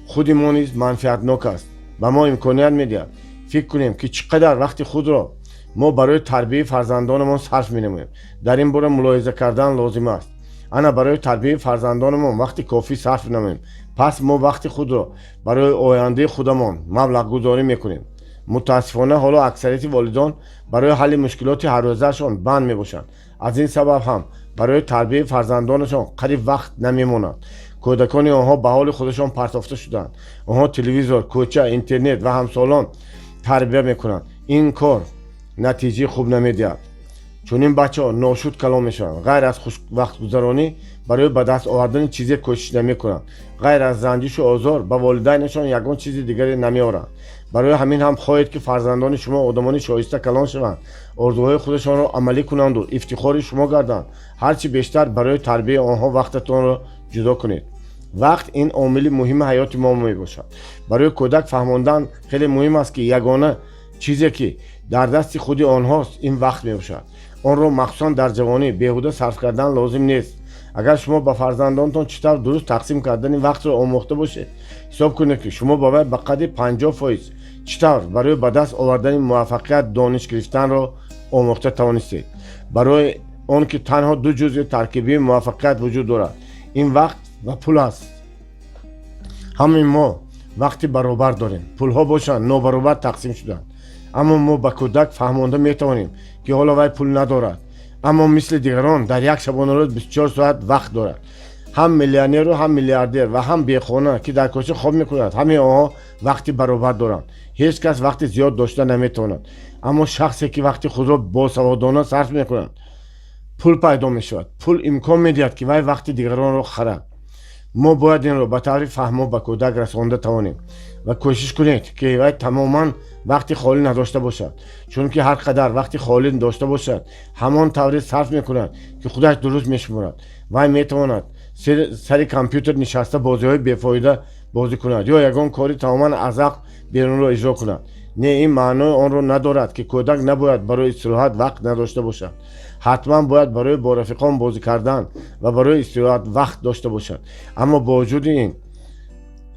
Speaker 1: худи мо низ манфиатнок аст. Ба мо имконият медиҳад фикр кунем, ки чӣ қадар вақти худро мо барои тарбияи фарзандонамон сарф менамоем. Дар ин бора мулоҳиза кардан лозим аст. Ана барои тарбияи фарзандонамон вақти кофӣ сарф намоем, пас мо вақти худро барои ояндаи худамон маблағгузорӣ мекунем. Мутаассифона, ҳоло аксарияти волидон барои ҳалли мушкилоти ҳаррӯзаашон банд мебошанд. Аз ин сабаб ҳам барои тарбияи фарзандонашон қариб вақт намемонад. Кӯдакони онҳо ба ҳоли худашон партофта шуданд. Онҳо телевизор, кӯча, интернет ва ҳамсолон тарбия мекунанд. Ин кор натиҷаи хуб намедиҳад. Чунин бачаҳо ношуд калон мешаванд. Ғайр аз хушвақтгузаронӣ барои ба даст овардани чизе кӯшиш намекунанд. Ғайр аз ранҷишу озор ба волидайнашон ягон чизи дигаре намеоранд. Барои ҳамин ҳам хоҳед, ки фарзандони шумо одамони шоиста калон шаванд, орзуҳои худашонро амалӣ кунанду ифтихори шумо гарданд, ҳарчи бештар барои тарбияи онҳо вақтатонро ҷудо кунед. Вақт ин омили муҳими ҳаёти мо мебошад. Барои кӯдак фаҳмондан хеле муҳим аст, ки ягона чизе, ки дар дасти худи онҳост, ин вақт мебошад. Онро махсусан дар ҷавонӣ беҳуда сарф кардан лозим нест. Агар шумо ба фарзандонтон чӣ тавр дуруст тақсим кардани вақтро омӯхта бошед, ҳисоб кунед, ки шумо ба вай ба қадри 50% чӣ тавр барои ба даст овардани муваффақият дониш гирифтанро омӯхта тавонистед. Барои он ки танҳо ду ҷузъи таркибии муваффақият вуҷуд дорад: ин вақт ва пул аст. Ҳамаи мо Вақти баробар дорем, пулҳо бошанд нобаробар тақсим шуданд. Аммо мо ба кӯдак фаҳмонда метавонем, ки ҳоло вай пул надорад, аммо мисли дигарон дар як шабонарӯз 24 соат вақт дорад. Ҳам миллионеру, ҳам миллиардер ва ҳам бехона, ки дар кӯча хоб мекунад, ҳамаи онҳо вақти баробар доранд. Ҳеҷ кас вақти зиёд дошта наметавонад, аммо шахсе, ки вақти худро босаводона сарф мекунад, пул пайдо мешавад. Пул имкон медиҳад, ки вай вақти дигаронро харад. Мо бояд инро ба таври фаҳмо ба кӯдак расонда тавонем ва кӯшиш кунед, ки вай тамоман вақти холӣ надошта бошад, чунки ҳар қадар вақти холӣ дошта бошад, ҳамон тавре сарф мекунад, ки худаш дуруст мешуморад. Вай метавонад сари компютер нишаста бозиҳои бефоида бозӣ кунад ё ягон кори тамоман аз ақл берунро иҷро кунад. Не, ин маънои онро надорад, ки кӯдак набояд барои истироҳат вақт надошта бошад. Ҳатман бояд барои бо рафиқон бозӣ кардан ва барои истироҳат вақт дошта бошад. Аммо бо вуҷуди ин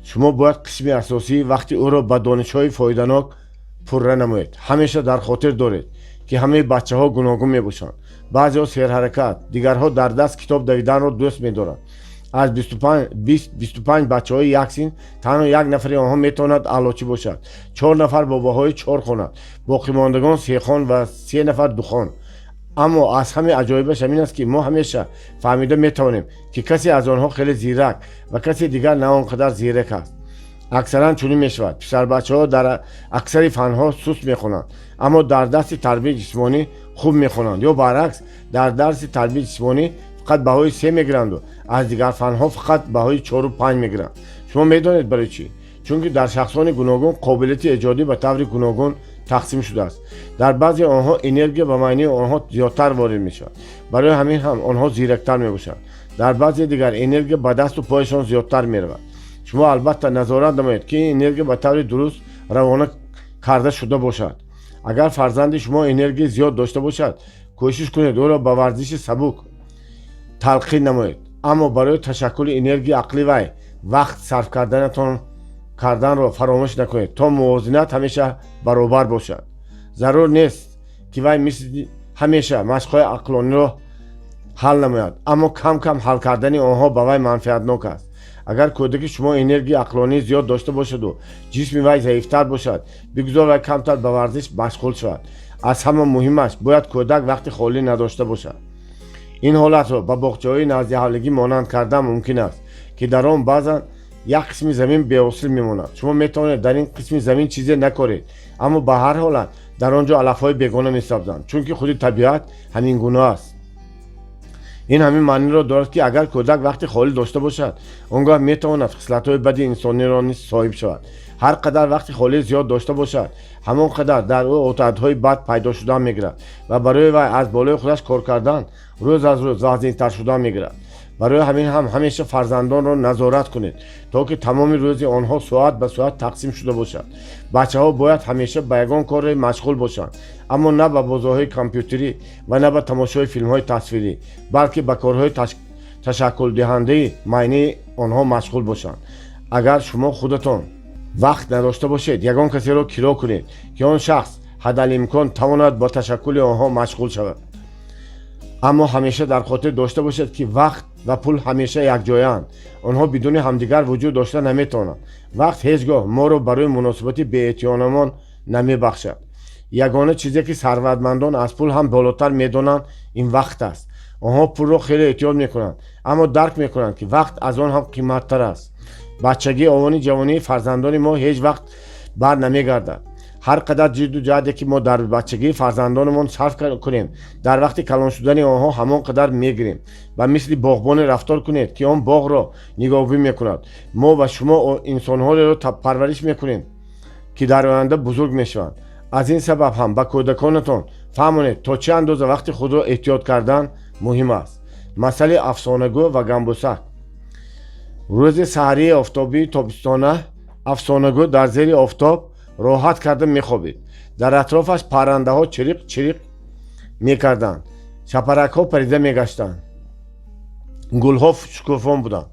Speaker 1: шумо бояд қисми асосии вақти ӯро ба донишҳои фоиданок пурра намоед. Ҳамеша дар хотир доред, ки ҳамаи бачаҳо гуногун мебошанд. Баъзеҳо серҳаракат, дигарҳо дар даст китоб давиданро дӯст медоранд. Аз 25 бачаҳои як синф танҳо як нафари онҳо метавонад аълочӣ бошад. Чор нафар бо баҳои 4 хонад, боқимондагон сехон ва се нафар духон. Аммо аз ҳаме аҷоибаш ҳамин аст, ки мо ҳамеша фаҳмида метавонем, ки касе аз онҳо хеле зирак ва касе дигар на он қадар зирак аст. Аксаран чунин мешавад: писарбачаҳо дар аксари фанҳо суст мехонанд, аммо дар дарси тарбияи ҷисмонӣ хуб мехонанд, ё баръакс, дар дарси тарбияи ҷисмонӣ фақат баҳои 3 мегиранду аз дигар фанҳо фақат баҳои чору панҷ мегиранд. Шумо медонед барои чӣ? Чунки дар шахсони гуногун қобилияти эҷодӣ ба таври гуногун тақсим шудааст. Дар баъзе онҳо энергия ба майнаи онҳо зиёдтар ворид мешавад, барои ҳамин ҳам онҳо зирактар мебошанд. Дар баъзе дигар энергия ба дасту пояшон зиёдтар меравад. Шумо албатта назорат намоед, ки ин энергия ба таври дуруст равона карда шуда бошад. Агар фарзанди шумо энергияи зиёд дошта бошад, кӯшиш кунед ӯро ба варзиши сабук талқин намоед. Аммо барои ташаккули энергияи ақли вай вақт сарф карданатон карданро фаромӯш накунед, то мувозинат ҳамеша баробар бошад. Зарур нест, ки вай мисли ҳамеша машқҳои ақлониро ҳал намояд, аммо кам кам ҳал кардани онҳо ба вай манфиатнок аст. Агар кӯдаки шумо энергияи ақлонӣ зиёд дошта бошаду ҷисми вай заифтар бошад, бигузор вай камтар ба варзиш машғул шавад. Аз ҳама муҳимаш, бояд кӯдак вақти холӣ надошта бошад. Ин ҳолатро ба боғчаҳои наздиҳавлигӣ монанд кардан мумкин аст, ки дар он баъзан як қисми замин беҳосил мемонад. Шумо метавонед дар ин қисми замин чизе накоред, аммо ба ҳар ҳолат дар он ҷо алафҳои бегона месабзанд, чунки худи табиат ҳамин гуна аст. Ин ҳамин маъниро дорад, ки агар кӯдак вақти холӣ дошта бошад, он гоҳ метавонад хислатҳои бади инсониро низ соҳиб шавад. Ҳар қадар вақти холии зиёд дошта бошад, ҳамон қадар дар ӯ одатҳои бад пайдо шудан мегирад ва барои вай аз болои худаш кор кардан рӯз аз рӯз вазнинтар шудан мегирад. Барои ҳамин ҳам ҳамеша фарзандонро назорат кунед, то ки тамоми рӯзи онҳо соат ба соат тақсим шуда бошад. Бачаҳо бояд ҳамеша ба ягон коре машғул бошанд, аммо на ба бозиҳои компютерӣ ва на ба тамошои филмҳои тасвирӣ, балки ба корҳои ташаккулдиҳандаи майнаи онҳо машғул бошанд. Агар шумо худатон вақт надошта бошед, ягон касеро киро кунед, ки он шахс ҳадалимкон тавонад бо ташаккули онҳо машғул шавад. Аммо ҳамеша дар хотир дошта бошед, ки вақт ва пул ҳамеша якҷояанд. Онҳо бидуни ҳамдигар вуҷуд дошта наметавонанд. Вақт ҳеҷ гоҳ моро барои муносибати беэътиёнамон намебахшад. Ягона чизе, ки сарватмандон аз пул ҳам болотар медонанд, ин вақт аст. Онҳо пулро хеле эҳтиёт мекунанд, аммо дарк мекунанд, ки вақт аз он ҳам қиматтар аст. Бачагӣ, овони ҷавонии фарзандони мо ҳеҷ вақт бар намегардад. Ҳар қадар ҷидду ҷаҳде, ки мо дар бачагии фарзандонамон сарф кунем, дар вақти калон шудани онҳо ҳамон қадар мегирем. Ба мисли боғбоне рафтор кунед, ки он боғро нигоҳубин мекунад. Мо ва шумо инсонҳоеро парвариш мекунем, ки дар оянда бузург мешаванд. Аз ин сабаб ҳам ба кӯдаконатон фаҳмонед, то чӣ андоза вақти худро эҳтиёт кардан муҳим аст. Масъалаи афсонагӯ ва гамбусак. Рӯзи саҳарии офтобии тобистона афсонагӯ дар зери офтоб роҳат карда мехобид. Дар атрофаш паррандаҳо чириқ чириқ мекарданд, шапаракҳо парида мегаштанд, гулҳо шукуфон буданд.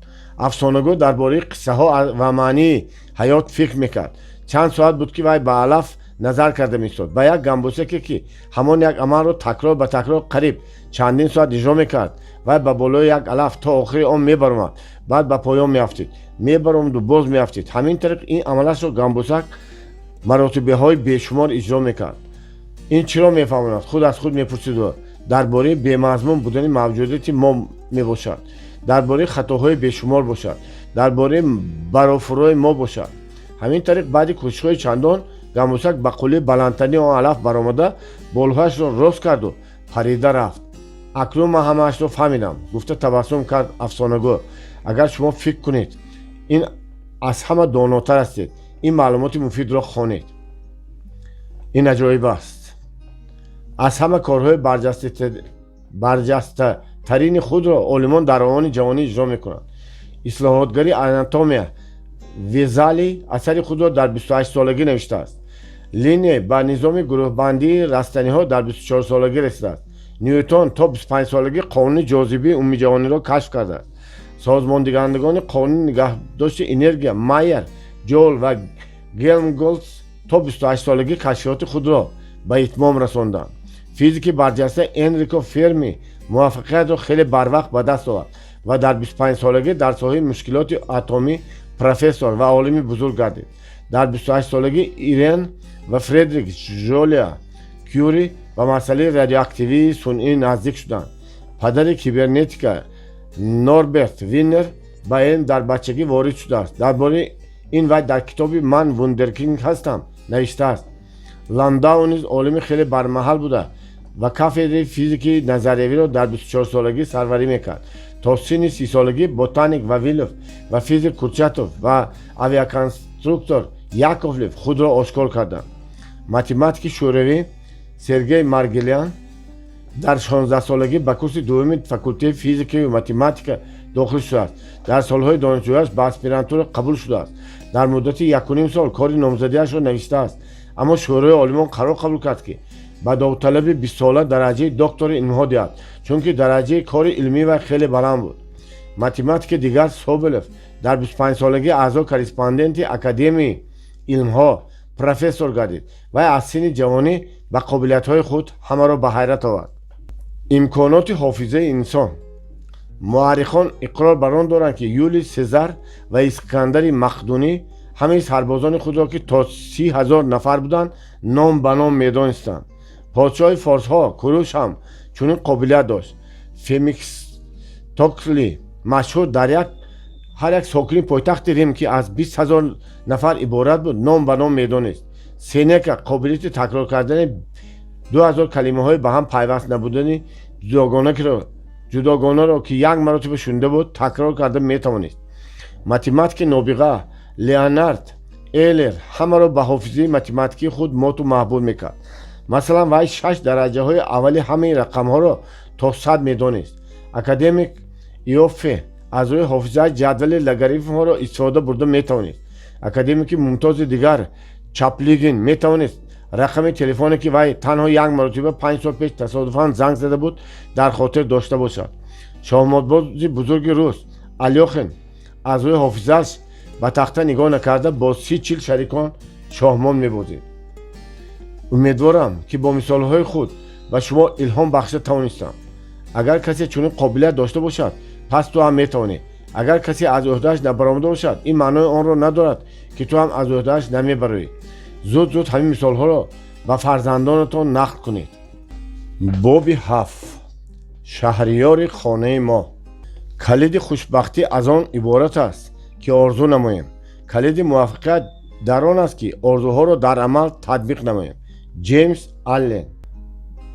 Speaker 1: Афсонагӯ дар бораи қиссаҳо ва маънии ҳаёт фикр мекард. Чанд соат буд, ки вай ба алаф назар карда меистод. Ба як гамбусаке, ки ҳамон як амалро такрор ба такрор қариб чандин соат иҷро мекард. Вай ба болои як алаф то охири он мебаромад, баъд ба поён меафтид, мебаромаду боз меафтид. Ҳамин тариқ ин амалашро Гамбусак маротибаҳои бешумор иҷро мекард. Ин чиро мефаҳмонад? Худ аз худ мепурсиду. Дар бораи бемазмун будани мавҷудияти мо мебошад, дар бораи хатоҳои бешумор бошад, дар бораи барофурои мо бошад. Ҳамин тариқ, баъди кӯшишҳои чандон, Гамбусак ба қуллаи баландтарини он алаф баромада, болҳояшро рост карду парида рафт. Акнун ман ҳамаашро фаҳмидам, гуфта табассум кард афсонагӯ. Агар шумо фикр кунед, ин аз ҳама донотар ҳастед, ин маълумоти муфидро хонед. Ин аҷоиб аст. Аз ҳама корҳои барҷастатарини худро олимон дар овони ҷавонӣ иҷро мекунанд. Ислоҳотгари анатомия Везали асари худро дар 28-солагӣ навиштааст. Линне ба низоми гурӯҳбандии растаниҳо дар 24-солагӣ расидааст. Ньютон то 25-солагӣ қонуни ҷозибаи умумиҷаҳониро кашф кардааст. Созмондиҳандагони қонуни нигаҳдошти энергия Майер, Ҷоул ва Гелмголтс то 28-солагӣ кашфиёти худро ба итмом расонданд. Физики барҷаста Энрико Ферми муваффақиятро хеле барвақт ба даст овард ва дар 25-солагӣ дар соҳаи мушкилоти атомӣ профессор ва олими бузург гардид. Дар 28-солагӣ Ирен ва Фредрик Жолио Кюри ба масъалаи радиоактивии сунъӣ наздик шуданд. Падари кибернетика Норберт Винер ба илм дар бачагӣ ворид шудааст. Дар бораи ин вай дар китоби «Ман вундеркинд ҳастам» навиштааст. Ландау низ олими хеле бармаҳал буда ва кафедраи физики назариявиро дар 24-солагӣ сарварӣ мекард. То синни 30-солагӣ ботаник Вавилов ва физик Курчатов ва авиаконструктор Яковлев худро ошкор карданд. Математики шӯравӣ Сергей Маргелян дар 16-солагӣ ба курси дуюми факултети физикаю математика дохил шудааст. Дар солҳои донишҷӯяш ба аспирантура қабул шудааст. Дар муддати 1,5 сол кори номзадиашро навиштааст, аммо Шӯрои олимон қарор қабул кард, ки ба довталаби 20-сола дараҷаи доктори илмҳо диҳад, чунки дараҷаи кори илмии вай хеле баланд буд. Математики дигар Соболев дар 25-солагӣ аъзо корреспонденти Академияи илмҳо, профессор гардид. Вай аз синни ҷавонӣ ба қобилиятҳои худ ҳамаро ба ҳайрат овард. Имконоти ҳофизаи инсон. Муаррихон иқрор бар он доранд, ки Юлий Сезар ва Искандари Мақдунӣ ҳамаи сарбозони худро, ки то 30 000 нафар буданд, ном ба ном медонистанд. Подшоҳи форсҳо Куруш ҳам чунин қобилият дошт. Фемистокли машҳур дар як ҳар як сокини пойтахти Рим, ки аз 20 000 нафар иборат буд, ном ба ном медонист. Сенека қобилияти такрор кардани 2000 калимаҳои ба ҳам пайваст набудани ҷудогонаро, ки як маротиба шунида буд, такрор карда метавонист. Математики нобиға Леонард Эйлер ҳамаро ба ҳофизаи математикии худ моту маҳбул мекард. Масалан, вай шаш дараҷаҳои аввали ҳамаи рақамҳоро то 100 медонист. Академик Иоффе аз рӯи ҳофизааш ҷадвали логарифмҳоро истифода бурда метавонист. Академики мумтози дигар Чаплигин метавонист рақами телефоне, ки вай танҳо як маротиба 5 сол пеш тасодуфан занг зада буд, дар хотир дошта бошад. Шоҳмотбози бузурги рус Алёхин аз рӯи ҳофизааш ба тахта нигоҳ накарда бо 30-40 шарикон шоҳмот мебозид. Умедворам, ки бо мисолҳои худ ба шумо илҳом бахшида тавонистам. Агар касе чунин қобилият дошта бошад, пас ту ҳам метавонӣ. Агар касе аз ӯҳдааш набаромада бошад, ин маънои онро надорад, ки ту ҳам аз ӯҳдааш намебароӣ. Зуд зуд ҳамин мисолҳоро ба фарзандонатон нақл кунед. Боби ҳафт. Шаҳриёри хонаи мо. Калиди хушбахтӣ аз он иборат аст, ки орзу намоем. Калиди муваффақият дар он аст, ки орзуҳоро дар амал татбиқ намоем. Ҷеймс Аллен.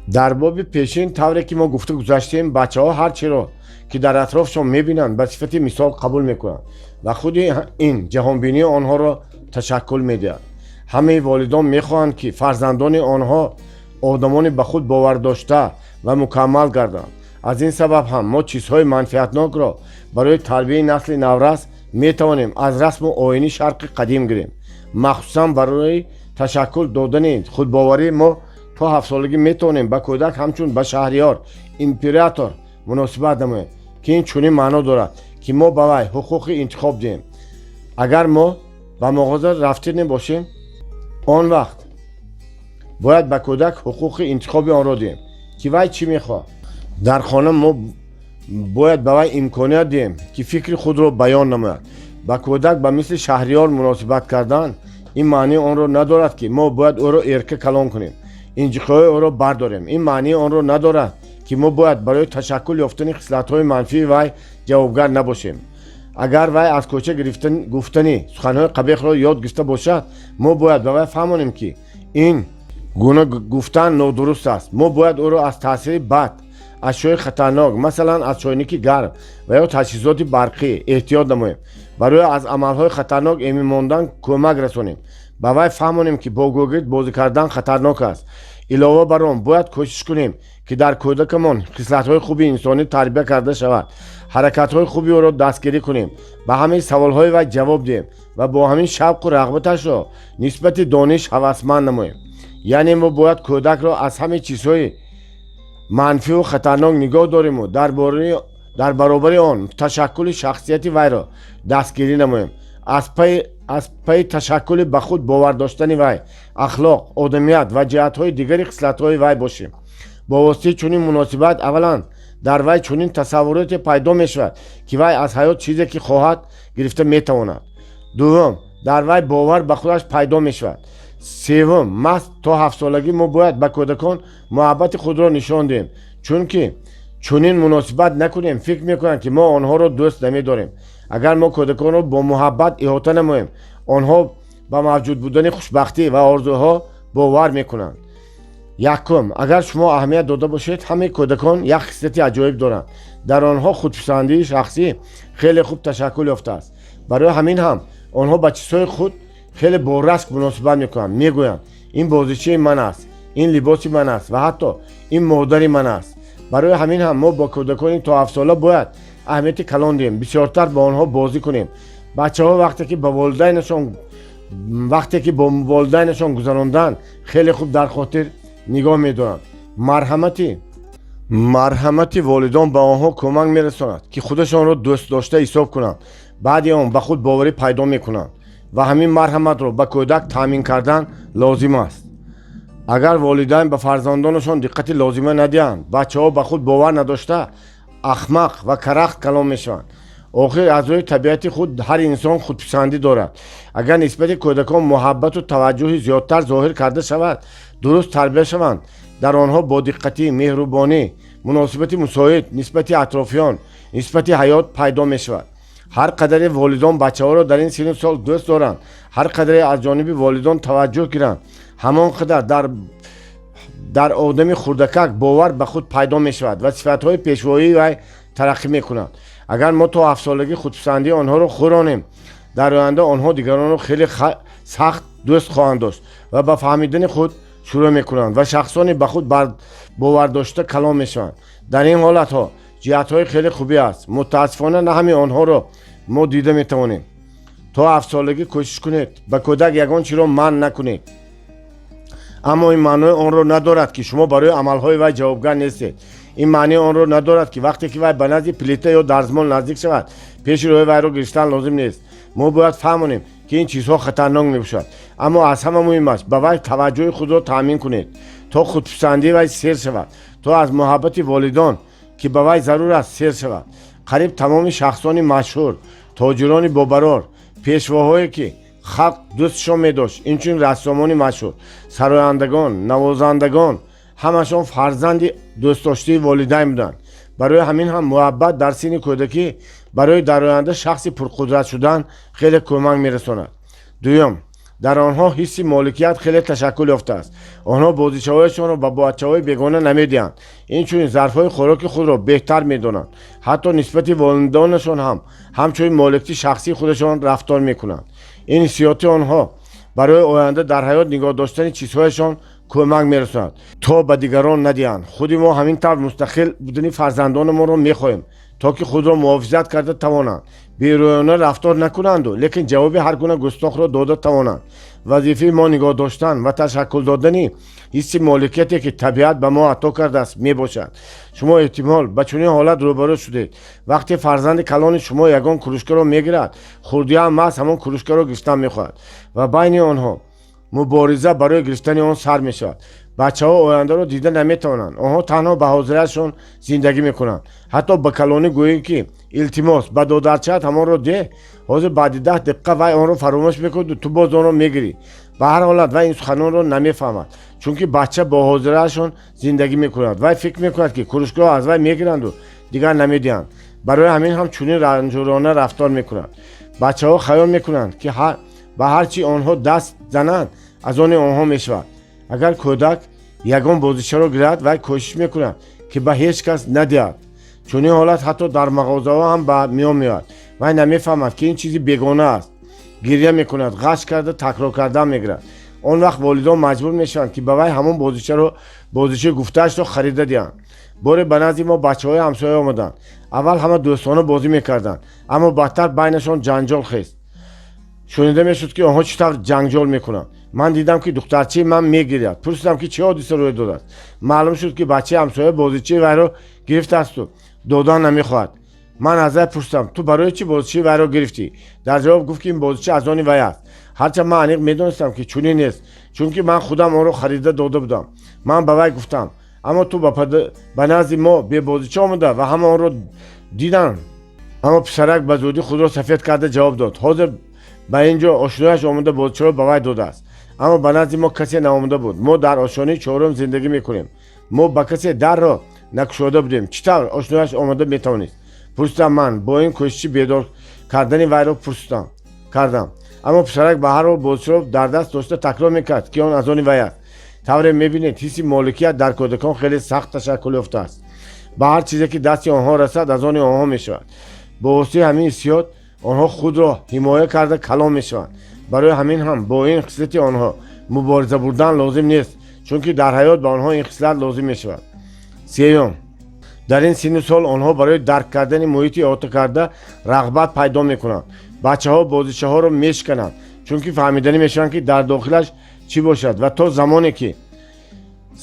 Speaker 1: Дар боби пешин, тавре ки мо гуфта гузаштем, бачаҳо ҳар чиро, ки дар атрофшон мебинанд, ба сифати мисол қабул мекунанд ва худи ин ҷаҳонбинии онҳоро ташаккул медиҳад. Ҳамаи волидон мехоҳанд, ки фарзандони онҳо одамони ба худ бовардошта ва мукаммал гарданд. Аз ин сабаб ҳам мо чизҳои манфиатнокро барои тарбияи насли наврас метавонем аз расму оини Шарқи қадим гирем. Махсусан барои ташаккул додани худбоварӣ мо то 7-солагӣ метавонем ба кӯдак ҳамчун ба шаҳриёр, император муносибат намоем, ки ин чунин маъно дорад, ки мо ба вай ҳуқуқи интихоб диҳем. Агар мо ба мағоза рафтанӣ бошем, он вақт бояд ба кӯдак ҳуқуқи интихоби онро диҳем, ки вай чӣ мехоҳад. Дар хона мо Бояд ба вай имконият диҳем, ки фикри худро баён намояд. Ба кӯдак ба мисли шаҳриёр муносибат кардан ин маънии онро надорад, ки мо бояд ӯро эрка калон кунем, инҷиқиҳои ӯро бардорем. Ин маънии онро надорад, ки мо бояд барои ташаккул ёфтани хислатҳои манфии вай ҷавобгар набошем. Агар вай аз кӯча гуфтани суханҳои қабеҳро ёд гирифта бошад, мо бояд ба вай фаҳмонем, ки ин гуна гуфтан нодуруст аст. Мо бояд ӯро аз таъсири бад ашёи хатарнок, масалан, аз чойники гарм ва ё таҷҳизоти барқӣ эҳтиёт намоем, барои аз амалҳои хатарнок эмин мондан кӯмак расонем, ба вай фаҳмонем, ки бо гӯгирд бозӣ кардан хатарнок аст. Илова бар он, бояд кӯшиш кунем, ки дар кӯдакамон хислатҳои хуби инсонӣ тарбия карда шавад, ҳаракатҳои хуби ӯро дастгирӣ кунем, ба ҳамаи саволҳои вай ҷавоб диҳем ва бо ҳамин шавқу рағбаташро нисбати дониш ҳавасманд намоем. Яъне мо бояд кӯдакро аз ҳамаи чизҳои манфиву хатарнок нигоҳ дориму дар баробари он ташаккули шахсияти вайро дастгирӣ намоем, аз пайи ташаккули ба худ бовар доштани вай, ахлоқ, одамият ва ҷиҳатҳои дигари хислатҳои вай бошем. Бо воситаи чунин муносибат аввалан дар вай чунин тасаввуроте пайдо мешавад, ки вай аз ҳаёт чизе ки хоҳад гирифта метавонад. Дуввум, дар вай бовар ба худаш пайдо мешавад. Севум, маҳз то 7-солагӣ мо бояд ба кӯдакон муҳаббати худро нишон диҳем, чунки чунин муносибат накунем, фикр мекунанд, ки мо онҳоро дӯст намедорем. Агар мо кӯдаконро бо муҳаббат иҳота намоем, онҳо ба мавҷуд будани хушбахтӣ ва орзуҳо бовар мекунанд. Якум, агар шумо аҳамият дода бошед, ҳамаи кӯдакон як хислати аҷоиб доранд: дар онҳо худписандии шахсӣ хеле хуб ташаккул ёфтааст. Барои ҳамин ҳам онҳо ба чизҳои худ хеле бо раск муносибат мекунанд. Мегӯянд: «Ин бозичаи ман аст, ин либоси ман аст ва ҳатто ин модари ман аст». Барои ҳамин ҳам мо бо кӯдакони то 7-сола бояд аҳамияти калон диҳем, бисёртар бо онҳо бозӣ кунем. Бачаҳо вақте ки бо волидайнашон гузаронданд, хеле хуб дар хотир нигоҳ медоранд. Марҳамати волидон ба онҳо кӯмак мерасонад, ки худашонро дӯстдошта ҳисоб кунанд. Баъди он ба худ боварӣ пайдо мекунанд ва ҳамин марҳаматро ба кӯдак таъмин кардан лозим аст. Агар волидайн ба фарзандонашон диққати лозима надиҳанд, бачаҳо ба худ бовар надошта, ахмақ ва карахт калон мешаванд. Охир аз рӯи табиати худ ҳар инсон худписандӣ дорад. Агар нисбати кӯдакон муҳаббату таваҷҷӯҳи зиёдтар зоҳир карда шавад, дуруст тарбия шаванд, дар онҳо бодиққатӣ, меҳрубонӣ, муносибати мусоид нисбати атрофиён, нисбати ҳаёт пайдо мешавад. Ҳар қадаре волидон бачаҳоро дар ин синну сол дӯст доранд, ҳар қадаре аз ҷониби волидон таваҷҷӯҳ гиранд, ҳамон қадар дар одами хурдакак бовар ба худ пайдо мешавад ва сифатҳои пешвоии вай тараққӣ мекунад. Агар мо то 7-солагӣ худписандии онҳоро хӯронем, дар оянда онҳо дигаронро хеле сахт дӯст хоҳанд дошт ва ба фаҳмидани худ шурӯъ мекунанд ва шахсоне ба худ бовардошта калон мешаванд. Дар ин ҳолатҳо ҷиҳатҳои хеле хубӣ аст. Мутаассифона, на ҳамаи онҳоро мо дида метавонем. То 7-солагӣ кӯшиш кунед, ба кӯдак ягон чиро манъ накунед. Аммо ин маънои онро надорад, ки шумо барои амалҳои вай ҷавобгар нестед. Ин маънии онро надорад, ки вақте ки вай ба назди плита ё дарзмол наздик шавад, пеши роҳи вайро гирифтан лозим нест. Мо бояд фаҳмонем, ки ин чизҳо хатарнок мебошад. Аммо аз ҳама муҳим аст, ба вай таваҷҷӯҳи худро таъмин кунед, то худписандии вай сер шавад, то аз муҳаббати волидон, ки ба вай зарур аст, сер шавад. Қариб тамоми шахсони машҳур, тоҷирони бобарор, пешвоҳое, ки халқ дӯстшон медошт, инчунин рассомони машҳур, сарояндагон, навозандагон, ҳамашон фарзанди дӯстдоштаи волидайн буданд. Барои ҳамин ҳам муҳаббат дар синни кӯдакӣ барои дар оянда шахси пурқудрат шудан хеле кӯмак мерасонад. Дуюм, дар онҳо ҳисси моликият хеле ташаккул ёфтааст. Онҳо бозичаҳояшонро ба бачаҳои бегона намедиҳанд, инчунин зарфҳои хӯроки худро беҳтар медонанд. Ҳатто нисбати волидонашон ҳам ҳамчун моликияти шахсии худашон рафтор мекунанд. Ин ҳиссиёти онҳо барои оянда дар ҳаёт нигоҳ доштани чизҳояшон кӯмак мерасонад, то ба дигарон надиҳанд. Худи мо ҳамин тавр мустақил будани фарзандонамонро мехоҳем, то ки худро муҳофизат карда тавонанд, бероёна рафтор накунанду, лекин ҷавоби ҳар гуна густохро дода тавонанд. Вазифаи мо нигоҳ доштан ва ташаккул додани ҳисси моликияте, ки табиат ба мо ато кардааст, мебошад. Шумо эҳтимол ба чунин ҳолат рӯбарӯ шудед: вақте фарзанди калони шумо ягон кружкаро мегирад, хурдиам маҳз ҳамон кружкаро гирифтан мехоҳад ва байни онҳо мубориза барои гирифтани он сар мешавад. Бачаҳо ояндаро дида наметавонанд, онҳо танҳо ба ҳозираашон зиндагӣ мекунанд. Ҳатто ба калонӣ гӯӣ, ки илтимос, ба додарчаат ҳамонро деҳ, ҳозир баъди 10 дақиқа вай онро фаромӯш мекунаду ту боз онро мегирӣ. Ба ҳар ҳолат вай ин суханонро намефаҳмад, чунки бача бо ҳозираашон зиндагӣ мекунад. Вай фикр мекунад, ки кружкаро аз вай мегиранду дигар намедиҳанд. Барои ҳамин ҳам чунин ранҷурона рафтор мекунад. Бачаҳо хаёл мекунанд, ки ба ҳар чи онҳо даст зананд, аз они онҳо мешавад. Агар кӯдак ягон бозичаро гирад, вай кӯшиш мекунад, ки ба ҳеҷ кас надиҳад. Чунин ҳолат ҳатто дар мағозаҳо ҳам ба миён меояд. Вай намефаҳмад, ки ин чизи бегона аст, гиря мекунад, ғаш карда, такрор кардан мегирад. Он вақт волидон маҷбур мешаванд, ки ба вай ҳамон бозичаро, бозичаи гуфтаашро харида диҳанд. Боре ба назди мо бачаҳои ҳамсоя омаданд. Аввал ҳама дӯстона бозӣ мекарданд, аммо баъдтар байнашон ҷанҷол хест. Шунида мешуд, ки онҳо чӣ тавр ҷанҷол мекунанд. Ман дидам, ки духтарчаи ман мегиряд. Пурсидам, ки чӣ ҳодиса рӯй додааст. Маълум шуд, ки бачаи ҳамсоя бозичаи вайро гирифтаасту додан намехоҳад. Ман аз вай пурсидам: «Ту барои чӣ бозичаи вайро гирифтӣ?» Дар ҷавоб гуфт, ки ин бозича аз они вай аст. Ҳарчанд ман аниқ медонистам, ки чунин нест, чунки ман худам онро харида дода будам. Ман ба вай гуфтам: «Аммо ту ба назди мо бебозича омада ва ҳама онро диданд». Аммо писарак ба зудӣ худро сафед карда ҷавоб дод: ҳозир ба ин ҷо ошнояш омада, бозичаро ба вай додааст. Аммо ба назди мо касе наомада буд. Мо дар ошёнаи чорум зиндагӣ мекунем. Мо ба касе дарро накушода будем. Чӣ тавр ошнояш омада метавонист? Пурсидам ман, бо ин кӯшиши бедор кардани вайро пурсидам кардам. Аммо писарак ба ҳар ҳол бозичаро дар даст дошта такрор мекард, ки он аз они вай аст. Тавре мебинед, ҳисси моликият дар кӯдакон хеле сахт ташаккул ёфтааст. Ба ҳар чизе ки дасти онҳо расад, аз они онҳо мешавад. Бо воситаи ҳамин ҳиссиёт онҳо худро ҳимоя карда калон мешаванд. Барои ҳамин ҳам бо ин хислати онҳо мубориза бурдан лозим нест, чунки дар ҳаёт ба онҳо ин хислат лозим мешавад. Сеюм, дар ин синну сол онҳо барои дарк кардани муҳити иҳотакарда рағбат пайдо мекунанд. Бачаҳо бозичаҳоро мешикананд, чунки фаҳмиданӣ мешаванд, ки дар дохилаш чӣ бошад, ва то замоне ки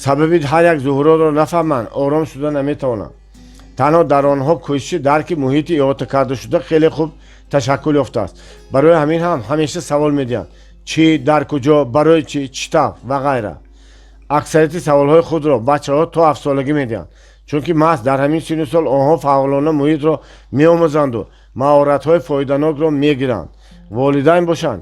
Speaker 1: сабаби ҳар як зуҳуротро нафаҳманд, ором шуда наметавонанд. Танҳо дар онҳо кӯшиши дарки муҳити иҳотакардашуда хеле хуб ташаккул ёфтааст. Барои ҳамин ҳам ҳамеша савол медиҳанд: чӣ, дар куҷо, барои чӣ, чӣ тавр ва ғайра. Аксарияти саволҳои худро бачаҳо то 7-солагӣ медиҳанд, чунки маҳз дар ҳамин синну сол онҳо фаъолона муҳитро меомӯзанду маҳоратҳои фоиданокро мегиранд. Волидайн бошанд,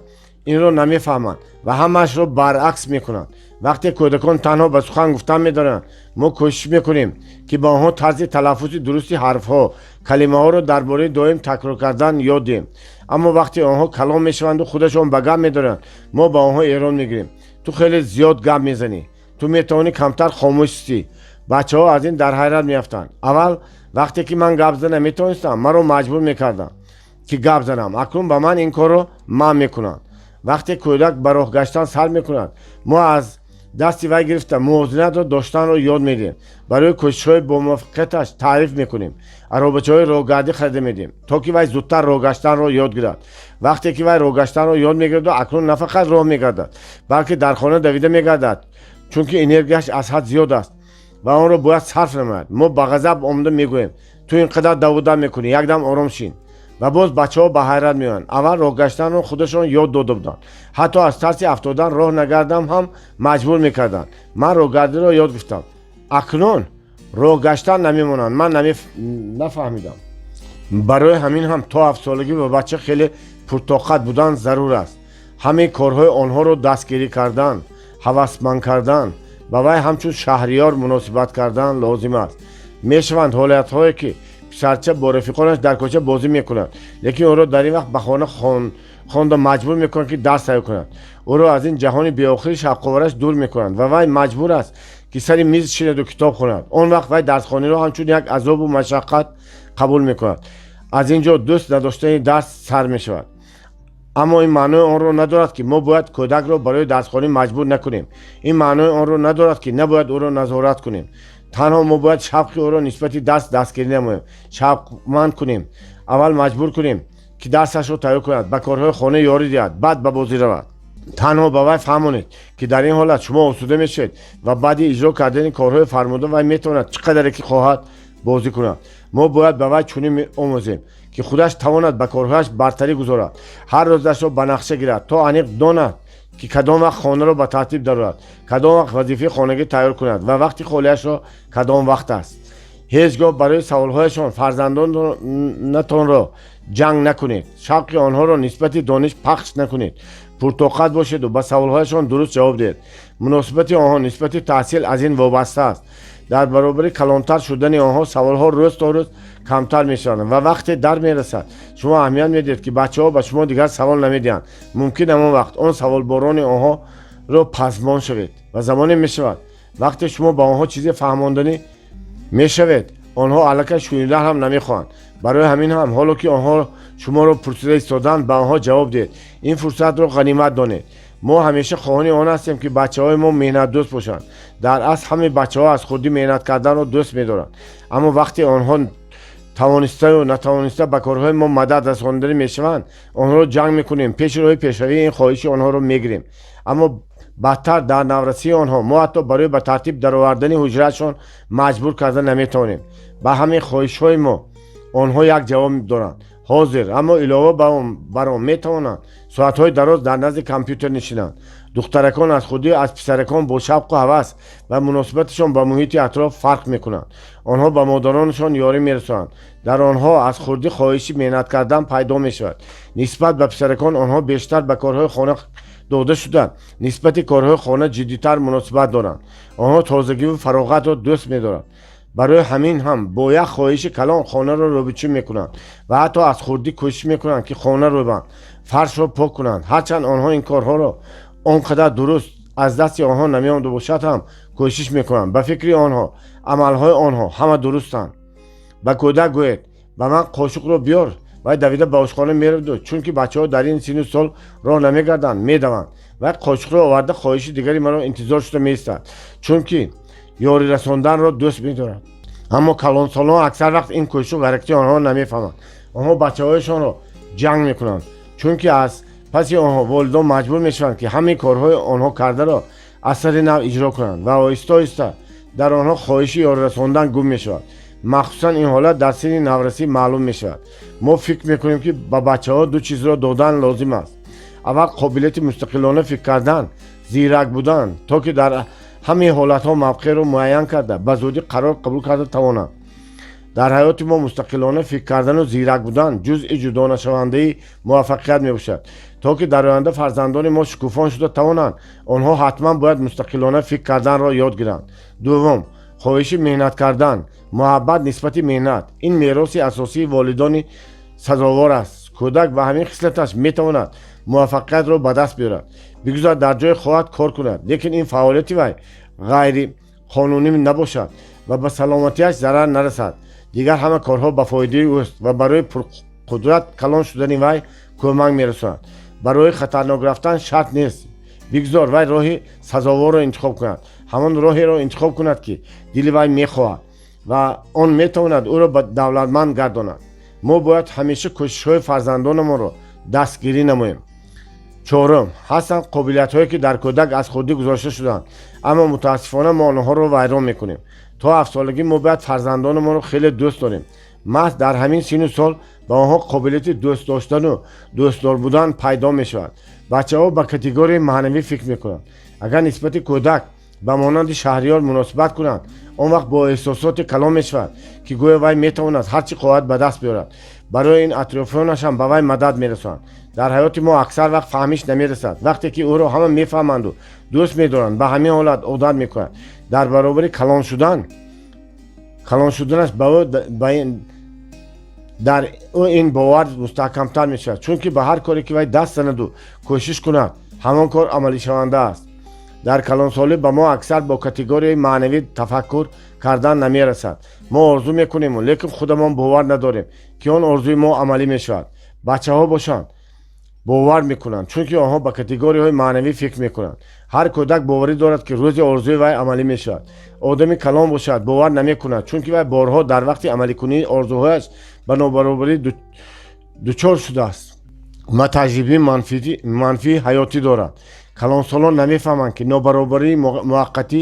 Speaker 1: инро намефаҳманд ва ҳамаашро баръакс мекунанд. Вақте кӯдакон танҳо ба сухан гуфтан медоранд, мо кӯшиш мекунем, ки ба онҳо тарзи талаффузи дурусти ҳарфҳо, калимаҳоро дар бораи доим такрор кардан ёд диҳем. Аммо вақте онҳо калон мешаванду худашон ба гап медоранд, мо ба онҳо эрод мегирем: «Ту хеле зиёд гап мезанӣ, ту метавонӣ камтар хомӯш истӣ». Бачаҳо аз ин дар ҳайрат меафтанд. Аввал вақте ки ман гап зада наметавонистам, маро маҷбур мекарданд, ки гап занам. Акнун ба ман ин корро манъ мекунанд. Вақте кӯдак ба роҳ гаштан сар мекунад, мо аз дасти вай гирифта мувозинатро доштанро ёд медиҳем, барои кӯшишҳои бомуваффақияташ таъриф мекунем, аробачаҳои роҳгардӣ харида медиҳем, то ки вай зудтар роҳ гаштанро ёд гирад. Вақте ки вай роҳ гаштанро ёд мегираду акнун на фақат роҳ мегардад, балки дар хона давида мегардад, чунки энергияш аз ҳад зиёд аст ва онро бояд сарф намояд, мо ба ғазаб омада мегӯем: «Ту ин қадар давуда мекунӣ, якдам ором шин». Ва боз бачаҳо ба ҳайрат меоянд. Аввал роҳ гаштанро худашон ёд дода буданд, ҳатто аз тарси афтодан роҳ нагардам ҳам маҷбур мекарданд. Ман роҳгардиро ёд гирифтам, акнун роҳ гаштан намемонанд. Ман нафаҳмидам. Барои ҳамин ҳам то 7-солагӣ ба бача хеле пуртоқат будан зарур аст. Ҳамаи корҳои онҳоро дастгирӣ кардан, ҳавасманд кардан, ба вай ҳамчун шаҳриёр муносибат кардан лозим аст. Мешаванд ҳолатҳое, ки писарча бо рафиқонаш дар кӯча бозӣ мекунад, лекин ӯро дар ин вақт ба хона хонда маҷбур мекунанд, ки дарс тайёр кунад. Ӯро аз ин ҷаҳони беохири шавқовараш дур мекунанд ва вай маҷбур аст, ки сари миз шинаду китоб хонад. Он вақт вай дарсхониро ҳамчун як азобу машаққат қабул мекунад. Аз ин ҷо дӯст надоштани дарс сар мешавад. Аммо ин маънои онро надорад, ки мо бояд кӯдакро барои дарсхонӣ маҷбур накунем. Ин маънои онро надорад, ки набояд ӯро назорат кунем. Танҳо мо бояд шавқи ӯро нисбати дарс дастгирӣ намоем, шавқманд кунем. Аввал маҷбур кунем, ки дарсашро тайёр кунад, ба корҳои хона ёрӣ диҳад, баъд ба бозӣ равад. Танҳо ба вай фаҳмонед, ки дар ин ҳолат шумо осуда мешавед ва баъди иҷро кардани корҳои фармуда вай метавонад чӣ қадаре ки хоҳад бозӣ кунад. Мо бояд ба вай чунин омӯзем, ки худаш тавонад ба корҳояш бартарӣ гузорад, ҳар рӯзашро ба нақша гирад, то аниқ донад, Ки кадом вақт хонаро ба тартиб дарорад, кадом вақт вазифаи хонагӣ тайёр кунад ва вақти холиашро кадом вақт аст. Ҳеҷ гоҳ барои саволҳояшон фарзандонатонро ҷанг накунед. Шавқи онҳоро нисбати дониш пахш накунед. Пуртоқат бошеду ба саволҳояшон дуруст ҷавоб диҳед. Муносибати онҳо нисбати таҳсил аз ин вобаста аст. Дар баробари калонтар шудани онҳо саволҳо рӯз то рӯз камтар мешаванд ва вақте дар мерасад, шумо аҳамият медиҳед, ки бачаҳо ба шумо дигар савол намедиҳанд. Мумкин ҳамон вақт он саволборони онҳоро пазмон шавед. Ва замоне мешавад, вақте шумо ба онҳо чизе фаҳмонданӣ мешавед, онҳо аллакай шунидан ҳам намехоҳанд. Барои ҳамин ҳам, ҳоло ки онҳо шуморо пурсида истодаанд, ба онҳо ҷавоб диҳед. Ин фурсатро ғанимат донед. Мо ҳамеша хоҳони он ҳастем, ки бачаҳои мо меҳнатдӯст бошанд. Дар асл ҳамаи бачаҳо аз хурдӣ меҳнат карданро дӯст медоранд, аммо вақте онҳо тавонистаю натавониста ба корҳои мо мадад расонданӣ мешаванд, онҳоро ҷанг мекунем, пеши роҳи пешравии ин хоҳиши онҳоро мегирем. Аммо бадтар, дар наврасии онҳо мо ҳатто барои ба тартиб даровардани ҳуҷраашон маҷбур карда наметавонем. Ба ҳамин хоҳишҳои мо онҳо як ҷавоб доранд: ҳозир. Аммо илова бар он метавонанд соатҳои дароз дар назди компютер нишинанд. Духтаракон аз хурдӣ аз писаракон бо шавқу ҳавас ва муносибаташон ба муҳити атроф фарқ мекунанд. Онҳо ба модаронашон ёрӣ мерасонанд. Дар онҳо аз хурдӣ хоҳиши меҳнат кардан пайдо мешавад. Нисбат ба писаракон онҳо бештар ба корҳои хона дода шуда, нисбати корҳои хона ҷиддитар муносибат доранд. Онҳо тозагиву фароғатро дӯст медоранд. Барои ҳамин ҳам бо як хоҳиши калон хонаро рӯбучин мекунанд ва ҳатто аз хурдӣ кӯшиш мекунанд, ки хона рӯбанд, фаршро пок кунанд. Ҳарчанд онҳо ин корҳоро он қадар дуруст аз дасти онҳо намеомада бошад ҳам, кӯшиш мекунанд. Ба фикри онҳо амалҳои онҳо ҳама дурустанд. Ба кӯдак гӯед: «Ба ман қошуқро биёр», вай давида ба ошхона меравду, чунки бачаҳо дар ин синну сол роҳ намегарданд, медаванд. Вай қошуқро оварда, хоҳиши дигари маро интизор шуда меистад, чунки ёрӣ расонданро дӯст медорад. Аммо калонсолон аксар вақт ин кӯшишу ҳаракати онҳоро намефаҳманд. Онҳо бачаҳояшонро ҷанг мекунанд, чунки аз паси онҳо волидон маҷбур мешаванд, ки ҳамаи корҳои онҳо кардаро аз сари нав иҷро кунанд ва оҳиста оҳиста дар онҳо хоҳиши ёрирасондан гум мешавад. Махсусан ин ҳолат дар синни наврасӣ маълум мешавад. Мо фикр мекунем, ки ба бачаҳо ду чизро додан лозим аст. Аввал, қобилияти мустақилона фикр кардан, зирак будан, то ки дар ҳамаи ҳолатҳо мавқеъро муайян карда, ба зудӣ қарор қабул карда тавонанд. Дар ҳаёти мо мустақилона фикр кардану зирак будан ҷузъи ҷудонашавандаи муваффақият мебошад. То ки дар оянда фарзандони мо шукуфон шуда тавонанд, онҳо ҳатман бояд мустақилона фикр карданро ёд гиранд. Дуввум, хоҳиши меҳнат кардан, муҳаббат нисбати меҳнат. Ин мероси асосии волидони сазовор аст. Кӯдак ба ҳамин хислаташ метавонад муваффақиятро ба даст биёрад. Бигузор дар ҷое хоҳад кор кунад, лекин ин фаъолияти вай ғайриқонунӣ набошад ва ба саломатиаш зарар нарасад. Дигар ҳама корҳо ба фоидаи ӯст ва барои пурқудрат калон шудани вай кӯмак мерасонад. Барои хатарнок рафтан шарт нест. Бигзор вай роҳи сазоворро интихоб кунад, ҳамон роҳеро интихоб кунад, ки дили вай мехоҳад ва он метавонад ӯро ба давлатманд гардонад. Мо бояд ҳамеша кӯшишҳои фарзандонамонро дастгирӣ намоем. Чорум, ҳастанд қобилиятҳое, ки дар кӯдак аз хурдӣ гузошта шудаанд, аммо мутаассифона мо онҳоро вайрон мекунем. То 7-солагӣ мо бояд фарзандонамонро хеле дӯст дорем. Маҳз дар ҳамин синну сол ба онҳо қобилияти дӯст доштану дӯстдор будан пайдо мешавад. Бачаҳо ба категорияи маънавӣ фикр мекунанд. Агар нисбати кӯдак ба монанди шаҳриёр муносибат кунанд, он вақт бо эҳсосоти калон мешавад, ки гӯё вай метавонад ҳар чӣ хоҳад ба даст биёрад. Барои ин атрофиёнаш ҳам ба вай мадад мерасонанд. Дар ҳаёти мо аксар вақт фаҳмиш намерасад. Вақте ки ӯро ҳама мефаҳманду дӯст медоранд, ба ҳамин ҳолат одат мекунад. Дар баробари калон шудан, калон шуданаш ба ӯ дар ӯ ин бовар мустаҳкамтар мешавад, чунки ба ҳар коре ки вай даст занаду кӯшиш кунад, ҳамон кор амалишаванда аст. Дар калонсолӣ ба мо аксар бо категорияи маънавӣ тафаккур кардан намерасад. Мо орзу мекунему, лекин худамон бовар надорем, ки он орзуи мо амалӣ мешавад. Бачаҳо бошанд, бовар мекунанд, чунки онҳо ба категорияҳои маънавӣ фикр мекунанд. Ҳар кӯдак боварӣ дорад, ки рӯзи орзуи вай амалӣ мешавад. Одами калон бошад, бовар намекунад, чунки вай борҳо дар вақти амаликунии орзуҳояш ба нобаробарӣ дучор шудааст ва таҷрибаи манфии ҳаётӣ дорад. Калонсолон намефаҳманд, ки нобаробарии муваққатӣ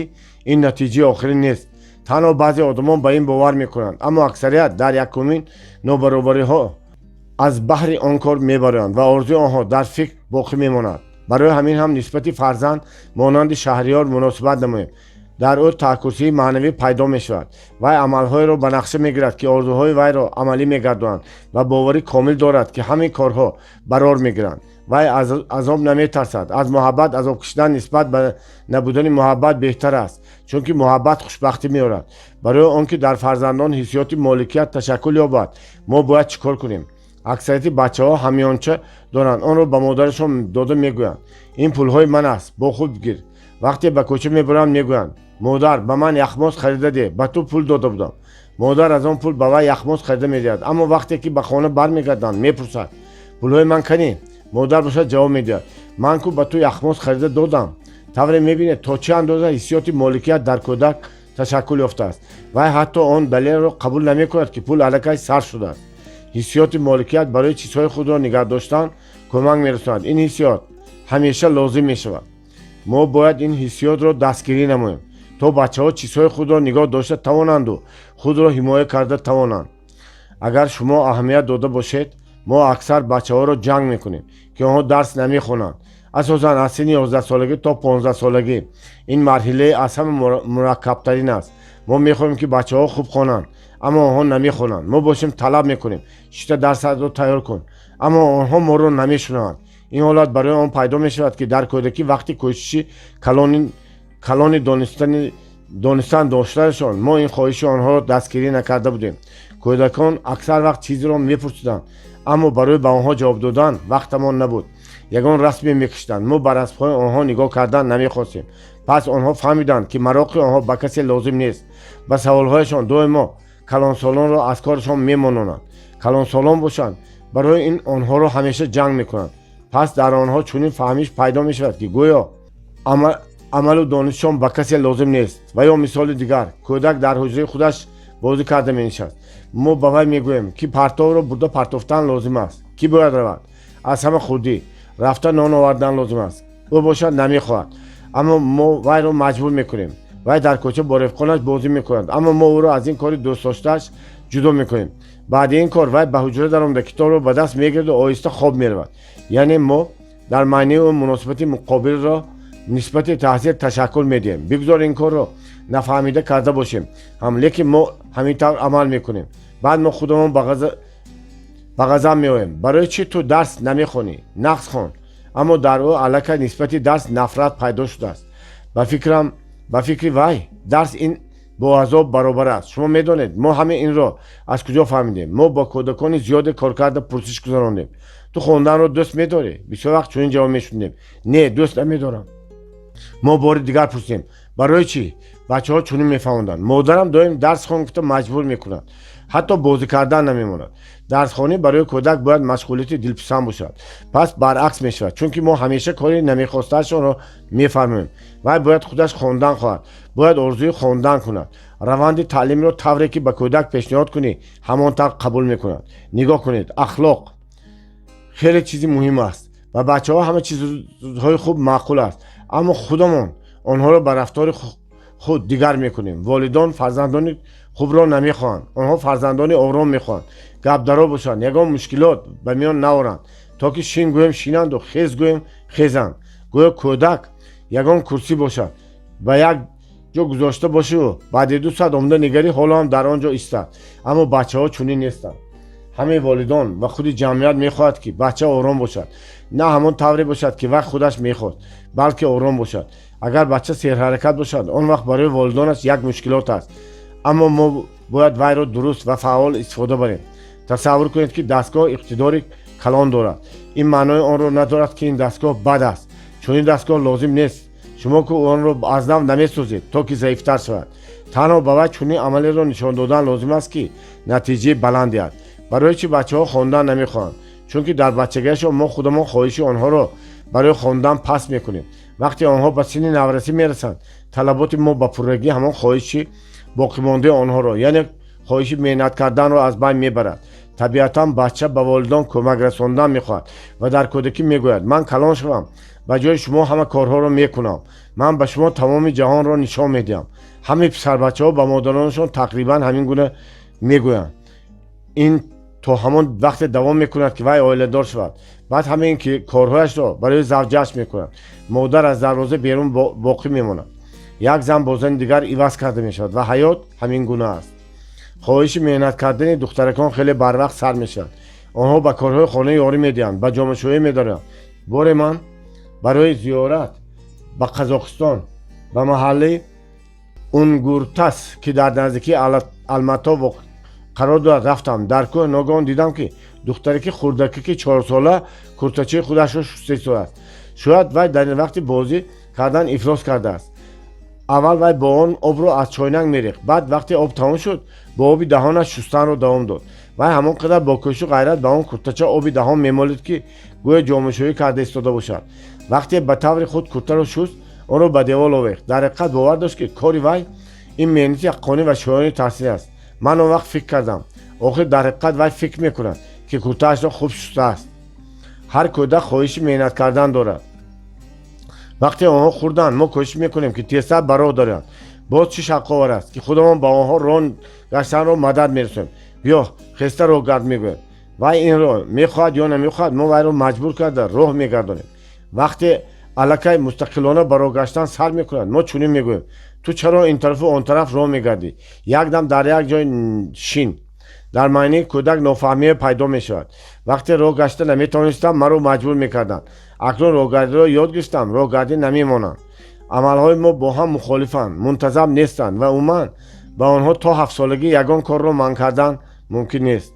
Speaker 1: ин натиҷаи охирин нест. Танҳо баъзе одамон ба ин бовар мекунанд, аммо аксарият дар якумин нобаробариҳо аз баҳри он кор мебароянд ва орзуи онҳо дар фикр боқӣ мемонад. Барои ҳамин ҳам нисбати фарзанд монанди шаҳриёр муносибат намоем. Дар ӯ таҳкурсии маънавӣ пайдо мешавад. Вай амалҳоеро ба нақша мегирад, ки орзуҳои вайро амалӣ мегардонанд, ва боварӣ комил дорад, ки ҳамин корҳо барор мегиранд. Вай аз азоб наметарсад. Аз муҳаббат азоб кашидан нисбат ба набудани муҳаббат беҳтар аст, чунки муҳаббат хушбахтӣ меорад. Барои он ки дар фарзандон ҳиссиёти моликият ташаккул ёбад, мо бояд чӣ кор кунем? Аксарияти бачаҳо ҳамёнча доранд, онро ба модарашон дода мегӯянд: «Ин пулҳои ман аст, бо худ гир». Вақте ба кӯча мебаранд, мегӯянд: «Модар, ба ман яхмоз харида деҳ, ба ту пул дода будам». Модар аз он пул ба вай яхмоз харида медиҳад, аммо вақте ки ба хона бармегарданд, мепурсад: «Пулҳои ман канӣ?» Модар бошад, ҷавоб медиҳад: «Ман ку ба ту яхмоз харида додам». Тавре мебинед, то чӣ андоза ҳиссиёти моликият дар кӯдак ташаккул ёфтааст. Вай ҳатто он далелро қабул намекунад, ки пул аллакай сарф шудааст. Ҳиссиёти моликият барои чизҳои худро нигаҳ доштан кӯмак мерасонад. Ин ҳиссиёт ҳамеша лозим мешавад. Мо бояд ин ҳиссиётро дастгирӣ намоем, то бачаҳо чизҳои худро нигоҳ дошта тавонанду худро ҳимоя карда тавонанд. Агар шумо аҳамият дода бошед, мо аксар бачаҳоро ҷанг мекунем, ки онҳо дарс намехонанд, асосан аз синни 11-солагӣ то 15-солагӣ. Ин марҳилаи аз ҳама мураккабтарин аст. Мо мехоҳем, ки бачаҳо хуб хонанд, аммо онҳо намехонанд. Мо бошем, талаб мекунем: «Шишта дарсатро тайёр кун», аммо онҳо моро намешунаванд. Ин ҳолат барои он пайдо мешавад, ки дар кӯдакӣ вақти кӯшиши калони донистан доштанашон мо ин хоҳиши онҳоро дастгирӣ накарда будем. Кӯдакон аксар вақт чизеро мепурсиданд, аммо барои ба онҳо ҷавоб додан вақтамон набуд. Ягон расме мекашиданд, мо ба расмҳои онҳо нигоҳ кардан намехостем. Пас онҳо фаҳмиданд, ки мароқи онҳо ба касе лозим нест. Ба саволҳояшон доимо калонсолонро аз корашон мемононанд. Калонсолон бошанд, барои ин онҳоро ҳамеша ҷанг мекунанд. Пас дар онҳо чунин фаҳмиш пайдо мешавад, ки гӯё амалу донишшон ба касе лозим нест. Ва ё мисоли дигар: кӯдак дар ҳуҷраи худаш бозӣ карда менишаст. Мо ба вай мегӯем, ки партовро бурда партофтан лозим аст. Кӣ бояд равад? Аз ҳама хурдӣ. Рафта нон овардан лозим аст. Ӯ бошад, намехоҳад, аммо мо вайро маҷбур мекунем. Вай дар кӯча бо рафиқонаш бозӣ мекунад, аммо мо ӯро аз ин кори дӯстдоштааш ҷудо мекунем. Баъди ин кор вай ба ҳуҷра даромада, китобро ба даст мегираду оҳиста хоб меравад. Яъне мо дар маънии ӯ муносибати муқобилро нисбати таҳсил ташаккул медиҳем. Бигзор ин корро нафаҳмида карда бошем ҳам, лекин мо ҳамин тавр амал мекунем. Баъд мо худамон ба ғазаб меоем: «Барои чӣ ту дарс намехонӣ? Нағз хон». Аммо дар ӯ аллакай нисбати дарс нафрат пайдо шудааст. Ба фикрам, ба фикри вай дарс ин бо азоб баробар аст. Шумо медонед, мо ҳамин инро аз куҷо фаҳмидем? Мо бо кӯдакони зиёде кор карда, пурсиш гузарондем: «Ту хонданро дӯст медорӣ?» Бисёр вақт чунин ҷавоб мешунидем: «Не, дӯст намедорам». Мо бори дигар пурсидем: «Барои чӣ?» Бачаҳо чунин мефаҳмонданд: «Модарам доим дарс хон гуфта маҷбур мекунад, ҳатто бозӣ кардан намемонад». Дарсхонӣ барои кӯдак бояд машғулияти дилписанд бошад. Пас баръакс мешавад, чунки мо ҳамеша кори намехостаашонро мефармоем. Вай бояд худаш хондан хоҳад, бояд орзуи хондан кунад. Раванди таълимро тавре ки ба кӯдак пешниҳод кунӣ, ҳамон тавр қабул мекунад. Нигоҳ кунед, ахлоқ хеле чизи муҳим аст ва бачаҳо ҳама чизҳои хуб маъқул аст, аммо худамон онҳоро ба рафтори худ дигар мекунем. Волидон фарзандони хубро намехоҳанд, онҳо фарзандони ором мехоҳанд, гапдаро бошанд, ягон мушкилот ба миён наоранд, то ки шин гӯем, шинанду хез гӯем, хезанд. Гӯё кӯдак ягон курсӣ бошад, ба як ҷо гузошта бошиву баъди 2 соат омада нигарӣ, ҳоло ҳам дар он ҷо истад. Аммо бачаҳо чунин нестанд. Ҳамаи волидон ва худи ҷамъият мехоҳад, ки бача ором бошад, на ҳамон тавре бошад, ки вай худаш мехост, балки ором бошад. Агар бача серҳаракат бошад, он вақт барои волидонаш як мушкилот аст, аммо мо бояд вайро дуруст ва фаъол истифода барем. Тасаввур кунед, ки дастгоҳ иқтидори калон дорад. Ин маънои онро надорад, ки ин дастгоҳ бад аст. Чунин дастгоҳ лозим нест. Шумо ку онро аз нав намесозед, то ки заифтар шавад. Танҳо ба вай чунин амалеро нишон додан лозим аст, ки натиҷаи баланд диҳад. Барои чӣ бачаҳо хондан намехоҳанд? Чунки дар бачагиашон мо худамон хоҳиши онҳоро барои хондан паст мекунем. Вақте онҳо ба синни наврасӣ мерасанд, талаботи мо ба пуррагӣ ҳамон хоҳиши боқимондаи онҳоро, яъне хоҳиши меҳнат карданро, аз байн мебарад. Табиатан бача ба волидон кӯмак расондан мехоҳад ва дар кӯдакӣ мегӯяд: «Ман калон шавам, ба ҷои шумо ҳама корҳоро мекунам, ман ба шумо тамоми ҷаҳонро нишон медиҳам». Ҳамаи писарбачаҳо ба модаронашон тақрибан ҳамин гуна мегӯянд. Ин То ҳамон вақте давом мекунад, ки вай оиладор шавад. Баъд ҳамаи ин корҳояшро барои завҷааш мекунад. Модар аз дарвоза берун боқӣ мемонад. Як зан бо зани дигар иваз карда мешавад ва ҳаёт ҳамин гуна аст. Хоҳиши меҳнат кардани духтаракон хеле барвақт сар мешавад. Онҳо ба корҳои хона ёрӣ медиҳанд, ба ҷомашӯӣ медоранд. Боре ман барои зиёрат ба Қазоқистон, ба маҳаллаи Унгуртас, ки дар наздикии Алмато қарор дорад, рафтам. Дар кӯҳ ногаҳон дидам, ки духтараки хурдакаки 4сола куртачаи худашро шуста истодааст. Шояд вай дар вақти бозӣ кардан ифлос кардааст. Аввал вай бо он обро аз чойнак мерехт, баъд вақте об тамом шуд, бо оби даҳонаш шустанро давом дод. Вай ҳамон қадар бо кӯшишу ғайрат ба он куртача оби даҳон мемолид, ки гӯё ҷомашӯӣ карда истода бошад. Вақте ба таври худ куртаро шуст, онро ба девол овехт. Дар ҳақиқат бовар дошт, ки кори вай ин меҳнати ҳаққонӣ ва шоёни таҳсин аст. Ман он вақт фикр кардам: охир дар ҳақиқат вай фикр мекунад, ки куртаашро хуб шустааст. Ҳар кӯдак хоҳиши меҳнат кардан дорад. Вақте онҳо хурданд, мо кӯшиш мекунем, ки тезтар ба роҳ дароянд. Боз чӣ шавқовар аст, ки худамон ба онҳо роҳ гаштанро мадад мерасонем. «Биё, хеста роҳ гард», мегӯем. Вай инро мехоҳад ё намехоҳад, мо вайро маҷбур карда роҳ мегардонем. Вақте аллакай мустақилона ба роҳ гаштан сар мекунад, мо чунин мегӯем: «Ту чаро ин тарафу он тараф роҳ мегардӣ? Якдам дар як ҷой шин». Дар майнаи кӯдак нофаҳмие пайдо мешавад. «Вақте роҳ гашта наметавонистам, маро маҷбур мекарданд. Акнун роҳгардиро ёд гирифтам, роҳгардӣ намемонам». Амалҳои мо бо ҳам мухолифанд, мунтазам нестанд ва умуман ба онҳо то 7-солагӣ ягон корро манъ кардан мумкин нест.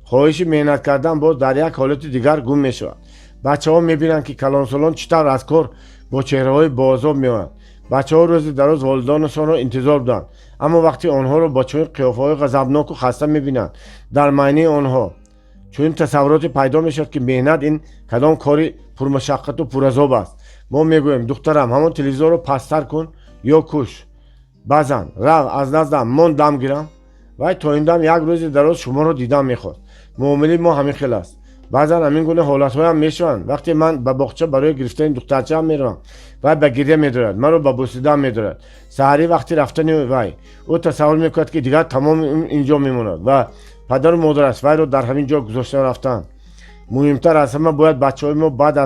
Speaker 1: Хоҳиши меҳнат кардан боз дар як ҳолати дигар гум мешавад. Бачаҳо мебинанд, ки калонсолон чӣ тавр аз кор бо чеҳраҳои боазоб меоянд. Бачаҳо рӯзи дароз волидонашонро интизор буданд, аммо вақте онҳоро бо чунин қиёфаҳои ғазабноку хаста мебинанд, дар майнаи онҳо чунин тасаввуроте пайдо мешавад, ки меҳнат ин кадом кори пурмашаққату пуразоб аст. Мо мегӯем: «Духтарам, ҳамон телевизорро пасттар кун ё куш». Баъзан: «Рав аз наздам, мон дам гирам. Вай то ин дам як рӯзи дароз шуморо дидан мехост». Муомилаи мо ҳамин хел аст. Баъзан ҳамин гуна ҳолатҳоям мешаванд. Вақте ман ба боғча барои гирифтани духтарчаам меравам, вай ба гиря медорад, маро ба бӯсидан медорад. Саҳарӣ вақти рафтани вай ӯ тасаввур мекунад, ки дигар тамоми инҷо мемонад ва падару модараш вайро дар ҳамин ҷо гузошта рафтанд. Муҳимтар аз ҳама, бояд бачаҳои мо баъд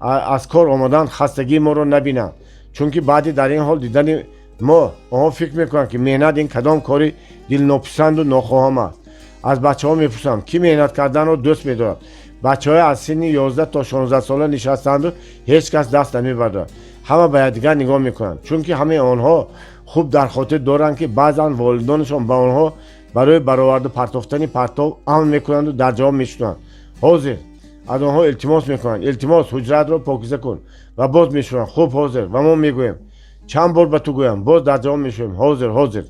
Speaker 1: аз кор омадан хастагии моро набинанд, чунки баъди дар ин ҳол дидани мо онҳо фикр мекунанд, ки меҳнат ин кадом кори дилнописанду нохоҳам аст. Аз бачаҳо мепурсам: кӣ меҳнат карданро дӯст медорад? Бачаҳое аз синни 11 то 16 сола нишастанду ҳеҷ кас даст намебардорад. Ҳама ба якдигар нигоҳ мекунанд, чунки ҳамаи онҳо хуб дар хотир доранд, ки баъзан волидонашон ба онҳо барои бароварду партофтани партов амр мекунанду дар ҷавоб мешунаванд: «Ҳозир». Аз онҳо илтимос мекунанд: «Илтимос, ҳуҷраатро покиза кун». Ва боз мешунаванд: «Хуб, ҳозир». Ва мо мегӯем: «Чанд бор ба ту гӯям?» Боз дар ҷавоб мешунавем: «Ҳозир, ҳозир».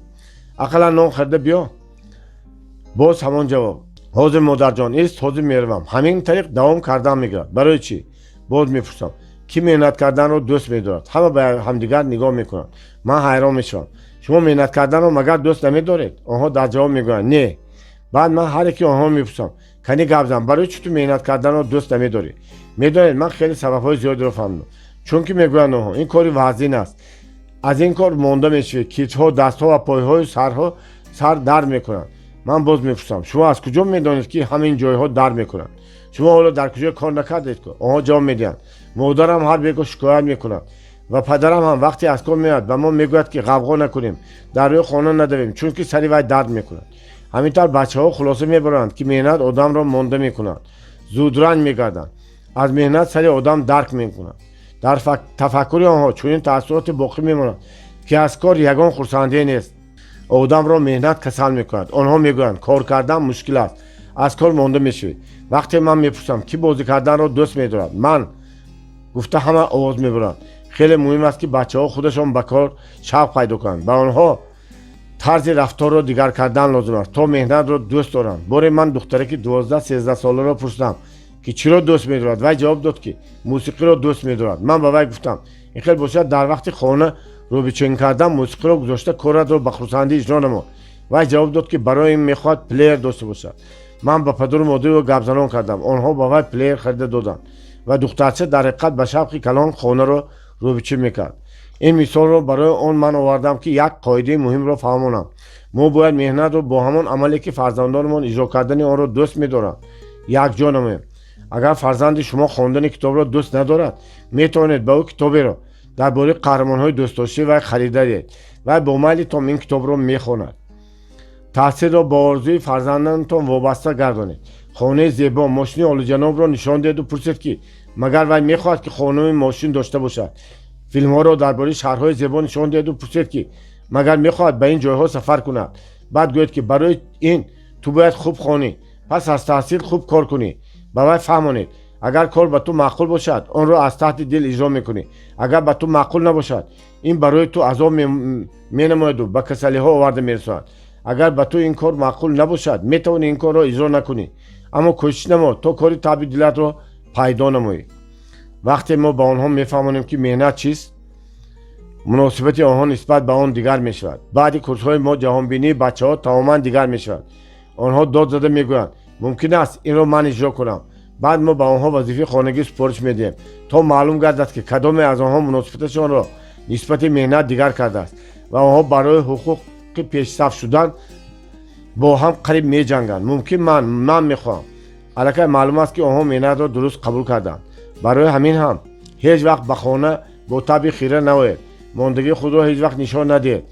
Speaker 1: «Ақаллан нон харида биё». Боз ҳамон ҷавоб: «Ҳозир, модарҷон, ист, ҳозир меравам». Ҳамин тариқ давом кардан мегирад. Барои чӣ? Боз мепурсам: кӣ меҳнат карданро дӯст медорад? Ҳама ба ҳамдигар нигоҳ мекунанд. Ман ҳайрон мешавам: «Шумо меҳнат карданро магар дӯст намедоред?» Онҳо дар ҷавоб мегӯянд: «Не». Баъд ман ҳар яки онҳо мепурсам: «Кани гап зан, барои чӣ ту меҳнат карданро дӯст намедорӣ?» Медонед, ман хеле сабабҳои зиёдеро фаҳмидам. «Чунки, мегӯянд онҳо, ин кори вазнин аст, аз ин кор монда мешавӣ, китфҳо, дастҳо ва пойҳои сарҳо сар дард мекунанд». Ман боз мепурсам: «Шумо аз куҷо медонед, ки ҳамин ҷойҳо дард мекунанд? Шумо ҳоло дар куҷо кор накардед?» Онҳо ҷавоб медиҳанд: «Модарам ҳар бего шикоят мекунад ва падарам ҳам вақте аз кор меояд, ба мо мегӯяд, ки ғавғо накунем, дар рӯи хона надавем, чунки сари вай дард мекунад». Ҳамин тавр бачаҳо хулоса мебаранд, ки меҳнат одамро монда мекунад, зудранҷ мегарданд, аз меҳнат сари одам дард мекунад. Дар тафаккури онҳо чунин таассуроте боқӣ мемонад, ки аз кор ягон хурсандие нест, одамро меҳнат касал мекунад. Онҳо мегӯянд: «Кор кардан мушкил аст, аз кор монда мешавӣ». Вақте ман мепурсам: кӣ бозӣ карданро дӯст медорад? «Ман», гуфта ҳама овоз мебаранд. Хеле муҳим аст, ки бачаҳо худашон ба кор шавқ пайдо кунанд. Ба онҳо тарзи рафторро дигар кардан лозим аст, то меҳнатро дӯст доранд. Боре ман духтараки 12-13 соларо пурсидам, ки чиро дӯст медорад. Вай ҷавоб дод, ки мусиқиро дӯст медорад. Ман ба вай гуфтам: «Ин хел бошад, дар вақти хона рӯбичин кардан мусиқиро гузошта, коратро ба хурсандӣ иҷро намо». Вай ҷавоб дод, ки барои ин мехоҳад плеер дошта бошад. Ман ба падару модари ӯ гапзанон кардам. Онҳо ба вай плеер харида доданд ва духтарча дар ҳақиқат ба шавқи калон хонаро рӯбичин мекард. Ин мисолро барои он ман овардам, ки як қоидаи муҳимро фаҳмонам. Мо бояд меҳнатро бо ҳамон амале, ки фарзандонамон иҷро кардани онро дӯст медоранд, якҷо намоем. Агар фарзанди шумо хондани китобро дӯст надорад, метавонед ба ӯ китоберо дар бораи қаҳрамонҳои дӯстдоштаи вай харида диҳед. Вай бо майли том ин китобро мехонад. Таҳсилро бо орзуи фарзандонатон вобаста гардонед. Хонаи зебо, мошини олиҷанобро нишон диҳеду пурсед, ки магар вай мехоҳад, ки хонаю мошин дошта бошад. Филмҳоро дар бораи шаҳрҳои зебо нишон диҳеду пурсед, ки магар мехоҳад ба ин ҷойҳо сафар кунад. Баъд гӯед, ки барои ин ту бояд хуб хонӣ, пас аз таҳсил хуб кор кунӣ. Ба вай фаҳмонед: агар кор ба ту маъқул бошад, онро аз таҳти дил иҷро мекунӣ. Агар ба ту маъқул набошад, ин барои ту азоб менамояду ба касалиҳо оварда мерасонад. Агар ба ту ин кор маъқул набошад, метавонӣ ин корро иҷро накунӣ, аммо кӯшиш намо, то кори таъби дилатро пайдо намоӣ. Вақте мо ба онҳо мефаҳмонем, ки меҳнат чист, муносибати онҳо нисбат ба он дигар мешавад. Баъди курсҳои мо ҷаҳонбинии бачаҳо тамоман дигар мешавад. Онҳо дод зада мегӯянд: «Мумкин аст инро ман иҷро кунам?» Баъд мо ба онҳо вазифаи хонагӣ супориш медиҳем, то маълум гардад, ки кадоме аз онҳо муносибаташонро нисбати меҳнат дигар кардааст, ва онҳо барои ҳуқуқи пешсаф шудан бо ҳам қариб меҷанганд: «Мумкин ман мехоҳам». Аллакай маълум аст, ки онҳо меҳнатро дуруст қабул карданд. Барои ҳамин ҳам ҳеҷ вақт ба хона бо таби хира наоед. Мондагии худро ҳеҷ вақт нишон надиҳед,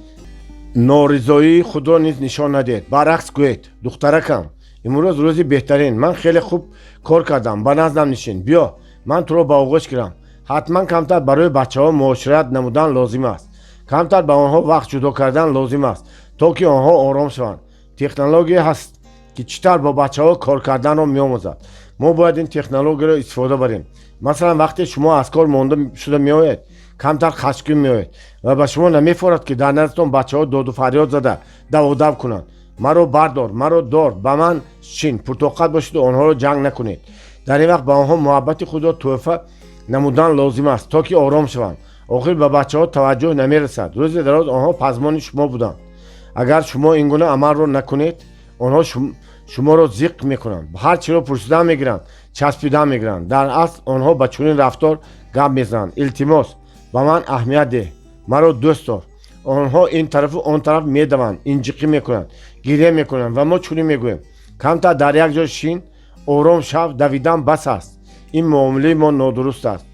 Speaker 1: норизоии худро низ нишон надиҳед. Баръакс, гӯед: «Духтаракам, имрӯз рӯзи беҳтарин, ман хеле хуб кор кардам, ба наздам нишин, биё, ман туро ба оғӯш гирам». Ҳатман камтар барои бачаҳо муошират намудан лозим аст, камтар ба онҳо вақт ҷудо кардан лозим аст, то ки онҳо ором шаванд. Технология ҳаст, ки чӣ тавр бо бачаҳо кор карданро меомӯзад. Мо бояд ин технологияро истифода барем. Масалан, вақте шумо аз кор монда шуда меоед, камтар хашкин меоед ва ба шумо намефорад, ки дар наздатон бачаҳо доду фарёд зада даводав кунанд: «Маро бардор, маро дор, ба ман шин». Пуртоқат бошеду онҳоро ҷанг накунед. Дар ин вақт ба онҳо муҳаббати худро тӯҳфа намудан лозим аст, то ки ором шаванд. Охир ба бачаҳо таваҷҷӯҳ намерасад, рӯзи дароз онҳо пазмони шумо буданд. Агар шумо ин гуна амалро накунед, онҳо шуморо зиқ мекунанд, ҳар чиро пурсидан мегиранд, часпидан мегиранд. Дар асл онҳо ба чунин рафтор гап мезананд: «Илтимос, ба ман аҳамият деҳ, маро дӯст дор». Онҳо ин тарафу он тараф медаванд, инҷиқӣ мекунанд, гиря мекунанд ва мо чунин мегӯем: «Камтар дар як ҷо шин, ором шав, давидан бас аст». Ин муомилаи мо нодуруст аст.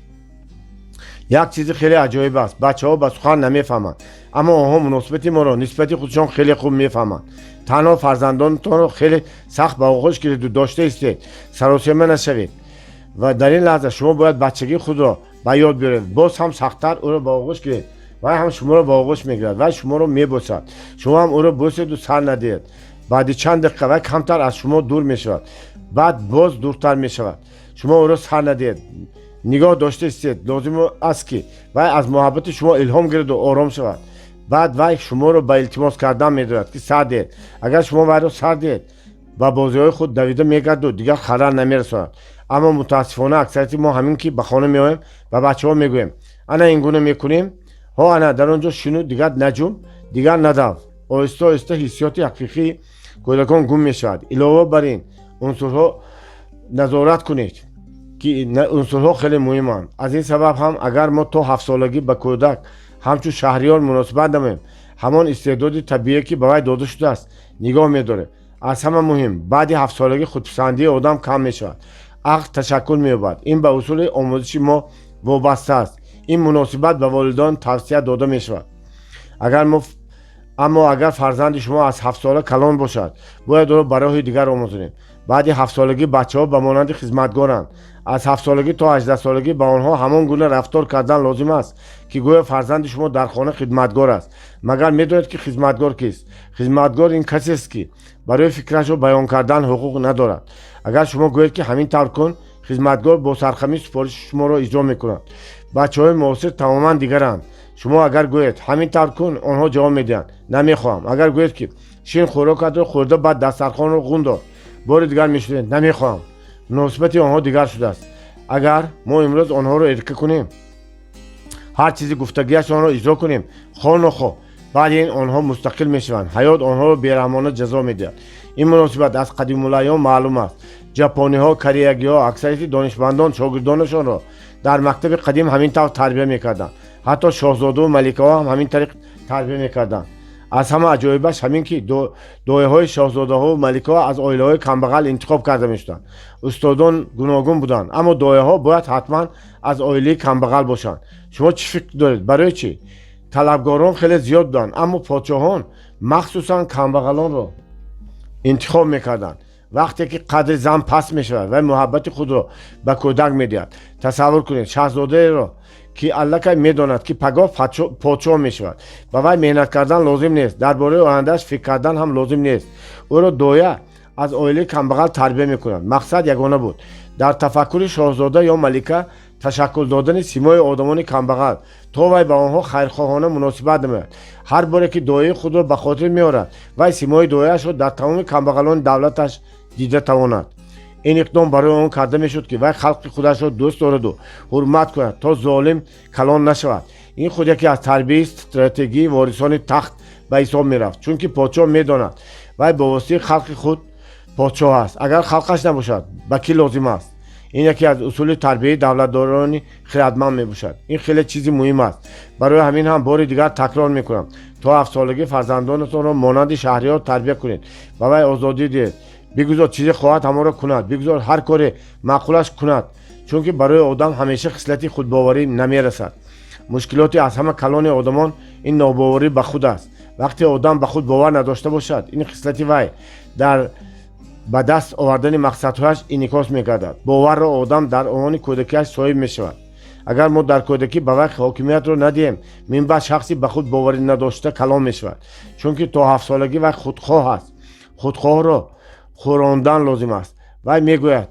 Speaker 1: Як чизи хеле аҷоиб аст: бачаҳо ба сухан намефаҳманд, аммо онҳо муносибати моро нисбати худшон хеле хуб мефаҳманд. Танҳо фарзандонатонро хеле сахт ба оғӯш гиреду дошта истед, саросема нашавед. Ва дар ин лаҳза шумо бояд бачагии худро ба ёд биёред. Боз ҳам сахттар ӯро ба оғӯш гиред. Вай ҳам шуморо ба оғӯш мегирад, вай шуморо мебосад. Шумо ҳам ӯро боседу сар надиҳед. Баъди чанд дақиқа вай камтар аз шумо дур мешавад, баъд боз дуртар мешавад. Шумо ӯро сар надиҳед, нигоҳ дошта истед. Лозим аст, ки вай аз муҳаббати шумо илҳом гираду ором шавад. Баъд вай шуморо ба илтимос кардан медорад, ки сар диҳед. Агар шумо вайро сар диҳед, ба бозиҳои худ давида мегарду дигар халал намерасонад. Аммо мутаассифона аксарияти мо ҳамин ки ба хона меоем, ба бачаҳо мегӯем: «Ана ин гуна мекунем, ҳо, ана дар он ҷо шину, дигар наҷум, дигар надав». Оҳиста оҳиста ҳиссиёти ҳақиқии кӯдакон гум мешавад. Илова бар ин, унсурҳо назорат кунед, ки унсурҳо хеле муҳиманд. Аз ин сабаб ҳам агар мо то 7-солагӣ ба кӯдак ҳамчун шаҳриёр муносибат намоем, ҳамон истеъдоди табиие, ки ба вай дода шудааст, нигоҳ медорем. Аз ҳама муҳим, баъди 7-солагӣ худписандии одам кам мешавад, ақл ташаккул меёбад. Ин ба усули омӯзиши мо вобаста аст. Ин муносибат ба волидон тавсия дода мешавад. Агар мо аммо агар фарзанди шумо аз 7-сола калон бошад, бояд ӯро ба роҳи дигар омӯзонем. Баъди 7-солагӣ бачаҳо ба монанди хизматгоранд. Аз 7-солагӣ то 18-солагӣ ба онҳо ҳамон гуна рафтор кардан лозим аст, ки гӯё фарзанди шумо дар хона хизматгор аст. Магар медонед, ки хизматгор кист? Хизматгор ин касест, ки барои фикрашро баён кардан ҳуқуқ надорад. Агар шумо гӯед, ки ҳамин тавр кун, хизматгор бо сархамӣ супориши шуморо иҷро мекунад. Бачаҳои муосир тамоман дигаранд. Шумо агар гӯед: «Ҳамин тавр кун», онҳо ҷавоб медиҳанд: «Намехоҳам». Агар гӯед, ки шин, хӯрокатро хӯрда, баъд дастархонро ғун дор, бори дигар мешунавед: «Намехоҳам». Муносибати онҳо дигар шудааст. Агар мо имрӯз онҳоро эрка кунем, ҳар чизи гуфтагиашонро иҷро кунем, хоҳ нохоҳ баъди ин онҳо мустақил мешаванд. Ҳаёт онҳоро бераҳмона ҷазо медиҳад. Ин муносибат аз қадимулайём маълум аст. Ҷапониҳо, кореягиҳо, аксарияти донишмандон шогирдонашонро дар мактаби қадим ҳамин тавр тарбия мекарданд. Ҳатто шоҳзодаву маликаҳо ҳам ҳамин тариқ тарбия мекарданд. Аз ҳама аҷоибаш ҳамин, ки дояҳои шоҳзодаҳову маликаҳо аз оилаҳои камбағал интихоб карда мешуданд. Устодон гуногун буданд, аммо дояҳо бояд ҳатман аз оилаи камбағал бошанд. Шумо чӣ фикр доред, барои чӣ? Талабгорон хеле зиёд буданд, аммо подшоҳон махсусан камбағалонро интихоб мекарданд. Вақте ки қадри зан паст мешавад, вай муҳаббати худро ба кӯдак медиҳад. Тасаввур кунед шаҳзодаеро, ки аллакай медонад, ки пагоҳ подшоҳ мешавад. Ба вай меҳнат кардан лозим нест, дар бораи ояндааш фикр кардан ҳам лозим нест. Ӯро доя аз оилаи камбағал тарбия мекунад. Мақсад ягона буд: дар тафаккури шоҳзода ё малика ташаккул додани симои одамони камбағал, то вай ба онҳо хайрхоҳона муносибат намояд. Ҳар боре ки дояи худро ба хотир меорад, вай симои дояашро дар тамоми камбағалони давлаташ дида тавонад. Ин иқдом барои он карда мешуд, ки вай халқи худашро дӯст дораду ҳурмат кунад, то золим калон нашавад. Ин худ яке аз тарбияи стратегии ворисони тахт ба ҳисоб мерафт, чунки подшоҳ медонад, вай бо воситаи халқи худ подшоҳ аст. Агар халқаш набошад, ба кӣ лозим аст? Ин яке аз усули тарбияи давлатдорони хирадманд мебошад. Ин хеле чизи муҳим аст. Барои ҳамин ҳам бори дигар такрор мекунам: то 7-солагӣ фарзандонатонро монанди шаҳриёр тарбия кунед. Ба вай озодӣ диҳед, бигузор чизе хоҳад, ҳамонро кунад, бигузор ҳар коре маъқулаш кунад, чунки барои одам ҳамеша хислати худбоварӣ намерасад. Мушкилоти аз ҳама калони одамон ин нобоварӣ ба худ аст. Вақте одам ба худ бовар надошта бошад, ин хислати вай дар ба даст овардани мақсадҳояш инъикос мегардад. Боварро одам дар овони кӯдакиаш соҳиб мешавад. Агар мо дар кӯдакӣ ба вай ҳокимиятро надиҳем, минбаъд шахси ба худ боварӣ надошта калон мешавад, чунки то 7-солагӣ вай худхоҳ аст. Худхоҳро хӯрондан лозим аст. Вай мегӯяд: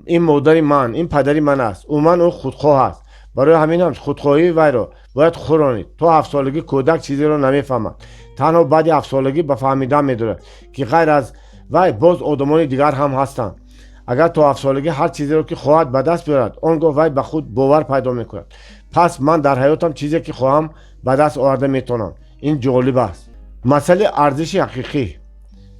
Speaker 1: «Ин модари ман, ин падари ман аст». Умуман, ӯ худхоҳ аст. Барои ҳамин ҳам худхоҳии вайро бояд хӯронид. То 7-солагӣ кӯдак чизеро намефаҳмад. Танҳо баъди 7-солагӣ ба фаҳмидан медорад, ки ғайр аз вай боз одамони дигар ҳам ҳастанд. Агар то 7-солагӣ ҳар чизеро, ки хоҳад, ба даст биёрад, он гоҳ вай ба худ бовар пайдо мекунад: «Пас ман дар ҳаётам чизе ки хоҳам, ба даст оварда метавонам». Ин ҷолиб аст. Масъалаи арзиши ҳақиқӣ.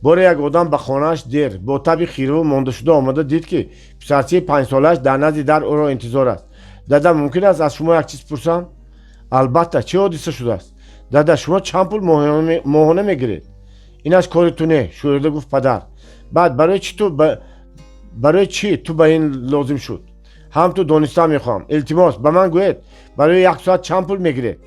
Speaker 1: Боре як одам ба хонааш дер, бо таби хираву мондашуда омада дид, ки писарчаи 5-солааш дар назди дар ӯро интизор аст. «Дада, мумкин аст аз шумо як чиз пурсам?» «Албатта, чӣ ҳодиса шудааст?» «Дада, шумо чанд пул моҳона мегиред?» «Инаш кори ту не», шӯрида гуфт падар. «Баъд барои чӣ ту ба ин лозим шуд?» «Ҳам ту донистан мехоҳам. Илтимос, ба ман гӯед, барои як соат чанд пул мегиред?»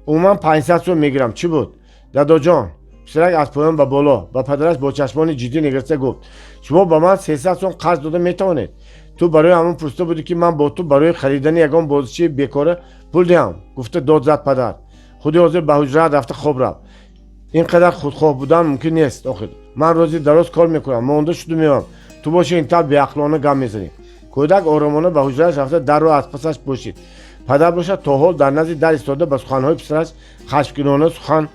Speaker 1: «Умуман 500 сом мегирам. Чӣ буд?» «Дадоҷон», писарак аз поён ба боло ба падараш бо чашмони ҷиддӣ нигариста гуфт, «шумо ба ман 300 сом қарз дода метавонед?» «Ту барои ҳамон пурсида будӣ, ки ман бо ту барои харидани ягон бозичаи бекора пул диҳам?» гуфта дод зад падар. «Худи ҳозир ба ҳуҷраат рафта хоб рав. Ин қадар худхоҳ будан мумкин нест. Охир ман рӯзи дароз кор мекунам, монда шуду меоям, ту боши ин тавр беақлона гап мезанӣ». Кӯдак оромона ба ҳуҷрааш рафта, дарро аз пасаш пӯшид. Падар бошад, то ҳол дар назди дар истода, ба суханҳои писараш хашмгинона сухан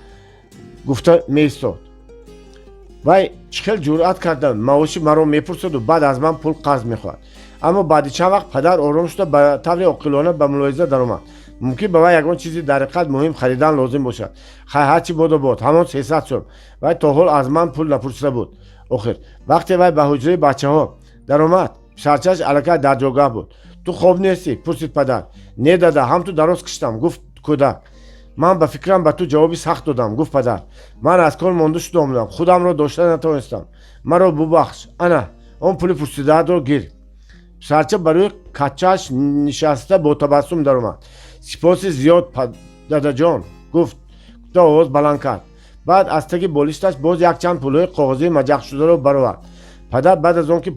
Speaker 1: гуфта меистод: «Вай чӣ хел ҷуръат карда маоши маро мепурсаду баъд аз ман пул қарз мехоҳад?» Аммо баъди чанд вақт падар ором шуда, ба таври оқилона ба мулоҳиза даромад: мумкин ба вай ягон чизи дар ҳақиқат муҳим харидан лозим бошад. Хай, ҳарчи бодо бод, ҳамон 300 сом. Вай то ҳол аз ман пул напурсида буд. Охир вақте вай ба ҳуҷраи бачаҳо даромад, писарчааш аллакай дар ҷойгаҳ буд. «Ту хоб нестӣ?» пурсид падар. «Не, дада, ҳам ту дароз киштам», гуфт кӯдак. «Ман ба фикрам, ба ту ҷавоби сахт додам», гуфт падар. «Ман аз кор монда шуда омадам, худамро дошта натавонистам. Маро бубахш. Ана, он пули пурсидаатро гир». Писарча ба рӯи качааш нишаста, бо табассум даромад. «Сипоси зиёд, дадаҷон», гуфт, гуфта овоз баланд кард. Баъд аз таги болишташ боз якчанд пулҳои коғозии маҷақшударо баровард. Падар баъд аз он ки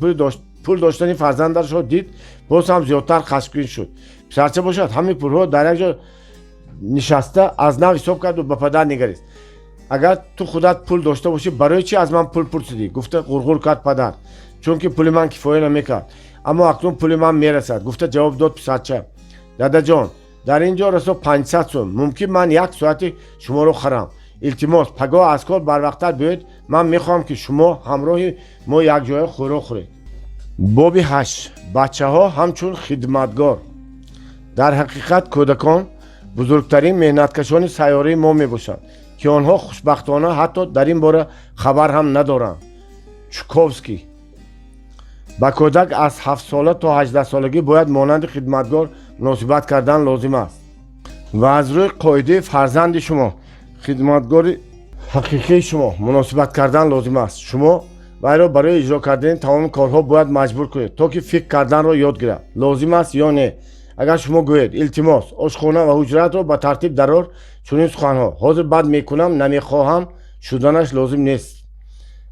Speaker 1: пул доштани фарзандашро дид, боз ҳам зиёдтар хашмгин шуд. Писарча бошад, ҳамин пулҳо дар як ҷо нишаста, аз нав ҳисоб карду ба падар нигарист. «Агар ту худат пул дошта бошӣ, барои чӣ аз ман пул пурсидӣ?» гуфта ғурғур кард падар. «Чунки пули ман кифоя намекард, аммо акнун пули ман мерасад», гуфта ҷавоб дод писарча. «Дадаҷон, дар ин ҷо расо 500 сом. Мумкин ман як соати шуморо харам? Илтимос, пагоҳ аз кор барвақттар биёед. Ман мехоҳам, ки шумо ҳамроҳи мо якҷоя хӯрок хӯред». Боби ҳашт: бачаҳо ҳамчун хидматгор. Дар ҳақиқат, кӯдакон бузургтарин меҳнаткашони сайёраи мо мебошанд, ки онҳо хушбахтона ҳатто дар ин бора хабар ҳам надоранд. Чуковский. Ба кӯдак аз 7-сола то 18-солагӣ бояд монанди хидматгор муносибат кардан лозим аст. Ва аз рӯи қоидаи фарзанди шумо, хидматгори ҳақиқии шумо муносибат кардан лозим аст. Шумо вайро барои иҷро кардани тамоми корҳо бояд маҷбур кунед, то ки фикр карданро ёд гирад. Лозим аст ё не? Агар шумо гӯед: «Илтимос, ошхона ва ҳуҷраатро ба тартиб дарор», чунин суханҳо «ҳозир бад мекунам», «намехоҳам» шуданаш лозим нест.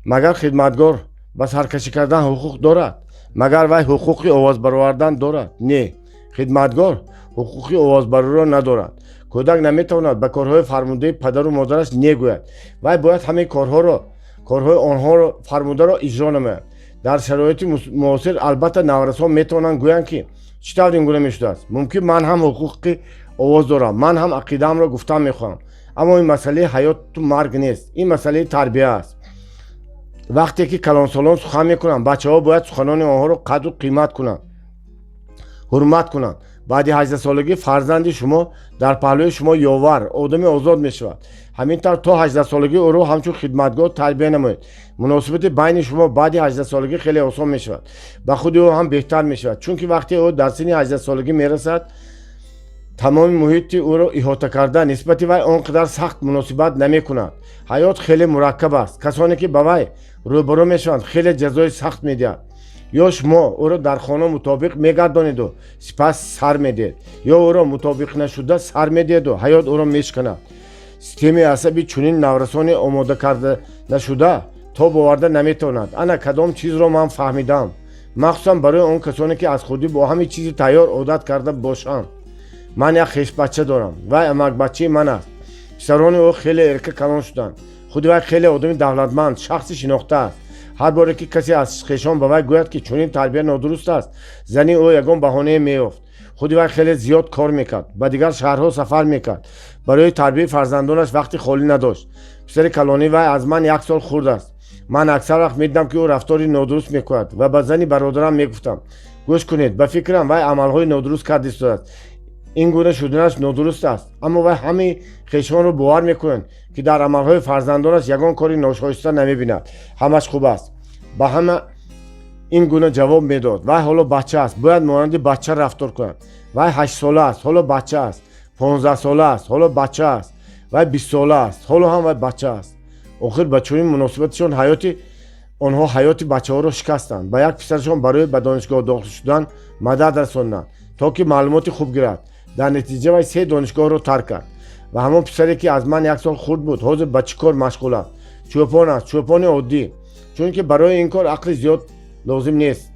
Speaker 1: Магар хидматгор ба саркашӣ кардан ҳуқуқ дорад? Магар вай ҳуқуқи овозбаровардан дорад? Не, хидматгор ҳуқуқи овозбарориро надорад. Кӯдак наметавонад ба корҳои фармудаи падару модараш не гӯяд. Вай бояд ҳамаи корҳоро, корҳои онҳоро фармударо иҷро намояд. Дар шароити муосир, албатта, наврасон метавонанд гӯянд, ки чӣ тавр ин гуна мешудааст, мумкин ман ҳам ҳуқуқи овоз дорам, ман ҳам ақидаамро гуфтан мехоҳам. Аммо ин масъалаи ҳаёту марг нест, ин масъалаи тарбия аст. Вақте ки калонсолон сухан мекунанд, бачаҳо бояд суханони онҳоро қадру қимат кунанд, ҳурмат кунанд. Баъди 18-солагӣ фарзанди шумо дар паҳлӯи шумо ёвар, одами озод мешавад. Ҳамин тавр, то 18-солагӣ ӯро ҳамчун хидматгор тарбия намоед. Муносибати байни шумо баъди 18-солагӣ хеле осон мешавад, ба худи ӯ ҳам беҳтар мешавад, чунки вақте ӯ дар синни 18-солагӣ мерасад, тамоми муҳити ӯро иҳота карда нисбати вай он қадар сахт муносибат намекунад. Ҳаёт хеле мураккаб аст. Касоне ки ба вай рӯбарӯ мешаванд, хеле ҷазои сахт медиҳад. Ё шумо ӯро дар хона мутобиқ мегардонеду сипас сар медиҳед, ё ӯро мутобиқ нашуда сар медиҳеду ҳаёт ӯро мешиканад. Системаи асаби чунин наврасони омода карда нашуда тоб оварда наметавонад. Ана кадом чизро ман фаҳмидам, махсусан барои он касоне, ки аз хурдӣ бо ҳамин чизи тайёр одат карда бошанд. Ман як хешбача дорам, вай амакбачаи ман аст. Писарони ӯ хеле эрка калон шуданд. Худи вай хеле одами давлатманд, шахси шинохта аст. Ҳар боре ки касе аз хешон ба вай гӯяд, ки чунин тарбия нодуруст аст, зани ӯ ягон баҳонае меёфт. Худи вай хеле зиёд кор мекард, ба дигар шаҳрҳо сафар мекард, барои тарбияи фарзандонаш вақти холӣ надошт. Писари калонии вай аз ман як сол хурд аст. Ман аксар вақт медидам, ки ӯ рафтори нодуруст мекунад, ва ба зани бародарам мегуфтам: «Гӯш кунед, ба фикрам, вай амалҳои нодуруст карда истодааст, ин гуна шуданаш нодуруст аст». Аммо вай ҳамаи хешонро бовар мекунанд, ки дар амалҳои фарзандонаш ягон кори ношоиста намебинад, ҳамаш хуб аст. Ба ҳама ин гуна ҷавоб медод: «Вай ҳоло бача аст, бояд монанди бача рафтор кунад. Вай 8-сола аст, ҳоло бача аст, 15-сола аст, ҳоло бача аст, вай 20-сола аст, ҳоло ҳам вай бача аст». Охир ба чунин муносибатишон ҳаёти онҳо ҳаёти бачаҳоро шикастанд. Ба як писарашон барои ба донишгоҳ дохил шудан мадад расонданд, то ки маълумоти хуб гирад. Дар натиҷа вай се донишгоҳро тарк кард. Ва ҳамон писаре, ки аз ман як сол хурд буд, ҳозир ба чӣ кор машғул аст? Чӯпон аст, чӯпони оддӣ, чунки барои ин кор ақли зиёд лозим нест.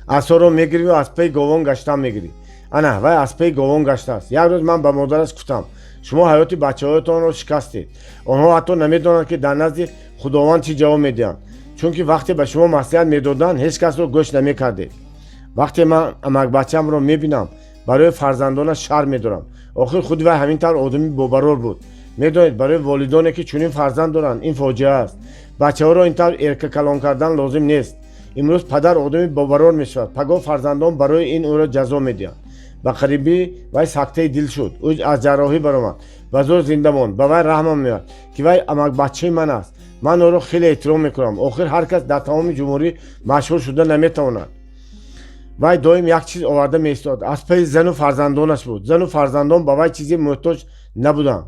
Speaker 1: Асоро мегирӣ, аз паи говон гаштан мегирӣ. Ана вай аз паи говон гаштааст. Як рӯз ман ба модараш гуфтам: «Шумо ҳаёти бачаҳоятонро шикастед. Онҳо ҳатто намедонанд, ки дар назди Худованд чӣ ҷавоб медиҳанд, чунки вақте ба шумо маслиҳат медоданд, ҳеҷ касро гӯш намекардед». Вақте ман амакбачаамро мебинам, барои фарзандонаш шарм медорам. Охир худи вай ҳамин тавр одами бобарор буд. Медонед, барои волидоне, ки чунин фарзанд доранд, ин фоҷиа аст. Бачаҳоро ин тавр эрка калон кардан лозим нест. Имрӯз падар одами бобарор мешавад, пагоҳ фарзандон барои ин ӯро ҷазо медиҳанд. Ба қарибӣ вай сактаи дил шуд. Ӯ аз ҷарроҳӣ баромад, ба зӯр зинда монд. Ба вай раҳмам меояд, ки вай амакбачаи ман аст. Ман ӯро хеле эҳтиром мекунам. Охир ҳар кас дар тамоми ҷумҳурӣ машҳур шуда наметавонад. Вай доим як чиз оварда меистод, аз пайи зану фарзандонаш буд. Зану фарзандон ба вай чизе муҳтоҷ набуданд.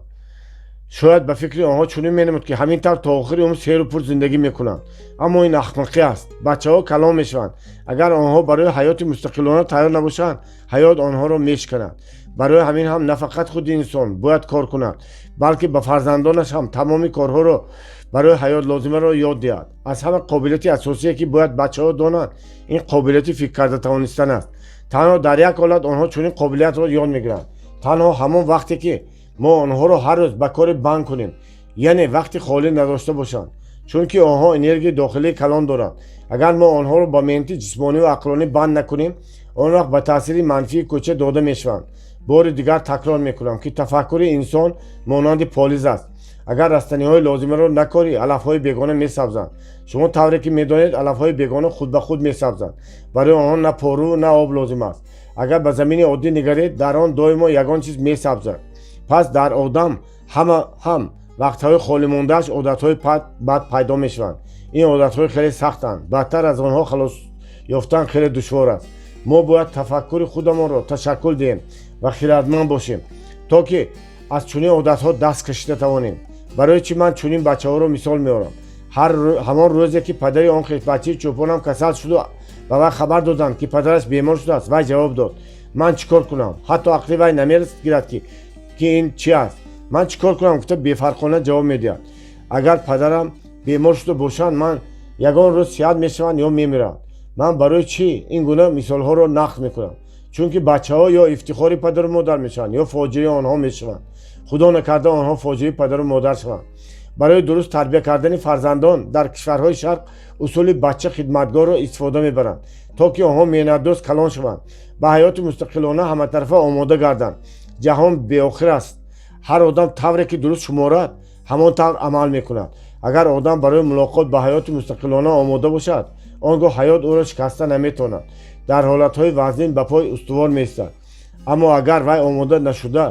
Speaker 1: Шояд ба фикри онҳо чунин менамуд, ки ҳамин тавр то охири умр серу пур зиндагӣ мекунанд. Аммо ин ахмақӣ аст. Бачаҳо калон мешаванд. Агар онҳо барои ҳаёти мустақилона тайёр набошанд, ҳаёт онҳоро мешиканад. Барои ҳамин ҳам на фақат худи инсон бояд кор кунад, балки ба фарзандонаш ҳам тамоми корҳоро барои ҳаёт лозимаро ёд диҳад. Аз ҳама қобилияти асосие, ки бояд бачаҳо донанд, ин қобилияти фикр карда тавонистан аст. Танҳо дар як ҳолат онҳо чунин қобилиятро ёд мегиранд: танҳо ҳамон вақте ки мо онҳоро ҳар рӯз ба кори банд кунем, яъне вақти холӣ надошта бошанд, чунки онҳо энергияи дохилии калон доранд. Агар мо онҳоро ба меҳнати ҷисмонӣ ва ақлонӣ банд накунем, он вақт ба таъсири манфии кӯча дода мешаванд. Бори дигар такрор мекунам, ки тафаккури инсон монанди полиз аст. Агар растаниҳои лозимаро накорӣ, алафҳои бегона месабзанд. Шумо тавре ки медонед, алафҳои бегона худбахуд месабзанд, барои онҳо на пору, на об лозим аст. Агар ба замини оддӣ нигаред, дар он доимо ягон чиз месабзад. Пас дар одам ҳама ҳам вақтҳои холимондааш одатҳои бад пайдо мешаванд. Ин одатҳои хеле сахтанд, бадтар аз онҳо халос ёфтан хеле душвор аст. Мо бояд тафаккури худамонро ташаккул диҳем ва хирадманд бошем. То ки аз чунин одатҳо даст кашида тавонем. Барои чӣ ман чунин бачаҳоро мисол меорам? Ҳамон рӯзе ки падари он бачаи чӯпонам касал шуду ба вай хабар доданд, ки падараш бемор шудааст, вай ҷавоб дод: «Ман чӣ кор кунам?» Ҳатто ақли вай намегирад, ки ин чӣ аст. «Ман чӣ кор кунам?» гуфта, бефарқона ҷавоб медиҳад. Агар падарам бемор шуда бошанд, ман ягон рӯз сиҳат мешаванд ё мемиранд. Ман барои чӣ ин гуна мисолҳоро нақл мекунам? Чунки бачаҳо ё ифтихори падару модар мешаванд, ё фоҷиаи онҳо мешаванд. Худо накарда, онҳо фоҷиаи падару модар шаванд. Барои дуруст тарбия кардани фарзандон дар кишварҳои Шарқ усули бача хидматгорро истифода мебаранд, то ки онҳо меҳнатдӯст калон шаванд, ба ҳаёти мустақилона ҳаматарафа омода гарданд. Ҷаҳон беохир аст. Ҳар одам тавре ки дуруст шуморад, ҳамон тавр амал мекунад. Агар одам барои мулоқот ба ҳаёти мустақилона омода бошад, он гоҳ ҳаёт ӯро шикаста наметавонад, дар ҳолатҳои вазнин ба пой устувор меистад. Аммо агар вай омода нашуда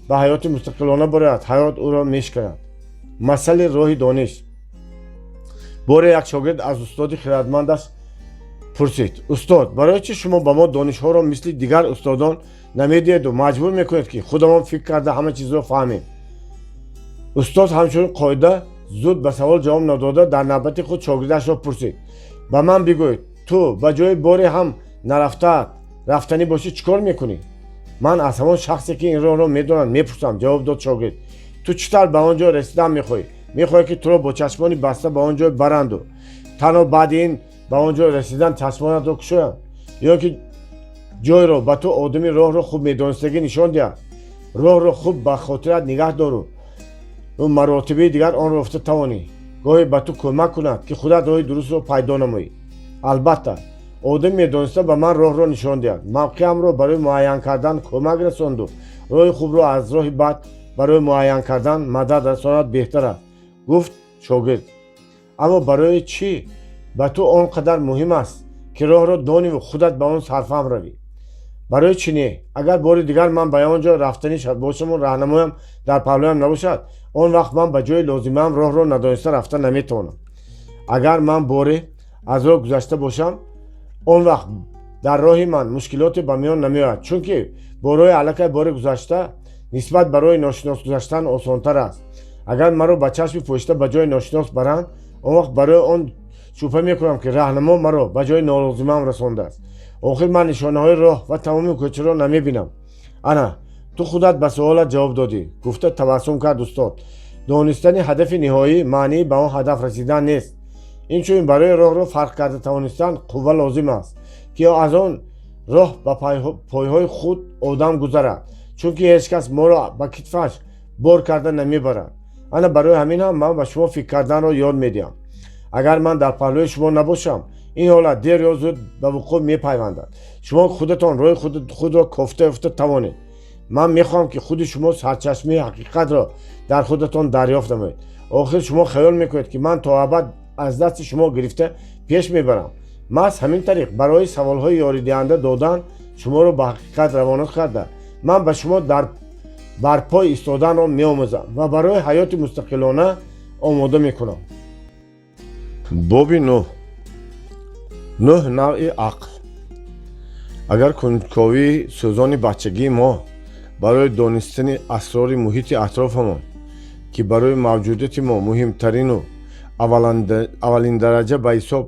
Speaker 1: ба ҳаёти мустақилона барояд, ҳаёт ӯро мешиканад. Масъали роҳи дониш. Боре як шогирд аз устоди хирадмандаш пурсид: «Устод, барои чӣ шумо ба мо донишҳоро мисли дигар устодон намедиҳеду маҷбур мекунед, ки худамон фикр карда ҳама чизро фаҳмем?» Устод ҳамчунин қоида зуд ба савол ҷавоб надода, дар навбати худ шогирдашро пурсид: «Ба ман бигӯй, ту ба ҷои боре ҳам нарафтаат рафтанӣ бошӣ, чӣ кор мекунӣ?» «Ман аз ҳамон шахсе, ки ин роҳро медонад, мепурсам», ҷавоб дод шогирд. «Ту чӣ тавр ба он ҷо расидан мехоҳӣ? Мехоҳӣ, ки туро бо чашмони баста ба он ҷой баранду танҳо баъди ин ба он ҷой расидан чашмонатро кушоянд, ё ки ҷойро ба ту одами роҳро хуб медонистагӣ нишон диҳад? Роҳро хуб ба хотират нигаҳ дору маротибаи дигар онро ёфта тавонӣ, гоҳе ба ту кӯмак кунад, ки худат роҳи дурустро пайдо намоӣ?» «Албатта, одами медониста ба ман роҳро нишон диҳад, мавқеамро барои муайян кардан кӯмак расонду роҳи хубро аз роҳи бад барои муайян кардан мадад расонад беҳтар аст», гуфт шогирд. «Аммо барои чӣ ба ту он қадар муҳим аст, ки роҳро дониву худат ба он сарфаҳм равӣ?» «Барои чӣ не? Агар бори дигар ман ба он ҷо рафтанӣ бошаму раҳнамоям дар паҳлӯям набошад, он вақт ман ба ҷои лозимаам роҳро надониста рафта наметавонам. Агар ман боре аз роҳ гузашта бошам, он вақт дар роҳи ман мушкилоте ба миён намеояд, чунки бо роҳи аллакай боре гузашта нисбат ба роҳи ношинос гузаштан осонтар аст. Агар маро ба чашми пӯшида ба ҷои ношинос баранд, он вақт барои он шубҳа мекунам, ки раҳнамо маро ба ҷои нолозимаам расондааст. Охир ман нишонаҳои роҳ ва тамоми кӯчаро намебинам». «Ана, ту худат ба суолат ҷавоб додӣ», гуфта табассум кард устод. «Донистани ҳадафи ниҳоӣ маънии ба он ҳадаф расидан нест. Инчунин барои роҳро фарқ карда тавонистан қувва лозим аст, ки аз он роҳ ба пойҳои худ одам гузарад, чунки ҳеҷ кас моро ба китфаш бор карда намебарад. Ана барои ҳамин ҳам ман ба шумо фикр карданро ёд медиҳам. Агар ман дар паҳлӯи шумо набошам, ин ҳолат дер ё зуд ба вуқӯъ мепайвандад, шумо худатон роҳи худро кофта ёфта тавонед. Ман мехоҳам, ки худи шумо сарчашмаи ҳақиқатро дар худатон дарёфт намоед. Охир шумо хаёл мекунед, ки ман то абад аз дасти шумо гирифта пеш мебарам. Маҳз ҳамин тариқ барои саволҳои ёридиҳанда додан шуморо ба ҳақиқат равона карда, ман ба шумо дар бар пой истоданро меомӯзам ва барои ҳаёти мустақилона омода мекунам». Боби нӯҳ. Нӯҳ навъи ақл. Агар кунҷковии сӯзони бачагии мо барои донистани асрори муҳити атрофамон, ки барои мавҷудияти мо муҳимтарину аввалиндараҷа ба ҳисоб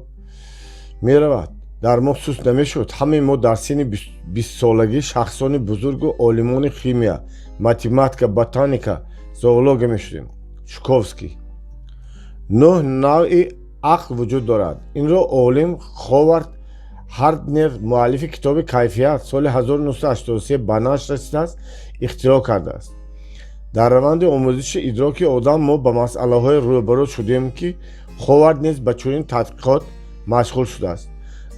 Speaker 1: меравад, дар мо суст намешуд, ҳамаи мо дар синни 20-солагӣ шахсони бузургу олимони химия, математика, ботаника, зоология мешудем. Жуковский. Нӯҳ навъи ақл вуҷуд дорад. Инро олим Ховард Гарднер, муаллифи китоби «Кайфият», соли 1983 ба нашр расидааст, ихтироъ кардааст. Дар раванди омӯзиши идроки одам мо ба масъалаҳое рӯбарӯ шудем, ки Ховард низ ба чунин тадқиқот машғул шудааст.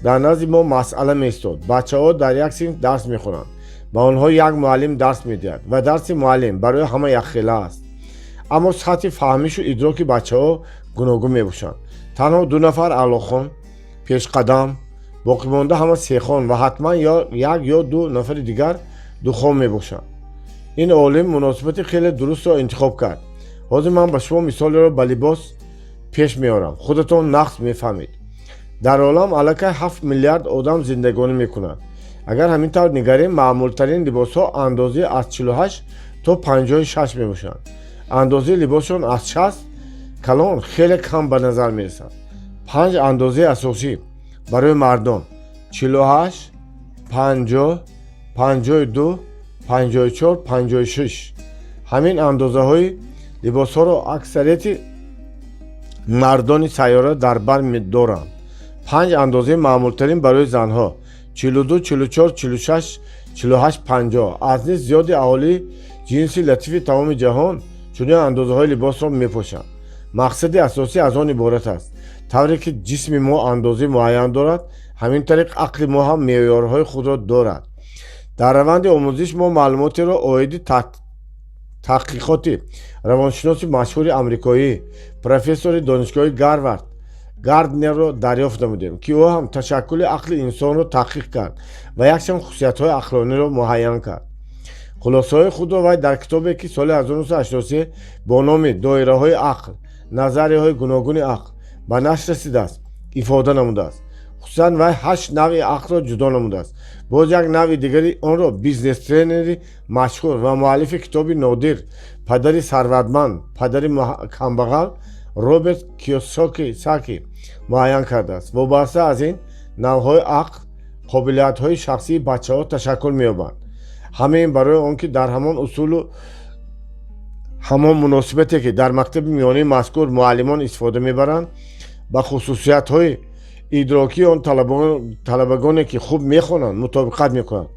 Speaker 1: Дар назди мо масъала меистод: бачаҳо дар як синф дарс мехонанд, ба онҳо як муаллим дарс медиҳад ва дарси муаллим барои ҳама якхела аст, аммо сатҳи фаҳмишу идроки бачаҳо гуногун мебошанд. Танҳо ду нафар аълохон, пешқадам, боқимонда ҳама сехон ва ҳатман як ё ду нафари дигар духон мебошанд. Ин олим муносибати хеле дурустро интихоб кард. Ҳозир ман ба шумо мисолеро ба либос пеш меорам, худатон нағз мефаҳмед. Дар олам аллакай 7 миллиард одам зиндагонӣ мекунанд. Агар ҳамин тавр нигарем, маъмултарин либосҳо андозаи аз 48 то 56 мебошанд. Андозаи либосшон аз 60 калон хеле кам ба назар мерасад. Панҷ андозаи асосӣ барои мардон: 48, 50, 52, 54, 56. Ҳамин андозаҳои либосҳоро аксарияти мардони сайёра дар бар доранд. Панҷ андозаи маъмултарин барои занҳо: 42, 44, 46, 48, 50. Аз низ зиёди аҳолии ҷинси латифи тамоми ҷаҳон чунин андозаҳои либосро мепӯшанд. Мақсади асосӣ аз он иборат аст: тавре ки ҷисми мо андозаи муайян дорад, ҳамин тариқ ақли мо ҳам меъёрҳои худро дорад. Дар раванди омӯзиш мо маълумотеро оиди таҳқиқоти равоншиноси машҳури амрикоӣ, профессори донишгоҳи Гарвард Гарднерро дарёфт намудем, ки ӯ ҳам ташаккули ақли инсонро таҳқиқ кард ва якчанд хусусиятҳои ақлониро муайян кард. Хулосаҳои худро вай дар китобе, ки соли 1983 бо номи «Доираҳои ақл: назарияҳои гуногуни ақл» ба нашр расидааст, ифода намудааст. Хусусан вай ҳашт навъи ақлро ҷудо намудааст. Боз як навъи дигари онро бизнес-тренери машҳур ва муаллифи китоби нодир «Падари сарватманд, падари камбағал» Роберт Киёсаки муайян кардааст. Вобаста аз ин навъҳои ақл қобилиятҳои шахсии бачаҳо ташаккул меёбанд. Ҳамаи ин барои он ки дар ҳамон усулу ҳамон муносибате, ки дар мактаби миёнаи мазкур муаллимон истифода мебаранд, ба хусусиятҳои идрокии он талабагоне, ки хуб мехонанд, мутобиқат мекунанд.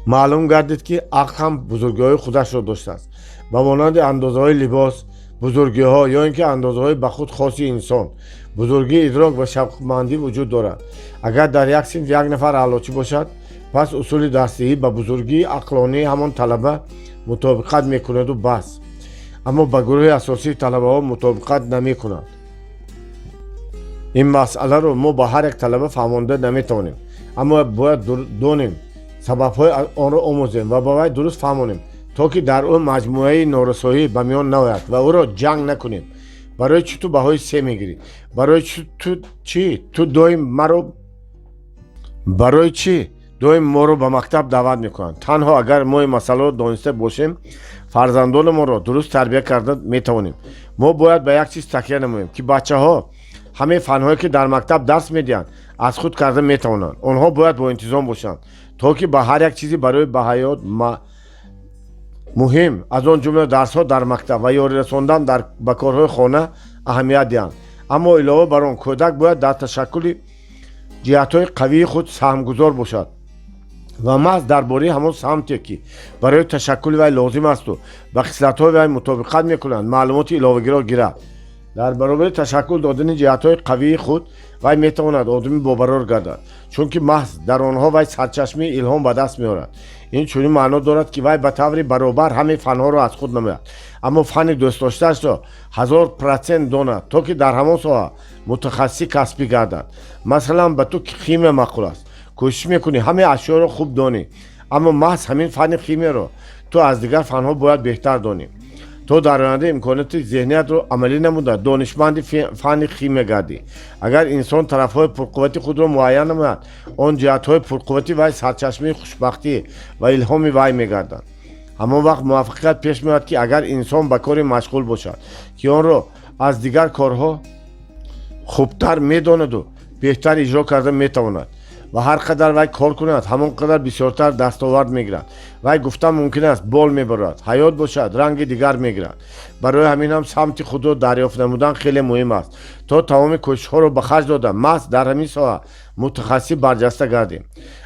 Speaker 1: Маълум гардид, ки ақл ҳам бузургиҳои худашро доштааст, ба монанди андозаҳои либос, бузургиҳо ё ин ки андозаҳои ба худ хоси инсон, бузургии идрок ва шавқмандӣ вуҷуд дорад. Агар дар як синф як нафар аълочӣ бошад, пас усули дарсдиҳӣ ба бузургии ақлонии ҳамон талаба мутобиқат мекунаду бас, аммо ба гурӯҳи асосии талабаҳо мутобиқат намекунад. Ин масъаларо мо ба ҳар як талаба фаҳмонда наметавонем, аммо бояд донем, сабабҳои онро омӯзем ва ба вай дуруст фаҳмонем, то ки дар ӯ маҷмӯаи норасоӣ ба миён наояд ва ӯро ҷанг накунем. Барои чӣ ту баҳои се мегирӣ? Барои чӣ ту доим маро, барои чӣ доим моро ба мактаб даъват мекунанд? Танҳо агар мо ин масъаларо дониста бошем, фарзандонамонро дуруст тарбия карда метавонем. Мо бояд ба як чиз такя намоем, ки бачаҳо ҳамаи фанҳое, ки дар мактаб дарс медиҳанд, аз худ карда метавонанд. Онҳо бояд боинтизом бошанд, то ки ба ҳар як чизи барои ба ҳаёт муҳим, аз он ҷумла дарсҳо дар мактаб ва ёрӣ расондан ба корҳои хона, аҳамият диҳанд. Аммо илова бар он, кӯдак бояд дар ташаккули ҷиҳатҳои қавии худ саҳмгузор бошад ва маҳз дар бораи ҳамон самте, ки барои ташаккули вай лозим асту ба хислатҳои вай мутобиқат мекунанд, маълумоти иловагиро гирад. Дар баробари ташаккул додани ҷиҳатҳои қавии худ вай метавонад одами бобарор гардад, чунки маҳз дар онҳо вай сарчашмаи илҳом ба даст меорад. Ин чунин маъно дорад, ки вай ба таври баробар ҳамаи фанҳоро аз худ намояд, аммо фанни дӯстдоштаашро 1000% донад, то ки дар ҳамон соҳа мутахассиси касбӣ гардад. Масалан, ба ту химия маъқул аст, кӯшиш мекунӣ ҳамаи ашёро хуб донӣ, аммо маҳз ҳамин фанни химияро ту аз дигар фанҳо бояд беҳтар донӣ, то дар оянда имконияти зеҳниятро амалӣ намуда, донишманди фанни химия гардӣ. Агар инсон тарафҳои пурқуввати худро муайян намояд, он ҷиҳатҳои пурқуввати вай сарчашмаи хушбахтӣ ва илҳоми вай мегарданд. Ҳамон вақт муваффақият пеш меояд, ки агар инсон ба коре машғул бошад, ки онро аз дигар корҳо хубтар медонаду беҳтар иҷро карда метавонад, ва ҳар қадар вай кор кунад, ҳамон қадар бисёртар дастовард мегирад. Вай, гуфтан мумкин аст, бол мебарад, ҳаёт бошад, ранги дигар мегирад. Барои ҳамин ҳам самти худро дарёфт намудан хеле муҳим аст, то тамоми кӯшишҳоро ба харҷ дода, маҳз дар ҳамин соҳа мутахассиси барҷаста гардем.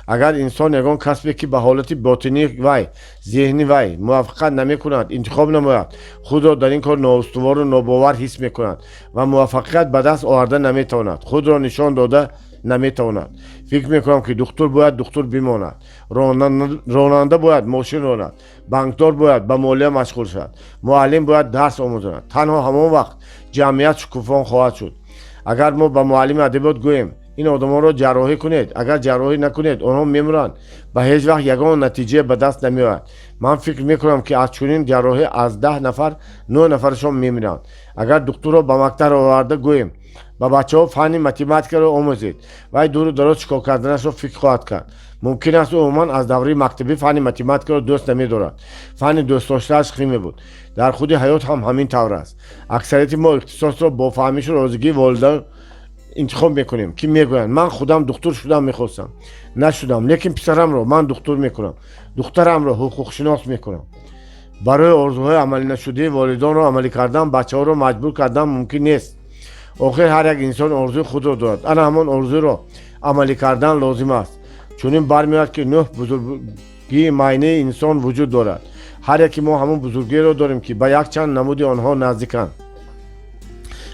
Speaker 1: Агар инсон ягон касбе, ки ба ҳолати ботинии вай, зеҳни вай мувофиқат намекунад, интихоб намояд, худро дар ин кор ноустувору нобовар ҳис мекунад ва муваффақият ба даст оварда наметавонад, худро нишон дода наметавонад. Фикр мекунам, ки духтур бояд духтур бимонад, ронанда бояд мошин ронад, банкдор бояд ба молия машғул шавад, муаллим бояд дарс омӯзонад. Танҳо ҳамон вақт ҷамъият шукуфон хоҳад шуд. Агар мо ба муаллими адабиёт гӯем: «Ин одамонро ҷарроҳӣ кунед, агар ҷарроҳӣ накунед, онҳо мемиранд», ба ҳеҷ вақт ягон натиҷа ба даст намеояд. Ман фикр мекунам, ки аз чунин ҷарроҳӣ аз 10 нафар нӯ нафарашон мемиранд. Агар духтурро ба мактаб оварда гӯем: Ба бачаҳо фанни математикаро омӯзед, вай дуру дароз чӣ кор карданашро фикр хоҳад кард. Мумкин аст, ӯ умуман аз давраи мактабӣ фанни математикаро дӯст намедорад. Фанни дӯстдоштааш химия буд. Дар худи ҳаёт ҳам ҳамин тавр аст. Аксарияти мо ихтисосро бо фаҳмишу розигии волидон интихоб мекунем, ки мегӯянд: «Ман худам духтур шудам мехостам, нашудам, лекин писарамро ман духтур мекунам, духтарамро ҳуқуқшинос мекунам». Барои орзуҳои амалинашудаи волидонро амалӣ кардан бачаҳоро маҷбур кардан мумкин нест. Охир ҳар як инсон орзуи худро дорад, ана ҳамон орзуро амалӣ кардан лозим аст. Чунин бармеояд, ки нӯҳ бузургии майнаи инсон вуҷуд дорад. Ҳар яки мо ҳамон бузургиеро дорем, ки ба якчанд намуди онҳо наздиканд.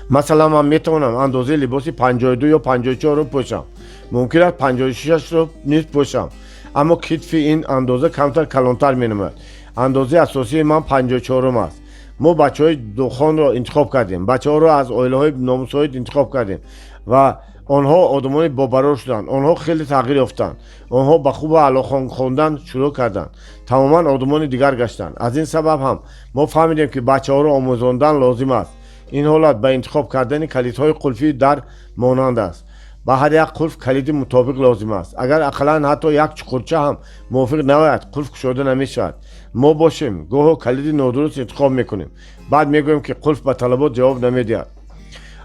Speaker 1: Масалан, ман метавонам андозаи либоси 52 ё 54-ро пӯшам, мумкин аст, 56-ро низ пӯшам, аммо китфи ин андоза камтар калонтар менамояд. Андозаи асосии ман 54-ум аст. Мо бачаҳои духонро интихоб кардем, бачаҳоро аз оилаҳои номусоид интихоб кардем ва онҳо одамони бобарор шуданд. Онҳо хеле тағйир ёфтанд. Онҳо ба хубу аъло хондан шурӯъ карданд, тамоман одамони дигар гаштанд. Аз ин сабаб ҳам мо фаҳмидем, ки бачаҳоро омӯзондан лозим аст. Ин ҳолат ба интихоб кардани калидҳои қулфии дар монанд аст. Ба ҳар як қулф калиди мутобиқ лозим аст. Агар ақаллан ҳатто як чуқурча ҳам мувофиқ наояд, қулф кушода намешавад. Мо бошем, гоҳо калиди нодуруст интихоб мекунем, баъд мегӯем, ки қулф ба талабот ҷавоб намедиҳад.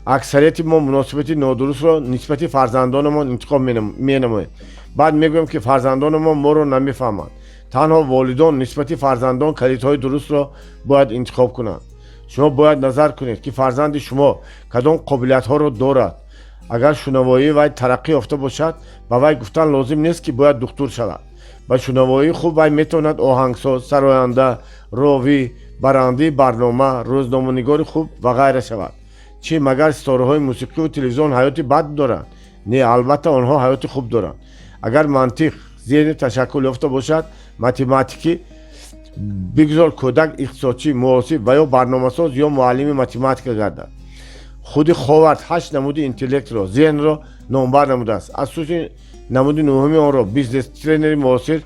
Speaker 1: Аксарияти мо муносибати нодурустро нисбати фарзандонамон интихоб менамоем, баъд мегӯем, ки фарзандонамон моро намефаҳманд. Танҳо волидон нисбати фарзандон калидҳои дурустро бояд интихоб кунанд. Шумо бояд назар кунед, ки фарзанди шумо кадом қобилиятҳоро дорад. Агар шунавоии вай тараққӣ ёфта бошад, ба вай гуфтан лозим нест, ки бояд духтур шавад. Ба шунавоии хуб вай метавонад оҳангсоз, сароянда, ровӣ, барандаи барнома, рӯзноманигори хуб ва ғайра шавад. Чӣ, магар ситораҳои мусиқиву телевизион ҳаёти бад доранд? Не, албатта, онҳо ҳаёти хуб доранд. Агар мантиқ зеҳни ташаккул ёфта бошад, математикӣ, бигзор кӯдак иқтисодчӣ, муҳосиб ва ё барномасоз ё муаллими математика гардад. Худи Ховард ҳашт намуди интеллектро, зеҳнро номбар намудааст. Аз сӯи намуди нӯҳуми онро бизнес-тренери муосир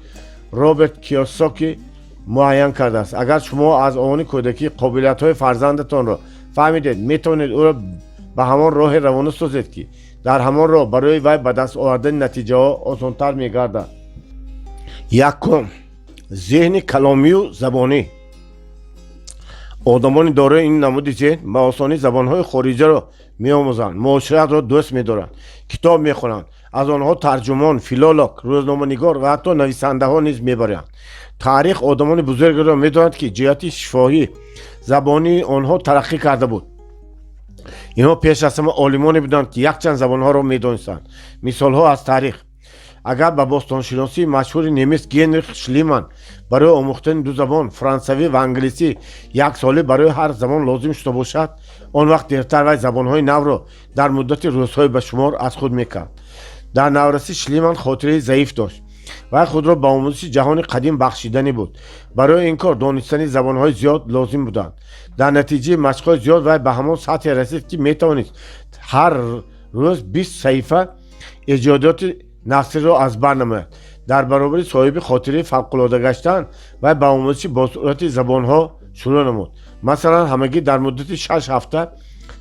Speaker 1: Роберт Киёсоки муайян кардааст. Агар шумо аз овони кӯдакӣ қобилиятҳои фарзандатонро фаҳмидед, метавонед ӯро ба ҳамон роҳе равона созед, ки дар ҳамон роҳ барои вай ба даст овардани натиҷаҳо осонтар мегардад. Якум, зеҳни каломию забонӣ. Одамони дорои ин намуди зеҳн ба осонӣ забонҳои хориҷаро меомӯзанд, муоширатро дӯст медоранд, китоб мехонанд. Аз онҳо тарҷумон, филолог, рӯзноманигор ва ҳатто нависандаҳо низ мебароянд. Таърих одамони бузургеро медонад, ки ҷиҳати шифоҳӣ, забонии онҳо тараққӣ карда буд. Инҳо пеш аз ҳама олимоне буданд, ки якчанд забонҳоро медонистанд. Мисолҳо аз таърих: агар ба бостоншиносии машҳури немис Генрих Шлиман барои омӯхтани ду забон, франсавӣ ва англисӣ, як солӣ барои ҳар забон лозим шуда бошад, он вақт дертар вай забонҳои навро дар муддати рӯзҳои ба шумор аз худ мекард. Дар наврасӣ Шлиман хотираи заиф дошт. Вай худро ба омӯзиши ҷаҳони қадим бахшиданӣ буд. Барои ин кор донистани забонҳои зиёд лозим буданд. Дар натиҷаи машқҳои зиёд вай ба ҳамон сатҳе расид, ки метавонист ҳар рӯз 20 саҳифа эҷодиёти насриро аз бар намояд. Дар баробари соҳиби хотираи фавқулода гаштан, вай ба омӯзиши босуръати забонҳо шурӯъ намуд. Масалан, ҳамагӣ дар муддати 6 ҳафта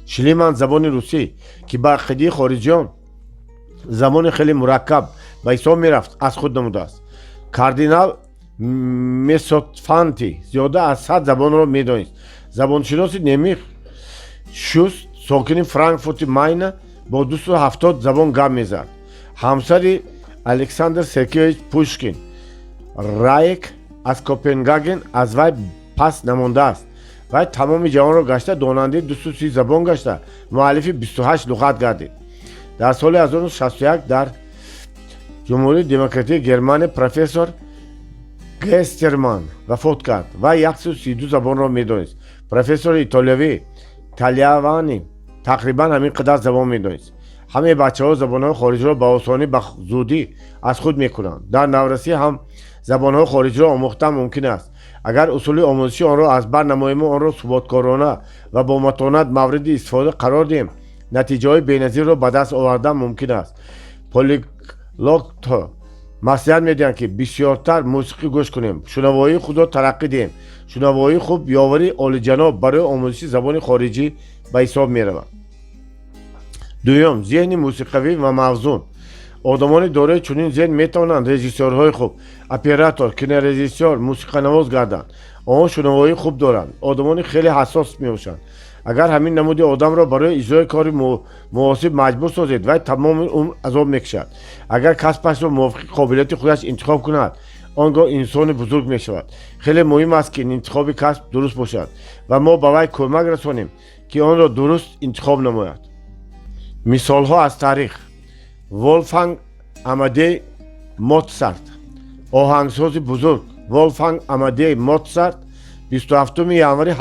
Speaker 1: Шлиман забони русӣ, ки ба ақидаи хориҷиён забони хеле мураккаб ба ҳисоб мерафт, аз худ намудааст. Кардинал Месотфанти зиёда аз 100 забонро медонист. Забоншиноси немис Шуст, сокини Франкфурти Майна, бо 270 забон гап мезад. Ҳамсари Александр Сергеевич Пушкин, Раек аз Копенгаген, аз вай пас намондааст. Вай тамоми ҷаҳонро гашта, донандаи 230 забон гашта, муаллифи 28 луғат гардид. Дар соли 1961 дар Ҷумҳурии Демократии Германия профессор Гестерман вафот кард. Вай 132 забонро медонист. Профессори итолиявӣ Талявани тақрибан ҳамин қадар забон медонист. Ҳамаи бачаҳо забонҳои хориҷиро ба осонӣ, ба зудӣ аз худ мекунанд. Дар наврасӣ ҳам забонҳои хориҷиро омӯхтан мумкин аст, агар усули омӯзиши онро аз бар намоему онро суботкорона ва бо матонат мавриди истифода қарор диҳем, натиҷаҳои беназирро ба даст овардан мумкин аст. Полиглотҳо маслиҳат медиҳанд, ки бисёртар мусиқӣ гӯш кунем, шунавоии худро тараққӣ диҳем. Шунавоии хуб ёвари олиҷаноб барои омӯзиши забони хориҷӣ ба ҳисоб меравад. Дуюм, зеҳни мусиқавӣ ва мавзун. Одамони дорои чунин зеҳн метавонанд режиссёрҳои хуб, оператор, кинорежиссёр, мусиқанавоз гарданд. Онҳо шунавоии хуб доранд, одамони хеле ҳассос мебошанд. Агар ҳамин намуди одамро барои иҷрои кори муосиб маҷбур созед, вай тамоми умр азоб мекашад. Агар касбашро мувофиқи қобилияти худаш интихоб кунад, он гоҳ инсони бузург мешавад. Хеле муҳим аст, ки интихоби касб дуруст бошад ва мо ба вай кӯмак расонем, ки онро дуруст интихоб намояд. Мисолҳо аз таърих. Волфганг Амадей Моцарт, оҳангсози бузург. Волфганг Амадей Моцарт 27 январи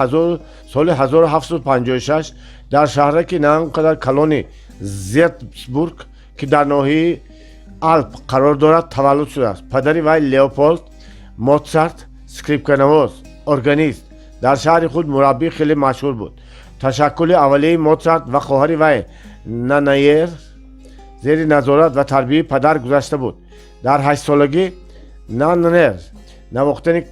Speaker 1: соли 1756 дар шаҳраки на он қадар калони Зальцбург, ки дар ноҳияи Алп қарор дорад, таваллуд шудааст. Падари вай, Леополд Моцарт, скрипканавоз, органист, дар шаҳри худ мураббии хеле машҳур буд. Ташаккули аввалияи Моцарт ва хоҳари вай Наннаер зери назорат ва тарбияи падар гузашта буд. Дар 8-солагӣ Наннер навохтани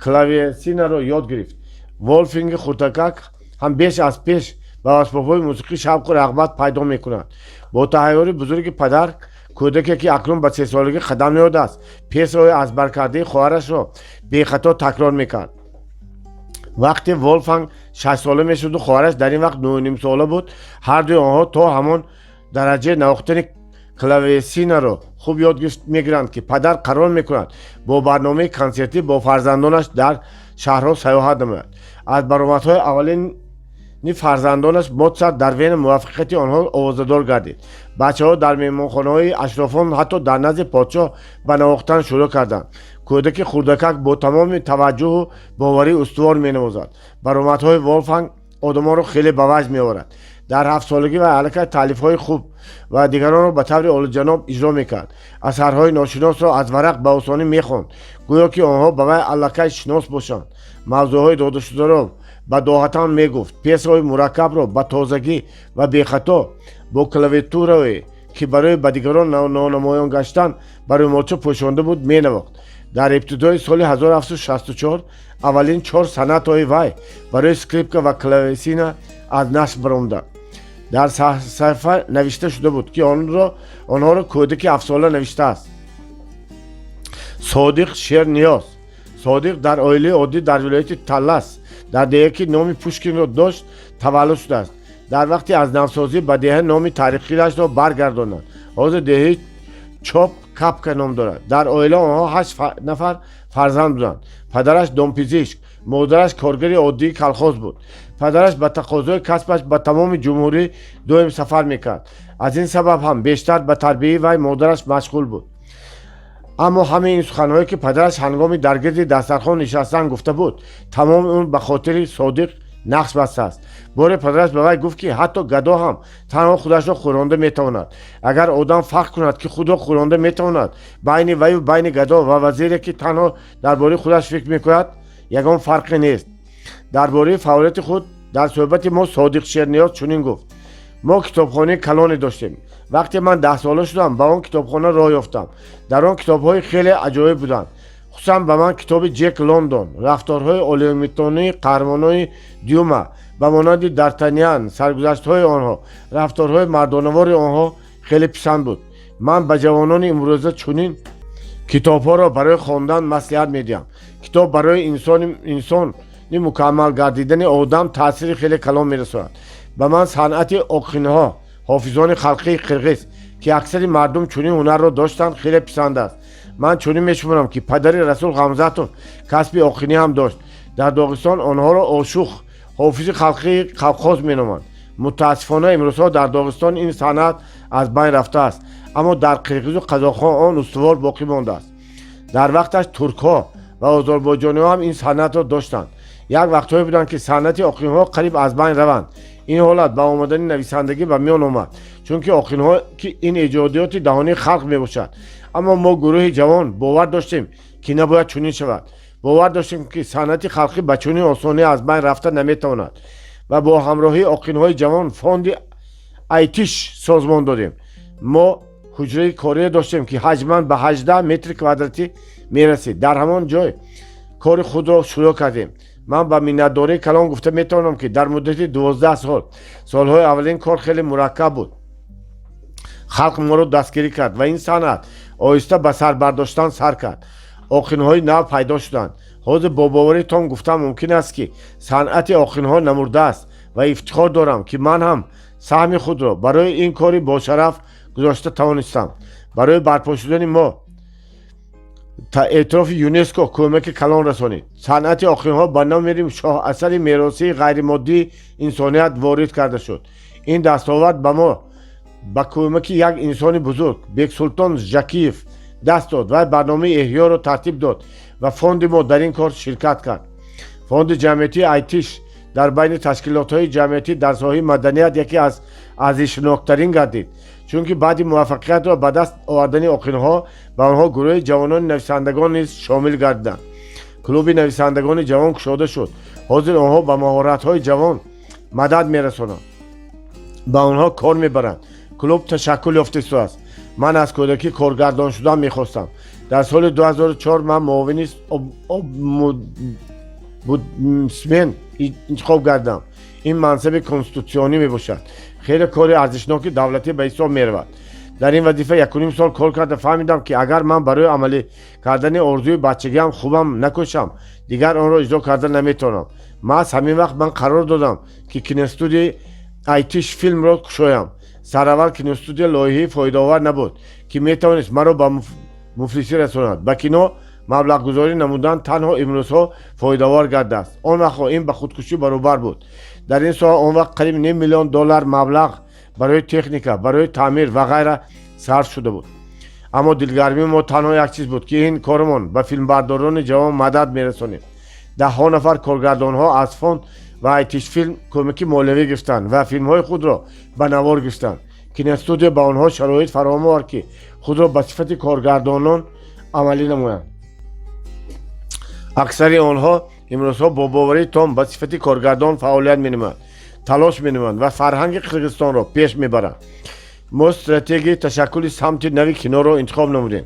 Speaker 1: клавесинаро ёд гирифт. Волфганги хурдакак ҳам беш аз пеш ба асбобҳои мусиқӣ шавқу рағбат пайдо мекунад. Бо таҳайюри бузурги падар, кӯдаке, ки акнун ба 3-солагӣ қадам ниҳодааст, пьесаҳои аз баркардаи хоҳарашро бехато такрор мекард. Вақте Волфганг 6-сола мешуду хоҳараш дар ин вақт 9,5-сола буд, ҳардуи онҳо то ҳамон дараҷаи навохтани клавесинаро хуб ёд мегиранд, ки падар қарор мекунад бо барномаи консертӣ бо фарзандонаш дар шаҳрҳо саёҳат намояд. Аз баромадҳои аввалини фарзандонаш Моцарт дар Вена муваффақияти онҳо овозадор гардид. Бачаҳо дар меҳмонхонаҳои ашрофон, ҳатто дар назди подшоҳ ба навохтан шурӯъ карданд. Кӯдаки хурдакак бо тамоми таваҷҷӯҳу боварии устувор менавозад. Баромадҳои Волфганг одамонро хеле ба ваҷд меоварад. Дар 7-солагӣ вай аллакай таълифҳои худ ва дигаронро ба таври олиҷаноб иҷро мекард. Асарҳои ношиносро аз варақ ба осонӣ мехонд, гӯё ки онҳо ба вай аллакай шинос бошанд. Мавзӯъҳои додашударо бадоҳатан мегуфт. Пьесаҳои мураккабро ба тозагӣ ва бехато бо клавиатурае, ки барои ба дигарон нонамоён гаштан ба рӯмолча пӯшонда буд, менавохт. Дар ибтидои соли 1764 аввалин чор сонатаи вай барои скрипка ва клавесина аз нашр баромада. Дар саҳифа навишта шуда буд, ки онҳоро кӯдаки 7-сола навиштааст. Содиқ Шерниёз. Содиқ дар оилаи оддӣ дар вилояти Талас, дар деҳа, ки номи Пушкинро дошт, таваллуд шудааст. Дар вақти аз навсозӣ ба деҳа номи таърихиашро баргардонанд. Ҳозир деҳаи Чоп Капка ном дорад. Дар оила онҳо ҳашт нафар фарзанд буданд. Падараш домпизишк, модараш коргари оддии колхоз буд. Падараш ба тақозои касбаш ба тамоми ҷумҳурӣ доим сафар мекард. Аз ин сабаб ҳам бештар ба тарбияи вай модараш машғул буд. Аммо ҳамаи ин суханҳое, ки падараш ҳангоми дар гирди дастархон нишастан гуфта буд, тамоми он ба хотири Содиқ нақш бастааст. Боре падараш ба вай гуфт, ки ҳатто гадо ҳам танҳо худашро хӯронда метавонад. Агар одам фарқ кунад, ки худро хӯронда метавонад, байни ваю байни гадо ва вазире, ки танҳо дар бораи худаш фикр мекунад, ягон фарқе нест. Дар бораи фаъолияти худ дар суҳбати мо Содиқ Шерниёз чунин гуфт: «Мо китобхонаи калоне доштем. Вақте ман 10-сола шудам, ба он китобхона роҳ ёфтам. Дар он китобҳои хеле аҷоиб буданд. Хусусан ба ман китоби Ҷек Лондон, рафторҳои олимитонии қаҳрамонони Дюма ба монанди Д'Артаньян, саргузаштҳои онҳо, рафторҳои мардонавори онҳо хеле писанд буд. Ман ба ҷавонони имрӯза чунин китобҳоро барои хондан маслиҳат медиҳам. Китоб барои инсони мукаммал гардидани одам таъсири хеле калон мерасонад. Ба ман санъати оқинҳо, ҳофизони халқии қирғиз, ки аксари мардум чунин ҳунарро доштанд, хеле писанд аст. Ман чунин мешуморам, ки падари Расул Ғамзатов касби оқинӣ ҳам дошт. Дар Доғистон онҳоро ошух, ҳофизи халқии Қавқоз меноманд. Мутаассифона, имрӯзҳо дар Доғистон ин санъат аз байн рафтааст, аммо дар қирғизу қазоқҳо он устувор боқӣ мондааст. Дар вақташ туркҳо ва озарбойҷониҳо ҳам ин санъатро доштанд. Як вақтҳое буданд, ки санъати оқинҳо қариб аз байн раванд. Ин ҳолат ба омадани нависандагӣ ба миён омад, чунки оқинҳо, ки ин эҷодиёти даҳонии халқ мебошад. Аммо мо, гурӯҳи ҷавон, бовар доштем, ки набояд чунин шавад. Бовар доштем, ки санъати халқӣ ба чунин осонӣ аз байн рафта наметавонад ва бо ҳамроҳии оқинҳои ҷавон фонди Айтиш созмон додем. Мо ҳуҷраи корие доштем, ки ҳаҷман ба 18 метри квадратӣ мерасид. Дар ҳамон ҷой кори худро шурӯъ кардем. Ман ба миннатдории калон гуфта метавонам, ки дар муддати 12 сол, солҳои аввалин кор хеле мураккаб буд. Халқ моро дастгирӣ кард ва ин санъат оҳиста ба сар бардоштан сар кард. Оқинҳои нав пайдо шуданд. Ҳозир бо боварии том гуфтан мумкин аст, ки санъати оқинҳо намурдааст ва ифтихор дорам, ки ман ҳам саҳми худро барои ин кори бошараф гузошта тавонистам. Барои барпо шудани мо эътирофи ЮНЕСКО кӯмаки калон расонид. Санъати оқинҳо ба номи шоҳасари меросии ғайримоддии инсоният ворид карда шуд. Ин дастовард ба мо ба кӯмаки як инсони бузург, Бексултон Жакиев, даст дод. Вай барномаи эҳёро тартиб дод ва фонди мо дар ин кор ширкат кард. Фонди ҷамъиятии Айтиш дар байни ташкилотҳои ҷамъиятӣ дар соҳаи маданият яке аз арзишноктарин гардид, чунки баъди муваффақиятро ба даст овардани оқинҳо ба онҳо гурӯҳи ҷавонони нависандагон низ шомил гардиданд. Клуби нависандагони ҷавон кушода шуд. Ҳозир онҳо ба маҳоратҳои ҷавон мадад мерасонанд, ба онҳо кор мебаранд. Клуб ташаккул ёфта истодааст. Ман аз кӯдакӣ коргардон шудан мехостам. Дар соли 2004 ман муовини омбудсмен интихоб гардам. Ин мансаби конститутсионӣ мебошад, хеле кори арзишноки давлатӣ ба ҳисоб меравад. Дар ин вазифа 1,5 сол кор карда, фаҳмидам, ки агар ман барои амалӣ кардани орзуи бачагиам хубам накӯшам, дигар онро иҷро карда наметавонам. Маҳз ҳамин вақт ман қарор додам, ки киностудияи Айтиш филмро кушоям. Сараввал киностудия лоиҳаи фоидаовар набуд, ки метавонист маро ба муфлисӣ расонад. Ба кино маблағгузорӣ намудан танҳо имрӯзҳо фоидаовар гардааст. Он вақтҳо ин ба худкушӣ баробар буд. Дар ин соҳа он вақт қариб ним миллион доллар маблағ барои техника, барои таъмир ва ғайра сарф шуда буд. Аммо дилгармии мо танҳо як чиз буд, ки ин корамон ба филмбардорони ҷавон мадад мерасонем. Даҳҳо нафар коргардонҳо аз фонд ва Айтишфилм кӯмаки молиявӣ гирифтанд ва филмҳои худро ба навор гирифтанд. Киностудия ба онҳо шароит фароҳам овард, ки худро ба сифати коргардонон амалӣ намоянд. Аксари онҳо имрӯзҳо бо боварии том ба сифати коргардон фаъолият менамоянд, талош менамоянд ва фарҳанги Қирғизистонро пеш мебаранд. Мо стратегияи ташаккули самти нави киноро интихоб намудем.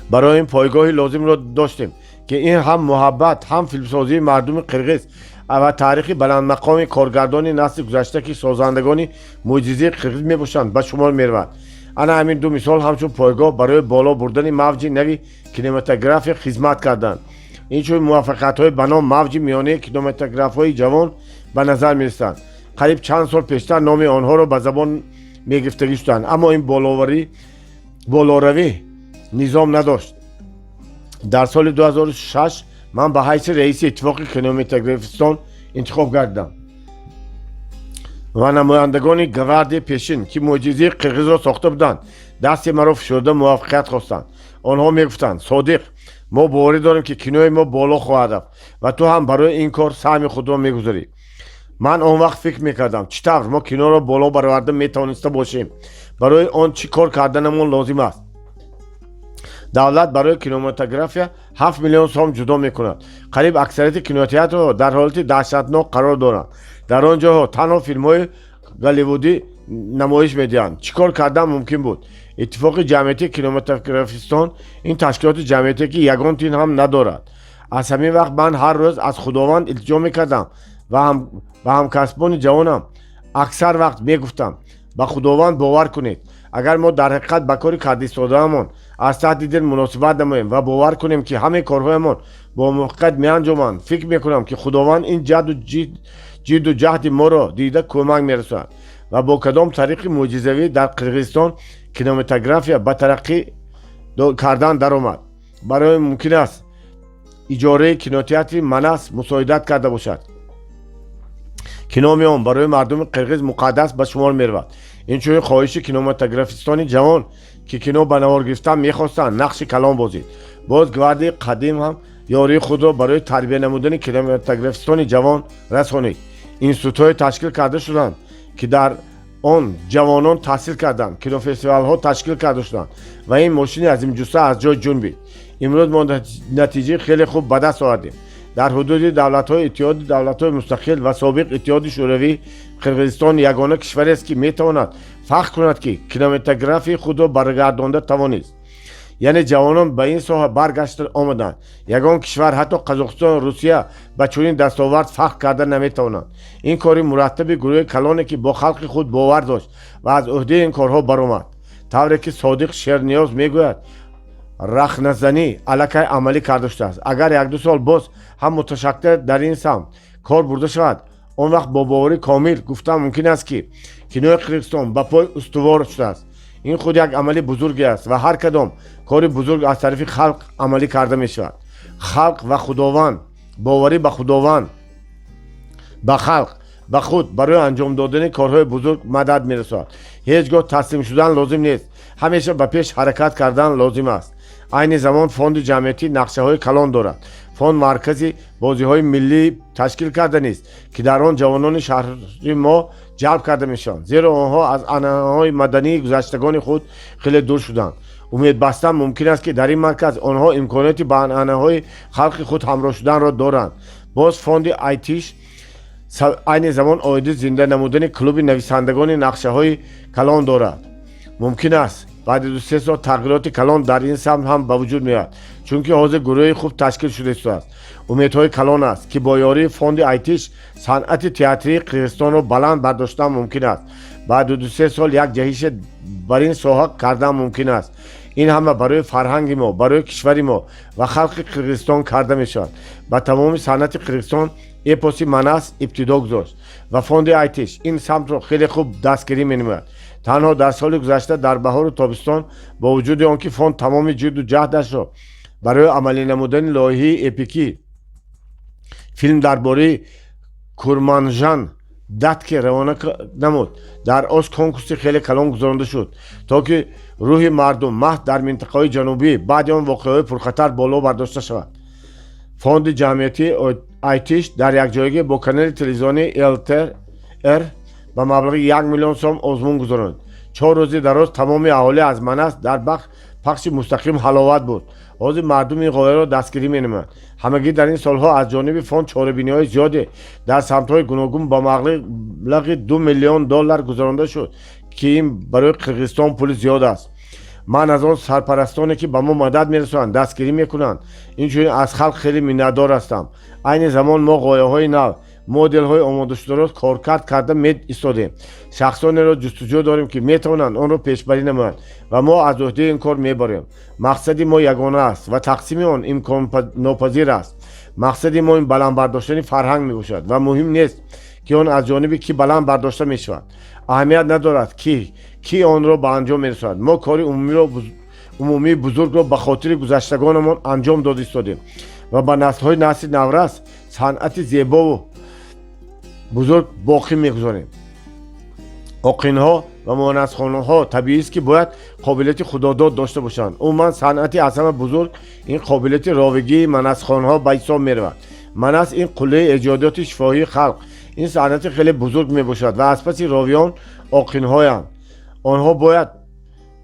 Speaker 1: Барои ин пойгоҳи лозимро доштем, ки ин ҳам муҳаббат, ҳам филмсозии мардуми қирғиз ва таърихи баландмақоми коргардони насли гузашта, ки созандагони мӯъҷизаи қирғиз мебошанд, ба шумор меравад. Ана ҳамин ду мисол ҳамчун пойгоҳ барои боло бурдани мавҷи нави кинематография хизмат карданд. Инчунин муваффақиятҳои ба ном мавҷи миёнаи кинематографҳои ҷавон ба назар мерасанд. Қариб чанд сол пештар номи онҳоро ба забон мегирифтагӣ шуданд, аммо ин болоравӣ низом надошт. Дар соли 2006 ман ба ҳайси раиси Иттифоқи кинематографистон интихоб гардидам ва намояндагони гвардияи пешин, ки мӯъҷизаи қирғизро сохта буданд, дасти маро фишурда муваффақият хостанд. Онҳо мегуфтанд: «Содиқ, мо боварӣ дорем, ки кинои мо боло хоҳад рафт ва ту ҳам барои ин кор саҳми худро мегузорӣ». Ман он вақт фикр мекардам, чӣ тавр мо киноро боло бароварда метавониста бошем, барои он чӣ кор карданамон лозим аст. Давлат барои кинематография 7 миллион сом ҷудо мекунад. Қариб аксарияти кинотеатрҳо дар ҳолати даҳшатнок қарор доранд. Дар он ҷоҳо танҳо филмҳои голливудӣ намоиш медиҳанд. Чӣ кор кардан мумкин буд? Иттифоқи ҷамъиятии кинематографистон ин ташкилоти ҷамъиятие, ки ягон тин ҳам надорад. Аз ҳамин вақт ман ҳар рӯз аз Худованд илтиҷо мекардам ва ба ҳамкасбони ҷавонам аксар вақт мегуфтам: «Ба Худованд бовар кунед. Агар мо дар ҳақиқат ба кори кардаистодаамон аз таҳти дил муносибат намоем ва бовар кунем, ки ҳамаи корҳоямон бо муваффақият меанҷоманд, фикр мекунам, ки Худованд ин ҷидду ҷаҳди моро дида, кӯмак мерасонад». Ва бо кадом тариқи мӯъҷизавӣ дар Қирғизистон кинематография ба тараққӣ кардан даромад? Барои мумкин аст, иҷораи кинотеатри Манас мусоидат карда бошад, ки номи он барои мардуми қирғиз муқаддас ба шумор меравад. Инчунин хоҳиши кинематографистони ҷавон, ки кино ба навор гирифтан мехостанд, нақши калон бозид. Боз гвардияи қадим ҳам ёрии худро барои тарбия намудани кинематографистони ҷавон расонид. Институтҳое ташкил карда шуданд, ки дар он ҷавонон таҳсил карданд, кинофестивалҳо ташкил карда шуданд ва ин мошини азимҷусса аз ҷой ҷунбид. Имрӯз мо натиҷаи хеле хуб ба даст овардем. Дар ҳудуди давлатҳои Иттиҳоди Давлатҳои Мустақил ва собиқ Иттиҳоди Шӯравӣ Қирғизистон ягона кишварест, ки метавонад фахр кунад, ки кинематографияи худро баргардонда тавонист. Яъне ҷавонон ба ин соҳа баргашта омаданд. Ягон кишвар, ҳатто Қазоқистон, Русия ба чунин дастовард фахр карда наметавонанд. Ин кори мураттаби гурӯҳи калоне, ки бо халқи худ бовар дошт ва аз ӯҳдаи ин корҳо баромад. Тавре ки Содиқ Шерниёз мегӯяд, рахназанӣ аллакай амалӣ карда шудааст. Агар 1-ду сол боз ҳам муташаккил дар ин самт кор бурда шавад, он вақт бо боварӣ комил гуфтан мумкин аст, ки кинои Қирғизистон ба пой устувор шудааст. Ин худ як амали бузурге аст ва ҳар кадом кори бузург аз тарафи халқ амалӣ карда мешавад. Халқ ва Худованд, боварӣ ба Худованд, ба халқ, ба худ барои анҷом додани корҳои бузург мадад мерасонад. Ҳеҷ гоҳ таслим шудан лозим нест, ҳамеша ба пеш ҳаракат кардан лозим аст. Айни замон фонди ҷамъиятӣ нақшаҳои калон дорад. Фонд маркази бозиҳои миллӣ ташкил карданист, ки дар он ҷавонони шаҳри мо ҷалб карда мешаванд, зеро онҳо аз анъанаҳои мадании гузаштагони худ хеле дур шуданд. Умед бастан мумкин аст, ки дар ин марказ онҳо имконияти ба анъанаҳои халқи худ ҳамроҳ шуданро доранд. Боз фонди Айтиш айни замон оиди зинда намудани клуби нависандагони нақшаҳои калон дорад. Мумкин аст, баъди 2-се сол тағйироти калон дар ин самт ҳам ба вуҷуд меояд, чунки ҳозир гурӯҳи хуб ташкил шуда истодааст. Умедҳои калон аст, ки бо ёрии фонди Айтиш санъати театрии Қирғизистонро баланд бардоштан мумкин аст. Баъди 2-се сол як ҷаҳише бар ин соҳа кардан мумкин аст. Ин ҳама барои фарҳанги мо, барои кишвари мо ва халқи Қирғизистон карда мешавад. Ба тамоми санъати Қирғизистон эпоси Манас ибтидо гузошт ва фонди Айтиш ин самтро хеле хуб дастгирӣ менамояд. Танҳо дар соли гузашта дар баҳору тобистон, бо вуҷуди он ки фонд тамоми ҷидду ҷаҳдашро барои амалӣ намудани лоиҳаи эпикӣ, филм дар бораи Курманжан Датке равона намуд, дар Ош конкурси хеле калон гузаронда шуд, то ки рӯҳи мардум маҳз дар минтақаҳои ҷанубӣ баъди он воқеаҳои пурхатар боло бардошта шавад. Фонди ҷамъиятии Айтиш дар якҷоягӣ бо канали телевизионии ЭлТР ба маблағи 1 миллион сом озмун гузаронд. 4 рӯзи дароз тамоми аҳолӣ аз Манас дар пахши мустақим ҳаловат буд. Ҳозир мардум ин ғояро дастгирӣ менамоянд. Ҳамагӣ дар ин солҳо аз ҷониби фонд чорабиниҳои зиёде дар самтҳои гуногун ба маблағи 2 миллион доллар гузаронда шуд, ки ин барои Қирғизистон пули зиёд аст. Ман аз он сарпарастоне, ки ба мо мадад мерасонанд, дастгирӣ мекунанд, инчунин аз халқ хеле миннатдор ҳастам. Айни замон мо ғояҳои нав, моделҳои омодашударо коркард карда меистодем. Шахсонеро ҷустуҷӯ дорем, ки метавонанд онро пешбарӣ намоянд ва мо аз ӯҳдаи ин кор мебарем. Мақсади мо ягона аст ва тақсими он имконнопазир аст. Мақсади мо ин баланд бардоштани фарҳанг мебошад ва муҳим нест, ки он аз ҷониби кӣ баланд бардошта мешавад. Аҳамият надорад, ки кӣ онро ба анҷом мерасонад. Мо кори умумии бузургро ба хотири гузаштагонамон анҷом дода истодем ва ба наслҳои насли наврас санъати зебову бузург боқӣ мегузорем. Оқинҳо ва манасхонҳо табиист, ки бояд қобилияти худодод дошта бошанд. Умуман, санъати аз ҳама бузург ин қобилияти ровигии манасхонҳо ба ҳисоб меравад. Манас ин қуллаи эҷодиёти шифоҳии халқ, ин санъати хеле бузург мебошад ва аз паси ровиён оқинҳоянд. Онҳо бояд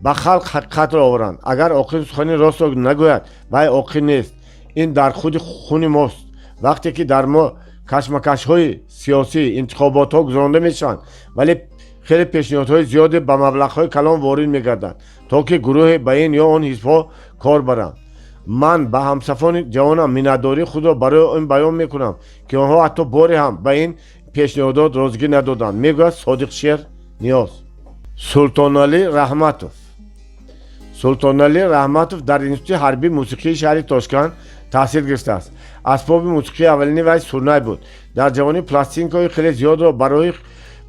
Speaker 1: ба халқ ҳақиқатро оваранд. Агар оқин сухани ростро нагӯяд, вай оқин нест. Ин дар худи хуни мост. Вақте ки дар мо кашмакашҳои сиёсӣ, интихоботҳо гузаронда мешаванд, вале хеле пешниҳодҳои зиёде ба маблағҳои калон ворид мегарданд, то ки гурӯҳе ба ин ё он ҳизбҳо кор баранд. Ман ба ҳамсафони ҷавонам миннатдории худро барои он баён мекунам, ки онҳо ҳатто боре ҳам ба ин пешниҳодот розигӣ надоданд, мегӯяд Содиқ Шер Ниёз. Султоналӣ Раҳматов. Султоналӣ Раҳматов дар Институти ҳарбии мусиқии шаҳри Тошканд таҳсил гирифтааст. Асбоби мусиқии аввалини вай сурнай буд. Дар ҷавонӣ пластинкаҳои хеле зиёдро барои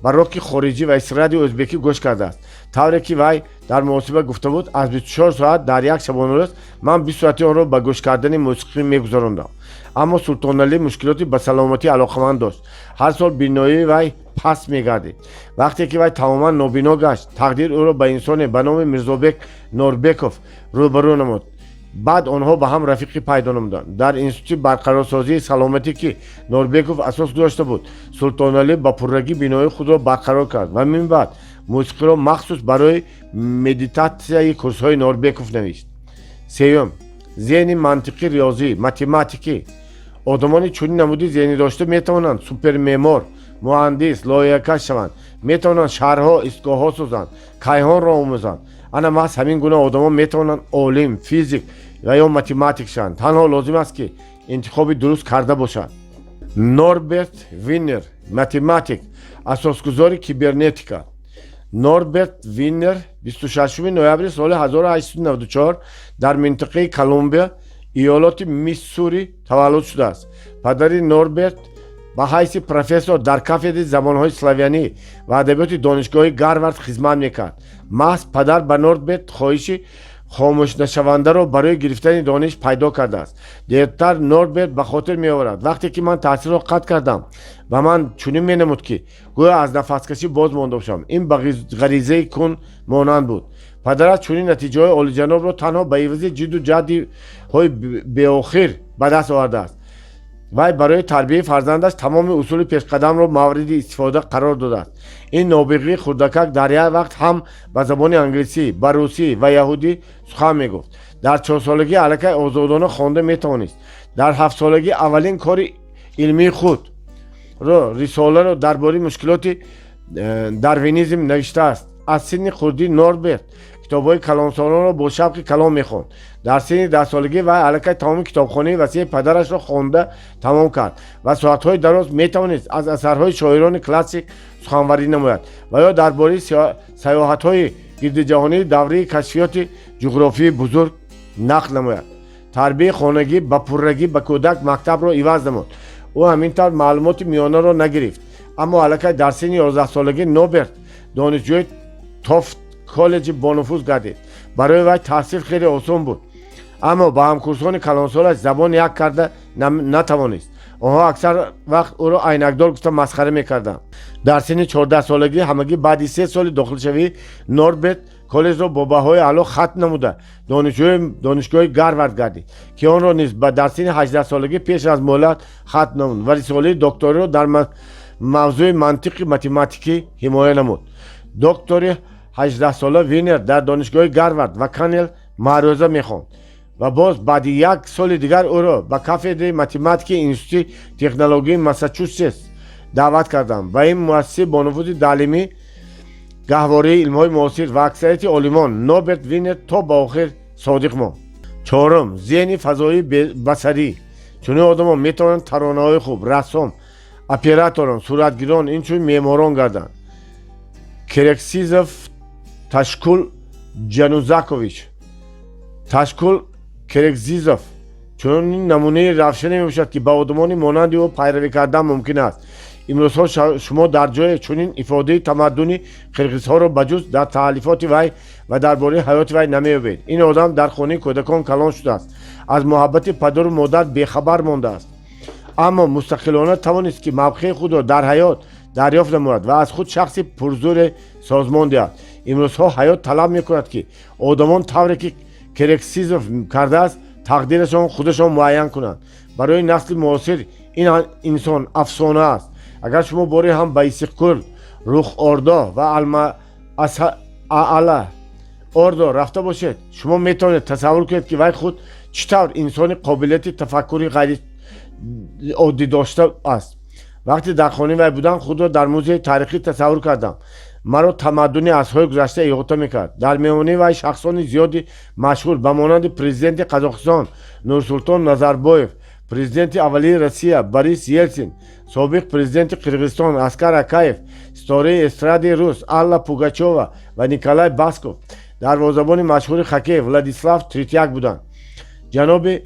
Speaker 1: ба роки хориҷӣ ва эстрадаи ӯзбекӣ гӯш кардааст. Тавре ки вай дар муҳосиба гуфта буд, аз 24 соат дар як шабонарӯз ман 20 соати онро ба гӯш кардани мусиқӣ мегузарондам. Аммо Султоналӣ мушкилоти ба саломатӣ алоқаманд дошт. Ҳар сол биноии вай паст мегардид. Вақте ки вай тамоман нобино гашт, тақдир ӯро ба инсоне ба номи Мирзобек Норбеков рӯбарӯ намуд. Баъд онҳо ба ҳам рафиқӣ пайдо намуданд. Дар институти барқарорсозии саломатӣ, ки Норбеков асос гузошта буд, Султоналӣ ба пуррагӣ биноии худро барқарор кард ва мин баъд мусиқиро махсус барои медитатсияи курсҳои Норбеков навишт. Сеюм, зеҳни мантиқӣ, риёзӣ, математикӣ. Одамони чунин намуди зеҳнӣ дошта метавонанд супермеъмор, Муҳандис, лоиҳакаш шаванд, метавонанд шаҳрҳо, истгоҳҳо созанд, кайҳонро омӯзанд. Ана маҳз ҳамин гуна одамон метавонанд олим, физик ва ё математик шаванд. Танҳо лозим аст, ки интихоби дуруст карда бошад. Норберт Винер, математик, асосгузори кибернетика. Норберт Винер 26 ноябри соли 1894 дар минтақаи Колумбия, иёлоти Миссури таваллуд шудааст. Падари Норберт ба ҳайси профессор дар кафедраи забонҳои славянӣ ва адабиёти Донишгоҳи Гарвард хизмат мекард. Маҳз падар ба Норберт хоҳиши хомӯшнашавандаро барои гирифтани дониш пайдо кардааст. Дертар Норберт ба хотир меоварад: «Вақте ки ман таҳсилро қатъ кардам, ба ман чунин менамуд, ки гӯё аз нафаскашӣ боз монда бошам. Ин ба ғаризаи кун монанд буд». Падараш чунин натиҷаҳои олиҷанобро танҳо ба ивази ҷидду ҷаҳдиҳои беохир ба даст овардааст. Вай барои тарбияи фарзандаш тамоми усули пешқадамро мавриди истифода қарор додааст. Ин нобиғаи хурдакак дар як вақт ҳам ба забони англисӣ, ба русӣ ва яҳудӣ сухан мегуфт. Дар 4-солагӣ аллакай озодона хонда метавонист. Дар 7-солагӣ аввалин кори илмии худро, рисоларо дар бораи мушкилоти дарвинизм навиштааст. Аз синни хурдӣ Норберт китобҳои калонсолонро бо шавқи калон мехонд. Дар синни 10-солагӣ вай аллакай тамоми китобхонаи васеи падарашро хонда тамом кард ва соатҳои дароз метавонист аз асарҳои шоирони классик суханварӣ намояд ва ё дар бораи саёҳатҳои гирдиҷаҳонии давраи кашфиёти ҷуғрофии бузург нақл намояд. Тарбияи хонагӣ ба пуррагӣ ба кӯдак мактабро иваз намуд. Ӯ ҳамин тавр маълумоти миёнаро нагирифт, аммо аллакай дар синни 11-солагӣ Ноберт донишҷӯи Тофт коллеҷи бонуфуз гардид. Барои вай таҳсил хеле осон буд, аммо ба ҳамкурсони калонсолаш забон як карда натавонист. Онҳо аксар вақт ӯро айнакдор гуфта масхара мекарданд. Дар синни 14-солагӣ, ҳамагӣ баъди 3 соли дохилшавӣ, Норберт коллеҷро бо баҳои аъло хатм намуда, донишҷӯи Донишгоҳи Гарвард гардид, ки онро низ дар синни 18-солагӣ пеш аз муҳлат хатм намуд ва рисолаи докториро дар мавзӯи мантиқи математикӣ ҳимоя намуд. Доктори 18-сола Винер дар Донишгоҳи Гарвард ва Корнел маърӯза мехонд ва боз баъди як соли дигар ӯро ба кафедраи математикии Институти технологияи Массачусетс даъват карданд. Ба ин муассисаи бонуфузи таълимӣ, гаҳвораи илмҳои муосир ва аксарияти олимон, Ноберт Винер то ба охир содиқ монд. Чорум, зеҳни фазоии басарӣ. Чунин одамон метавонанд таронаҳои хуб, рассом, операторон, суратгирон, инчунин меъморон гарданд. Керексизов Ташкул Ҷанузакович. Ташкул Керекзизов чунин намунаи равшане мебошад, ки ба одамони монанди ӯ пайравӣ кардан мумкин аст. Имрӯзҳо шумо дар ҷое чунин ифодаи тамаддуни қирғизҳоро ба ҷуз дар таълифоти вай ва дар бораи ҳаёти вай намеёбед. Ин одам дар хонаи кӯдакон калон шудааст, аз муҳаббати падару модар бехабар мондааст, аммо мустақилона тавонист, ки мавқеи худро дар ҳаёт дарёфт намояд ва аз худ шахси пурзӯре созмон диҳад. Имрӯзҳо ҳаёт талаб мекунад, ки одамон тавре ки Керексизов кардааст, тақдирашон худашон муайян кунанд. Барои насли муосир ин инсон афсона аст. Агар шумо боре ҳам ба Иссиқкӯл, Рух Ордо ва Аала Ордо рафта бошед, шумо метавонед тасаввур кунед, ки вай худ чӣ тавр инсони қобилияти тафаккури ғайриоддӣ дошта аст. Вақте дар хонаи вай будам, худро дар музеи таърихӣ тасаввур кардам. Маро тамаддуни асрҳои гузашта иҳота мекард. Дар меҳмонии вай шахсони зиёди машҳур ба монанди президенти Қазоқистон Нурсултон Назарбоев, президенти аввалии Россия Борис Елсин, собиқ президенти Қирғизистон Аскар Акаев, ситораи эстрадии рус Алла Пугачова ва Николай Басков, дарвозабони машҳури хоккей Владислав Третьяк буданд. Ҷаноби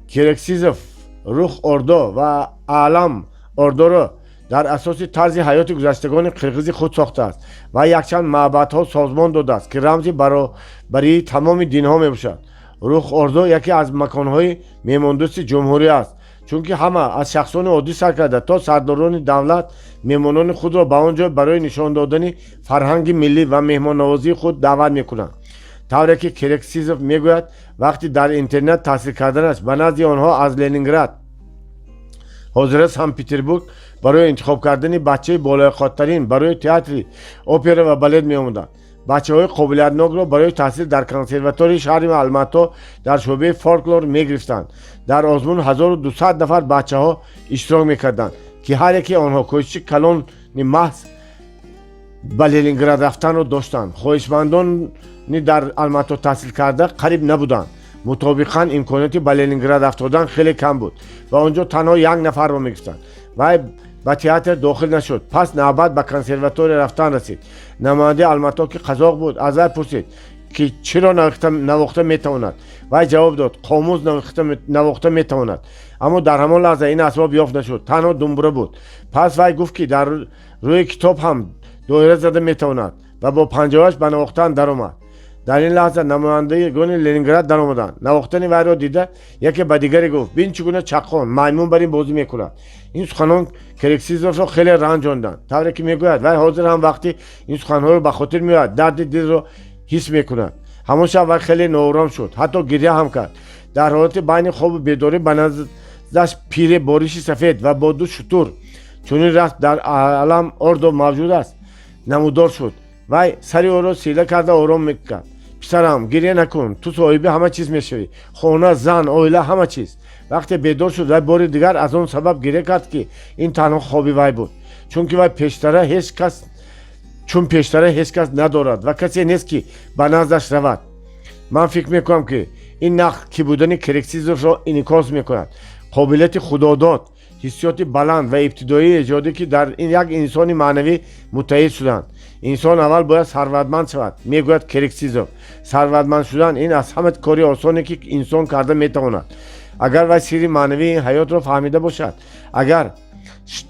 Speaker 1: Керексизов Рух Ордо ва Аълам Ордоро дар асоси тарзи ҳаёти гузаштагони қирғизи худ сохтааст ва якчанд маъбадҳо созмон додааст, ки рамзи баробарии тамоми динҳо мебошад. Рух Ордо яке аз маконҳои меҳмондӯсти ҷумҳурӣ аст, чунки ҳама, аз шахсони оддӣ сар карда то сардорони давлат, меҳмонони худро ба он ҷой барои нишон додани фарҳанги миллӣ ва меҳмоннавозии худ даъват мекунанд. Тавре ки Керексизов мегӯяд, вақти дар интернат таҳсил карданаш ба назди онҳо аз Ленинград, ҳозира Санкт Петербург, барои интихоб кардани бачаи болаёқаттарин барои театри опера ва балет меомаданд. Бачаҳои қобилиятнокро барои таҳсил дар консерваторияи шаҳри Алмато дар шӯъбаи фолклор мегирифтанд. Дар озмун 1200 нафар бачаҳо иштирок мекарданд. Ки ҳар яке онҳо кӯшиши калони маҳз ба Ленинград рафтанро доштанд. Хоҳишмандони дар Алмато таҳсил карда қариб набуданд. Мутобиқан, имконияти ба Ленинград рафтодан хеле кам буд ва он ҷо танҳо як нафарро мегирифтанд. Вай ба театр дохил нашуд. Пас навбат ба консерватория рафтан расид. Намояндаи Алмато, ки қазоқ буд, аз вай пурсид, ки чиро навохта метавонад. Вай ҷавоб дод, қомуз навохта метавонад. Аммо дар ҳамон лаҳза ин асбоб ёфт нашуд, танҳо думбура буд. Пас вай гуфт, ки дар рӯи китоб ҳам доира зада метавонад, ва бо панҷоҳаш ба навохтан даромад. Дар ин лаҳза намояндагони Ленинград даромаданд. Навохтани вайро дида, яке ба дигаре гуфт: «Бин, чӣ гуна чаққон, маймун бар ин бозӣ мекунад». Ин суханон Керексизовро хеле ранҷонданд. Тавре ки мегӯяд, вай ҳозир ҳам вақти ин суханҳоро ба хотир меояд, дарди дилро ҳис мекунад. Ҳамон шаб вай хеле ноором шуд, ҳатто гиря ҳам кард. Дар ҳолати байни хобу бедорӣ ба наздаш пире бо риши сафед ва бо ду шутур, чунин расм дар Алам Ордо мавҷуд аст, намудор шуд. Вай сари ӯро сила карда ором мекард: «Писарам, гиря накун, ту соҳиби ҳама чиз мешавӣ: хона, зан, оила, ҳама чиз». Вақте бедор шуд, вай бори дигар аз он сабаб гиря кард, ки ин танҳо хоби вай буд, чунки вай пештара ҳеҷ кас чун пештара ҳеҷ кас надорад ва касе нест, ки ба наздаш равад. Ман фикр мекунам, ки ин нақл кӣ будани Керексизовро инъикос мекунад: қобилияти худодод, ҳиссиёти баланд ва ибтидоии эҷодӣ, ки дар як инсони маънавӣ муттаҳид шуданд. Инсон аввал бояд сарватманд шавад, мегӯяд Керексизов. Сарватманд шудан ин аз ҳама кори осоне, ки инсон карда метавонад, агар вай сирри маънавии ин ҳаётро фаҳмида бошад. Агар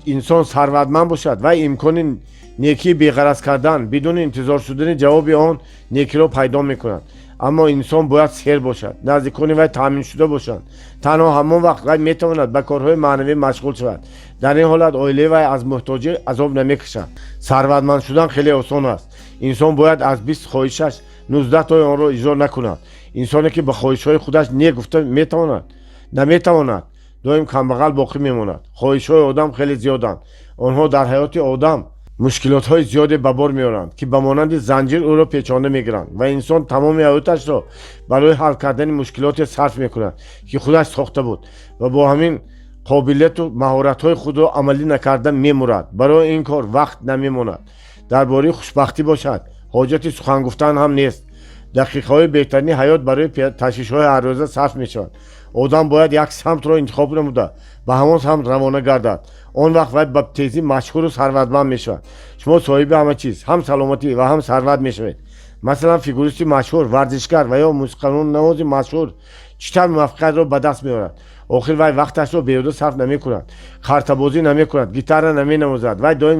Speaker 1: инсон сарватманд бошад, вай имкони некии беғараз кардан бидуни интизор шудани ҷавоби он некиро пайдо мекунад. Аммо инсон бояд сер бошад, наздикони вай таъминшуда бошанд. Танҳо ҳамон вақт вай метавонад ба корҳои маънавӣ машғул шавад. Дар ин ҳолат оилаи вай аз муҳтоҷӣ азоб намекашад. Сарватманд шудан хеле осон аст. Инсон бояд аз 20 хоҳишаш 19 тои онро иҷро накунад. Инсоне, ки ба хоҳишҳои худаш не гуфта метавонад наметавонад, доим камбағал боқӣ мемонад. Хоҳишҳои одам хеле зиёданд. Онҳо дар ҳаёти одам мушкилотҳои зиёде ба бор меоранд, ки ба монанди занҷир ӯро печонда мегиранд, ва инсон тамоми ҳаёташро барои ҳал кардани мушкилоте сарф мекунад, ки худаш сохта буд, ва бо ҳамин қобилияту маҳоратҳои худро амалӣ накарда мемурад. Барои ин кор вақт намемонад. Дар бораи хушбахтӣ бошад, ҳоҷати сухан гуфтан ҳам нест. Дақиқаҳои беҳтарини ҳаёт барои ташвишҳои ҳаррӯза сарф мешавад. Одам бояд як самтро интихоб намуда, ба ҳамон самт равона гардад. Он вақт вай ба тезӣ машҳуру сарватманд мешавад. Шумо соҳиби ҳама чиз, ҳам саломатӣ ва ҳам сарват мешавед. Масалан, фигуристи машҳур, варзишгар ва ё мусиқанавози машҳур чӣ тавр муваффақиятро ба даст меорад? Охир вай вақташро беҳуда сарф намекунад, картабозӣ намекунад, гитара наменавозад. Вай доим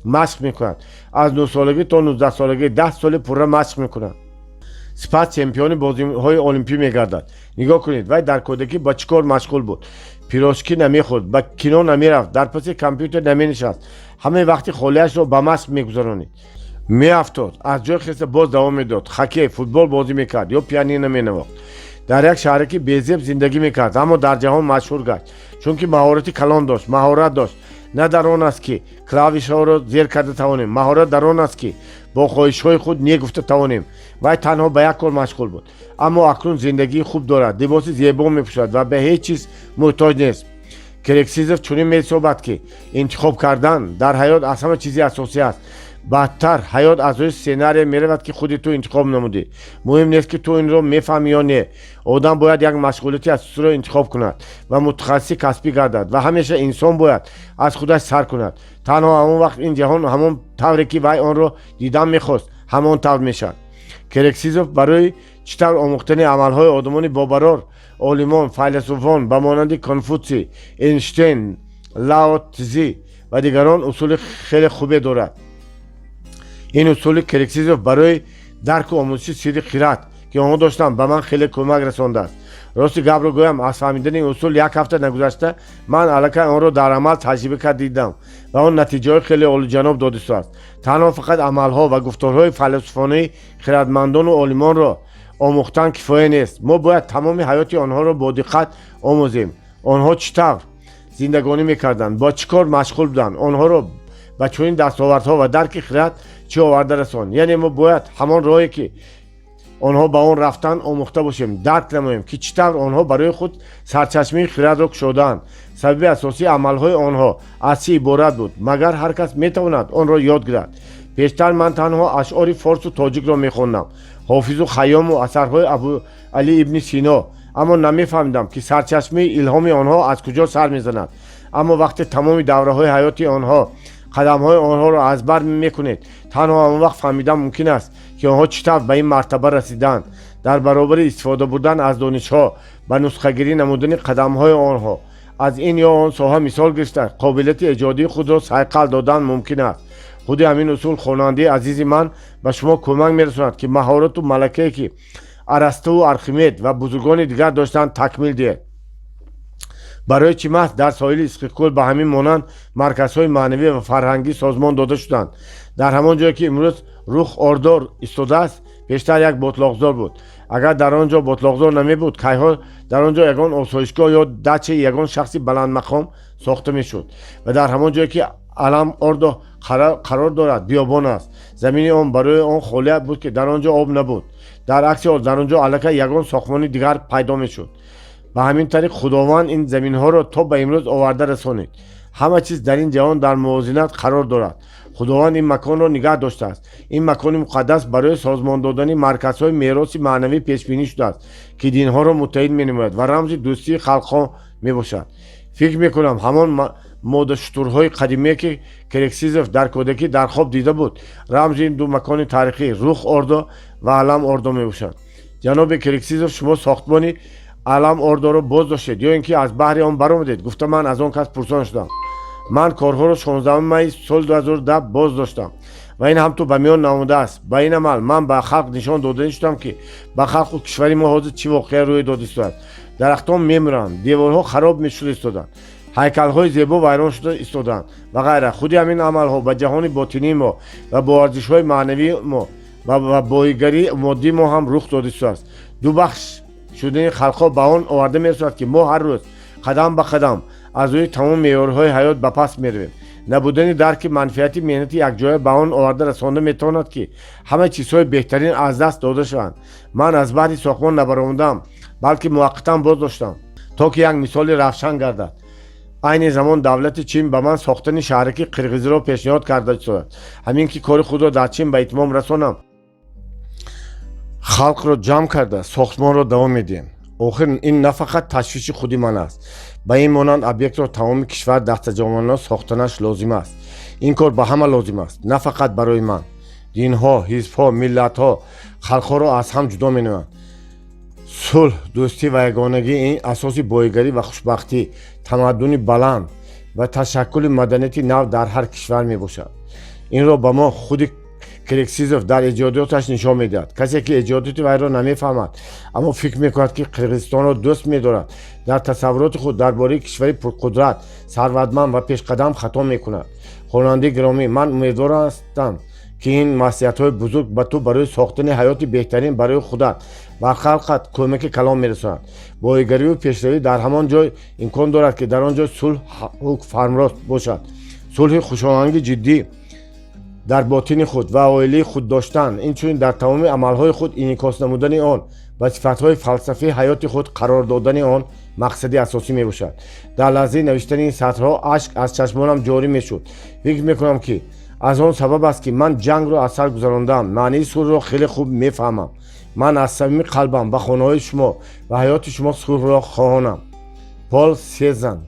Speaker 1: машқ мекунад. Аз 9-солагӣ то 19-солагӣ 10 соли пурра машқ мекунад, сипас чемпиони бозиҳои олимпӣ мегардад. Нигоҳ кунед, вай дар кӯдакӣ ба чӣ кор машғул буд? Пирожки намехӯрд, ба кино намерафт, дар паси компютер наменишаст. Ҳамаи вақти холиашро ба машқ мегузаронид. Меафтод, аз ҷой хеста боз давом медод, хоккей, футбол бозӣ мекард ё пианино менавохт. Дар як шаҳраки безеб зиндагӣ мекард, аммо дар ҷаҳон машҳур гашт, чунки маҳорати калон дошт. Маҳорат дошт на дар он аст, ки клавишҳоро зер карда тавонем. Маҳорат дар он аст, ки бо хоҳишҳои худ не гуфта тавонем. Вай танҳо ба як кор машғул буд, аммо акнун зиндагии хуб дорад, либоси зебо мепӯшад ва ба ҳеҷ чиз муҳтоҷ нест. Керексизов чунин меҳисобад, ки интихоб кардан дар ҳаёт аз ҳама чизи асосӣ аст. Баъдтар ҳаёт аз рӯи сценарие меравад, ки худи ту интихоб намудӣ. Муҳим нест, ки ту инро мефаҳмӣ ё не. Одам бояд як машғулияти асосиро интихоб кунад ва мутахассиси касбӣ гардад. Ва ҳамеша инсон бояд аз худаш сар кунад. Танҳо ҳамон вақт ин ҷаҳон ҳамон тавре, ки вай онро дидан мехост, ҳамон тавр мешавад. Керексизов барои чӣ тавр омӯхтани амалҳои одамони бобарор, олимон, файласуфон ба монанди Конфутсий, Эйнштейн, Лао Тзи ва дигарон усули хеле хубе дорад. Ин усули Керексизов барои дарку омӯзиши сирри хирад, ки онҳо доштанд, ба ман хеле кӯмак расондааст. Рости гапро гӯям, аз фаҳмидани ин усул як ҳафта нагузашта, ман аллакай онро дар амал таҷриба кард дидам ва он натиҷаҳои хеле олиҷаноб додистааст. Танҳо фақат амалҳо ва гуфторҳои файласуфонаи хирадмандону олимонро омӯхтан кифоя нест. Мо бояд тамоми ҳаёти онҳоро бо диққат омӯзем. Онҳо чӣ тавр зиндагонӣ мекарданд, бо чӣ кор машғул буданд, онҳоро ба чунин дастовардҳо ва дарки хирад чӣ оварда расонд. Яъне мо бояд ҳамон роҳе, ки Онҳо ба он рафтан омӯхта бошем, дарк намоем, ки чӣ тавр онҳо барои худ сарчашмаи хирадро кушодаанд, сабаби асосии амалҳои онҳо аз чӣ иборат буд. Магар ҳар кас метавонад онро ёд гирад? Пештар ман танҳо ашъори форсу тоҷикро мехондам, Ҳофизу Хайёму асарҳои Абуалӣ ибни Сино, аммо намефаҳмидам, ки сарчашмаи илҳоми онҳо аз куҷо сар мезанад. Аммо вақте тамоми давраҳои ҳаёти онҳо, қадамҳои онҳоро аз бар мекунед, танҳо он вақт фаҳмидан мумкин аст, ки онҳо чӣ тавр ба ин мартаба расиданд. Дар баробари истифода бурдан аз донишҳо ба нусхагирӣ намудани қадамҳои онҳо, аз ин ё он соҳа мисол гирифта, қобилияти эҷодии худро сайқал додан мумкин аст. Худи ҳамин усул, хонандаи азизи ман, ба шумо кӯмак мерасонад, ки маҳорату малакае, ки Арастуву Архимед ва бузургони дигар доштанд, такмил диҳед. Барои чӣ маҳз дар соҳили Истиқкӯл ба ҳамин монанд марказҳои маънавӣ ва фарҳангӣ созмон дода шуданд? Дар ҳамон ҷое, ки имрӯз Рух Ордо истодааст, пештар як ботлоқзор буд. Агар дар он ҷо ботлоқзор намебуд, кайҳо дар он ҷо ягон осоишгоҳ ё дачаи ягон шахси баландмақом сохта мешуд? Ва дар ҳамон ҷое, ки Алам Ордо қарор дорад, биёбон аст. Замини он барои он холия буд, ки дар он ҷо об набуд. Дар акси ҳол дар он ҷо аллакай ягон сохтмони дигар пайдо мешуд. Ба ҳамин тариқ Худованд ин заминҳоро то ба имрӯз оварда расонид. Ҳама чиз дар ин ҷаҳон дар мувозинат қарор дорад. Худованд ин маконро нигаҳ доштааст. Ин макони муқаддас барои созмон додани марказҳои мероси маънавӣ пешбинӣ шудааст, ки динҳоро муттаҳид менамояд ва рамзи дӯстии халқҳо мебошад. Фикр мекунам, ҳамон модашутурҳои қадимие, ки Керексизов дар кӯдакӣ дар хоб дида буд, рамзи ин ду макони таърихӣ, Рух Ордо ва Алам Ордо, мебошанд. Ҷаноби Керексизов, шумо сохтмони Алам Ордоро боз доштед ё ин ки аз баҳри он баромадед? Гуфта, ман аз он кас пурсон шудам. Ман корҳоро 16 майи соли 2010 боз доштам ва ин ҳам ту ба миён наомадааст. Ба ин амал ман ба халқ нишон доданӣ шудам, ки ба халқу кишвари мо ҳозир чӣ воқеа рӯй дода истодааст. Дарахтон мемиранд, деворҳо хароб мешуда истоданд, ҳайкалҳои зебо вайрон шуда истодаанд ва ғайра. Худи ҳамин амалҳо ба ҷаҳони ботинии мо ва бо арзишҳои маънавии мо ва боигарии моддии мо ҳам рух дода истодааст. Ду бахш шудани халқҳо ба он оварда мерасонад, ки мо ҳар рӯз қадам ба қадам аз рӯи тамоми меъёрҳои ҳаёт ба паст меравем. Набудани дарки манфиати меҳнати якҷоя ба он оварда расонда метавонад, ки ҳама чизҳои беҳтарин аз даст дода шаванд. Ман аз баҳри сохтмон набаромадам, балки муваққатан боз доштам, то ки як мисоли равшан гардад. Айни замон давлати Чин ба ман сохтани шаҳраки қирғизиро пешниҳод карда истодааст. Ҳамин ки кори худро дар Чин ба итмом расонам, халқро ҷамъ карда, сохтмонро давом медиҳем. Охир ин на фақат ташвиши худи ман аст. Ба ин монанд объектро тамоми кишвар дастаҷамъона сохтанаш лозим аст. Ин кор ба ҳама лозим аст, на фақат барои ман. Динҳо, ҳизбҳо, миллатҳо халқҳоро аз ҳам ҷудо менамоянд. Сулҳ, дӯстӣ ва ягонагӣ ин асоси боигарӣ ва хушбахтӣ, тамаддуни баланд ва ташаккули маданияти нав дар ҳар кишвар мебошад. Инро ба мо худи Керексизов дар эҷодиёташ нишон медиҳад. Касе, ки эҷодиёти вайро намефаҳмад, аммо фикр мекунад, ки Қирғизистонро дӯст медорад, дар тасаввуроти худ дар бораи кишвари пурқудрат, сарватманд ва пешқадам хато мекунад. Хонандаи гиромӣ, ман умедвор ҳастам, ки ин маслиҳатҳои бузург ба ту барои сохтани ҳаёти беҳтарин барои худат ва халқат кӯмаки калон мерасонад. Боигариву пешравӣ дар ҳамон ҷой имкон дорад, ки дар он ҷой сулҳ ҳукмфармост бошад. Сулҳи хушоҳанги ҷиддӣ дар ботини худ ва оилаи худ доштан, инчунин дар тамоми амалҳои худ инъикос намудани он ва сифатҳои фалсафии ҳаёти худ қарор додани он мақсади асосӣ мебошад. Дар лаҳзаи навиштани ин сатрҳо ашк аз чашмонам ҷорӣ мешуд. Фикр мекунам, ки аз он сабаб аст, ки ман ҷангро аз сар гузарондаам, маънии сулҳро хеле хуб мефаҳмам. Ман аз самими қалбам ба хонаҳои шумо ва ҳаёти шумо сулҳро хоҳонам. Пол Сезан.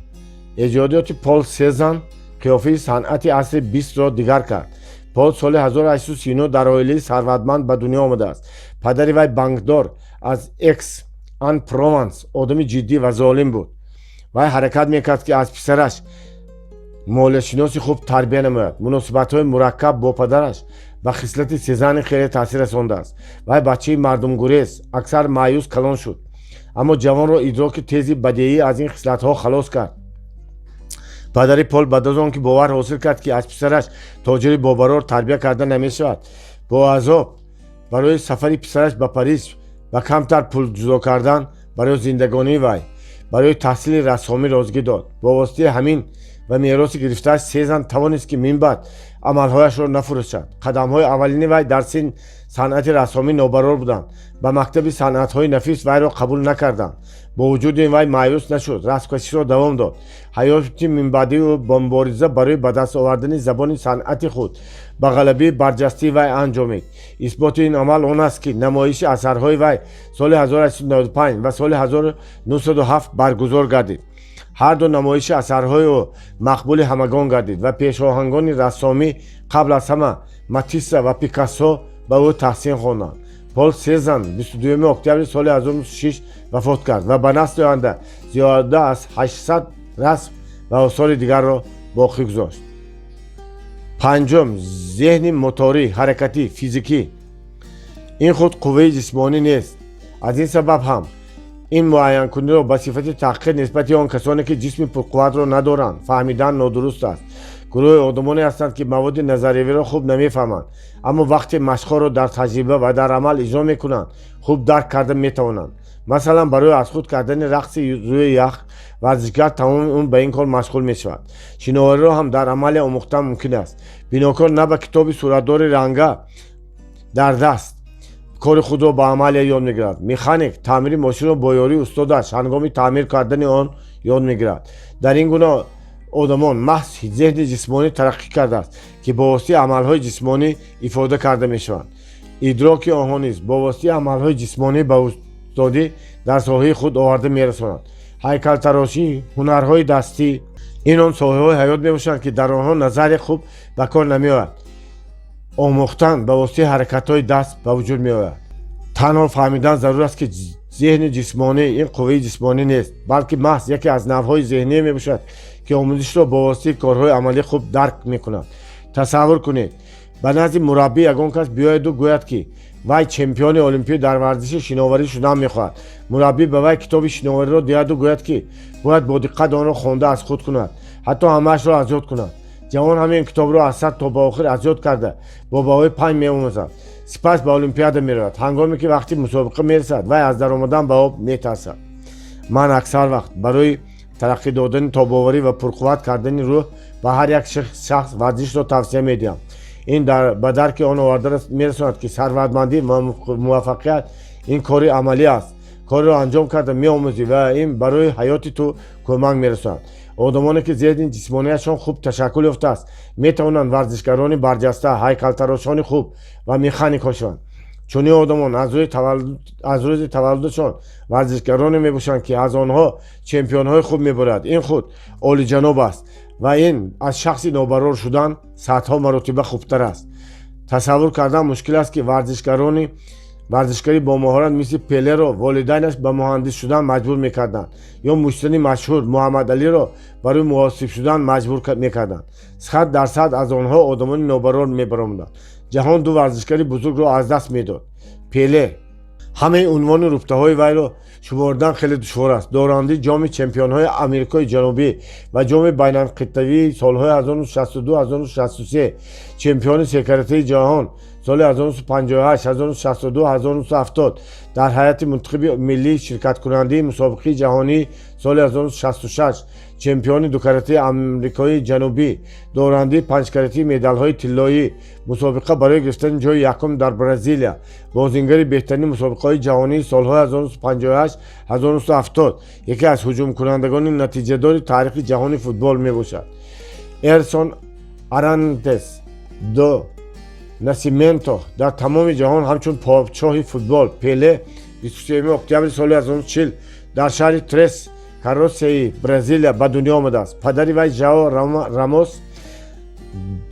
Speaker 1: Эҷодиёти Пол Сезан қиёфаи санъати асри бистро дигар кард. Пол соли 1839 дар оилаи сарватманд ба дунё омадааст. Падари вай, банкдор аз Экс ан Прованс, одами ҷиддӣ ва золим буд. Вай ҳаракат мекард, ки аз писараш молияшиноси хуб тарбия намояд. Муносибатҳои мураккаб бо падараш ба хислати Сезани хеле таъсир расондааст. Вай бачаи мардумгурез, аксар маъюс калон шуд, аммо ҷавонро идроки тези бадеӣ аз ин хислатҳо халос кард. Падари Пол баъд аз он ки бовар ҳосил кард, ки аз писараш тоҷири бобарор тарбия карда намешавад, бо азоб барои сафари писараш ба Париж ва камтар пул ҷудо кардан барои зиндагонии вай барои таҳсили рассомӣ розигӣ дод. Бо воситаи ҳамин Ва мероси гирифтааш Сезан тавонист, ки минбаъд амалҳояшро нафурӯшад. Қадамҳои аввалини вай дар син санъати рассомӣ нобарор буданд. Ба мактаби санъатҳои нафис вайро қабул накарданд. Бо вуҷуди ин, вай маъюс нашуд, расмкаширо давом дод. Ҳаёти минбаъдии ӯ бо мубориза барои ба даст овардани забони санъати худ ба ғалабаи барҷастаи вай анҷомид. Исботи ин амал он аст, ки намоиши асарҳои вай соли 1895 ва соли 1907 баргузор гардид. Ҳарду намоиши асарҳои ӯ мақбули ҳамагон гардид ва пешоҳангони рассомӣ, қабл аз ҳама Матисса ва Пикассо, ба ӯ таҳсин хонданд. Пол Сезан 22 октябри соли 1906 вафот кард ва ба насли оянда зиёда аз 800 расм ва осори дигарро боқӣ гузошт. Панҷум, зеҳни моторӣ, ҳаракатӣ, физикӣ. Ин худ қувваи ҷисмонӣ нест. Аз ин сабаб ҳам ин муайянкуниро ба сифати таҳқир нисбати он касоне, ки ҷисми пурқувватро надоранд, фаҳмидан нодуруст аст. Гурӯҳи одамоне ҳастанд, ки маводи назариявиро хуб намефаҳманд, аммо вақте машқҳоро дар таҷриба ва дар амал иҷро мекунанд, хуб дарк карда метавонанд. Масалан, барои аз худ кардани рақси рӯи ях варзишгар тамоми умр ба ин кор машғул мешавад. Шиновариро ҳам дар амале омӯхтан мумкин аст. Бинокор на ба китоби суратдори ранга дар даст кори худро ба амалия ёд мегирад. Механик таъмири мошинро бо ёрии устодаш ҳангоми таъмир кардани он ёд мегирад. Дар ин гуна одамон маҳз зеҳни ҷисмонӣ тараққӣ кардааст, ки бо воситаи амалҳои ҷисмонӣ ифода карда мешаванд. Идроки онҳо низ бо воситаи амалҳои ҷисмонӣ ба устодӣ дар соҳаи худ оварда мерасонад. Ҳайкалтарошӣ, ҳунарҳои дастӣ — ин он соҳаҳои ҳаёт мебошанд, ки дар онҳо назария хуб ба кор намеояд. Омӯхтан ба воситаи ҳаракатҳои даст ба вуҷуд меояд. Танҳо фаҳмидан зарур аст, ки зеҳни ҷисмонӣ ин қувваи ҷисмонӣ нест, балки маҳз яке аз навъҳои зеҳние мебошад, ки омӯзишро бо воситаи корҳои амалӣ хуб дарк мекунад. Тасаввур кунед, ба назди мураббӣ ягон кас биёяду гӯяд, ки вай чемпиони олимпӣ дар варзиши шиноварӣ шудан мехоҳад. Мураббӣ ба вай китоби шиновариро диҳаду гӯяд, ки бояд бо диққат онро хонда аз худ кунад, ҳатто ҳамаашро аз ёд кунад. Ҷавон ҳамин китобро аз сар то ба охир аз ёд карда, бо баҳои 5 меомӯзад. Сипас ба олимпиада меравад. Ҳангоме ки вақти мусобиқа мерасад, вай аз даромадан ба об метарсад. Ман аксар вақт барои тараққӣ додани тобоварӣ ва пурқувват кардани рӯҳ ба ҳар як шахс варзишро тавсия медиҳам. Ин ба дарки он оварда мерасонад, ки сарватмандӣ ва муваффақият ин кори амалӣ аст. Корро анҷом карда меомӯзӣ ва ин барои ҳаёти ту кӯмак мерасонад. Одамоне, ки зеҳни ҷисмонияшон хуб ташаккул ёфтааст, метавонанд варзишгарони барҷаста, ҳайкалтарошони хуб ва механикҳо шаванд. Чунин одамон аз рӯзи таваллудашон варзишгароне мебошанд, ки аз онҳо чемпионҳои хуб меборад. Ин худ олиҷаноб аст ва ин аз шахси нобарор шудан садҳо маротиба хубтар аст. Тасаввур кардан мушкил аст, ки варзишгари бомаҳорат мисли Пелеро волидайнаш ба муҳандис шудан маҷбур мекарданд ё муштзани машҳур Муҳаммад Алиро барои муҳосиб шудан маҷбур мекарданд. 100% аз онҳо одамони нобарор мебаромаданд. Ҷаҳон ду варзишгари бузургро аз даст медод. Пеле, ҳамаи унвону рутбаҳои вайро шумордан хеле душвор аст: дорандаи ҷоми чемпионҳои Амрикои Ҷанубӣ ва ҷоми байналқитъавии солҳои 1962-1963, чемпиони секаратаи ҷаҳон соли 1958, 1962, 1970, дар ҳайати мунтахаби миллӣ ширкаткунандаи мусобиқаи ҷаҳонии соли 1966, чемпиони дукаратаи Амрикои Ҷанубӣ, дорандаи панҷкаратаи медалҳои тиллоӣ, мусобиқа барои гирифтани ҷои якум дар Бразилия, бозингари беҳтарини мусобиқаҳои ҷаҳонии солҳои 1958, 1970, яке аз ҳуҷумкунандагони натиҷадори таърихи ҷаҳони футбол мебошад. Эрсон Арантес до Насименто, дар тамоми ҷаҳон ҳамчун подшоҳи футбол Пеле, 23 октябри соли 1940 дар шаҳри Трес Каросеи Бразилия ба дунё омадааст. Падари вай, Жао Рамос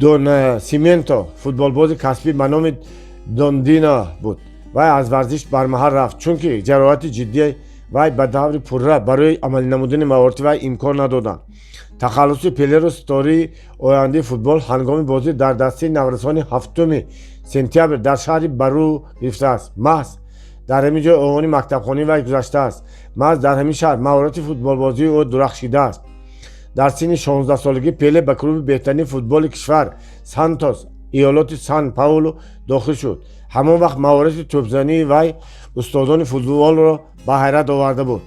Speaker 1: до Насименто, футболбози касбӣ ба номи Дондина буд. Вай аз варзиш бармаҳал рафт, чунки ҷароҳати ҷиддии вай ба даври пурра барои амалӣ намудани маҳорати вай имкон надоданд. Тахаллуси Пелеро ситораи ояндаи футбол ҳангоми бозӣ дар дастаи наврасони 7 сентябр дар шаҳри Бару гирифтааст. Маҳз дар ҳамин ҷой овони мактабхонии вай гузаштааст. Маҳз дар ҳамин шаҳр маҳорати футболбозии ӯ дурахшидааст. Дар синни 16-солагӣ Пеле ба клуби беҳтарини футболи кишвар, Сантос, иёлоти Сан Паулу, дохил шуд. Ҳамон вақт маҳорати тӯбзании вай устодони футболро ба ҳайрат оварда буд.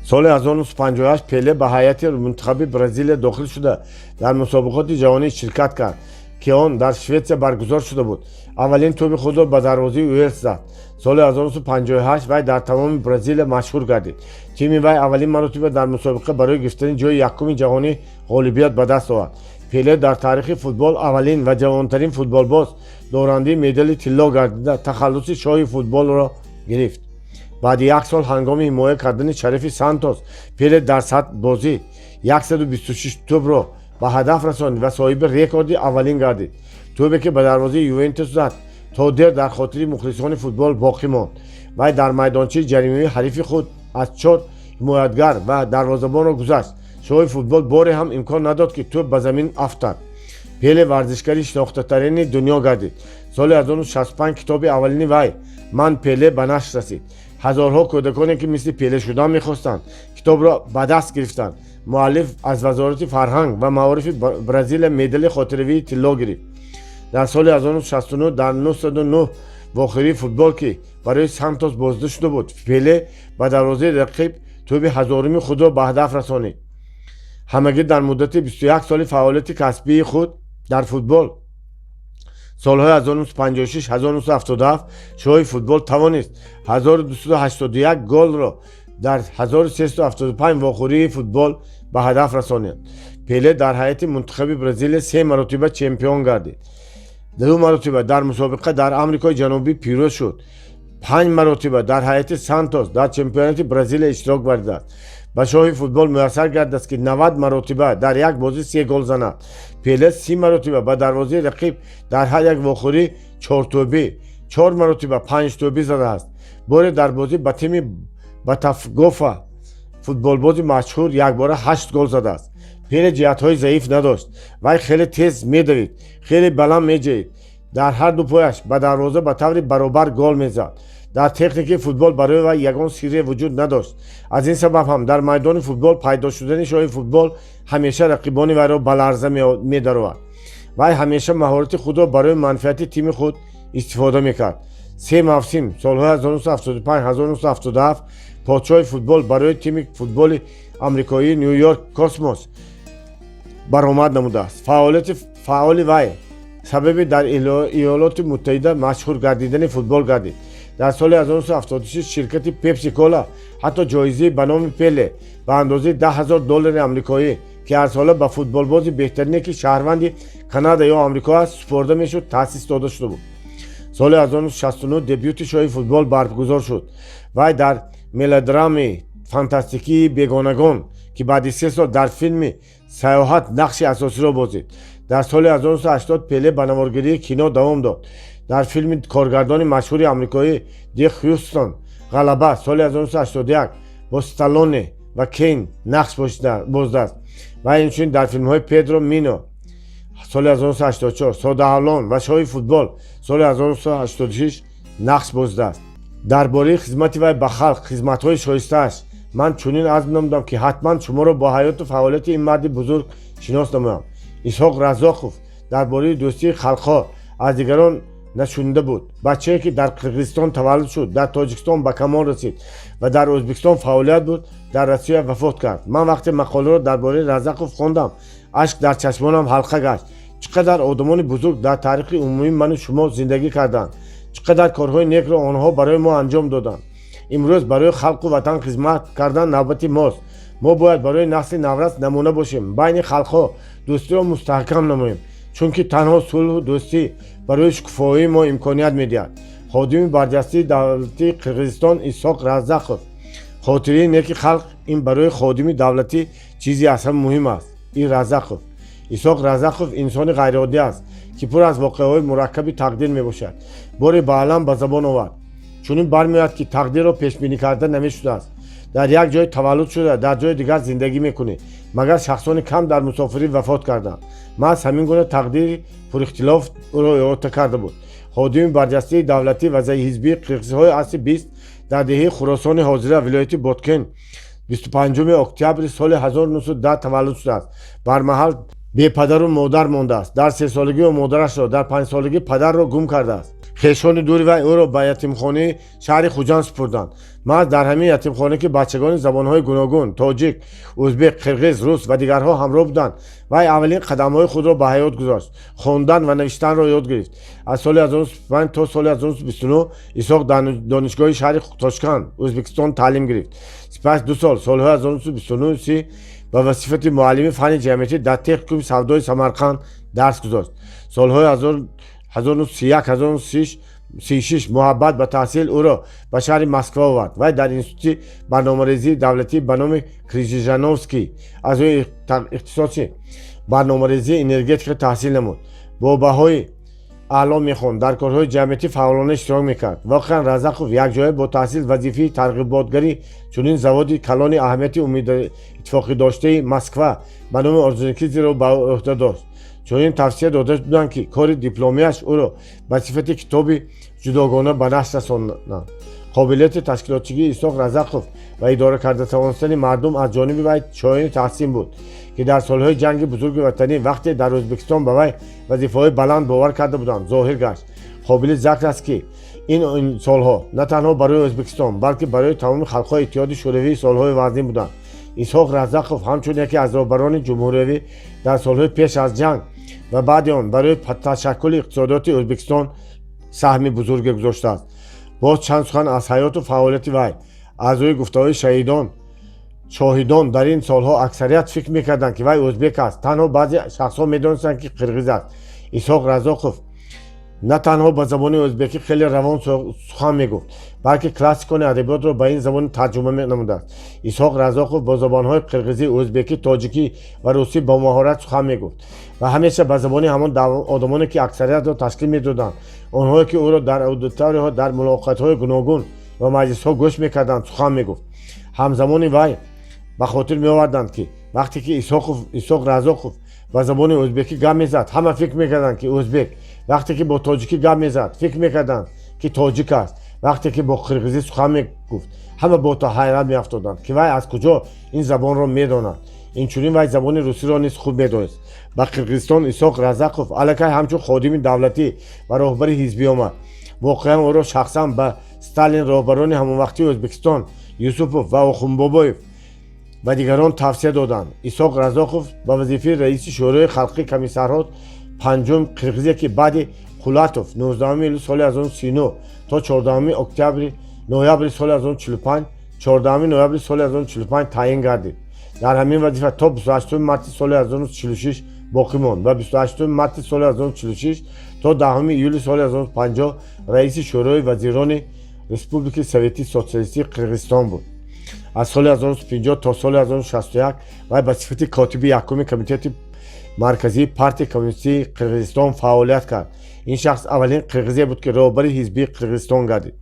Speaker 1: Соли 1958 Пеле ба ҳайати мунтахаби Бразилия дохил шуда, дар мусобиқоти ҷаҳонӣ ширкат кард, ки он дар Шветсия баргузор шуда буд. Аввалин тӯби худро ба дарвозаи Уэлс зад. Соли 1958 вай дар тамоми Бразилия машҳур гардид. Тими вай аввалин маротиба дар мусобиқа барои гирифтани ҷои якуми ҷаҳонӣ ғолибият ба даст овард. Пеле дар таърихи футбол аввалин ва ҷавонтарин футболбоз, дорандаи медали тилло гардида, тахаллуси шоҳи футболро гирифт. Баъди як сол, ҳангоми ҳимоя кардани шарафи Сантос, Пеле дар 100 бозӣ 126 тӯбро ба ҳадаф расонид ва соҳиби рекорди аввалин гардид. Тӯбе, ки ба дарвозаи Ювентус зад, то дер дар хотири мухлисони футбол боқӣ монд. Вай дар майдончаи ҷаримавии ҳарифи худ аз чор ҳимоятгар ва дарвозабонро гузашт. Шоҳи футбол боре ҳам имкон надод, ки тӯб ба замин афтад. Пеле варзишгари шинохтатарини дунё гардид. Соли 1965 китоби аввалини вай, «Ман Пеле», ба нашр расид. Ҳазорҳо кӯдаконе, ки мисли Пеле шудан мехостанд, китобро ба даст гирифтанд. Муаллиф аз Вазорати фарҳанг ва маорифи Бразилия медали хотиравии тилло гирифт. Дар соли 1969 дар 909 вохӯрии футбол, ки барои Сантос бозида шуда буд, Пеле ба дарвозаи рақиб тӯби ҳазоруми худро ба ҳадаф расонид. Ҳамагӣ дар муддати 21 соли фаъолияти касбии худ дар футбол, солҳои 1956-1977, шоҳи футбол тавонист 1281 голро дар 1375 вохӯрии футбол ба ҳадаф расонид. Пеле дар ҳайати мунтахаби Бразилия се маротиба чемпион гардид, ду маротиба дар мусобиқа дар Амрикои Ҷанубӣ пирӯз шуд, панҷ маротиба дар ҳайати Сантос дар чемпионати Бразилия иштирок варзидааст. Ба шоҳи футбол муяссар гардааст, ки 90 маротиба дар як бозӣ се гол занад. Пеле 30 маротиба ба дарвозаи рақиб дар ҳар як вохӯрӣ чортӯбӣ, чор маротиба панҷтӯбӣ задааст. Боре дар бозӣ ба тими Ботафого футболбози машҳур якбора ҳашт гол задааст. Пеле ҷиҳатҳои заиф надошт. Вай хеле тез медавид, хеле баланд меҷаҳид, дар ҳар ду пояш ба дарвоза ба таври баробар гол мезад. Дар техникаи футбол барои вай ягон сирре вуҷуд надошт. Аз ин сабаб ҳам дар майдони футбол пайдо шудани шоҳи футбол ҳамеша рақибони вайро ба ларза медаровард. Вай ҳамеша маҳорати худро барои манфиати тими худ истифода мекард. Се мавсим, солҳои 1975-1977, подшоҳи футбол барои тими футболи амрикоии Ню Йорк Космос баромад намудааст. Фаъолияти фаъоли вай сабаби дар Иёлоти Муттаҳида машҳур гардидани футбол гардид. Дар соли 1976 ширкати Пепси Кола ҳатто ҷоизаи ба номи Пеле ба андозаи 10 000 доллари амрикоӣ, ки ҳарсола ба футболбози беҳтарине, ки шаҳрванди Канада ё Амрико аст, супорда мешуд, таъсис дода шуда буд. Соли 1969 дебюти шоҳи футбол баргузор шуд. Вай дар мелодрами фантастикии «Бегонагон», ки баъди 3 сол дар филми «Саёҳат» нақши асосиро бозид. Дар соли 1980 Пеле ба наворгирии кино давом дод, дар филми коргардони машҳури амрикоӣ Дик Хьюстон «Ғалаба» соли 1981 бо Сталлоне ва Кейн нақш бозидааст ва инчунин дар филмҳои «Педро Мино» соли 1984, «Содаавлон» ва «Шоҳи футбол» соли 1986 нақш бозидааст. Дар бораи хизмати вай ба халқ, хизматҳои шоистааш ман чунин азм намудам, ки ҳатман шуморо бо ҳаёту фаъолияти ин марди бузург шинос намоям. Исҳоқ Раззоқов дар бораи дӯстии халқҳо аз дигарон нашунида буд. Бачае, ки дар Қирғизистон таваллуд шуд, дар Тоҷикистон ба камол расид ва дар Ӯзбекистон фаъолият буд, дар Россия вафот кард. Ман вақте мақоларо дар бораи Раззақов хондам, ашк дар чашмонам ҳалқа гашт. Чӣ қадар одамони бузург дар таърихи умумии ману шумо зиндагӣ карданд, чӣ қадар корҳои некро онҳо барои мо анҷом доданд. Имрӯз барои халқу ватан хизмат кардан навбати мост. Мо бояд барои насли наврас намуна бошем, байни халқҳо дӯстиро мустаҳкам намоем, чунки танҳо сулҳу дӯстӣ барои шукуфоии мо имконият медиҳад. Ходими барҷастаи давлатии Қирғизистон Исҳоқ Раззақов. Хотираи неки халқ ин барои ходими давлатӣ чизи аз ҳама муҳим аст. И Раззақов. Исҳоқ Раззақов инсони ғайриоддӣ аст, ки пур аз воқеаҳои мураккаби тақдир мебошад. Боре ба алам ба забон овард: «Чунин бармеояд, ки тақдирро пешбинӣ карда намешудааст. Дар як ҷой таваллуд шуда, дар ҷои дигар зиндагӣ мекунӣ. Магар шахсони кам дар мусофирӣ вафот карданд. Маҳз ҳамин гуна тақдири пурихтилоф ӯро иҳота карда буд. Ходими барҷастаи давлатӣ ва ҳизбии қирғизҳои асри бист дар деҳаи Хуросони ҳозира, вилояти Боткен, 25 октябри соли 1910 таваллуд шудааст. Бармаҳал бепадару модар мондааст. Дар сесолагӣ модарашро, дар панҷсолагӣ падарро гум кардааст. Хешони дури вай ӯро ба ятимхонаи шаҳри Хуҷанд супурданд. Маҳз дар ҳамин ятимхона, ки бачагони забонҳои гуногун: тоҷик, ӯзбек, қирғиз, рус ва дигарҳо ҳамроҳ буданд, вай аввалин қадамҳои худро ба ҳаёт гузошт, хондан ва навиштанро ёд гирифт. Аз соли 1925 то соли 1929 Исҳоқ дар донишгоҳи шаҳри Тошканд, Ӯзбекистон, таълим гирифт. Сипас 2 сол, солҳои 1929, ба вазифати муаллими фанни ҷамъиятӣ дар техникуми савдои Самарқанд дарс гузошт. Солҳои 1931, 1936 муҳаббат ба таҳсил ӯро ба шаҳри Москва овард. Вай дар Институти барномарезии давлатӣ ба номи Кржижановский аз рӯи ихтисоси барномарезии энергетика таҳсил намуд. Бо баҳои аъло мехонд, дар корҳои ҷамъиятӣ фаъолона иштирок мекард. Воқеан, Разақов якҷоя бо таҳсил вазифаи тарғиботгари чунин заводи калони аҳамияти умумииттифоқидоштаи Москва ба номи Орджоникидзеро ба ӯҳда дошт. Чунин тавсия дода буданд, ки кори дипломияш ӯро ба сифати китоби ҷудогона ба нашр расонанд. Қобилияти ташкилотчигии Исҳоқ Разақов ва идора карда тавонистани мардум аз ҷониби вай шоёни таҳсин буд, ки дар солҳои Ҷанги Бузурги Ватанӣ, вақте дар Ӯзбекистон ба вай вазифаҳои баланд бовар карда буданд, зоҳир гашт. Қобили зикр аст, ки ин солҳо на танҳо барои Ӯзбекистон, балки барои тамоми халқҳои Иттиҳоди Шӯравӣ солҳои вазнин буданд. Исҳоқ Разақов ҳамчун яке аз роҳбарони ҷумҳуриявӣ дар солҳои пеш аз ҷанг ва баъди он барои ташаккули иқтисодиёти Ӯзбекистон саҳми бузурге гузоштааст. Боз чанд сухан аз ҳаёту фаъолияти вай. Аз рӯи гуфтаҳои шоҳидон, дар ин солҳо аксарият фикр мекарданд, ки вай ӯзбек аст. Танҳо баъзе шахсҳо медонистанд, ки қирғиз аст. Исҳоқ Разоқов на танҳо ба забони ӯзбекӣ хеле равон сухан мегуфт, балки классикони адабиётро ба ин забон тарҷума намудааст. Исҳоқ Разоқов бо забонҳои қирғизӣ, ӯзбекӣ, тоҷикӣ ва русӣ бо маҳорат сухан мегуфт ва ҳамеша ба забони ҳамон одамоне, ки аксариятро ташкил медоданд, онҳое ки ӯро дар аудиторияҳо, дар мулоқотҳои гуногун ва маҷлисҳо гӯш мекарданд, сухан мегуфт. Ҳамзамони вай ба хотир меоварданд, ки вақте ки Исҳоқ Разоқов ба забони ӯзбекӣ гап мезад, ҳама фикр мекарданд, ки ӯзбек, вақте ки бо тоҷикӣ гап мезад, фикр мекарданд, ки тоҷик аст, вақте ки бо қирғизӣ сухан мегуфт, ҳама бо ҳайрат меафтоданд, ки вай аз куҷо ин забонро медонад. Инчунин вай забони русиро низ хуб медонист. Ба Қирғизистон Исҳоқ Разақов аллакай ҳамчун ходими давлатӣ ва роҳбари ҳизбӣ омад. Воқеан, ӯро шахсан ба Сталин, роҳбарони ҳамонвақтии Ӯзбекистон Юсупов ва Охунбобоев ва дигарон тавсия доданд. Исҳоқ Разоқов ба вазифаи раиси Шӯрои халқии комиссарҳо панҷум қирғизе, ки баъди Қулатов 19 июли соли 1939 то 14 октябри ноябри соли 1945, 14 ноябри соли 1945 таъин гардид. Дар ҳамин вазифа то 28 марти соли 1946 боқӣ монд ва 28 марти соли 1946 то 10 июли соли 1950 раиси Шӯрои вазирони Республикаи Советии Социалистии Қирғизистон буд. Аз соли 1950 то соли 1961 вай ба сифати котиби якуми Комитети Марказии Партияи Коммунистии Қирғизистон фаъолият кард. Ин шахс аввалин қирғизе буд, ки роҳбари ҳизбии Қирғизистон гардид.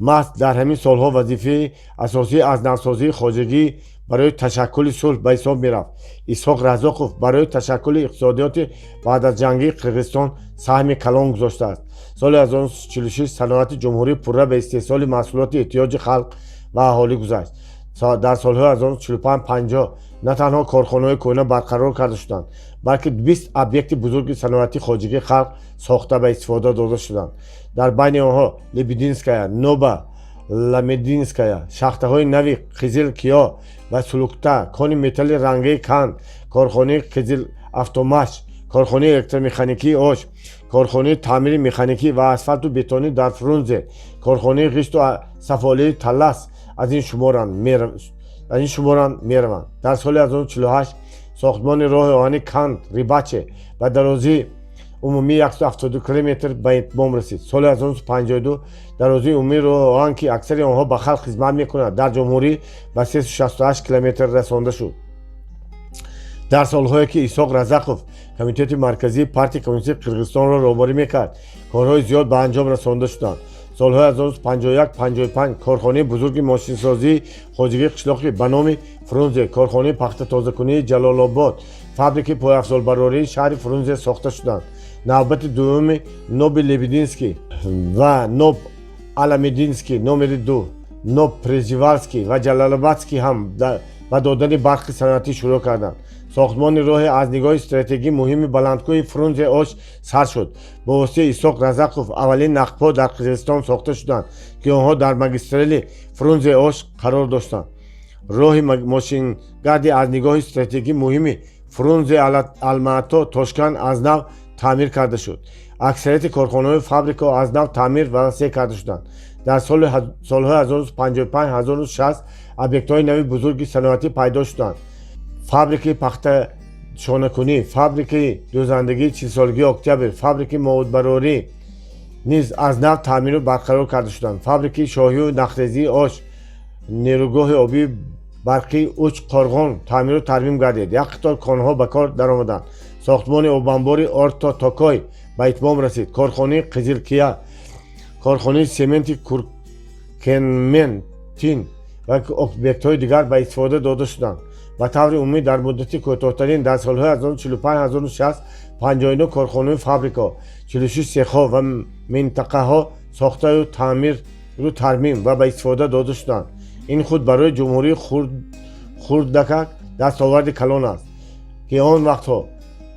Speaker 1: Маҳз дар ҳамин солҳо вазифаи асосии аз навсозии хоҷагӣ барои ташаккули сулҳ ба ҳисоб мерафт. Исҳоқ Разоқов барои ташаккули иқтисодиёти баъд аз ҷангии Қирғизистон саҳми калон гузоштааст. Соли 1946 саноати ҷумҳурӣ пурра ба истеҳсоли маҳсулоти эҳтиёҷи халқ ва аҳолӣ гузашт. Дар солҳои 1945-50 на танҳо корхонаҳои кӯҳна барқарор карда шуданд, балки 20 объекти бузурги саноатии хоҷагии халқ сохта, ба истифода дода шуданд. Дар байни онҳо Лебединская, Ново Аламединская, шахтаҳои нави Қизил Киё ва Сулукта, кони металли рангаи Канд, корхонаи Қизил Автомаш, корхонаи электромеханикии Ош, корхонаи таъмири механикӣ ва асфалту бетонӣ дар Фрунзе, корхонаи ғишту сафолии Талас аз ин шуморанд мераванд. Дар соли 1948 сохтмони роҳи оҳани Канд Рибаче ба дарозии умумии 172 километр ба итмом расид. Соли 1952 дарозии умумии роҳи оҳан, ки аксари онҳо ба халқ хизмат мекунад, дар ҷумҳурӣ ба 368 километр расонда шуд. Дар солҳое, ки Исҳоқ Разақов Комитети Марказии Партияи Коммунистии Қирғизистонро роҳбарӣ мекард, корҳои зиёд ба анҷом расонда шуданд. Солҳои 1951-55 корхонаи бузурги мошинсозии хоҷагии қишлоқӣ ба номи Фрунзе, корхонаи пахтатозакунии Ҷалолобод, фабрикаи пойафзолбарории шаҳри Фрунзе сохта шуданд. Навбати дуюми НОБи Лебединский ва НОБ Аламединский номери 2, НОБ Пржевальский ва Ҷалалобадский ҳам ба додани барқи саноатӣ шурӯъ карданд. Сохтмони роҳе аз нигоҳи стратегӣ муҳими баландкӯҳи Фрунзе Ош сар шуд. Бо воситаи Исоқ Раззақов аввалин нақбҳо дар Қирғизистон сохта шуданд, ки онҳо дар магистрали Фрунзе Ош қарор доштанд. Роҳи мошингарди аз нигоҳи стратегӣ муҳими Фрунзе Алмаато Тошканд аз нав таъмир карда шуд. Аксарияти корхонаҳои фабрикаҳо аз нав таъмир ва васеъ карда шуданд. Дар солҳои 1955-1960 объектҳои нави бузурги саноатӣ пайдо шуданд: фабрикаи пахташонакунӣ, фабрикаи дӯзандагии 40-солагии Октябр, фабрикаи моводбарорӣ низ аз нав таъмиру барқарор карда шуданд. Фабрикаи шоҳию нахрезии Ош, нерӯгоҳи обии барқии Уч Қорғон таъмиру тармим гардид. Як қатор конҳо ба кор даромаданд. Сохтмони обанбори Орто Токой ба итмом расид. Корхонаи Қизилкия, корхонаи сементи Куркенментин ва объектҳои дигар ба истифода дода шуданд. Ба таври умумӣ, дар муддати кӯтоҳтарин, дар солҳои 1945-1960, 59 корхонаю фабрикаҳо, 46 сехҳо ва минтақаҳо сохтаю таъмиру тармим ва ба истифода дода шуданд. Ин худ барои ҷумҳурии хурдакак дастоварди калон аст, ки он вақтҳо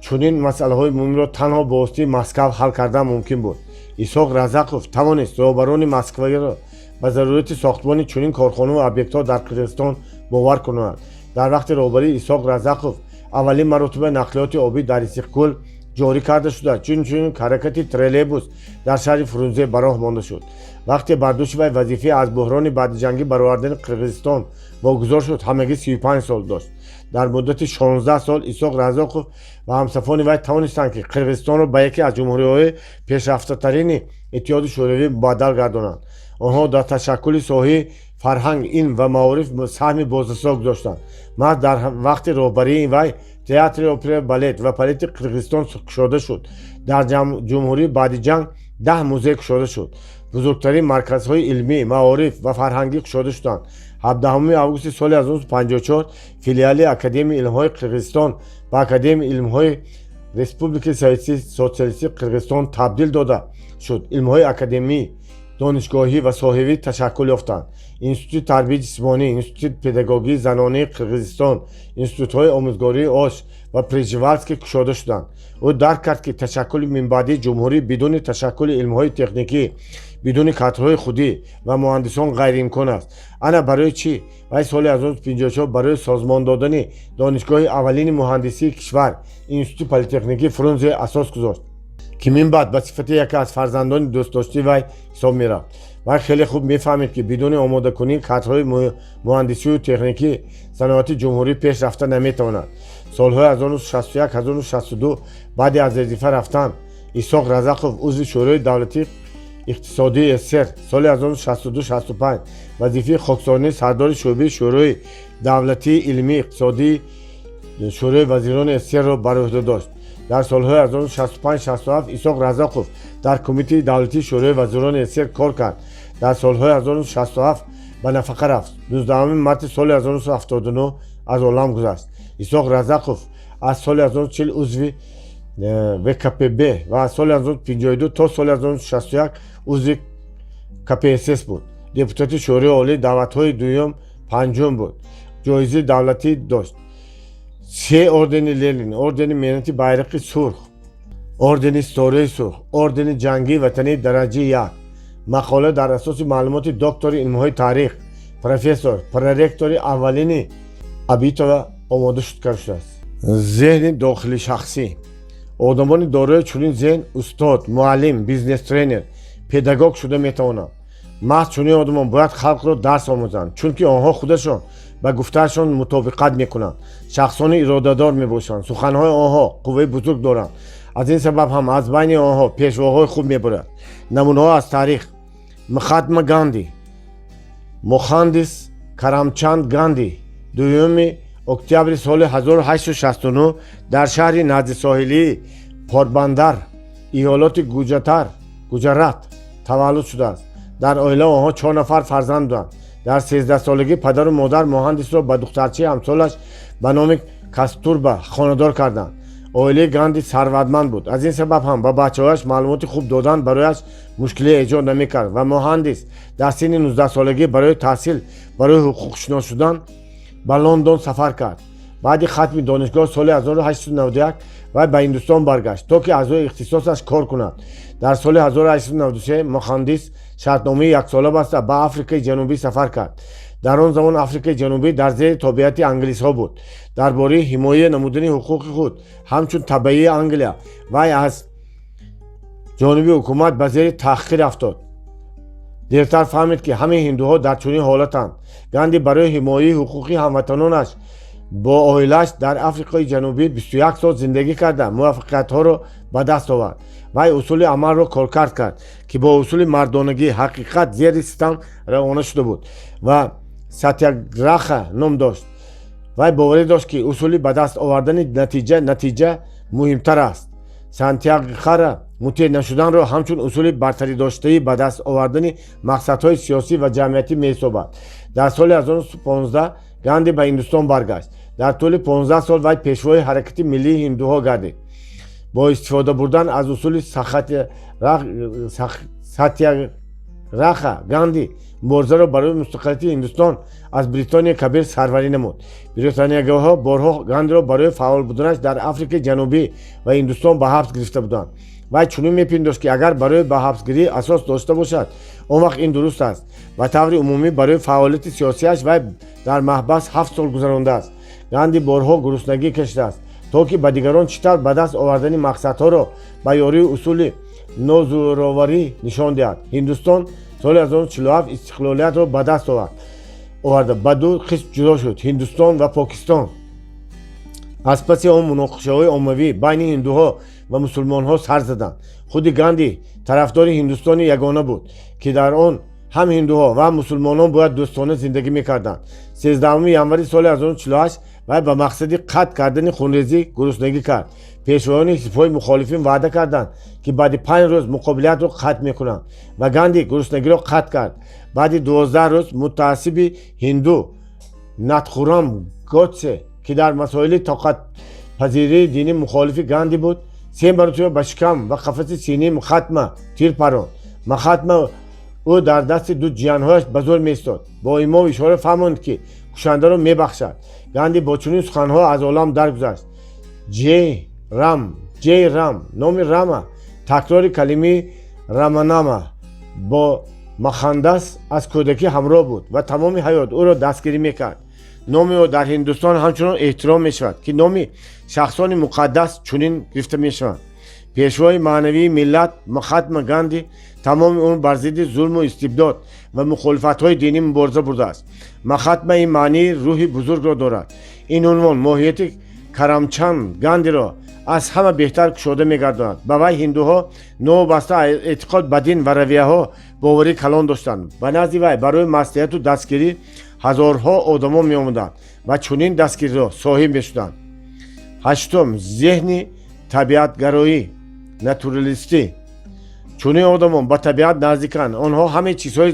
Speaker 1: чунин масъалаҳои муҳимро танҳо бо воситаи Москав ҳал кардан мумкин буд. Исоқ Раззақов тавонист роҳбарони Москваро ба зарурати сохтмони чунин корхонаву объектҳо дар Қирғизистон бовар кунад. Дар вақти роҳбарии Исоқ Раззақов аввалин маротиба нақлиёти обӣ дар Иссиқкӯл ҷорӣ карда шуда, чунин ҳаракати троллейбус дар шаҳри Фрунзе ба роҳ монда шуд. Вақте бар дӯши вай вазифаи аз буҳрони баъдиҷангӣ баровардани Қирғизистон вогузор шуд, ҳамагӣ 35 сол дошт. Дар муддати 16 сол Исоқ Раззоқов ва ҳамсафони вай тавонистанд, ки Қирғизистонро ба яке аз ҷумҳуриҳои пешрафтатарини Иттиҳоди Шӯравӣ мубаддал гардонанд. Онҳо дар ташаккули соҳаи фарҳанг, илм ва маориф саҳми бозрасо гузоштанд. Маҳз дар вақти роҳбарии вай театри опера, балет ва балети Қирғизистон кушода шуд. Дар ҷумҳурӣ баъди ҷанг 10 музей кушода шуд, бузургтарин марказҳои илмӣ, маориф ва фарҳангӣ кушода шуданд. 17 августи соли 1954 филиали Академияи илмҳои Қирғизистон ба Академияи илмҳои Республикаи Советии Социалистии Қирғизистон табдил дода шуд. Илмҳои академӣ, донишгоҳӣ ва соҳавӣ ташаккул ёфтанд. Институти тарбияи ҷисмонӣ, Институти педагогии занонии Қирғизистон, институтҳои омӯзгории Ош ва Пржевалский кушода шуданд. Ӯ дарк кард, ки ташаккули минбаъдии ҷумҳурӣ бидуни ташаккули илмҳои техникӣ, бидуни кадрҳои худӣ ва муҳандисон ғайриимкон аст. Ана барои чӣ вай соли 1954 барои созмон додани донишгоҳи аввалини муҳандисии кишвар, Институти политехникии Фрунзе, асос гузошт, ки минбаъд ба сифати яке аз фарзандони дӯстдоштаи вай ҳисоб мерафт. Вай хеле хуб мефаҳмид, ки бидуни омодакунии кадрҳои муҳандисию техникӣ саноати ҷумҳурӣ пеш рафта наметавонад. Солҳои 1961-1962, баъди аз вазифа рафтан, Исоқ Раззақов узви Шӯрои давлатии иқтисодии СССР, соли 1962-65 вазифаи хоксорнии сардори шӯъбаи Шӯрои давлатии илмии иқтисодии Шӯрои вазирони СССРро бар ӯҳда дошт. Дар солҳои 1965-67 Исоқ Раззақов дар Кумитаи давлатии Шӯрои вазирони СССР кор кард. Дар солҳои 1967 ба нафақа рафт. 19 марти соли 1979 аз олам гузашт. Исоқ Раззақов аз соли 1940 узви ВКПб ва аз соли 1952 то соли 1961 узви КПСС буд. Депутати Шӯрои Олӣ даъватҳои дуюм, панҷум буд. Ҷоизаи давлатӣ дошт: се ордени Ленин, ордени Меҳнати Байрақи Сурх, ордени Ситораи Сурх, ордени Ҷангии Ватании дараҷаи як. Мақола дар асоси маълумоти доктори илмҳои таърих, профессор, проректори аввалини Абитова омода шуд карда шудааст. Зеҳни дохили шахсӣ. Одамони дорои чунин зеҳн устод, муаллим, бизнес-тренер, педагог шуда метавонанд. Маҳз чунин одамон бояд халқро дарс омӯзанд, чунки онҳо худашон ба гуфтаашон мутобиқат мекунанд, шахсони иродадор мебошанд, суханҳои онҳо қувваи бузург доранд. Аз ин сабаб ҳам аз байни онҳо пешвоҳои хуб мебурад. Намунаҳо аз таърих: Махатма Ганди. Мохандис Карамчанд Ганди 2 октябри соли 1869 дар шаҳри наздисоҳилии Порбандар, иёлоти Гуҷарат таваллуд шудааст. Дар оила онҳо чор нафар фарзанд буданд. Дар 13-солагӣ падару модар Муҳандисро ба духтарчаи ҳамсолаш ба номи Кастурба хонадор карданд. Оилаи Ганди сарватманд буд. Аз ин сабаб ҳам ба бачаҳояш маълумоти хуб додан барояш мушкилӣ эҷод намекард ва Муҳандис дар синни 19-солагӣ барои таҳсил, барои ҳуқуқшинос шудан ба Лондон сафар кард. Баъди хатми донишгоҳ соли 1891 вай ба Ҳиндустон баргашт, то ки аз рӯи ихтисосаш кор кунад. Дар соли 1893 Мохандис шартномаи яксола баста, ба Африкаи Ҷанубӣ сафар кард. Дар он замон Африкаи Ҷанубӣ дар зери тобеияти англисҳо буд. Дар бораи ҳимоя намудани ҳуқуқи худ ҳамчун табаии Англия вай аз ҷониби ҳукумат ба зери таҳқир афтод. Дертар фаҳмид, ки ҳамаи ҳиндуҳо дар чунин ҳолатанд. Ганди барои ҳимояи ҳуқуқи ҳамватанонаш бо оилааш дар Африқои Ҷанубӣ 21 сол зиндагӣ карда, муваффақиятҳоро ба даст овард. Вай усули амалро коркард кард, ки бо усули мардонагӣ ҳақиқат зери ситам равона шуда буд ва сатяграха ном дошт. Вай боварӣ дошт, ки усули ба даст овардани натиҷа муҳимтар аст. Сатяграха мутеъ нашуданро ҳамчун усули бартаридоштаи ба даст овардани мақсадҳои сиёсӣ ва ҷамъиятӣ меҳисобад. Дар соли 1915 Ганди ба Ҳиндустон баргашт. Дар тӯли 15 сол вай пешвои ҳаракати миллии ҳиндуҳо гардид. Бо истифода бурдан аз усули сатяграха Ганди муборизаро барои мустақилияти Ҳиндустон аз Бритонияи Кабир сарварӣ намуд. Бритониягиҳо борҳо Гандиро барои фаъол буданаш дар Африкаи Ҷанубӣ ва Ҳиндустон ба ҳабс гирифта буданд. Вай чунин мепиндошт, ки агар барои ба ҳабсгирӣ асос дошта бошад, он вақт ин дуруст аст. Ба таври умумӣ, барои фаъолияти сиёсиаш вай дар маҳбас 7 сол гузарондааст. Ганди борҳо гуруснагӣ кашидааст, то ки ба дигарон чӣ тавр ба даст овардани мақсадҳоро ба ёрии усули нозӯроварӣ нишон диҳад. Ҳиндустон соли 1947 истиқлолиятро ба даст оварда, ба ду қисм ҷудо шуд: Ҳиндустон ва Покистон. Аз паси он муноқишаҳои оммавӣ байни ҳиндуҳо ва мусулмонҳо сар заданд. Худи Ганди тарафдори Ҳиндустони ягона буд, ки дар он ҳам ҳиндуҳо ва ҳам мусулмонон бояд дӯстона зиндагӣ мекарданд. 13 январи соли 1948 вай ба мақсади қатъ кардани хунрезӣ гуруснагӣ кард. Пешвоёни ҳизбҳои мухолифин ваъда карданд, ки баъди 5 рӯз муқобилиятро қатъ мекунанд, ва Ганди гуруснагиро қатъ кард. Баъди 12 рӯз мутаассиби ҳинду Натхурам Годсе, ки дар масоили тоқатпазирии динӣ мухолифи Ганди буд, се маротиба ба шикам ва қафаси синии Махатма тир паронд. Махатма ӯ дар дасти ду ҷиянҳояш ба зӯр меистод. Бо имову ишора фаҳмонд, ки кушандаро мебахшад. Ганди бо чунин суханҳо аз олам даргузашт: «Ҷей Рам, Ҷей Рам». Номи Рама такрори калимаи Раманама бо Махандас аз кӯдакӣ ҳамроҳ буд ва тамоми ҳаёт ӯро дастгирӣ мекард. Номи ӯ дар Ҳиндустон ҳамчунон эҳтиром мешавад, ки номи шахсони муқаддас чунин гирифта мешаванд. Пешвои маънавии миллат Махатма Ганди тамоми умр бар зидди зулму истибдод ва мухолифатҳои динӣ мубориза бурдааст. Махатма ин маънии рӯҳи бузургро дорад. Ин унвон моҳияти Карамчанд Гандиро аз ҳама беҳтар кушода мегардонад. Ба вай ҳиндуҳо новобаста эътиқод ба дин ва равияҳо боварии калон доштанд. Ба назди вай барои маслиҳату дастгирӣ ҳазорҳо одамон меомаданд ва чунин дастгириро соҳиб мешуданд. Ҳаштум: зеҳни табиатгароӣ, натуралистӣ. Чунин одамон ба табиат наздиканд. Онҳо ҳамаи чизҳои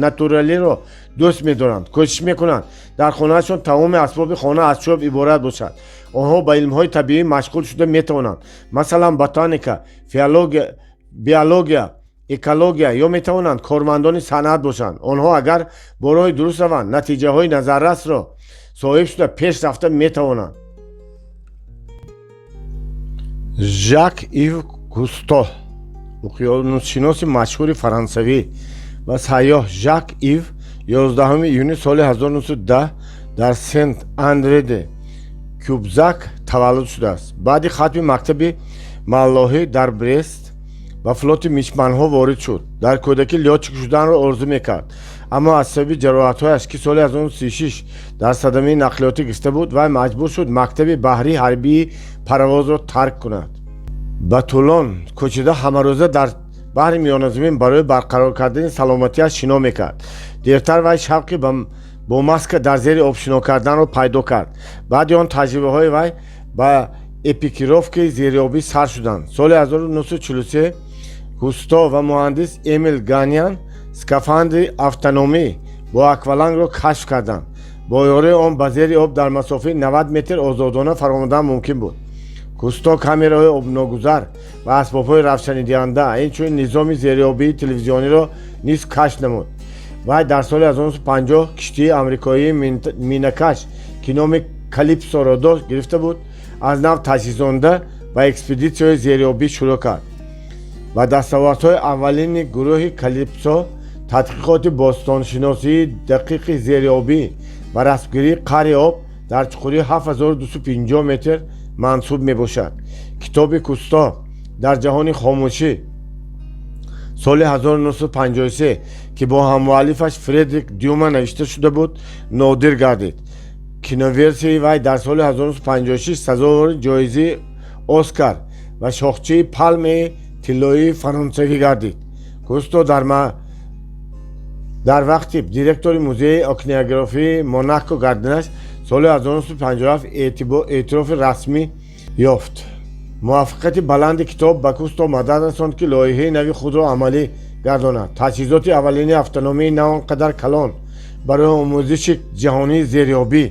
Speaker 1: натуралиро дӯст медоранд, кӯшиш мекунанд, дар хонаашон тамоми асбоби хона аз чӯб иборат бошад. Онҳо ба илмҳои табиӣ машғул шуда метавонанд, масалан, ботаника, биология, экология, ё метавонанд кормандони санъат бошанд. Онҳо агар бо роҳи дуруст раванд, натиҷаҳои назаррасро соҳиб шуда, пеш рафта метавонанд. Жак Ив Кусто. Уқёнусшиноси машҳури фаронсавӣ ва сайёҳ Жак Ив 11 июни соли 1910 дар Сент Андре де Кюбзак таваллуд шудааст. Баъди хатми мактаби маллоҳӣ дар Брест ба флоти мичманҳо ворид шуд. Дар кӯдакӣ лётчик шуданро орзу мекард, аммо аз сабаби ҷароҳатҳояш, ки соли 1936 дар садамаи нақлиётӣ гирифта буд, вай маҷбур шуд мактаби баҳрии ҳарбии парвозро тарк кунад. Ба Тулон кӯчида, ҳамарӯза дар баҳри Миёназамин барои барқарор кардани саломатиаш шино мекард. Дертар вай шавқи бо маска дар зери об шино карданро пайдо кард. Баъди он таҷрибаҳои вай ба экипировкаи зериобӣ сар шуданд. Соли 1943 Кусто ва муҳандис Эмил Ганьян скафандри автономӣ бо аквалангро кашф карданд. Бо ёрии он ба зери об дар масофаи 90 метр озодона фаромадан мумкин буд. Кусто камераҳои обногузар ва асбобҳои равшанидиҳанда, инчунин низоми зериобии телевизиониро низ кашф намуд. Вай дар соли 1950 киштии амрикоии минакаш, ки номи Калипсоро дошт гирифта буд, аз нав таҷҳизонда ба экспедитсияҳои зериобӣ шурӯъ кард. Ба дастовардҳои аввалини гурӯҳи Калипсо тадқиқоти бостоншиносии дақиқи зериобӣ ва расмгирии қаъри об дар чуқурии 7250 метр мансуб мебошад. Китоби Кусто «Дар ҷаҳони хомӯшӣ» соли 1953, ки бо ҳаммуаллифаш Фредерик Дюма навишта шуда буд, нодир гардид. Киноверсияи вай дар соли 1956 сазовори ҷоизаи Оскар ва шохчаи Палмаи тиллоии фаронсавӣ гардид. Кусто дар вақти директори музеи океанографии Монако гардиданаш соли 1957 эътирофи расмӣ ёфт. Муваффақияти баланди китоб ба Кусто мадад расонд, ки лоиҳаи нави худро амалӣ гардонад: таҷҳизоти аввалини автономии на он қадар калон барои омӯзиши ҷаҳонии зериобӣ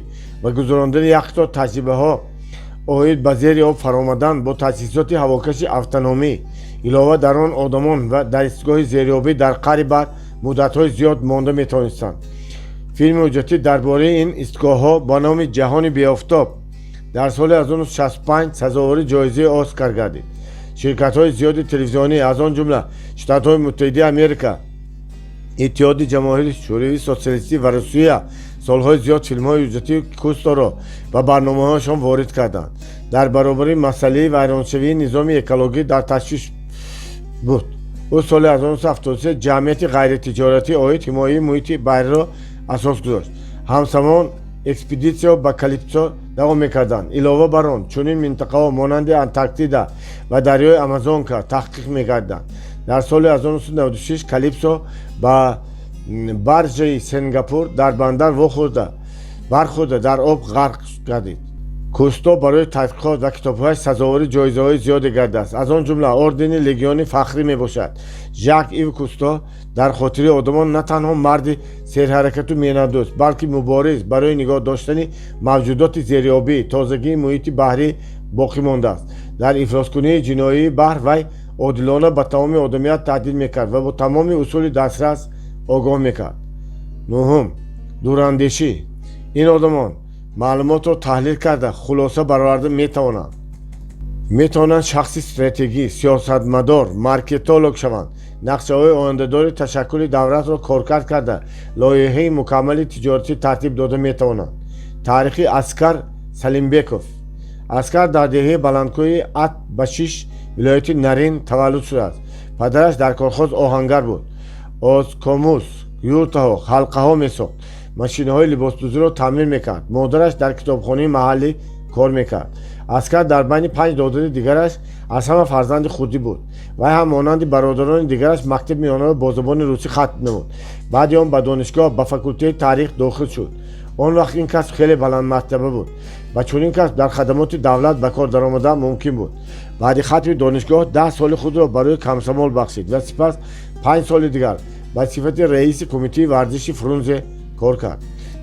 Speaker 1: ва гузарондани як қатор таҷрибаҳо оид ба зери об фаромадан бо таҷҳизоти ҳавокаши автономӣ. Илова дар он, одамон ва дар истгоҳи зериобӣ дар қаъри баҳр муддатҳои зиёд монда метавонистанд. Филми ҳуҷҷатӣ дар бораи ин истгоҳҳо ба номи «Ҷаҳони беофтоб» дар соли 1965 сазовори ҷоизаи Оскар гардид. Ширкатҳои зиёди телевизионӣ, аз он ҷумла Штатҳои Муттаҳидаи Америка, Иттиҳоди Ҷамоҳири Шӯравии Социалистӣ ва Русия, солҳои зиёд филмҳои ҳуҷҷатии Кусторо ба барномаҳояшон ворид карданд. Дар баробари масъалаи вайроншавии низоми экологӣ дар ташвиш буд. Ӯ соли 1973 ҷамъияти ғайритиҷоратӣ оид ҳимояи муҳити баҳриро асос гузошт. Ҳамзамон экспедитсияҳо ба Калипсо давом мекарданд. Илова бар он, чунин минтақаҳо монанди Антарктида ва дарёи Амазонка таҳқиқ мегардиданд. Дар соли 1996 Калипсо ба баржаи Сингапур дар бандар вохӯрда бархӯрда, дар об ғарқ гардид. Кусто барои тадқиқот ва китобҳояш сазовори ҷоизаҳои зиёде гардидааст, аз он ҷумла ордени Легиони Фахрӣ мебошад. Жак Ив Кусто дар хотири одамон на танҳо марди серҳаракату меҳнатдӯст, балки мубориз барои нигоҳ доштани мавҷудоти зериобӣ, тозагии муҳити баҳрӣ боқӣ мондааст. Дар ифлоскунии ҷиноии баҳр вай одилона ба тамоми одамият таҳдид мекард ва бо тамоми усули дастрас огоҳ мекард. Нуҳум: дурандешӣ. Ин одамон маълумотро таҳлил карда, хулоса бароварда метавонанд. Метавонанд шахси стратегӣ, сиёсатмадор, маркетолог шаванд, нақшаҳои ояндадори ташаккули давлатро коркард карда, лоиҳаи мукаммали тиҷоратӣ тартиб дода метавонанд. Таърихи Аскар Салимбеков. Аскар дар деҳаи баландкӯҳи Ат Башиш, вилояти Нарин таваллуд шудааст. Падараш дар колхоз оҳангар буд, озкомус, юртаҳо, ҳалқаҳо месохт, машинаҳои либосдӯзиро таъмир мекард. Модараш дар китобхонаи маҳаллӣ кор мекард. Аскар дар байни панҷ додари дигараш аз ҳама фарзанди хурдӣ буд. Вай ҳам монанди бародарони дигараш мактаби миёнаро бо забони русӣ хатм намуд. Баъди он ба донишгоҳ, ба факултети таърих дохил шуд. Он вақт ин касб хеле баландмартаба буд ва чунин касб дар хадамоти давлат ба кор даромадан мумкин буд. Баъди хатми донишгоҳ 10 соли худро барои комсомол бахшид ва сипас 5 соли дигар ба сифати раиси кумитаи варзиши Фрунзе кор кард.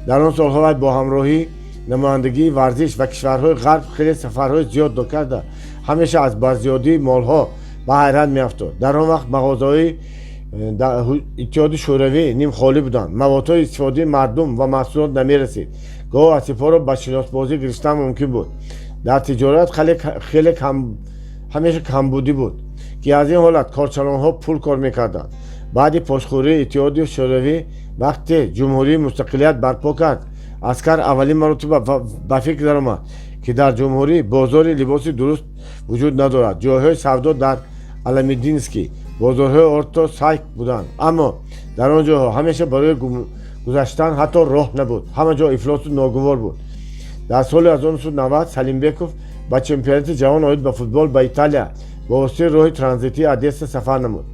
Speaker 1: Дар он солҳо вай бо ҳамроҳии намояндагии варзиш ба кишварҳои ғарб хеле сафарҳои зиёд карда, ҳамеша аз барзиёдии молҳо ба ҳайрат меафтод. Дар он вақт мағозаҳои Иттиҳоди Шӯравӣ нимхолӣ буданд, маводҳои истифодаи мардум ва маҳсулот намерасид, гоҳ асибҳоро ба шиносбозӣ гирифтан мумкин буд. Дар тиҷорат хеле ҳамеша камбудӣ буд, ки аз ин ҳолат корчалонҳо пул кор мекарданд. Баъди пошхӯрии Иттиҳоди Шӯравӣ, вақте ҷумҳурии мустақилият барпо кард, Аскар аввалин маротиба ба фикр даромад, ки дар ҷумҳурӣ бозори либоси дуруст вуҷуд надорад. Ҷойҳои савдо дар Аламединский, бозорҳои Орто Сайк буданд, аммо дар он ҷойҳо ҳамеша барои гузаштан ҳатто роҳ набуд, ҳама ҷо ифлосу ногувор буд. Дар соли 1990 Салимбеков ба чемпионати ҷаҳон оид ба футбол ба Италия бо воситаи роҳи транзитии Одесса сафар намуд.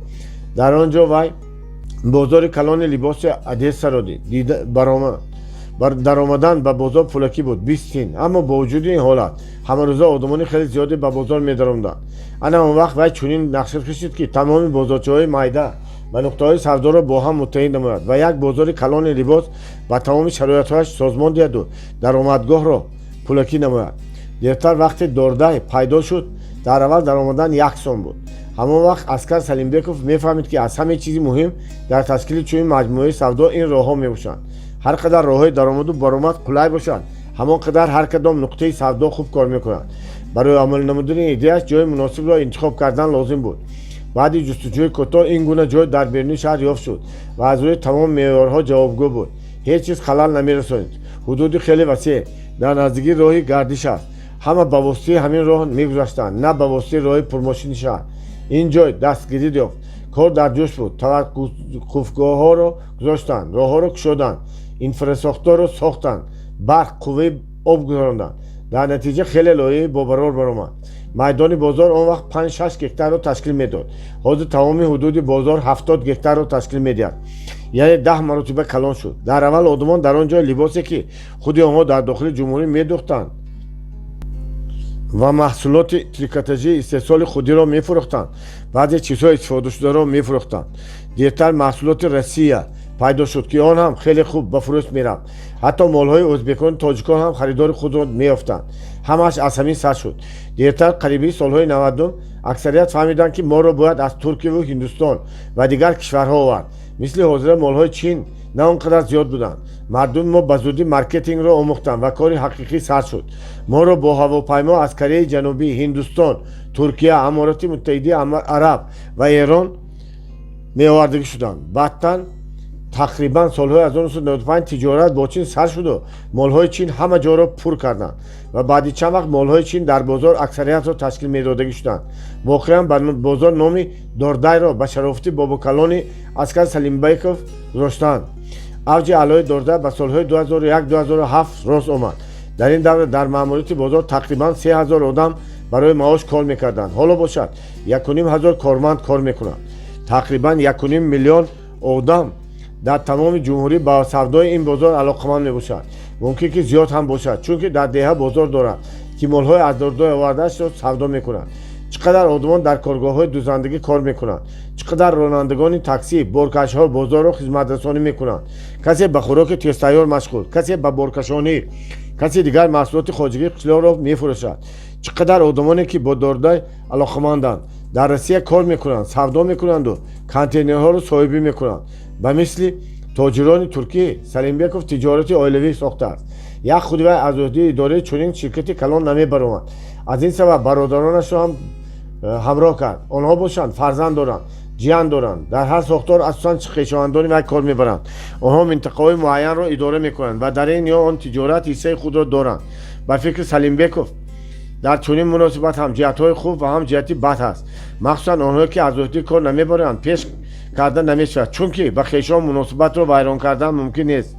Speaker 1: Дар он ҷо вай бозори калони либоси Одессаро дид. Даромадан ба бозор пулакӣ буд, 20 тин, аммо бо вуҷуди ин ҳолат ҳамарӯза одамони хеле зиёде ба бозор медаромданд. Ана он вақт вай чунин нақша кашид, ки тамоми бозорчаҳои майда ва нуқтаҳои савдоро бо ҳам муттаҳид намояд ва як бозори калони либос ба тамоми шароитҳояш созмон диҳаду даромадгоҳро пулакӣ намояд. Дертар, вақте Дордай пайдо шуд, дар аввал даромадан 1 сом буд. Ҳамон вақт Аскар Салимбеков мефаҳмид, ки аз ҳамаи чизи муҳим дар ташкили чунин маҷмӯаи савдо ин роҳҳо мебошанд. Ҳар қадар роҳҳои даромаду баромад қулай бошанд, Ҳамон қадар ҳар кадом нуқтаи савдо хуб кор мекунад. Барои амалӣ намудани идеяш ҷои муносибро интихоб кардан лозим буд. Баъди ҷустуҷӯи кӯтоҳ ин гуна ҷой дар берунии шаҳр ёфт шуд ва аз рӯи тамоми меъёрҳо ҷавобгӯ буд. Ҳеҷ чиз халал намерасонид. Ҳудуди хеле васеъ дар наздикии роҳи гардиш аст. Ҳама ба воситаи ҳамин роҳ мегузаштанд, на ба воситаи роҳи пурмошини шаҳр. Ин ҷой дастгирӣ ёфт. Кор дар ҷӯш буд. Таваққуфгоҳҳоро гузоштанд, роҳҳоро кушоданд, инфрасохторро сохтанд, барқ, қувваи об гузаронданд. Дар натиҷа хеле лоиҳаи бобарор баромад. Майдони бозор он вақт 5-6 гектарро ташкил медод. Ҳозир тамоми ҳудуди бозор 70 гектарро ташкил медиҳад, яъне 10 маротиба калон шуд. Дар аввал одамон дар он ҷой либосе, ки худи онҳо дар дохили ҷумҳурӣ медӯхтанд, ва маҳсулоти трикотажии истеҳсоли худиро мефурӯхтанд. Баъзе чизҳои истифодашударо мефурӯхтанд. Дертар маҳсулоти Россия пайдо шуд, ки он ҳам хеле хуб ба фурӯш мерафт. Ҳатто молҳои ӯзбекону тоҷикон ҳам харидори худро меёфтанд. Ҳамааш аз ҳамин сар шуд. Дертар, қарибии солҳои 90-ум, аксарият фаҳмиданд, ки молро бояд аз Туркияву Ҳиндустон ва дигар кишварҳо овард. Мисли ҳозира молҳои Чин на он қадар зиёд буданд. Мардуми мо ба зудӣ маркетингро омӯхтанд ва кори ҳақиқӣ сар шуд. Моро бо ҳавопаймо аз Кореяи Ҷанубӣ, Ҳиндустон, Туркия, Амороти Муттаҳидаи Араб ва Эрон меовардагӣ шуданд. Баъдтан, тақрибан солҳои 1995, тиҷорат бо Чин сар шуду молҳои Чин ҳама ҷоро пур карданд ва баъди чанд вақт молҳои Чин дар бозор аксариятро ташкил медодагӣ шуданд. Воқеан, ба бозор номи Дордайро ба шарофати бобокалони Аскар Салимбеков гузоштанд. Авҷи аълои Дордай ба солҳои 2001-2007 рост омад. Дар ин давра дар маъмурияти бозор тақрибан 3000 одам барои маош кор мекарданд. Ҳоло бошад, 1500 корманд кор мекунанд. Тақрибан 1,5 миллион одам дар тамоми ҷумҳурӣ ба савдои ин бозор алоқаманд мебошад. Мумкин ки зиёд ҳам бошад, чунки дар деҳа бозор дорад, ки молҳои аз Дордой овардаашро савдо мекунад. Чӣ қадар одамон дар коргоҳҳои дузандагӣ кор мекунанд, чӣ қадар ронандагони таксӣ, боркашҳо бозорро хизматрасонӣ мекунанд. Касе ба хӯроки тезтайёр машғул, касе ба боркашонӣ, касе дигар маҳсулоти хоҷагии қишлоқро мефурӯшад. Чӣ қадар одамоне, ки бо Дордай алоқаманданд, дар Россия кор мекунанд, савдо мекунанду контейнерҳоро соҳибӣ мекунанд. Ба мисли тоҷирони туркӣ Салимбеков тиҷорати оилавӣ сохтааст. Як худи вай аз ӯҳдаи идораи чунин ширкати калон намебаромад. Аз ин сабаб бародаронашро ҳам ҳамроҳ кард. Онҳо бошанд, фарзанд доранд, ҷиян доранд. Дар ҳар сохтор асосан хешовандони вай кор мебаранд. Онҳо минтақаҳои муайянро идора мекунанд ва дар ин ё он тиҷорат ҳиссаи худро доранд. Ба фикри Салимбеков, дар чунин муносибат ҳам ҷиҳатҳои хуб ва ҳам ҷиҳати бад ҳаст. Махсусан онҳое, ки аз ӯҳдаи кор намебароянд, пеш карда намешавад, чунки ба хешон муносибатро вайрон кардан мумкин нест.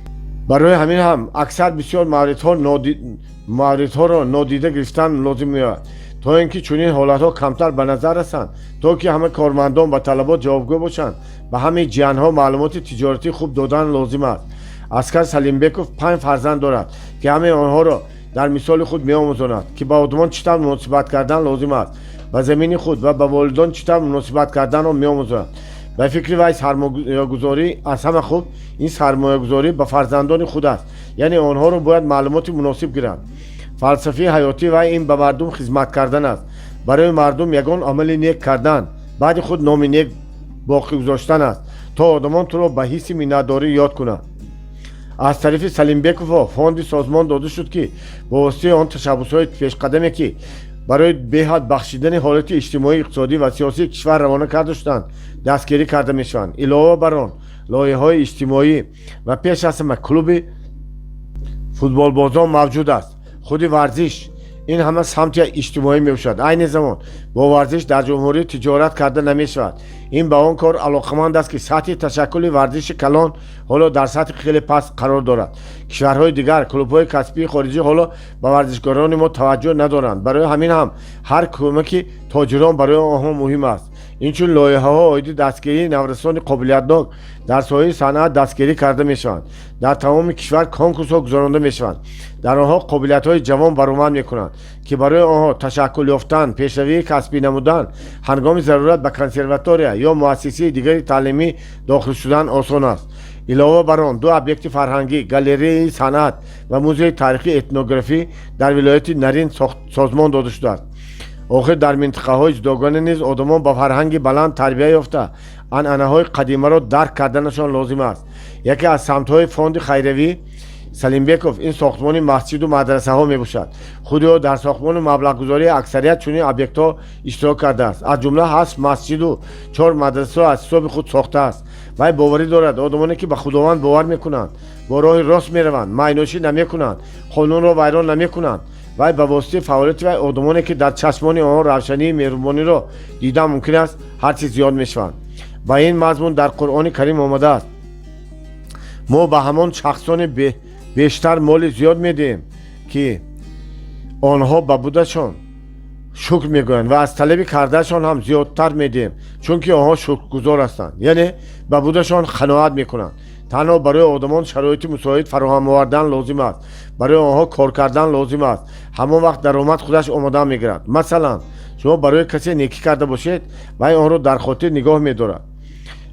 Speaker 1: Барои ҳамин ҳам аксар бисёр мавридҳоро нодида гирифтан лозим меояд, то ин ки чунин ҳолатҳо камтар ба назар расанд. То ки ҳама кормандон ба талабот ҷавобгӯ бошанд, ба ҳамаи ҷиянҳо маълумоти тиҷоратӣ хуб додан лозим аст. Аскар Салимбеков панҷ фарзанд дорад, ки ҳамаи онҳоро дар мисоли худ меомӯзонад, ки ба одамон чӣ тавр муносибат кардан лозим аст, ба замини худ ва ба волидон чӣ тавр муносибат карданро меомӯзонад. Ба фикри вай, сармоягузорӣ аз ҳама хуб ин сармоягузорӣ ба фарзандони худ аст, яъне онҳоро бояд маълумоти муносиб гиранд. Фалсафаи ҳаётии вай ин ба мардум хизмат кардан аст. Барои мардум ягон амали нек кардан, баъди худ номи нек боқӣ гузоштан аст, то одамон туро ба ҳисси миннатдорӣ ёд кунанд. Аз тарафи Салимбеково фонди созмон дода шуд, ки бо воситаи он ташаббусҳои пешқадаме, ки барои беҳад бахшидани ҳолати иҷтимоӣ, иқтисодӣ ва сиёсии кишвар равона карда шуданд, дастгирӣ карда мешаванд. Илова бар он, лоиҳаҳои иҷтимоӣ ва пеш аз ҳама клуби футболбозон мавҷуд аст. Худи варзиш ин ҳама самти иҷтимоӣ мебошад. Айни замон бо варзиш дар ҷумҳурӣ тиҷорат карда намешавад. Ин ба он кор алоқаманд аст, ки сатҳи ташаккули варзиши калон ҳоло дар сатҳи хеле паст қарор дорад. Кишварҳои дигар, клубҳои касбии хориҷӣ ҳоло ба варзишгарони мо таваҷҷӯҳ надоранд. Барои ҳамин ҳам ҳар кӯмаки тоҷирон барои онҳо муҳим аст. Инчун лоиҳаҳо оиди дастгирии наврасони қобилиятнок дар соҳаи санъат дастгирӣ карда мешаванд. Дар тамоми кишвар конкурсҳо гузаронда мешаванд. Дар онҳо қобилиятҳои ҷавон баромад мекунанд, ки барои онҳо ташаккул ёфтан, пешравии касбӣ намудан, ҳангоми зарурат ба консерватория ё муассисаи дигари таълимӣ дохил шудан осон аст. Илова бар он, ду объекти фарҳангӣ, галереяи санъат ва музеи таърихи этнографӣ дар вилояти Нарин созмон дода шудааст. Охир дар минтақаҳои ҷудогона низ одамон ба фарҳанги баланд тарбия ёфта, анъанаҳои қадимаро дарк карданашон лозим аст. Яке аз самтҳои фонди хайравӣ Салимбеков ин сохтмони масҷиду мадрасаҳо мебошад. Худи ӯ дар сохтмону маблағгузории аксарият чунин объектҳо иштирок кардааст. Аз ҷумла ҳашт масҷиду чор мадрасаро аз ҳисоби худ сохтааст. Вай боварӣ дорад, одамоне ки ба Худованд бовар мекунанд, бо роҳи рост мераванд, майнӯшӣ намекунанд, қонунро вайрон намекунанд. Вай ба воситаи фаъолияти вай одамоне ки дар чашмони онҳо равшании меҳрубониро дидан мумкин аст, ҳарчи зиёд мешаванд. Ба ин мазмун дар Қуръони Карим омадааст: мо ба ҳамон шахсони бештар моли зиёд медиҳем, ки онҳо ба будашон шукр мегӯянд, ва аз талаби кардаашон ҳам зиёдтар медиҳем, чунки онҳо шукргузор ҳастанд, яъне ба будашон қаноат мекунанд. Танҳо барои одамон шароити мусоид фароҳам овардан лозим аст, барои онҳо кор кардан лозим аст. Ҳамон вақт даромад худаш омода мегирад. Масалан, шумо барои касе некӣ карда бошед, вай онро дар хотир нигоҳ медорад,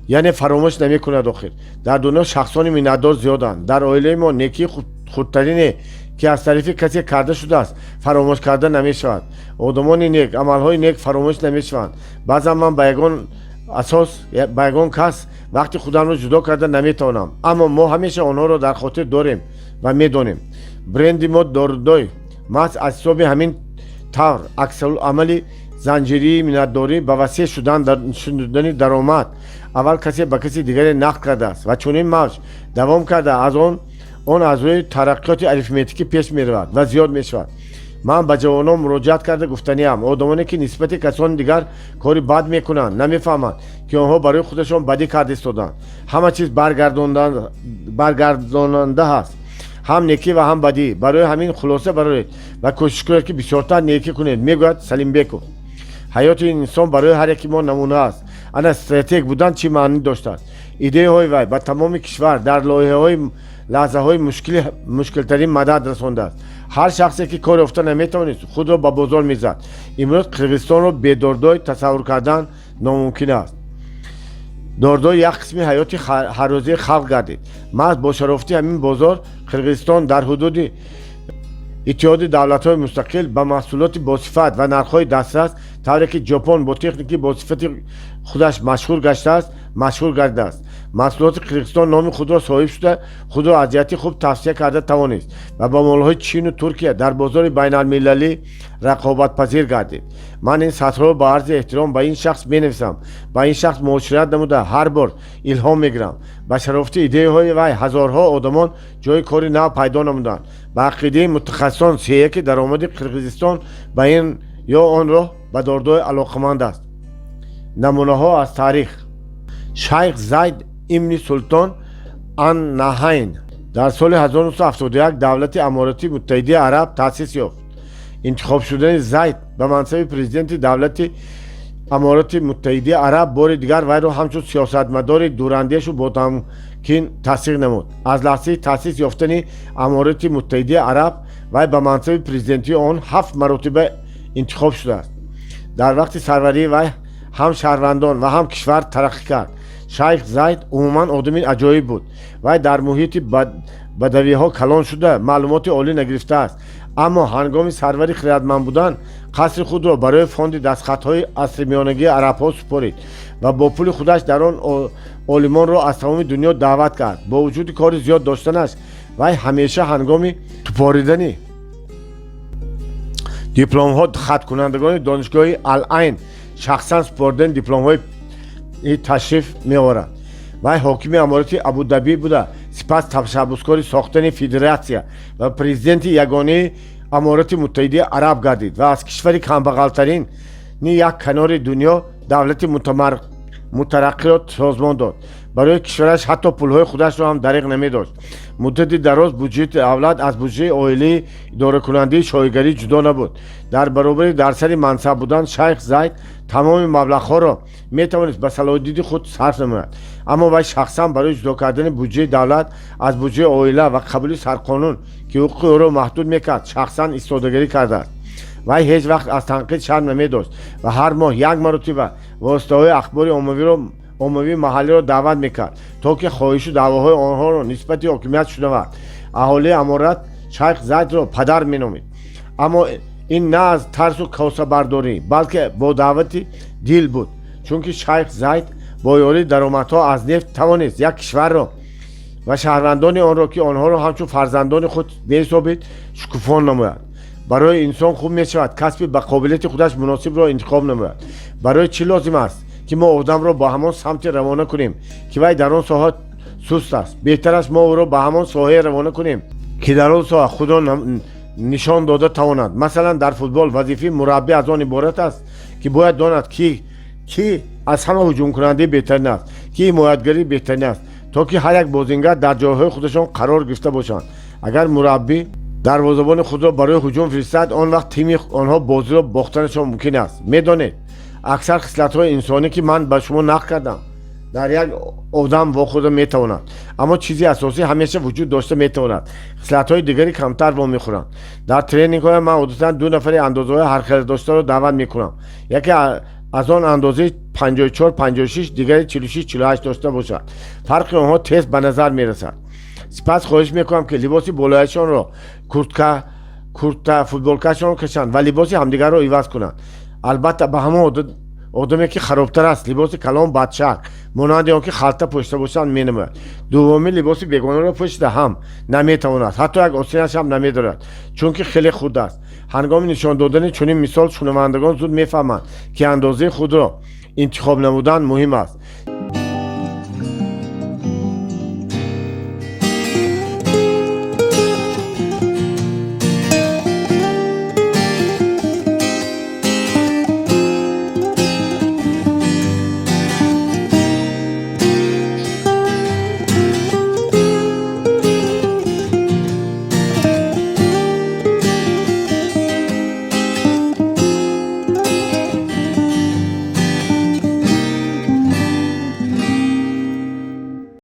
Speaker 1: яъне фаромӯш намекунад. Охир дар дунё шахсони миннатдор зиёданд. Дар оилаи мо некии хурдтарине ки аз тарафи касе карда шудааст, фаромӯш карда намешавад. Одамони нек, амалҳои нек фаромӯш намешаванд. Баъзан ман ба ягон асос ба ягон кас вақти худамро ҷудо карда наметавонам, аммо мо ҳамеша онҳоро дар хотир дорем ва медонем. Бренди мо Дордой маҳз аз ҳисоби ҳамин тавр аксуламали занҷирии миннатдорӣ ба васеъ шудани даромад аввал касе ба каси дигаре нақл кардааст ва чунин мавҷ давом карда, аз он аз рӯи тараққиёти арифметикӣ пеш меравад ва зиёд мешавад. Ман ба ҷавонон муроҷиат карда гуфтаниам: одамоне ки нисбати касони дигар кори бад мекунанд, намефаҳманд, ки онҳо барои худашон бадӣ карда истоданд. Ҳама чиз баргардонанда ҳаст, ҳам некӣ ва ҳам бадӣ. Барои ҳамин хулоса бароред ва кӯшиш кунед, ки бисёртар некӣ кунед, мегӯяд Салимбеков. Ҳаёти ин инсон барои ҳар яки мо намуна аст. Ана стратег будан чӣ маънӣ доштааст. Идеяҳои вай ба тамоми кишвар дар лоиҳаҳои лаҳзаҳои мушкилтарин мадад расондааст. Ҳар шахсе ки кор ёфта наметавонист, худро ба бозор мезад. Имрӯз Қирғизистонро бе Дордой тасаввур кардан номумкин аст. Дордой як қисми ҳаёти ҳаррӯзаи халқ гардид. Маҳз бо шарофати ҳамин бозор Қирғизистон дар ҳудуди Иттиҳоди Давлатҳои Мустақил ба маҳсулоти босифат ва нархҳои дастрас, тавре ки Ҷопон бо техникаи босифати худаш машҳур гаштааст, машҳур гардидааст. Маҳсулоти Қирғизистон номи худро соҳиб шуда, худро аз ҷиҳати хуб тавсия карда тавонист ва ба молҳои Чину Туркия дар бозори байналмилалӣ рақобатпазир гардид. Ман ин сатрҳоро ба арзи эҳтиром ба ин шахс менависам. Ба ин шахс муошират намуда, ҳар бор илҳом мегирам. Ба шарофати идеяҳои вай ҳазорҳо одамон ҷои кори нав пайдо намуданд. Ба ақидаи мутахассисон, сеяки даромади Қирғизистон ба ин ё он роҳ ба Дордой алоқаманд аст. Намунаҳо аз таърих. Шайх Зайд ибни Султон ан Наҳайн. Дар соли 1971 давлати Аморати Муттаҳидаи Араб таъсис ёфт. Интихоб шудани Зайд ба мансаби президенти давлати Аморати Муттаҳидаи Араб бори дигар вайро ҳамчун сиёсатмадори дурандешу ботамкин тасдиқ намуд. Аз лаҳзаи таъсис ёфтани Аморати Муттаҳидаи Араб вай ба мансаби президентии он ҳафт маротиба интихоб шудааст. Дар вақти сарварии вай ҳам шаҳрвандон ва ҳам кишвар тараққӣ кард. Шайх Зайд умуман одами аҷоиб буд. Вай дар муҳити бадавиҳо калон шуда, маълумоти олӣ нагирифтааст, аммо ҳангоми сарвари хирадманд будан қасри худро барои фонди дастхатҳои асри миёнагии арабҳо супорид ва бо пули худаш дар он олимонро аз тамоми дунё даъват кард. Бо вуҷуди кори зиёд доштанаш, вай ҳамеша ҳангоми супоридани дипломҳо хаткунандагони донишгоҳи Ал-Айн шахсан супоридани дипломҳои ташриф меоварад. Вай ҳокими аморати Абудабӣ буда, сипас ташаббускори сохтани федератсия ва президенти ягонаи Аморати Муттаҳидаи Араб гардид ва аз кишвари камбағалтарини як канори дунё давлати мутараққиро созмон дод. Барои кишвараш ҳатто пулҳои худашро ҳам дариғ намедошт. Муддати дароз буҷети давлат аз буҷаи оилаи идоракунандаи шоҳигарӣ ҷудо набуд. Дар баробари дар сари мансаб будан, шайх Зайд тамоми маблағҳоро метавонист ба салоҳидиди худ сарф намояд, аммо вай шахсан барои ҷудо кардани буҷаи давлат аз буҷаи оила ва қабули сарқонун, ки ҳуқуқи ӯро маҳдуд мекард, шахсан истодагирӣ кардааст. Вай ҳеҷ вақт аз танқид шарм намедошт ва ҳар моҳ як маротиба воситаҳои ахбори оммавии маҳаллиро даъват мекард, то ки хоҳишу даъвоҳои онҳоро нисбати ҳокимият шунавад. Аҳолии аморат шайх Зайдро падар меномид, аммо ин на аз тарсу косабардорӣ, балки бо даъвати дил буд, чунки шайх Зайд бо ёрии даромадҳо аз нефт тавонист як кишварро Ва шаҳрвандони онро, ки онҳоро ҳамчун фарзандони худ меҳисобид, шукуфон намояд. Барои инсон хуб мешавад касби ба қобилияти худаш муносибро интихоб намояд. Барои чӣ лозим аст, ки мо одамро ба ҳамон самте равона кунем, ки вай дар он соҳа суст аст? Беҳтар аст мо ӯро ба ҳамон соҳае равона кунем, ки дар он соҳа худро нишон дода тавонад. Масалан, дар футбол вазифаи мураббӣ аз он иборат аст, ки бояд донад, ки аз ҳама ҳуҷумкунандаи беҳтарин аст, ки ҳимоятгари беҳтарин аст, то ки ҳар як бозингар дар ҷойҳои худашон қарор гирифта бошанд. Агар мураббӣ дарвозабони худро барои ҳуҷум фиристад, он вақт тими онҳо бозиро бохтанашон мумкин аст. Медонед, аксар хислатҳои инсонӣ, ки ман ба шумо нақл кардам, дар як одам вохӯрда метавонад, аммо чизи асосӣ ҳамеша вуҷуд дошта метавонад. Хислатҳои дигари камтар вомехӯранд. Дар тренингҳоям ман одатан ду нафари андозаҳои ҳархела доштаро даъват мекунам. Яке аз он андозаи 54-56, дигари 46-48 дошта бошад. Фарқи онҳо тез ба назар мерасад. Сипас хоҳиш мекунам, ки либоси болояшонро, куртка, курта, футболкаашонро кашанд ва либоси ҳамдигарро иваз кунанд. Албатта, ба ҳамон одаме, ки харобтар аст, либоси калон, бадшакл, монанди он ки халта пӯшида бошанд, менамояд. Дуввумӣ либоси бегонаро пӯшида ҳам наметавонад, ҳатто як остинаш ҳам намедорад, чунки хеле хурд аст. Ҳангоми нишон додани чунин мисол шунавандагон зуд мефаҳманд, ки андозаи худро интихоб намудан муҳим аст.